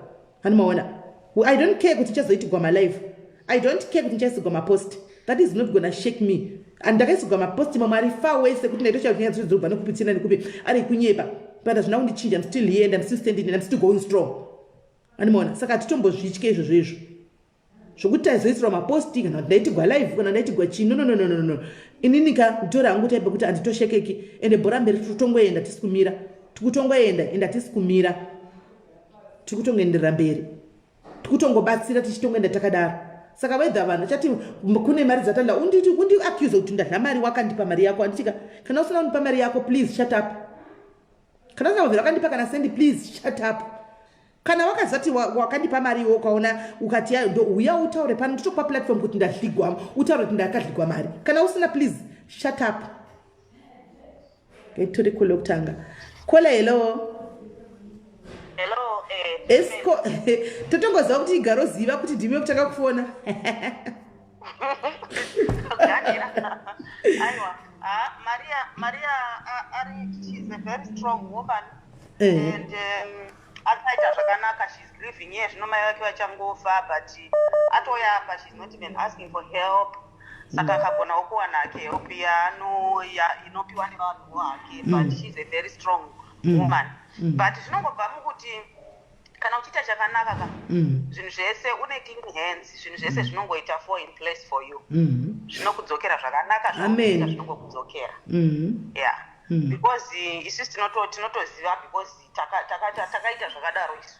hani maona. I don't care kuti ndichazoitigwa malive, I don't care kuti ndichaisigwa mapost. That is not gonna shake me. And ndakaisirwa maposti mamwe ari far way sekuti ndaitoshaya kuti nyaya dzacho dzirikubva nekupi tsina nekupi ari kunyepa but hazvina kundichinja I'm still here and I'm still standing and I'm still going strong. Andimaona saka hatitombozvitye izvozvo izvo zvokuti taizoisirwa maposti kana kuti ndaitigwa live kana ndaitigwa chii no no no no no inini ka nditori hangu type yekuti handitoshekeki ende bhora mberi tikutongoenda tisi kumira tikutongoenda ende hatisi kumira tikutongoenderera mberi tikutongobatsira tichitongoenda takadaro saka whether vanhu vachati kune mari dzatanda undi accuse kuti ndadla mari wakandipa mari yako handitika kana usina kundipa mari yako please shut up kana usina kubvira wakandipa kana sendi please shut up kana wakazati wakandipa mari iwo ukaona ukati uya utaure pano nditokupa platform kuti ndadligwa utaure kuti ndakadligwa mari kana usina please shut up Ngitore call yokutanga. Caller hello. Hello eh. Esco totongoziva kuti igaroziva kuti ndimi yokutanga kufona. Aiwa. Ah, Maria Maria ari she's a very strong woman. Eh. And akaita zvakanaka she's living here zvino mai vake vachangofa but atouya apa she's not even asking for help saka akagonawo kuwana hake help yaano inopiwa nevanhuwo hake but she's a very strong woman but zvinongobva mukuti kana uchiita chakanaka ka zvinhu zvese une clean hands zvinhu zvese zvinongoita fall in place for you zvinokudzokera zvakanaka Amen. zvaunoita zvinongokudzokera yeah because isusu tinotoziva because takaita zvakadaro isu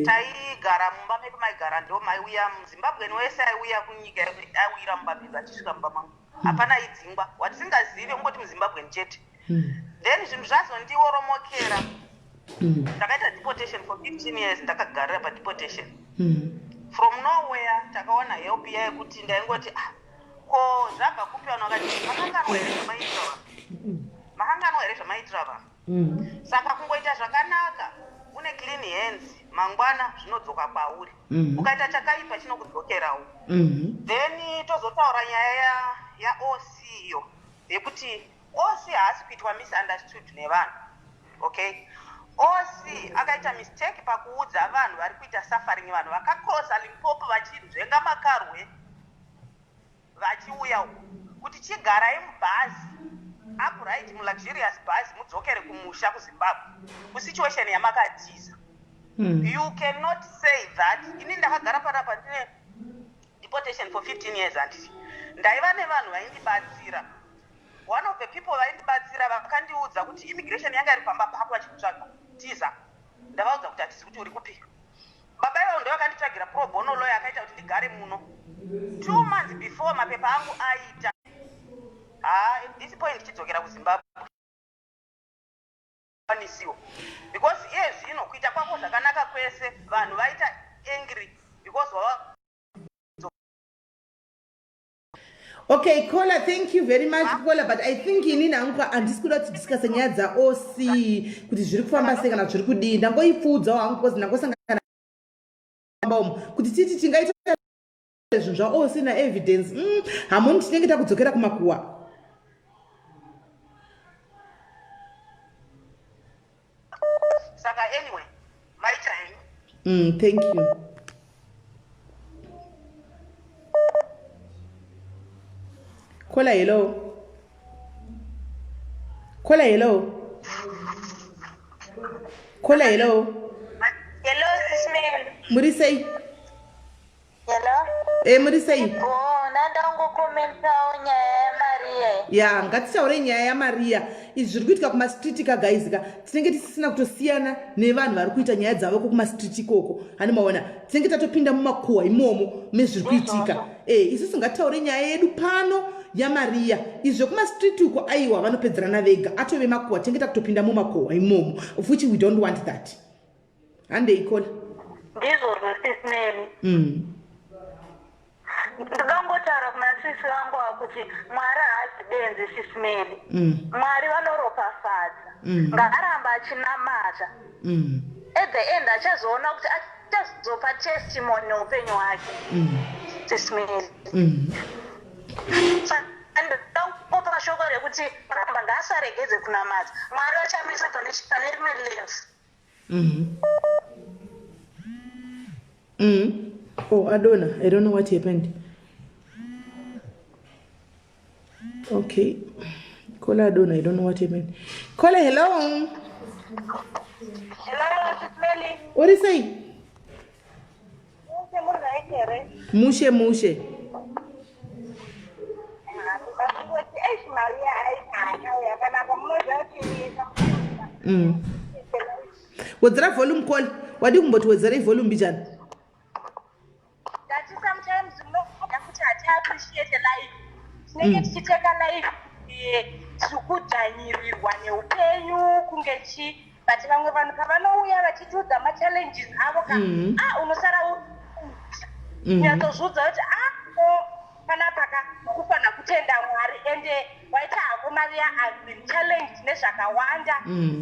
Taigara mumba medu maigara ndo maiuya muzimbabwean wese aiuya kunyika aiuyira mumba medu achisvika mumba mangu hapana aidzingwa watisingazivi ungoti muzimbabwean chete then zvinhu zvazondioromokera ndakaita deportation for 15 years ndakagarira padeportation from nowhere takawana help iya yekuti ndaingoti ah, ko zvabva kupi vanhu vakati makanganwa here zvamaiitira vanhu makanganwa here zvamaiitira vanhu Saka kungoita zvakanaka une clean hands mangwana zvinodzoka kwauri. Ukaita chakaipa chinokudzokerawo. Then tozotaura nyaya ya ya OC iyo yekuti OC haasi kuitwa misunderstood nevanhu. Okay? OC akaita mistake pakuudza vanhu vari kuita suffering vanhu vakacrossa Limpopo vachinzvenga makarwe vachiuya uku kuti chigarai mubhazi upright muluxurious bhazi mudzokere kumusha kuZimbabwe kusituation yamakatiza. You cannot say that ini ndakagara panapa ndine deportation for 15 years handiti ndaiva nevanhu vaindibatsira one of the people vaindibatsira vakandiudza kuti immigration yanga iri pamba pako vachikutsvaga tiza ndavaudza kuti hatisi kuti uri kupi Baba ivavo ndovakanditsvagira pro bono lawyer akaita kuti ndigare muno 2 months before mapepa angu aita. Haa at this point ndichidzokera kuZimbabwe kwanisiwo because iye zvino kuita kwako zvakanaka kwese vanhu vaita angry because wava Okay, caller, thank you very much, caller. But I think inini hangu handisi kuda kuti discuss nyaya dzaOC kuti zviri kufamba sei kana zviri kudii. Ndangoipfuudzawo hangu because ndangosangana umu kuti titi tingaita zvinhu zvaOC naevidence. Hamoni tinenge takudzokera kumakuwa. Saka anyway, maita henyu. Thank you. Caller, hello. Caller, hello. Caller, hello. Hello, Sis Mel. Muri sei? Hello. Muri sei? Oh, ndandangokomentawo nyaya yaMaria. Ya, ngatitaure nyaya yaMaria. Izvi zviri kuitika kumastreet ka guys ka. Tinenge tisisina kutosiyana nevanhu vari kuita nyaya dzavo ko kumastreet ikoko. Hani maona, tinenge tatopinda mumakuhwa imomo mezviri kuitika. Isusu ngatitaure nyaya yedu pano yaMaria. Izvi zvekumastreet uko aiwa vanopedzerana vega. Atove makuhwa, tinenge takutopinda mumakuhwa imomo. Of which we don't want that. Handei kola. Ndizvozvo sisi Mary. Ndoda kungotaura kuna sisi vangu ava kuti Mwari haasi benzi sisi Mary. Mwari vanoropafadza. Ngaaramba achinamata. At the end achazoona kuti achazopa testimony neupenyu hwake. Sisi Mary. Saka ndoda kungopa shoko rekuti ramba ngaasaregedze kunamata. Mwari vachamuisa pane rimwe level. Oh, Adona, I don't know what happened. Okay, Kola adona. I don't know what happened. Kola, hello. Hello, Sis Melly. Uri sei? Mushe, muri right here? Mushe, mushe. Ndingoti eish Maria ayi yakanaka munoziva kuti Wedzera volume, call. Wadi kumboti wedzerai volume mbijana. Ndati sometimes munofunga kuti hatiappreciate life. Tinenge tichiteka life tiri kudzvanyirirwa neupenyu kunge chi, but vamwe vanhu pavanouya vachitiudza machallenges avo ka, ah, unosara kunyatsozviudza kuti ah, o panapa ka kufanira kutenda Mwari. Ende waita hako Maria, I've been challenged nezvakawanda.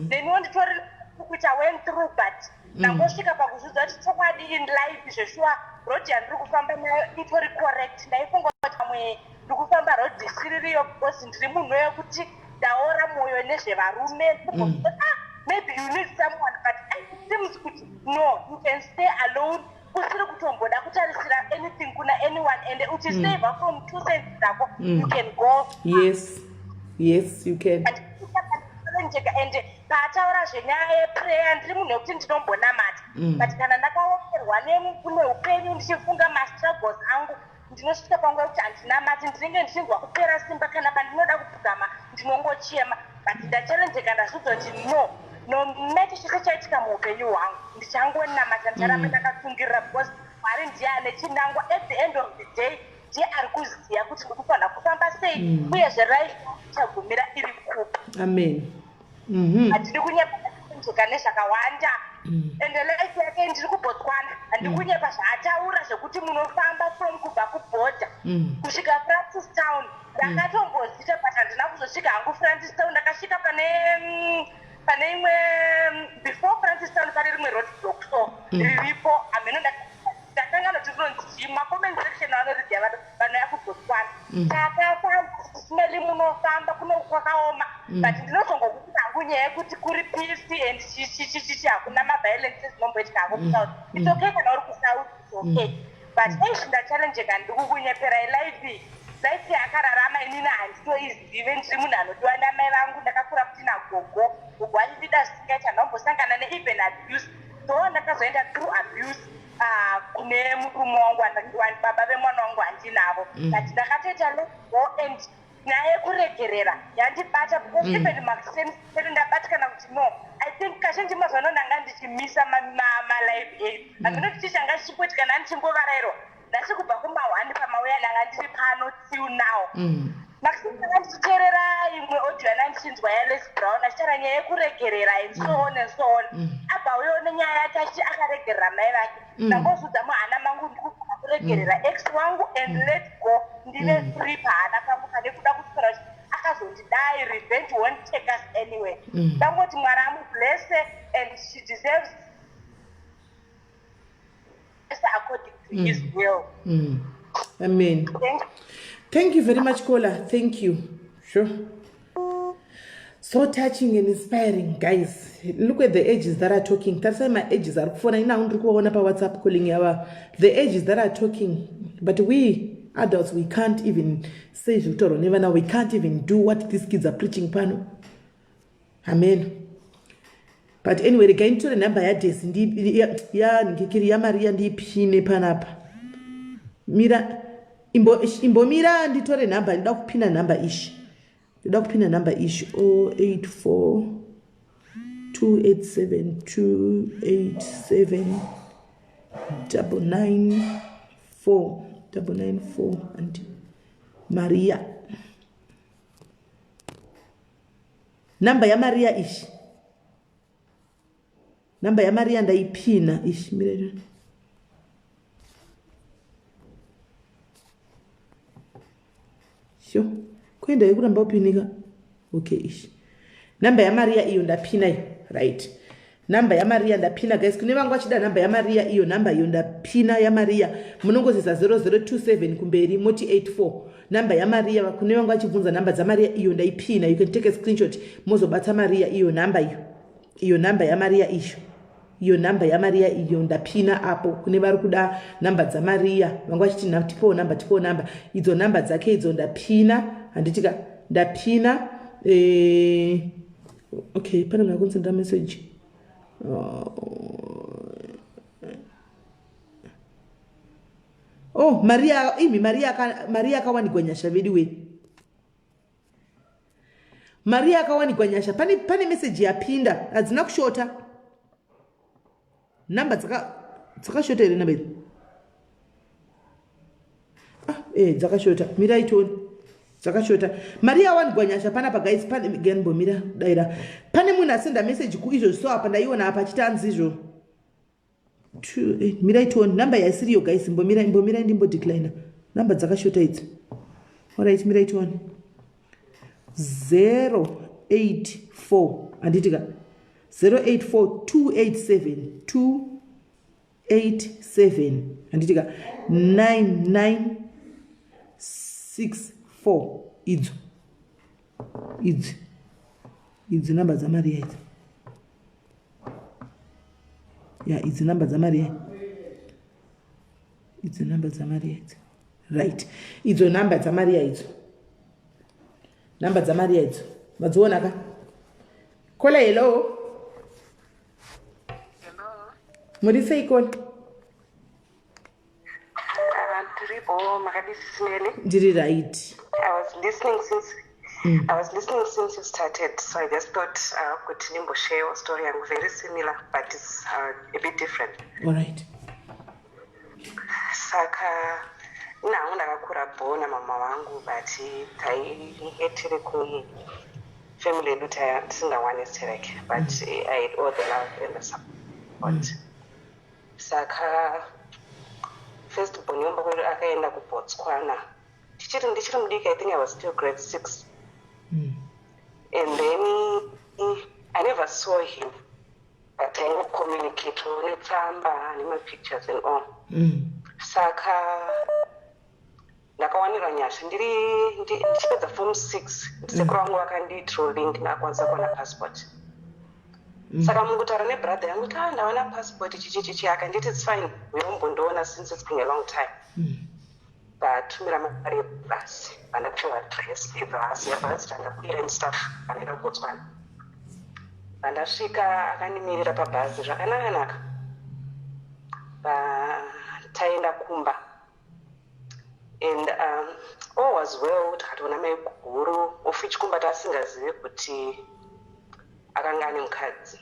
Neniwo nditori kuita went through, but ndangosvika pakuzviudza kuti chokwadi in life zveshuwa road yandiri kufamba nayo itori correct. Ndaifunga kuti pamwe ndiri kufamba road isiririyo because ndiri munhu wekuti ndaora mwoyo nezvevarume. Ah, maybe you need someone, but it seems kuti no, you can stay alone usiri kutomboda kutarisira anything kuna anyone and uchisave from 2 cents dzako, you can go. Yes, you can. Njeka and paataura zvenyaya yeprayer, ndiri munhu wekuti ndinombonamata, but kana ndakaomerwa neupenyu ndichifunga mastruggles angu, ndinosvika panguva yekuti handinamati, ndinenge ndichinzwa kupera simba. Kana pandinoda kupfugama ndinongochema, but ndachallenjeka, ndazviudza kuti no, no matter chese chaitika muupenyu hwangu, ndichangonamata, ndicharamba ndakatsungirira because Mwari ndiye ane chinangwa. At the end of the day ndiye ari kuziva kuti ndikufanira kufamba sei, uyezve life ichagumira iri kupi. Amen. Handidi kunyepa, ndachallenjeka nezvakawanda. Ende life yake, ndiri kuBotswana, handidi kunyepa, zvaataura zvekuti munofamba from kubva kubhodha kusvika Francistown, ndakatombozita, but handina kuzosvika hangu Francistown. Ndakasvika pane imwe before Francistown, pane rimwe road block so riripo, hameno ndakanga noti rinonzi chii. Macomment section vanoriziva vanhu vanouya kuBotswana. Takafamba simeli, munofamba kuno kwakaoma, but ndinozongokuti hangu nyaya yekuti kuri peace and chichichichichi, hakuna maviolence zinomboitika hako kuSouth. It's okay, kana uri kuSouth it's okay, but eish, ndachallenjeka. Ndiri kukunyeperai, life yaakararama inini handitoizive. Ndiri munhu anodiwa namai vangu, ndakakura kuti nagogo, gogo achindida zvisingaiti. Handambosangana neeven abuse, though ndakazoenda through abuse kune murume wangu, baba vemwana wangu handinavo, but ndakatoita let go and nyaya yekuregerera yandibata because even makuseni ndabatikana kuti no, I think kazhinji mazuva ano ndanga ndichimisa malive edu. Handinoti chii changa chichimboti kana ndichingovarairwa nhasi kubva kuma1 pamauya, ndanga ndiri pano till now. Maxim, ndanga ndichiteerera imwe audio yanda ndichinzwa yaLes Brown achitaura nyaya yekuregerera and so on and so on. Abva uyo nenyaya yake achiti akaregerera mai vake. Ndangozvidza muhana mangu, ndikugona kuregerera ex wangu and let go, ndine free pahana pangu pane kuda kutaura kuti akazondidai. Revenge won't take us anywhere. Ndangoti Mwari amublesse and she deserves according to his will. Amen. Thank Thank you very much, Kola. Thank you. Sure. So touching and inspiring, guys. Look at the ages that are talking. Tarisai maages ari kufona ina ndiri kuvaona paWhatsApp calling yava. The ages that are talking. But we adults, we can't even say zvekutaurwa nevana. We can't even do what these kids are preaching pano. Amen. But anyway, regai nditore nhamba yaDesi yanhingikiri yaMaria ndiipine panapa. Mira, imbomira nditore nhamba, ndida kupina nhamba ishi. Ndida kupina nhamba ishi 084 287 287 994 994 and Maria. Namba yaMaria ishi. Namba yaMaria ndaipina ishi. Mira. Sho, kuenda yekuramba upinika. Okay, ishi. Namba yaMaria iyo ndapina iyo. Right. Namba yaMaria ndapina, guys. Kune vangu vachida namba yaMaria, iyo namba iyo ndapina yaMaria. Munongozisa 0027 kumberi moti 84. Namba yaMaria, kune vangu vachibvunza namba dzaMaria, iyo ndaipina. You can take a screenshot mozobata Maria iyo namba iyo. Iyo namba yaMaria iyo. Iyo namba yaMaria iyo ndapina apo. Kune vari kuda namba dzaMaria, vanga vachiti tipowo namba, tipowo namba, idzo namba dzake idzo ndapina, handitika? Ndapina. Okay, pane munhu akundisendera message. Oh, Maria, imi Maria, Maria akawanikwa nyasha vedu we. Maria akawanikwa nyasha. Pane message yapinda, hadzina kushota. Number dzakashota here number idzi? Ah, dzakashota. Mirai tione. Dzakashota. Maria awanikwa nyasha panapa guys, pane genbomira daira. Pane munhu asenda message ku izvo so apa ndaiona apa achiti anzi izvo. Mirai tione namba yaisiriyo guys, mbomira mbomira ndimbo decliner. Namba dzakashota idzi. Alright, mirai tione. 084 handiti ka 084 287 287 handiti ka 9964 idzo idzi idzi namba dzaMaria idzi. Ya, idzi namba dzaMaria, idzi namba dzaMaria idzi. Right, idzo namba dzaMaria idzo, namba dzaMaria idzo, madziona ka? Kola, hello. Muri sei, Kola? Ndiripo, makadii Sis Melly? Ndiri right. I was listening since you started, so I just thought kuti ndimboshare story yangu, very similar but it's a bit different. All right. Saka nangu ndakakura bho namama vangu, but tainge tiri kufamily yedu tisingawani sterek, but I had all the love and the support. Saka first born yomba kwedu akaenda kuBotswana tichiri ndichiri mudiki. I think I was still grade 6. And then I never saw him, but taingocommunicate netsamba nemapictures and all. Saka ndakawanirwa nyasha ndiri ndichipedza form 6. Sekuru vangu vakandiitiro link, ndakakwanisa kuwana passport. Saka mukutaura nebrother yangu kuti, "Ah, ndawana passport," chichi chichi, akanditi, "It's fine, uyombondiona since it's been a long time." Vatumira mari yebhasi, vandapiwa address yebhasi, yabhasi randakwira and stuff. Vandaenda kuBotswana. Vandasvika, akandimirira pabhazi zvakanaka-naka. Taenda kumba and all was well. Tikatoona maiguru, of which kumba tasingazivi kuti akanga ane mukadzi.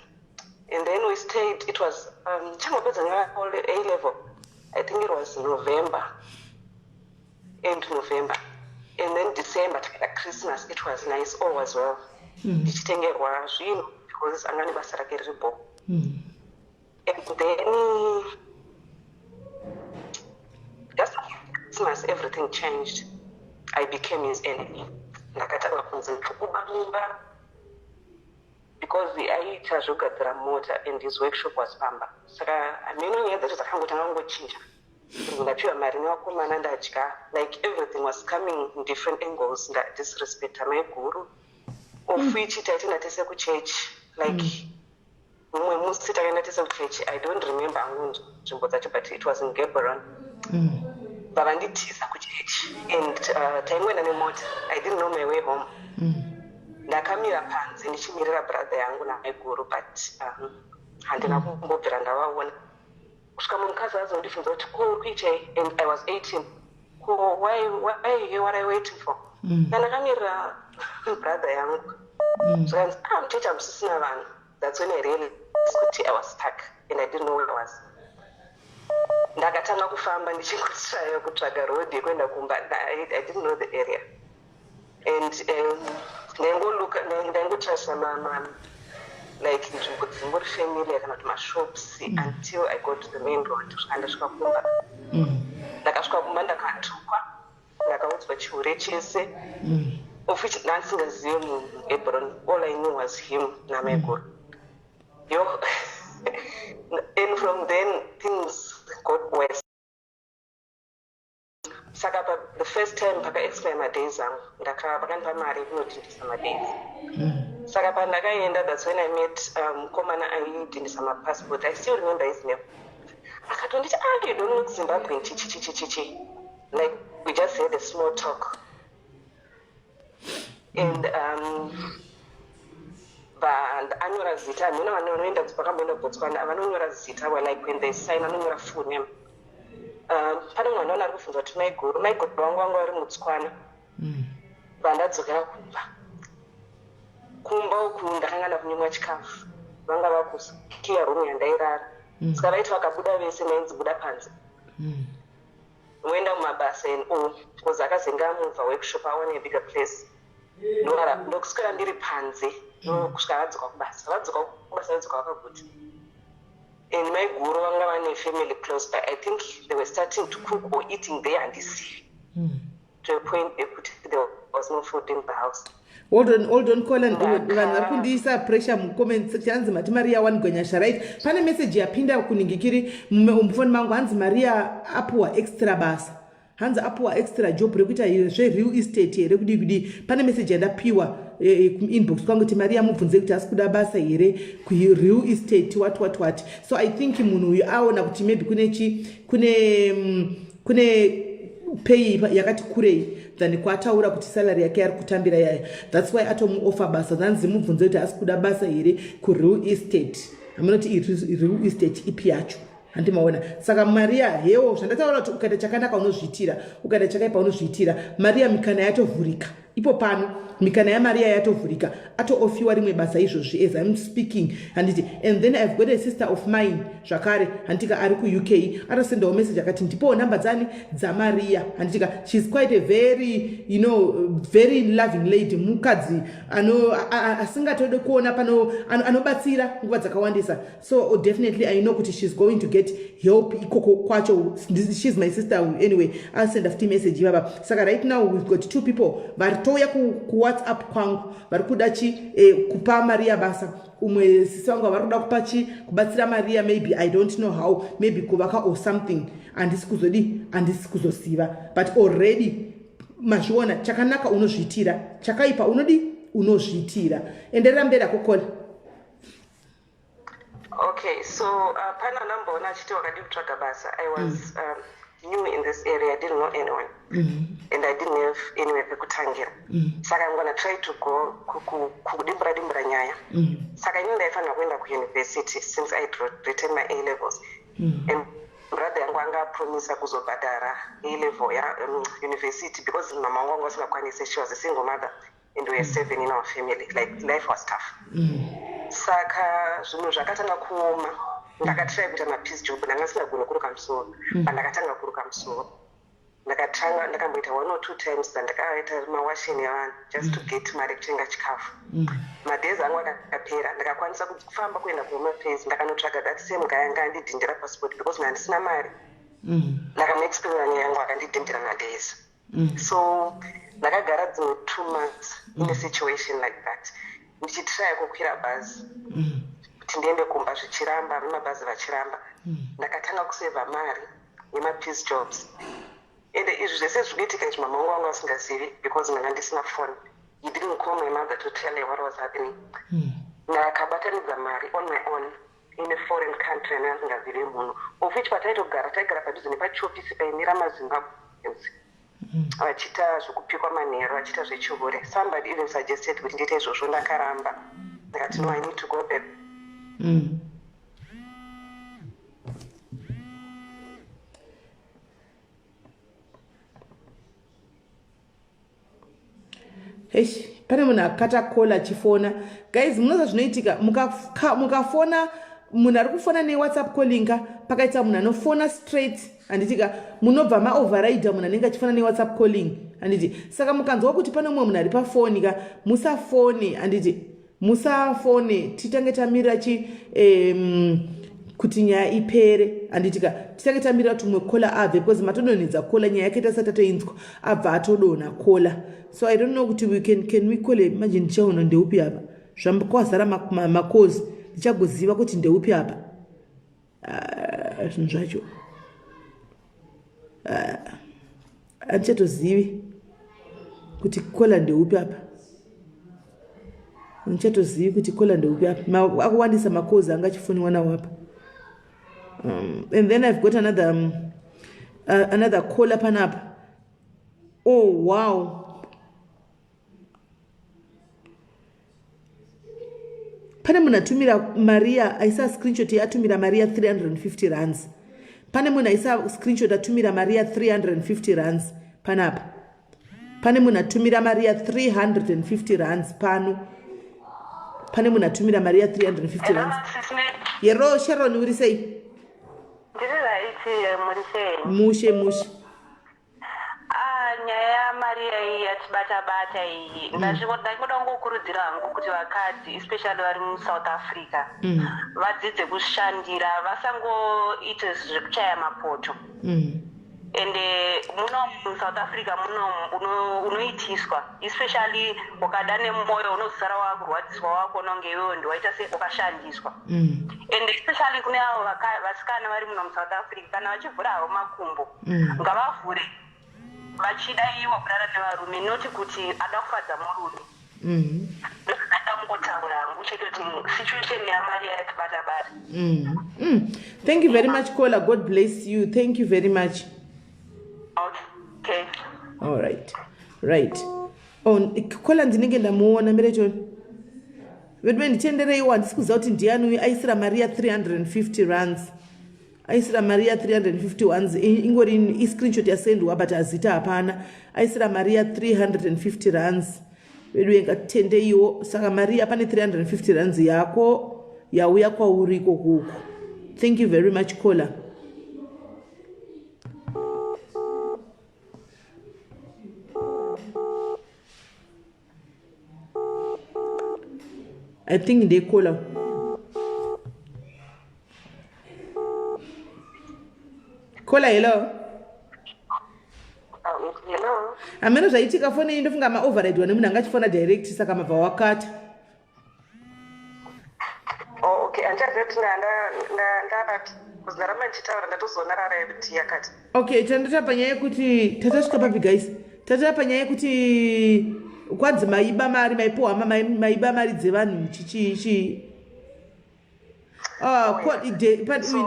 And then we stayed. It was changopedza A level. I think it was November, end November, and then December takaita Christmas. It was nice, all was well, ndichitengerwa zvinhu because anga nebasa rake riribo. And then just after Christmas, everything changed. I became his enemy. Ndakatanga kunzi ndikuba mumba because aiita zvekugadzira mota and his workshop was pamba. Saka hameno nyaya dzacho dzakangotanga kungochinja. Ndapiwa mari nevakomana, ndadya. Like, everything was coming in different angles. Ndadisrespecta maiguru, of which taitenda tese kuchechi. Like, mumwe musi takaenda tese kuchechi. I don't remember hangu nzvimbo dzacho, but it was in Gaborone. Vavanditiza kuchechi and taingoenda nemota. I didn't know my way home. Ndakamira panze ndichimirira brother yangu namaiguru, but handina kumbobvira ndavaona kusvika mumukadzi azondibvunza kuti, "Ko uri kuitei?" And I was 18. "Ko why, what are you waiting for?" Ndandakamirira brother yangu. Zvikanzi, "Ah, muchechi hamusisina vanhu." That's when I realized kuti I was stuck and I didn't know where I was. Ndakatanga kufamba ndichingotsvaya kutsvaga road yekuenda kumba. I didn't know the area and ndaingoluka, ndaingotarisa like nzvimbo dzingori familiar kana kuti mashops until I got to the main road. Kusvika ndasvika kumba. Ndakasvika kumba, ndakatukwa, ndakaudzwa chihure chese, of which ndandisingazive munhu Hebron. All I knew was him namaiguru yo. And from then things got worse. Saka pa the first time pakaexpire madays angu, vakandipa mari yekunodhindisa madays. Saka pandakaenda, that's when I met mukomana aidhindisa mapassport. I still remember his name. Akatonditi, "Ah, you don't look Zimbabwean," chichichichichichi. Like, we just had a small talk. And anyora zita, hamuna vanhu vanoenda vakamboenda kuBotswana, vanonyora zita, well, like when they sign anonyora full name. Pane mwana wana ari kubvunza kuti maiguru, maiguru vangu vanga vari muTswana. Vandadzokera kumba, kumba uku ndakanga ndakunyimwa chikafu, vanga vakukiya room yandairara. Saka vaiti vakabuda vese, ndainzi buda panze, voenda mumabasa and all, because akazenge amuvha workshop, awane a bigger place. Ndokuswera ndiri panze kusvika vadzoka kubasa. Vadzoka kubasa, vadzoka vakaguta, and maiguru vanga vane family close by. I think they were starting to cook or eating there, handisivi, to a point ekuti there was no food in the house. Hold on, hold on, Colin. Vanhu vari kundiisa pressure mucomment section. Hanzi mati Maria wanigwa nyasha, right? Pane message yapinda kuningikiri mufoni mangu, hanzi Maria apuwa extra basa, hanzi apuwa extra job rekuita zvereal estate here, kudii kudii. Pane message yandapiwa kuinbox kwangu kuti Maria mubvunze kuti asi kuda basa here kureal estate, what what what. So I think munhu uyu aona kuti maybe kune chi kune pay yakati kurei than kwataura kuti salary yake ari kutambira yaya. That's why atomuoffer basa. Zanzi mubvunze kuti asi kuda basa here kureal estate. Hamunoti real estate ipi yacho, handimaona. Saka Maria, hewo zvandataura kuti ukaita chakanaka unozviitira, ukaita chakaipa unozviitira. Maria mikana yatovhurika ipo pano, mikana yaMaria yatovhurika, atoofferwa rimwe basa izvozvi as I'm speaking, handiti? And then I've got a sister of mine zvakare, handitika, ari kuUK, atosendawo message akati ndipowo nhamba dzani, dzaMaria, handitika. She's quite a very very loving lady, mukadzi asingatode kuona pano, anobatsira nguva dzakawandisa. So definitely I know kuti she's going to get help ikoko kwacho. She's my sister anyway. Asenda futi message ivava. Saka right now we've got two people vari touya kuWhatsApp kwangu vari kuda chi kupa Maria basa. Umwe sisi vangu vari kuda kupa chi, kubatsira Maria, maybe, I don't know how, maybe kuvaka or something. Handisi kuzodi, handisi kuzoziva, but already mazviona, chakanaka unozviitira, chakaipa unodi, unozviitira. Enderera mberi akokola. Okay, so pana namboona achiti wakadi kutsvaga basa. I was new in this area. I didn't know anyone and I didn't have anywhere pekutangira. Saka I'm gonna try to go kudimbura dimbura nyaya. Saka inini ndaifanira kuenda kuuniversity since I had written my A levels, and brother yangu anga apromisa kuzobhadhara A level ya university because mama wangu anga asingakwanisi. She was a single mother and we were seven in our family. Like, life was tough. Saka zvinhu zvakatanga kuoma. Ndakatry kuita mapiece job, ndanga ndisingagoni kuruka musoro. Pandakatanga kuruka musoro, ndakatanga ndakamboita one or two times dzandakaita mawasheni evanhu just to get mari yekutenga chikafu. Madays angu akapera, ndakakwanisa kufamba kuenda kuHome Affairs, ndakanotsvaga that same guy anga andidhindira passport because ndandisina mari. Ndakamuexplaina nyaya yangu, akandidhindira madays. So ndakagara dzimwe 2 months in a situation like that, ndichitraya kukwira bhazi kuti ndiende kumba, zvichiramba, vemabhazi vachiramba. Ndakatanga kusevha mari yemapiece jobs. Ende izvi zvese zviri kuitika izvi, mama vangu vanga vasingazivi because ndanga ndisina phone. He didn't call my mother to tell her what was happening. Ndakabatanidza mari on my own in a foreign country ane asingazivi munhu, of which pataitogara, taigara padhuze nepachofisi paimira maZimbabweans vachiita zvekupikwa manheru, vachiita zvechihure. Somebody even suggested kuti ndiite izvozvo, ndakaramba. Ndakati, "No, I need to go back." Heish, pane munhu akata call achifona. Guys, munoza zvinoitika mukafona, munhu ari kufona neWhatsApp calling ka, pakaita munhu anofona straight, handitika, munobva maoverida munhu anenge achifona neWhatsApp calling, handiti? Saka mukanzwa kuti pane mumwe munhu ari pafoni ka, musafone, handiti? Musafone, titange tamirira chi kuti nyaya ipere, handitika? Titange tamirira kuti umwe caller abve, because matodonhedza caller, nyaya yakaita sati abva atodonha caller. So I don't know kuti we can we call. Manje ndichaona ndeupi apa, zvakwazara makozi, ndichagoziva kuti ndeupi apa. Ah, zvinhu zvacho, ah, handichatozivi kuti caller ndeupi apa, handichatozivi kuti caller ndeupi apa. Akuwandisa makozi anga achifoniwa nawo apa. And then I've got another caller panapa. Oh wow. Pane munhu atumira Maria, aisa screenshot yatumira Maria 350 rands. Pane munhu aisa screenshot atumira Maria 350 rands panapa. Pane munhu atumira Maria 350 rands pano. Pane munhu atumira Maria 350 rands. Yero Sharon, uri sei? Ndiri right, muri sei? Mushe mushe. Ah, nyaya yaMaria iyi yatibata bata iyi. Ndingoda kungokurudzira hangu kuti vakadzi, especially vari muSouth Africa, vadzidze kushandira, vasangoite zvekuchaya mapoto. Ende muno muSouth Africa muno unoitiswa, especially wakada nemwoyo, unozosara wakurwadziswa, wakuona kunge iwewe ndiwaita se wakashandiswa. And especially kune avo vasikana vari muno muSouth Africa, kana vachivhura havo makumbo, ngavavhure vachida ivo kurara nevarume, noti kuti ada kufadza murume. Ndozvandada kungotaura hangu chete, kuti situation yaMaria yatibata bata. Thank you very much, caller. God bless you. Thank you very much. Okay. All right, right. Oh, caller ndinenge ndamuona mirechoni vedu. Nditendereiwo, handisi kuziva kuti ndiani uyu aisira Maria 350 rands. Aisira Maria 350 rands, ingori iscreenshot yasendwa, but azita hapana. Aisira Maria 350 rands vedu, ngatitendeiwo. Saka Maria, pane 350 rands yako yauya kwauri ikokuko. Thank you very much, caller. I think ndecaller. Caller, hello. Hello. Hameno zvaitika, foni iyi ndofunga maoverridwa nemunhu anga achifona direct, saka mabva wakata. Oh, okay. Handichaziva kuti ndavapi, because ndaramba ndichitaura, ndatozoona rara yekuti yakati. Okay, tandota panyaya yekuti tatasvika papi, guys? Tatata panyaya yekuti kwanzi maiba mari, maipiwa maiba mari dzevanhu, chichi. Ah,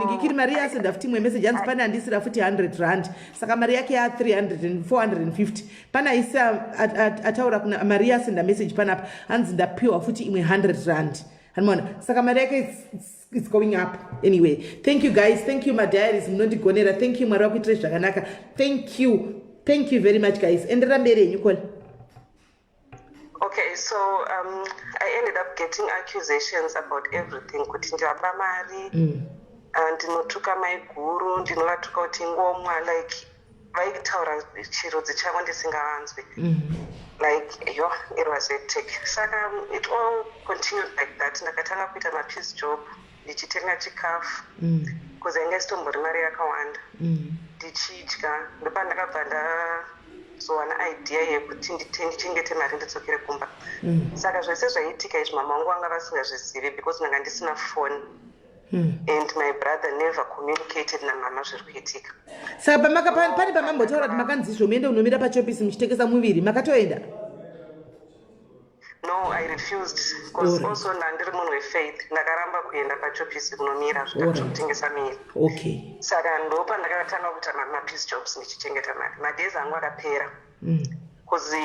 ngikiri mari yasenda futi imwe message, hanzi pane andisira futi 100 rand, saka mari yake ya 300 450. Pane aisa ataura kuna Mari, yasenda message panapa, hanzi ndapiwa futi imwe 100 rand, hanimona. Saka mari yake it's going up. Anyway, thank you guys, thank you madiaries, munondigonera. Thank you, Mwari wakuitirai zvakanaka. Thank you, thank you very much, guys. Enderera mberi henyu, caller. Okay, so I ended up getting accusations about everything, kuti ndava mari, ndinotuka maiguru, ndinovatuka kuti ngomwa, like vaitaura chirudzi chavo ndisingavanzwi. Like, yo, it was hectic. Saka it all continued like that. Ndakatanga kuita mapiece job, ndichitenga chikafu, because ainge isitombori mari yakawanda, ndichidya. Ndopandakabva ndazowana idea yekuti ndichengete mari, ndidzokere kumba. Saka zvese zvaiitika izvi, mama vangu vanga vasingazvizivi, because ndanga ndisina phone and my brother never communicated namama zviri kuitika. Saka pane pamambotaura kuti makanzi izvo muende unomira pachopisi muchitengesa muviri, makatoenda? No, I refused, because also ndandiri munhu wefaith. Ndakaramba kuenda pachopisi kunomira zvekutengesa miviri. Saka ndopandakatanga kuita mapiece jobs, ndichichengeta mari. Madays angu akapera, because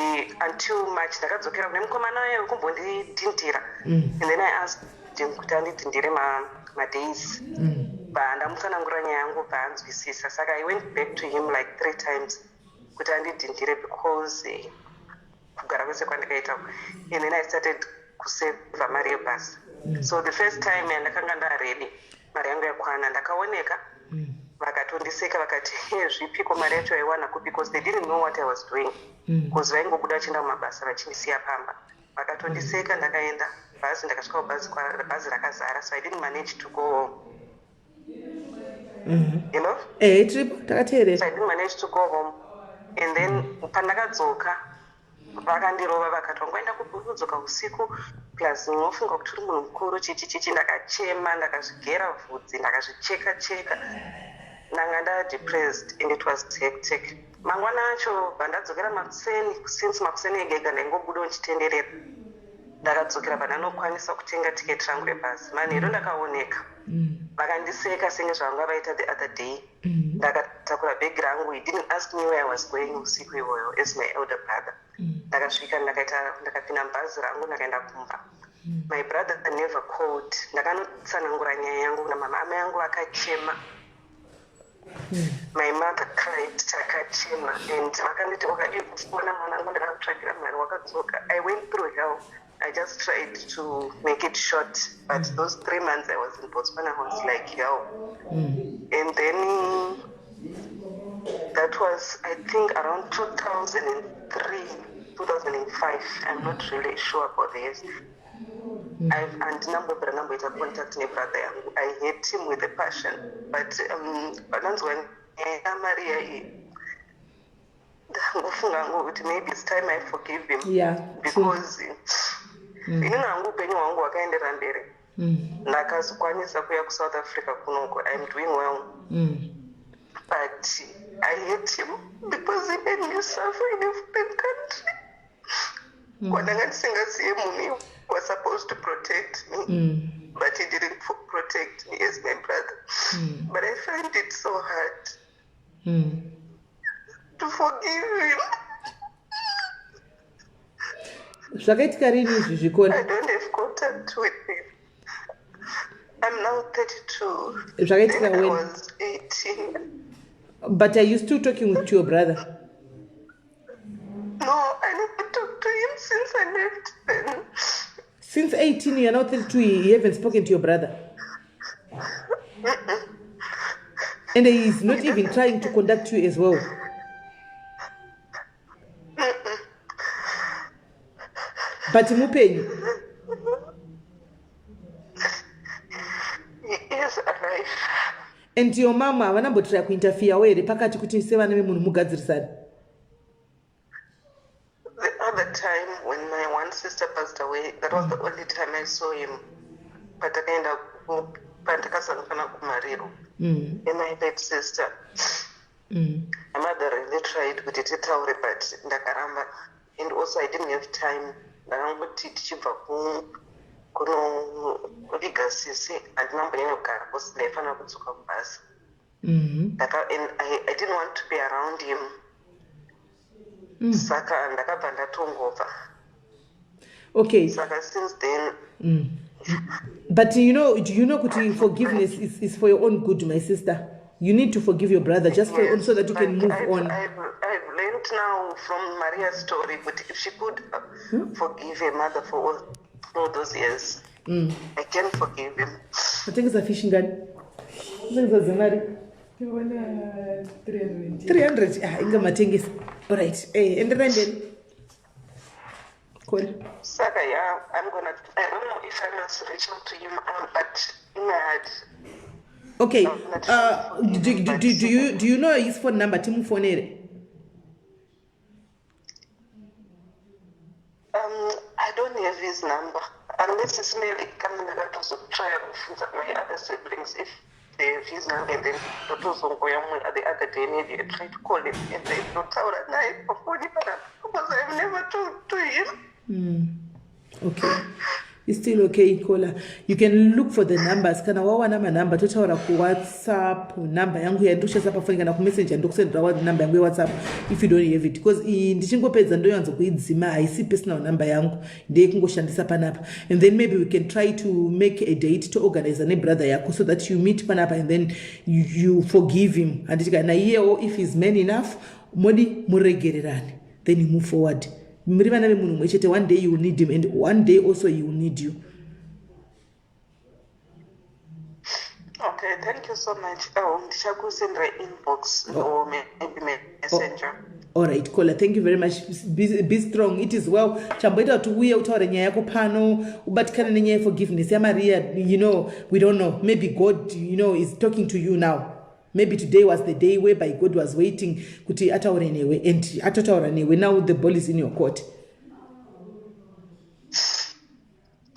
until March ndakadzokera kune mukomana uye wekumbondidhindira, and then I asked him kuti andidhindire madays. Ndamutsanangurira nyaya yangu, bvaanzwisisa. Saka I went back to him like three times kuti andidhindire, because kugara kwese kwandikaita. And then I started kusevha mari yebhasi. So the first time yandakanga ndaready, mari yangu yakwana, ndakaoneka, vakatondiseka, vakati, "He, zvipiko, mari yacho aiwana kupi?" Because they didn't know what I was doing, because vaingobuda vachienda kumabasa vachindisiya pamba. Vakatondiseka. Ndakaenda bhazi, ndakasvika kubhazi, bhazi rakazara, so I didn't manage to go home. Hello? Ehe, tiripo, takateerera. So I didn't manage to go home, and then pandakadzoka vakandirova, vakati, "Wangoenda kudzoka usiku, plus unofunga kuti uri munhu mukuru, chichi chichi." Ndakachema, ndakazvigera vhudzi, ndakazvicheka cheka, ndanga ndadepressed and it was hectic. Mangwana acho vandadzokera makuseni, since makuseni ega ega ndaingobuda ndichitenderera, ndakadzokera pandanokwanisa kutenga tiketi rangu rebhazi. Manheru ndakaoneka, vakandiseka senge zvavanga vaita the other day. Ndakatakura bhegi rangu. He didn't ask me where I was going usiku iwoyo as my elder brother. Ndakasvika, ndakaita, ndakapinda mubhazi rangu, ndakaenda kumba. My brother never called. Ndakanotsanangura nyaya yangu kuna mama. Amai yangu vakachema. My mother cried, takachema, and vakanditi, "Wakadii kufona mwanangu? Ndakakutsvagira mari wakadzoka." I went through hell. I just tried to make it short, but those 3 months I was in Botswana was like hell. And then that was, I think, around 2003, 2005. I'm not really sure about the years. Handinambobvira ndamboita contact nebrother yangu. I hate him with a passion, but pananzwa nyaya yaMaria iyi, ndangofunga hangu kuti maybe it's time I forgive him because inini hangu upenyu hwangu hwakaenderera mberi. Ndakazokwanisa kuuya kuSouth Africa kunoko. I'm doing well, but I hate him because he made me suffer in a foreign country kwandanga ndisingaziye munhu. He was supposed to protect me, but he didn't protect me as my brother. But I find it so hard to forgive him. Zvakaitika rini izvi zvikona? I don't have contact with him. I'm now 32. Zvakaitika Then I when? was 18. But are you still talking to your brother? No, I never talked to him since I left then. Since 18, you're now 32, you haven't spoken to your brother, and he is not even trying to contact you as well? But mupenyu? He is alive. And your mama havanambotry kuinterferewo here pakati kuti sevana vemunhu mugadzirisane? The other time when my one sister passed away, that was the only time I saw him. Patakaenda pandakasangana kumariro and my late sister. My mother really tried kuti titaure, but ndakaramba, and also I didn't have time. Ndakangoti tichibva kunoviga sisi, handina mbonyanya kugara because ndaifanira kudzoka kubasa. And I didn't want to be around him, saka ndakabva ndatongobva. Saka since then. But you know, do you know kuti forgiveness is for your own good, my sister? You need to forgive your brother just for your own, so that you can But move on. I've learned now from Maria's story, but if she could forgive her mother for all those years, I can forgive him. Matengesa fish ngani? Matengesa zemari? Tiona 300. 300. Ah, inga matengesa. Alright, eh, enderai mberi. Cool. Saka, yeah, I don't know if I must reach out to him, but in my heart, Okay. I'm not sure. Do you know his phone number timufonere? I don't have his number. Unless it's maybe coming to try and my other siblings if they have his number, and then ndotozongoya the other day maybe I tried to call him and then ndotaura naye pafoni panapa because I've never talked to him. Okay, it's still okay, caller. You can look for the numbers. Kana wawana manamba, totaura kuWhatsApp namba yangu yandoshandisa pafoni, kana kuMessenger ndokusendera namba yangu yeWhatsApp if you don't have it, because iyi ndichingopedza ndoyanza kuidzima. Haisi personal number yangu, ndeyekungoshandisa panapa. And then maybe we can try to make a date to organize nebrother yako so that you meet panapa and then you forgive him, handiti? Kana iyewo, if he's man enough, modi muregererane, then you move forward. Muri vana vemunhu mumwe chete. One day you will need him, and one day also he will need you. Okay, thank you so much. Oh, ndichakusendera inbox or maybe Messenger. Alright, caller, thank you very much. Be strong. It is well. Chamboita kuti uye utaure nyaya yako pano, ubatikane nenyaya yeforgiveness yaMaria. We don't know, maybe God is talking to you now. Maybe today was the day whereby God was waiting kuti ataure newe, and atotaura newe. Now the ball is in your court.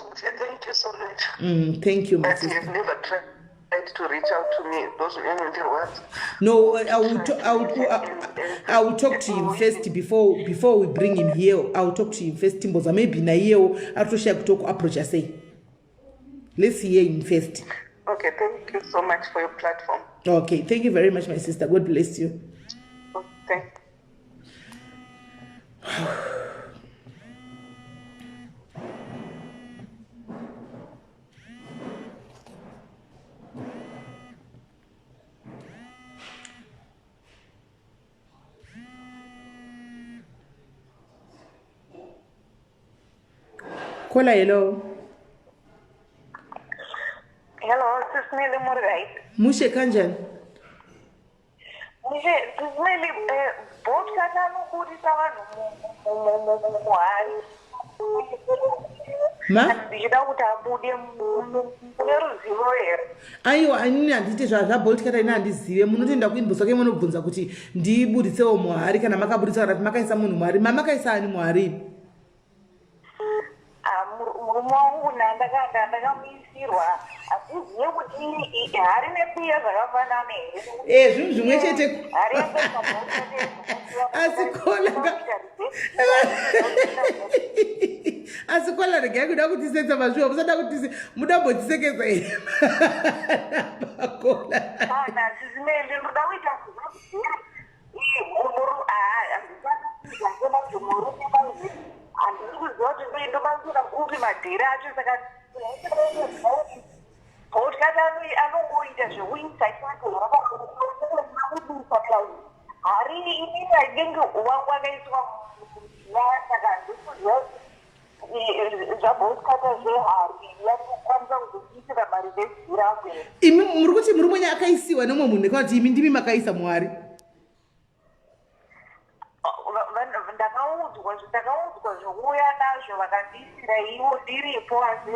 Okay, thank you so much. Thank you, my But sister. you've never tried to reach out to me. Those zvinondirwadza. No, I will talk to him first before we bring him here. I will talk to him first. Timboza, maybe naiyewo aritoshaya kuti okuapproacha sei. Let's hear him first. Okay, thank you so much for your platform. Okay, thank you very much, my sister. God bless you. Thank. Caller, hello. Hello, Sis Melly, muri right? Mushe, kanjani? Mushe, Sis Melly, Bolt Cutter anoburitsa vanhu muhari. Ma? Ndichida kuti abude mune ruzivo here? Aiwa, inini handiite zvaBolt Cutter, ini handizive. Munotoenda kuinbox kwake munobvunza kuti ndiburitsewo muhari kana makaburitsa, kana kuti makaisa munhu muhari. Mamakaisa ani muhari? Ah, murume wangu ndakamuisirwa, handizive kuti hari nebiya zvakafanana here. E, zvinhu zvimwe chete. Hari. Asi caller, regai kuda kutisetsa mashuwa. Musada kutise, muda mbotisekesa here, macaller? Kana, Sis Melly, ndoda kuita kuti murume, handisi kuziva kuti ndobatsira kupi madhiri acho. Saka Bolt Cutter anongoita zvekuisa chete, hari inini I think wangu akaiswa, saka handisi kuziva zvaBolt Cutter zvehari yakukwanisa kuzokuisira mari vezwi rangu here. Imi muri kuti murume wenyu akaisiwa nemumwe munhu, nekana kuti imi ndimi makaisa muhari? Ndakaudzwa zvokuuya nazvo, vakandiisira ivo ndiripo, asi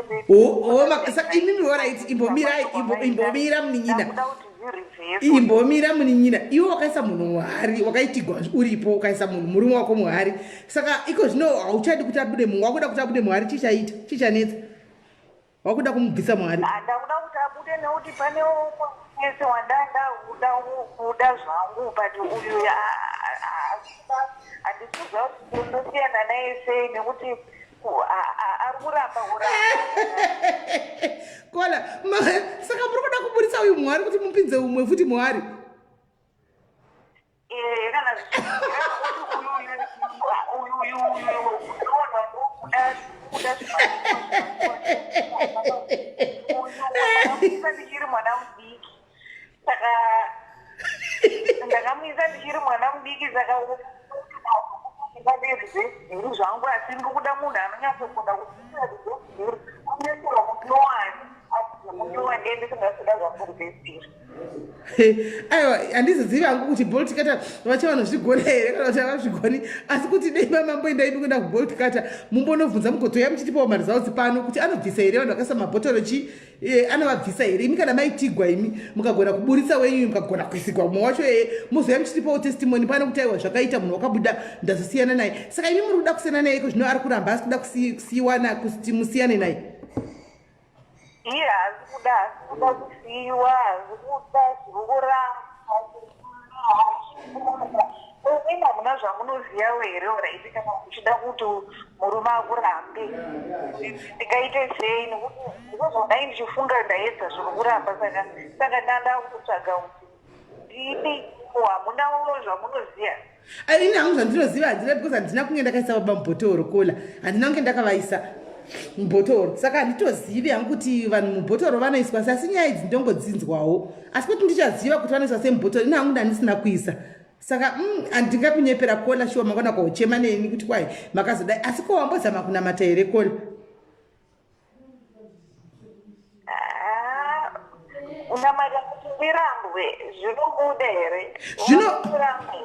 Saka imimi, alright, imbomirai, imbomira munin'ina. Ndakuda kuti zvireverse. Imbomira munin'ina. Iwe wakaisa munhu muhari, wakaitigwa uripo, ukaisa munhu, murume wako muhari. Saka iko zvino hauchadi kuti abude munhu, wakuda kuti abude muhari. Chichaita chichanetsa, wakuda kumubvisa muhari. Ndakuda kuti abude nekuti pane umwe wese wandanda kuda kuda zvangu, but uyu handisi kuziva kuti ndosiyana naye sei nekuti ari kuramba kuramba. Caller, saka muri kuda kuburitsa uyu muhari kuti mupinze umwe futi muhari? Eh, kana zvichikuti uyu unoona kuda kuda, uyu ndichiri mwana mudiki, saka ndakamuisa ndichiri mwana mudiki, saka ndingadii zvangu, asi ndiri kuda munhu anonyatsokuda kuita reverse, kunesera munyowani, asi munyowani ndisingasuda zvangu reverse. Aiwa, handizozivi hangu kuti Bolt Cutter vacho vanozvigona here kana kuti havazvigoni, asi kuti dei mamamboenda imi kuenda kuBolt Cutter, mumbonobvunza, mugotoya muchitipawo maresults pano kuti anobvisa here vanhu vakaisa mabhotoro chi, anovabvisa here. Imi kana maitigwa, imi mukagona kuburitsa wenyu, mukagona kuisigwa mumwe wacho, ee, mozoya muchitipawo testimony pano kuti aiwa, zvakaita, munhu wakabuda, ndazosiyana naye. Saka imi muri kuda kusiyana naye iko zvino, ari kuramba, asi kuda kusiyiwana kuti musiyane naye. Iye haasi kuda, haasi kuda kusiyiwa, haasi kuda, zviri kuramba. Imimi hamuna zvamunozivawo here? Alright, kana uchida kuti murume akurambe, ndingaite sei? Nekuti ndozvandai ndichifunga, ndaedza, zviri kuramba. Saka ndanda kutsvaga kuti ndini, hamunawo zvamunoziva? Ini hangu zvandinoziva handina, because handina kunge ndakaisa baba mubhotoro. Caller, handina kunge ndakavaisa mubhotoro, saka handitozivi hangu kuti vanhu mubhotoro vanoiswa sei. Asi nyaya idzi ndongodzinzwawo, asi kuti ndichaziva kuti vanoiswa sei mubhotoro, ini hangu ndandisina kuisa. Saka handingakunyepera, caller. Shuwa mangwana kwauchema neni kuti kwai makazodai. Asi ko wambozama kunamata here, caller? Ah, unamata kuti ndirambwe, zvinobuda here? Ndirambe.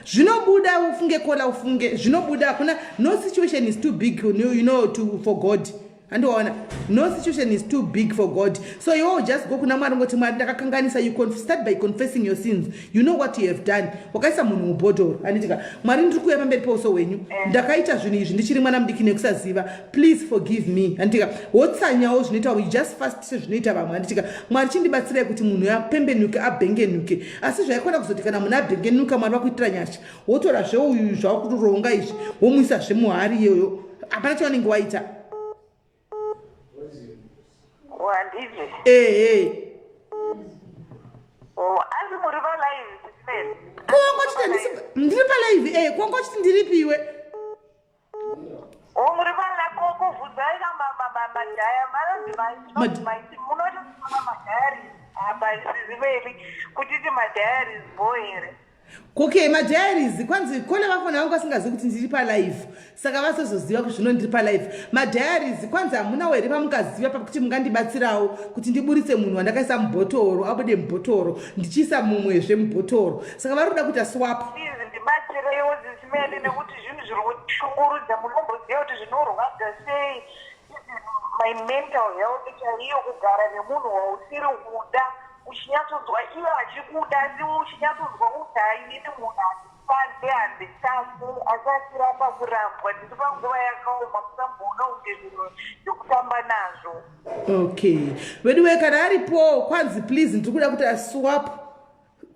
Zvinobuda, ufunge, caller, ufunge, zvinobuda. Hakuna, no situation is too big to for God. Handiwaona, no situation is too big for God. So iwewo just go kuna Mwari, ngoti, "Mwari, ndakakanganisa." You start by confessing your sins. You know what you have done. Wakaisa munhu mubhodhoro, handitika? "Mwari, ndiri kuuya pamberi peuso hwenyu. Ndakaita zvinhu izvi ndichiri mwana mudiki nekusaziva. Please forgive me," handitika? Wotsanyawo zvinoita, you just fast sezvinoita vamwe, handitika? "Mwari, chindibatsirai kuti munhu apembenuke, abhengenuke." Asi zvaikona kuzoti kana munhu abhengenuka, Mwari vakuitira nyasha, wotorazve uyu zvawakutoronga izvi, womuisazve muhari iyoyo. Hapana chavanenge waita. Handizvi? Ehe. Oh, asi muri palive? Kuwanga uchiti ndiri palive? E, kuwanga uchiti ndiripiwe? O, muri kuvhudzai madhaya, manonzi munoti madiaries apa, Sis Melly, kutiti madiaries bo here? Okay, madiaries kwanzi kone vafona vangu vasingazivi kuti ndiri palive, saka vasozoziva kuti zvino ndiri palive. Madiaries kwanzi hamunawo here pamungaziva pakuti mungandibatsirawo kuti ndiburitse munhu wandakaisa mubhotoro abude mubhotoro, ndichiisa mumwezve mubhotoro? Saka vari kuda kuita swap. Please ndibatsireiwo, Sis Melly, nekuti zvinhu zviri kushungurudza. Munomboziva kuti zvinorwadza sei, even my mental health chaiyo, kugara nemunhu wausiri kuda, uchinyatsonzwa iye achikuda, asi uchinyatsonzwa kuti hainini munhu handifande, handichade, asi achiramba kurambwa. Ndiri panguva yakaoma, musamboona kunge zvinhu zvekutamba nazvo. Okay, veduwe, kana aripo kwanzi please ndiri kuda kuti aswap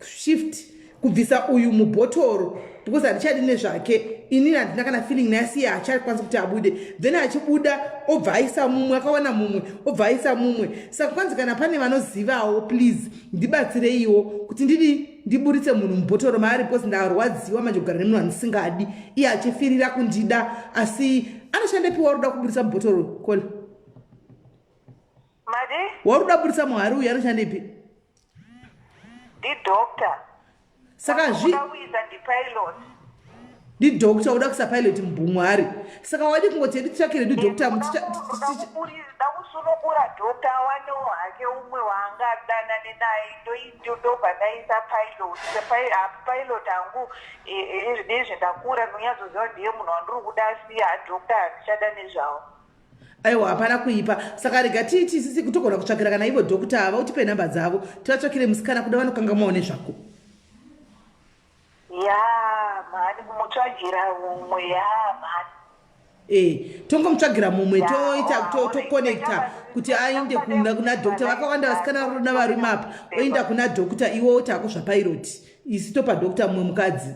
shift, kubvisa uyu mubhotoro because handichadi nezvake. Inini handina kana feeling naye, asiye haachakwanisi kuti abude. Then achibuda obva aisa mumwe, akawana mumwe obva aisa mumwe. Saka kwanzi kana pane vanozivawo, please ndibatsireiwo kuti ndidi ndiburitse munhu mubhotoro maari because ndarwadziwa manje kugara nemunhu andisingadi, iye achifirira kundida. Asi anoshandepi wauri kuda kuburitsa mubhotoro, kola? Madi? Wauri kuda kuburitsa muhari uyu anoshandepi? Ndidoctor. Saka zvi Kuda kuisa ndipilot. Ndidoctor, uda kuisa pilot mubhumwari. Saka wadi kungoti hedu titsvakire du doctor. Da kusunungura doctor, awanewo hake umwe waangadanane naye. Ndobva ndaisa pilot. Pilot hangu nezve ndakura ndinonyatsoziva ndiye munhu wandiri kuda, asi hadoctor handichada nezvavo. Aiwa, hapana kuipa. Saka rega tiiti sisi kutogona kutsvakira kana ivo doctor ava, utipe nhamba dzavo tivatsvakire musikana. Kuda vanokangamwawo nezvako. Ya mhani, kumutsvagira umwe, ya mhani. E, tongomutsvagira mumwe, toita toconnecta kuti aende kuna doctor. Vakawanda vasikana rona varume apa. Oenda kuna doctor, iwe oti hako zvapilot, isi topa doctor mumwe mukadzi.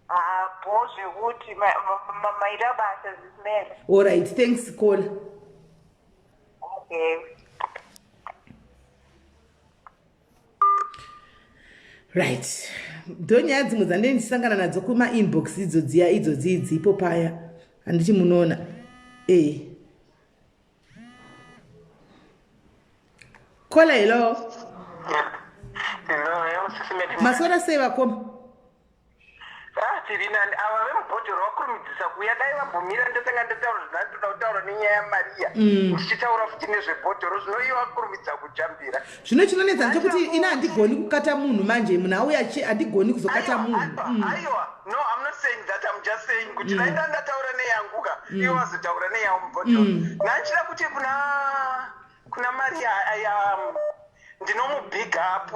Hapo zvekuti maita basa, Sis Melly. Allright, thanks kola. Okay. Right, ndo nyaya dzimwe dzandee ndichisangana nadzo kumainbox idzo dziya idzo dziidzipo paya, handiti munoona? E, kola, hello. Hello, Sis Melly. Maswera sei, vakoma? Ah, tiri nani. Ava vemubhodhoro vakurumidzisa kuuya, dai vambomira ndotanga ndotaura zvandoda kutaura nenyaya yaMariya, ndichitaura futi nezvebhodhoro. Zvino ivo vakurumidza kujambira. Zvino chinonetsa ndechekuti ina handigoni kukata munhu manje. Munhu auya handigoni kuzokata munhu. Aiwa, no, I'm not saying that. I'm just saying kuti dai ndandataura neyanguka, ivo vazotaura neyavo mubhodhoro. Ndandichida kuti kuna Maria aya ndinomubig up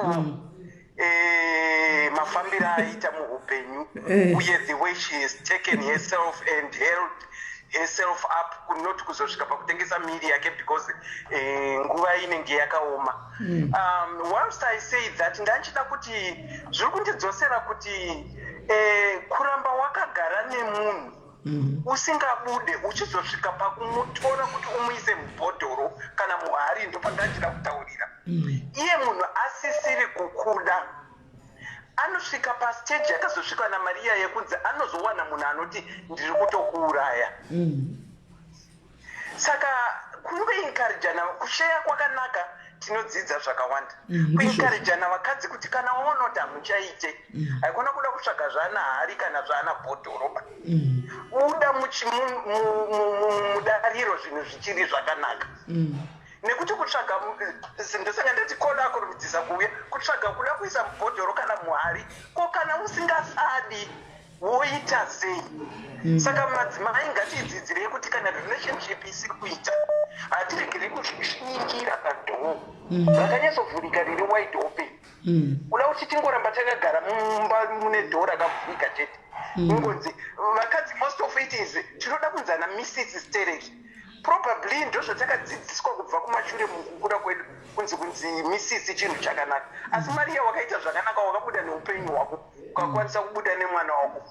mafambiro aita muupenyu uye the way she has taken herself and held herself up, not kuzosvika pakutengesa miri yake because nguva inenge yakaoma. Whilst I say that, ndanchida kuti zviri kundidzosera kuti kuramba wakagara nemunhu usingabude, uchizosvika pakumutora kuti umuise mubhodhoro kana muhari, ndopandachida kutaurira. Iye munhu asisiri kukuda anosvika pastage yakazosvika naMariya yekunzi anozowana munhu anoti ndiri kutokuuraya. Saka kungoencouragana, kusheya kwakanaka, tinodzidza zvakawanda. Kuencouragana vakadzi kuti kana waona kuti hamuchaite, haikona kuda kutsvaga zvaana hari kana zvaana bhodhoro ba. Buda mudariro zvinhu zvichiri zvakanaka, nekuti kutsvaga, ndosaka ndati koda akurumidzisa kuuya, kutsvaga kuda kuisa mubhodhoro kana muhari, ko kana usingasadi woita sei? Saka madzimai ngatidzidzirei kuti kana relationship isiri kuita, hatiregeri kuzvisvinyikira padoor rakanyatsovhurika riri wide open. Kuda kuti tingoramba takagara mumba mune door rakavhurika chete, ingonzi vakadzi most of it is tinoda kunzana Mrs stereki. Probably ndozvatakadzidziswa kubva kumashure mukukura kwedu, kunzi Mrs chinhu chakanaka. Asi Mariya wakaita zvakanaka, wakabuda neupenyu hwako, ukakwanisa kubuda nemwana wako.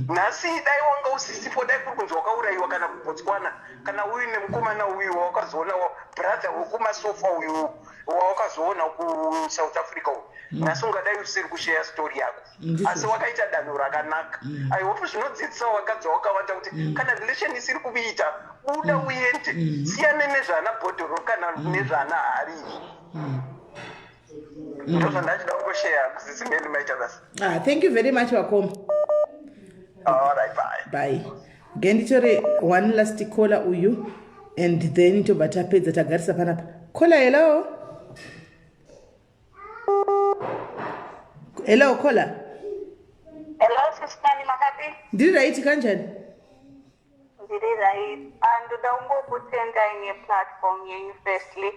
Nhasi dai wanga usisipo, dai kuri kunzi wakaurayiwa kana kuBotswana, kana uyu nemukomana uyu wawakazoona, brother wekumasofa uyu wawakazoona kuSouth Africa uyu, nhasi ungadai usiri kusheya story yako. Asi wakaita danho rakanaka. I hope zvinodzidzisawo vakadzi wakawanda kuti kana relation isiri kuita, buda uende, siyane nezvaana bhodhoro kana nezvaana hari izvi. Ndozvandachida kungosheya kusisi Meli, maita basa. Ah, thank you very much, vakoma. Alright, bye. Bye. Ge nditore one last caller uyu and then tobva tapedza, tagarisa panapa. Caller, hello, hello, caller. Hello, Sister, makadii? Ndiri right, kanjani? Ndiri right. Ndoda kungokutendai neplatform yenyu firstly,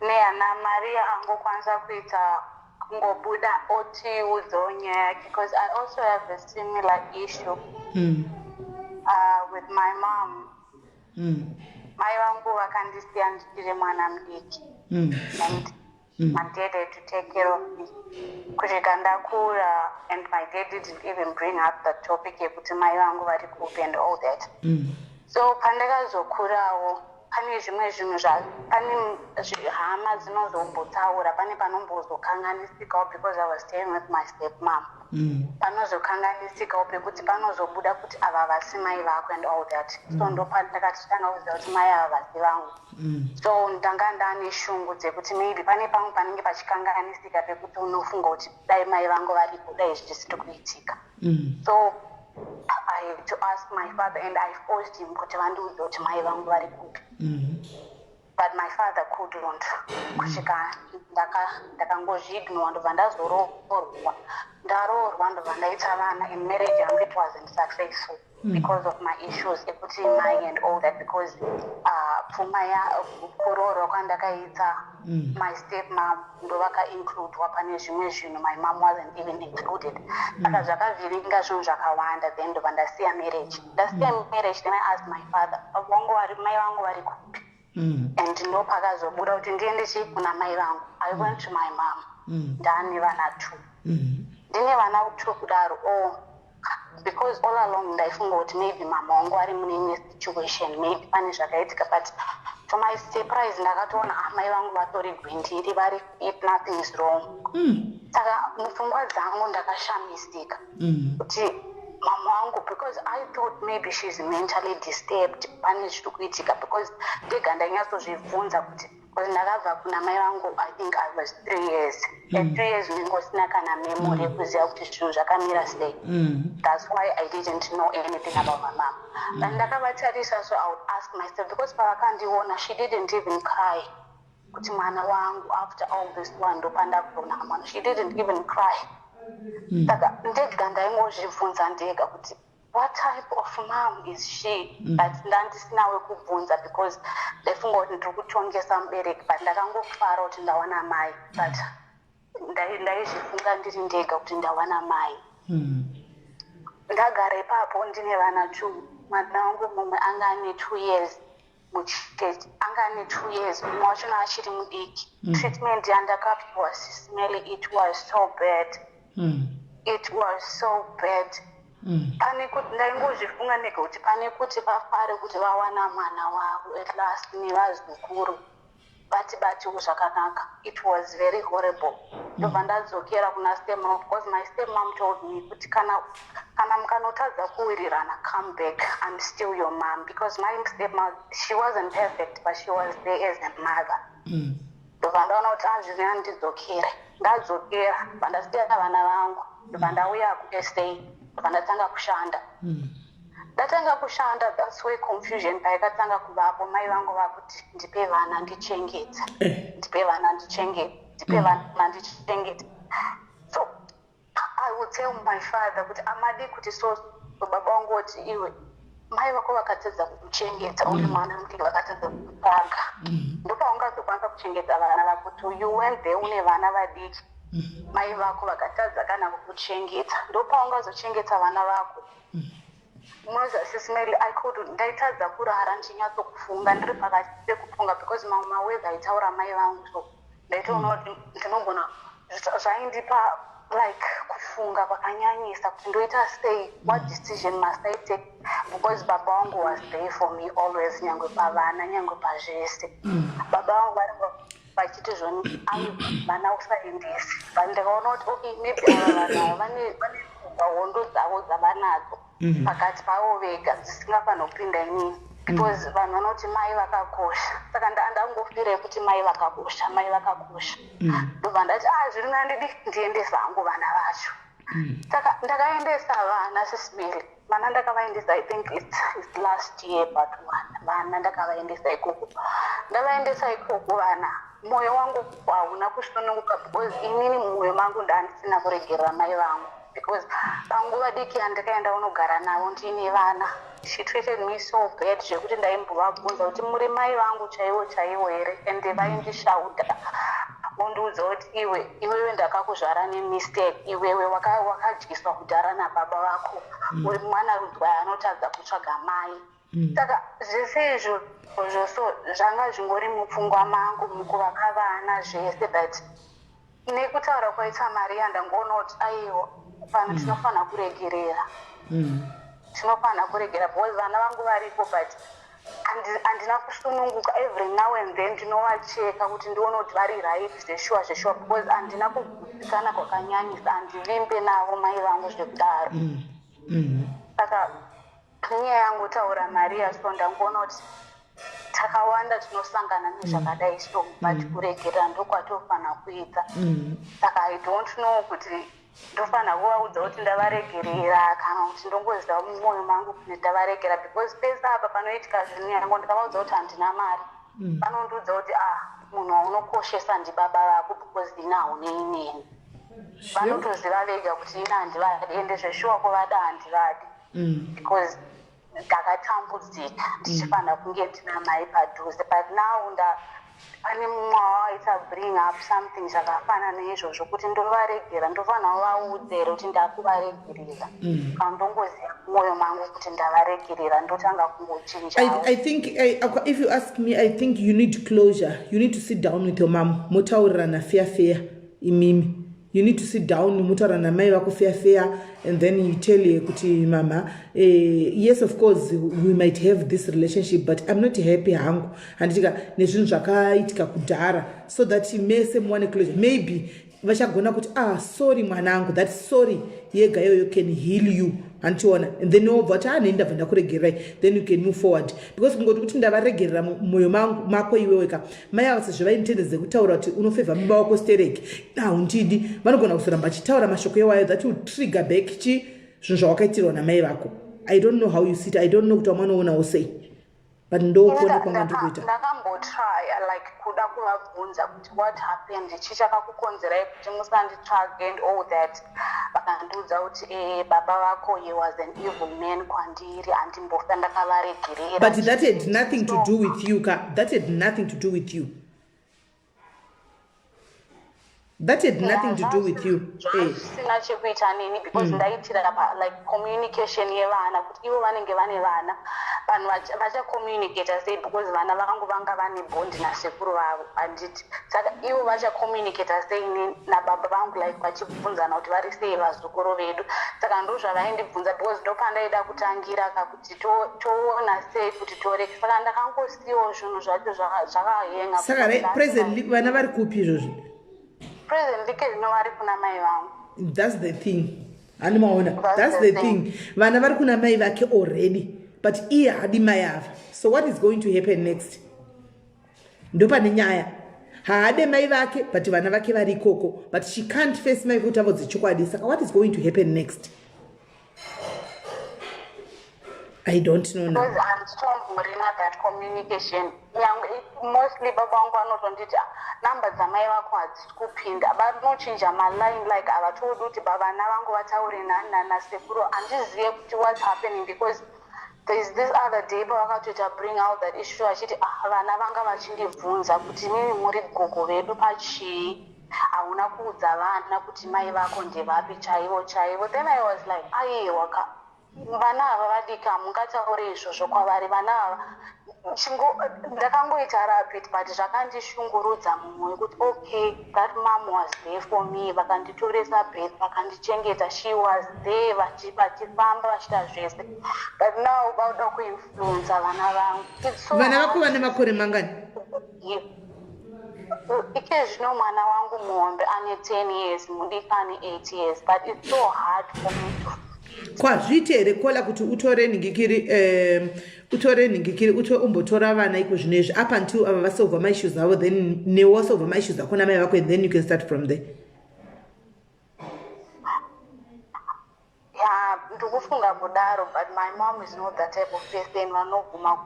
nehana Maria angokwanisa kuita kungobuda otiudzawo nyaya yake, because I also have a similar issue with my mom. Mai vangu vakandisiya ndichiri mwana mudiki and my dad had to take care of me kusvika ndakura, and my dad didn't even bring up the topic yekuti mai vangu vari kupi and all that. So pandakazokurawo, pane zvimwe zvinhu pane hama dzinozombotaura, pane panombozokanganisikawo because I was staying with my step mom. Panozokanganisikawo pekuti panozobuda kuti ava vasi mai vako and all that. So ndopandakatotanga kuziva kuti mai ava vasi vangu. So ndanga ndane shungu dzekuti maybe pane pamwe panenge pachikanganisika pekuti unofunga kuti dai mai vangu varipo, dai zvisiri kuitika. So I had to ask my father and I forced him kuti vandiudze kuti mai vangu vari kupi. But my father couldn't, kusvika ndakangozviignore. Ndobva ndazoroorwa. Ndaroorwa, ndobva ndaita vana, and marriage yangu, it wasn't successful because of my issues ekuti mai and all that, because pfuma kuroorwa kwandakaita, my step mom ndo vakaincludwa pane zvimwe zvinhu. My mom wasn't even included. Saka zvakavhiringa zvinhu zvakawanda. Then ndobva ndasiya marriage. Ndasiya marriage, then I asked my father, vangu vari, mai vangu vari kupi? And ndo pakazobuda kuti ndiende chi kuna mai vangu. I went to my mom. Ndane vana two. Ndine vana two kudaro, oh, because all along ndaifunga kuti maybe mama wangu ari mune imwe situation, maybe pane zvakaitika. But to my surprise, ndakatoona, ah, mai vangu vatori gwindiri, vari fit, nothing is wrong. Saka mupfungwa dzangu ndakashamisika kuti mama wangu, because I thought maybe she's mentally disturbed, pane zviri kuitika, because ndega ndanyatsozvibvunza kuti, because ndakabva kuna mai vangu, I think I was 3 years. At 3 years unenge usina kana memory yekuziva kuti zvinhu zvakamira sei. That's why I didn't know anything about my mom. But ndakavatarisa, so I would ask myself, because pavakandiona, she didn't even cry kuti mwana wangu, after all this one, ndopandakugona mwana. She didn't even cry. Saka ndega ndaingozvibvunza ndega kuti what type of mom is she? But ndandisina wekubvunza because ndaifunga kuti ndiri kutongesa mubereki, but ndakangofara kuti ndawana mai. But ndaizvifunga ndiri ndega kuti ndawana mai. Ndagara ipapo ndine vana two. Mwana wangu mumwe anga ane 2 years, mucheche anga ane 2 years, mumwe wachona achiri mudiki. Treatment yandakapiwa, Sis Melly, it was so bad. It was so bad. Pane kuti ndaingozvifunga ndega kuti pane kuti vafare kuti vawana mwana wavo at last nevazukuru, batibatiwo zvakanaka, it was very horrible. Ndobva ndadzokera kuna stepmom, because my stepmom told me kuti kana mukanotadza kuwirirana, come back, I'm still your mom, because my stepmom, she wasn't perfect, but she was there as a mother. Ndobva ndaona kuti azvizina, ndidzokere. Ndadzokera, bva ndasiya vana vangu, ndobva ndauya kuSA, ndobva ndatanga kushanda. Ndatanga kushanda, that's where confusion paikatanga kuvapo. Mai vangu vakuti ndipe vana ndichengete, ndipe vana ndichengete, ndipe vana ndichengete. So I would tell my father kuti amadi kuti so baba vangu voti, iwe, mai vako vakatadza kukuchengeta uri mwana mudiki, vakatadza kukutsvaga, ndopaungazokwanisa kuchengeta vana vako? To you went there une vana vadiki, mai vako vakatadza kana kukuchengeta, ndopaungazochengeta vana vako? Munoziva, Sis Melly, I could ndaitadza kurara ndichinyatsokufunga, ndiri pakati pekufunga, because mamwe mawords aitaura mai vangu, so ndaitoona kuti ndinogona, zvaindipa like kufunga kwakanyanyisa kuti ndoita sei, what decision must I take, because baba vangu was there for me always, nyangwe pavana, nyangwe pazvese. Baba vangu vari vachiti zvoni, ai, vana usaendesi, but ndikaona kuti okay, maybe ava vanhu ava vane hondo dzavo dzavanadzo pakati pavo vega dzisingafaniri kupinda inini. Because vanhu vanoti mai vakakosha, saka ndangofira yekuti mai vakakosha, mai vakakosha. Ndobva ndati, ah, zviri nandidi ndiendesa hangu vana vacho. Saka ndakaendesa vana, Sis Melly. Vana ndakavaendesa, I think it's last year, but one vana ndakavaendesa ikoko. Ndavaendesa ikoko vana, mwoyo wangu hauna kusununguka, because inini mumwoyo mangu ndandisina kuregerera mai vangu, because panguva diki yandikaenda unogara navo ndiine vana, she treated me so bad, zvekuti ndaimbovabvunza kuti, "Muri mai vangu chaivo chaivo here?" Ende vaindishauda, vondiudza kuti, "Iwe, iwewe ndakakuzvara nemistake. Iwewe wakadyiswa kudhara nababa vako. Uri mwana rudzwai anotadza kutsvaga mai?" Saka zvese izvozvo so zvanga zvingori mupfungwa mangu mukuvaka vana zvese, but nekutaura kwaita Maria, ndangoona kuti aiwa, pano tinofanira kuregerera. Tinofanira kuregera because vana vangu varipo, but handina kusununguka. Every now and then ndinovacheka kuti ndione kuti vari right zveshuwa zveshuwa, because handina kugutsikana kwakanyanyisa. Handivimbe navo mai vangu zvekudaro. Saka nenyaya yangu taura Maria, so ndangoona kuti takawanda tinosangana nezvakadai so, but kuregerera ndokwatofanira kuita. Saka I don't know kuti ndofanira kuvaudza kuti ndavaregerera kana kuti ndongoziva mumwoyo mangu kuti ndavaregera, because pese apa panoitika zvinhu yangu, ndikavaudza kuti handina mari, vanondiudza kuti, "Ah, munhu waunokoshesa ndibaba vako, because ini haunei neni." Vanotoziva vega kuti ini handivadi, ende zveshuwa kuvada handivadi, because ndakatambudzika ndichifanira kunge ndina mai padhuze. But now nda pane mumwe wawaita bring up something zvakafanana neizvozvo, kuti ndovaregera, ndofanira kuvaudza here kuti ndakuvaregerera, kana ndongoziva mumwoyo mangu kuti ndavaregerera, ndotanga kungochinjawo? I think if you ask me, I think you need closure. You need to sit down with your mom, motaurirana fair fair imimi. You need to sit down, mutaura namai vako fair fair, and then you tell her kuti, "Mama, yes, of course we might have this relationship, but I'm not happy hangu, handitika, nezvinhu zvakaitika kudhara," so that mese muwane closure. Maybe vachagona kuti, "Ah, sorry mwanangu." That sorry yega iyoyo can heal you, handichiona? And then wobva kuti, "Ah, nei ndabva ndakuregererai." Then you can move forward, because kungoti kuti ndavaregerera mumwoyo mako iweweka, mai ava sezvo vaine kutaura kuti unofevha baba wako stereki, haundidi, vanogona kuzoramba achitaura mashoko iwayo that will trigger back chi zvinhu zvawakaitirwa namai vako. I don't know how you sit. I don't know kuti wamwanoonawo sei, but ndokuona kwanga ndiri kuita. Ndakambotrya like kuda kuvabvunza kuti what happened, chii chakakukonzerai kuti musanditsvage and all that. Vakandiudza kuti baba vako, he was an evil man kwandiri, handimbofa ndakavaregerera. But that had nothing to do with you ka. That had nothing to do with you. That had nothing to do with you. Zvisina chekuita neni, because ndaitira like communication yevana, kuti ivo vanenge vane vana, vanhu vachacommunicata sei, because vana vangu vanga vane bond nasekuru vavo, handiti? Saka ivo vachacommunicata sei nababa vangu, like vachibvunzana kuti vari sei vazukuru vedu? Saka ndo zvavaindibvunza, because ndopandaida kutangira kakuti toona sei kuti toreke. Saka ndakangosiyawo zvinhu zvacho zvakahenga. Saka presently vana vari kupi izvozvi? Presently ke zvino vari kuna mai vangu. That's the thing, hani maona? That's the thing. Vana vari kuna mai vake already, but iye haadi mai ava. So what is going to happen next? Ndopane nyaya. Haade mai vake, but vana vake vari ikoko, but she can't face mai kuti avo dzechokwadi. Saka what is going to happen next? I don't know now. Because handitomborina that communication yangu. Mostly baba vangu vanotonditi, "Ah, namba dzamai vako hadzisi kupinda." Vanochinja maline, like havatodi kuti vana vangu vataure nasekuru. Handizive kuti what's happening, because there is this other day pavakatoita bring out that issue, achiti, "Ah, vana vanga vachindibvunza kuti inini muri gogo vedu pachii, hauna kuudza vana kuti mai vako ndevapi chaivo chaivo." Then I was like, aiwa ka, vana ava vadiki, hamungataure izvozvo kwavari vana ava. Ndakangoita rapid, but zvakandishungurudza mumwoyo kuti, okay, that mom was there for me. Vakanditoresa birth, vakandichengeta. She was there vachifamba vachiita zvese, but now vauda kuinfluensa vana vangu. It's so Vana vako vane makore mangani? Ike zvino mwana wangu muhombe ane 10 years, mudiki ane 8 years, but it's so hard for me to Kwazviite here kola kuti utore nhingikiri utore nhingikiri umbotora vana iko zvino izvi up until ava vasolva maissues avo, then newe wasolva maissues ako namai vako, and then you can start from there? Ya, ndikufunga kudaro, but my mom is not that type of person vanobvuma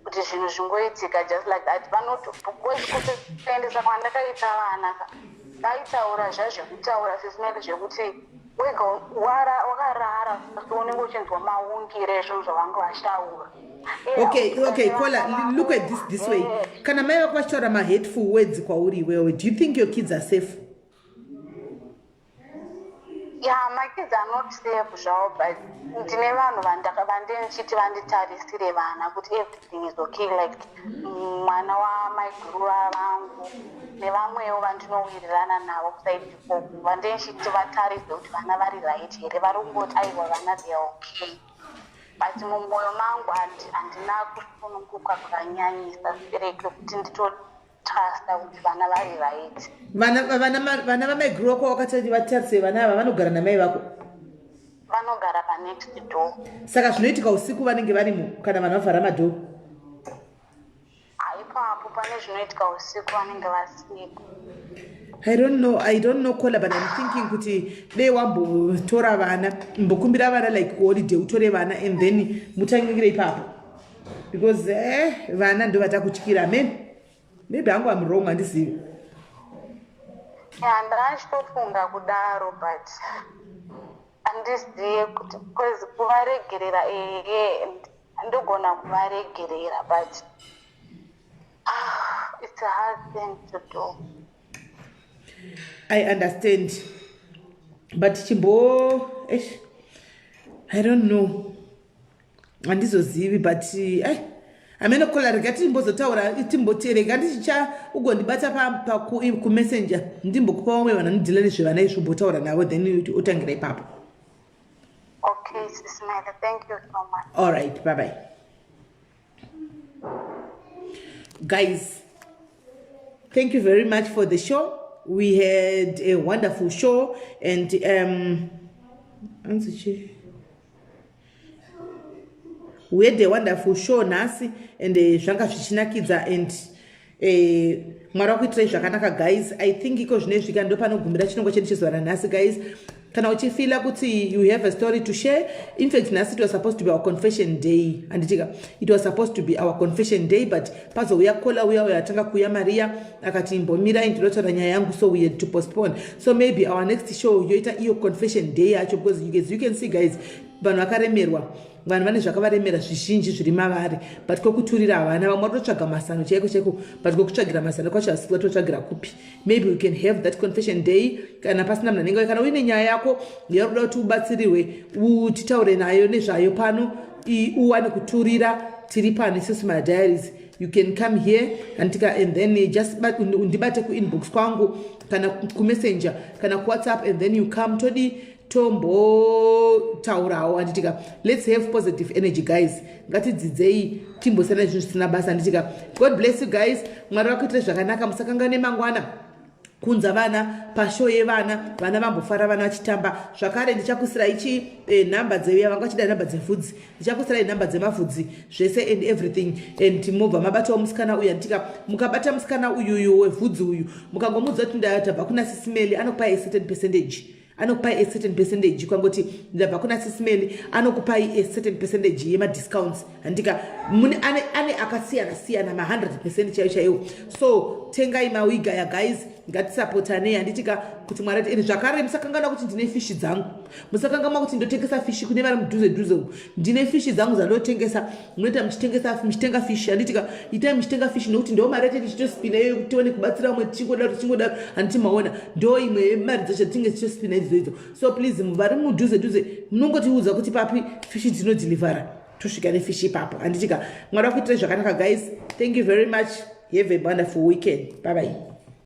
kuti zvinhu zvingoitika just like that. Vanoti because kutoendesa kwandakaita vana ka, vaitaura zvazvekutaura sisimele zvekuti wega wakarara so unenge uchinzwa maungire ezvinhu zvavanga vachitaura. Okay, Kola, look at this way. Kana mai vako vachitaura mahateful words kwauri iwewe, do you think your kids are safe? Yeah, my kids are not safe zvavo, but ndine vanhu vandinichiti vanditarisire vana kuti everything is okay, like mwana wamaiguru vangu nevamwewo vandinowirirana navo kuside ikoko, vandinichiti vatarise kuti vana vari right here. Vari kungoti aiwa, vana they are okay, but mumwoyo mangu handina kusununguka kwakanyanyisa reke kuti nditotrusta kuti vana vari right. Vana vamaiguru vako wakati vatarise vana ava, vanogara namai vako? Vanogara panext door. Saka zvinoitika usiku vanenge varimo kana vanhu vavhara madoor? Haipapo pane zvinoitika usiku vanenge vasipo. I don't know, Kola, but I'm thinking kuti dei wambotora vana, mbokumbira vana like holiday, utore vana and then mutangire ipapo, because vana ndo vatakutyira. Amen, maybe hangu am wrong, handizivi. Ya, ndachitofunga kudaro, but handizive kuti, because kuvaregerera, ehe, ndogona kuvaregerera, but ah, it's a hard thing to do. I understand, but chimbo eish, I don't know, handizozivi, but ai, hamene Kola, rega timbozotaura, timboterega ndichicha ugondibata kumessenger, ndimbokupa vamwe vanhu vanodeala nezvevana izvi, umbotaura navo, then utangira ipapo. Okay, Sis Mela, thank you so much. All right, bye bye guys. Thank you very much for the show. We had a wonderful show and anzi chi, we had a wonderful show nhasi and zvanga zvichinakidza and Mwari wakuitirai zvakanaka guys. I think iko zvinezvika ndo panogumira chinongwa chedu chezuva ranhasi guys. Kana uchifeela kuti you have a story to share, in fact nhasi it was supposed to be our confession day, handitika? It was supposed to be our confession day, but pazouya caller uya uyo atanga kuuya Maria akati imbomirai, ndinotaura nyaya yangu, so we had to postpone. So maybe our next show yoita iyo confession day yacho, because you can see guys, vanhu vakaremerwa, vanhu vane zvakavaremera zvizhinji zviri mavari, but kwekuturira havana. Vamwe vatotsvaga masano chaiko chaiko, but kwekutsvagira masano kwacho hasi vatotsvagira kupi. Maybe we can have that confession day kana pasina munhu anenge. Kana uine nyaya yako yauri kuda kuti ubatsirirwe, titaure nayo nezvayo pano, uwane kuturira, tiri pano isusu madiaries. You can come here andika and then just undibate kuinbox kwangu kana kumessenger kana kuWhatsApp, and then you come, todi tombotaurawo, handitika? Let's have positive energy guys. Ngatidzidzei timbosiyana zvinhu zvisina basa, handitika? God bless you guys. Mwari vakuitire zvakanaka. Musakangane mangwana kunza vana pashow yevana, vana vambofara, vana vachitamba zvakare. Ndichakusirai chi nhamba dzeuya vanga vachida nhamba dzevhudzi, ndichakusirai nhamba dzemavhudzi zvese and everything, and mobva mabatawo musikana uyu, handitika? Mukabata musikana uyuyu wevhudzi uyu, mukangomudza kuti ndabva kuna Sisimeli, anokupai a certain percentage, anokupai a certain percentage. Kwangoti ndabva kuna Sisimeli, anokupai a certain percentage yemadiscounts, handika? Mune ane akasiyana siyana, ma100% chaiyo chaiwo. So tengai mawig aya guys, ngatisapotanei, handitika? Kuti Mwari ati. And zvakare musakanganwa kuti ndine fishi dzangu, musakanganwa kuti ndotengesa fishi kune vari mudhuze dhuze umu. Ndine fishi dzangu dzandotengesa. Munoita muchitengesa, muchitenga fishi, handitika? Itai muchitenga fishi nokuti ndo mari yacho tichitospina iyoyo kuti tione kubatsira vamwe, tichingodaro tichingodaro, handiti? Maona, ndo imwe yemari dzacho tinge tichitospina idzo idzo. So please, vari mudhuze dhuze, munongotiudza kuti papi fishi, tinodhilivhara, tosvika nefishi ipapo, handitika? Mwari vakuitirai zvakanaka guys. Thank you very much. Have a wonderful weekend. Bye bye.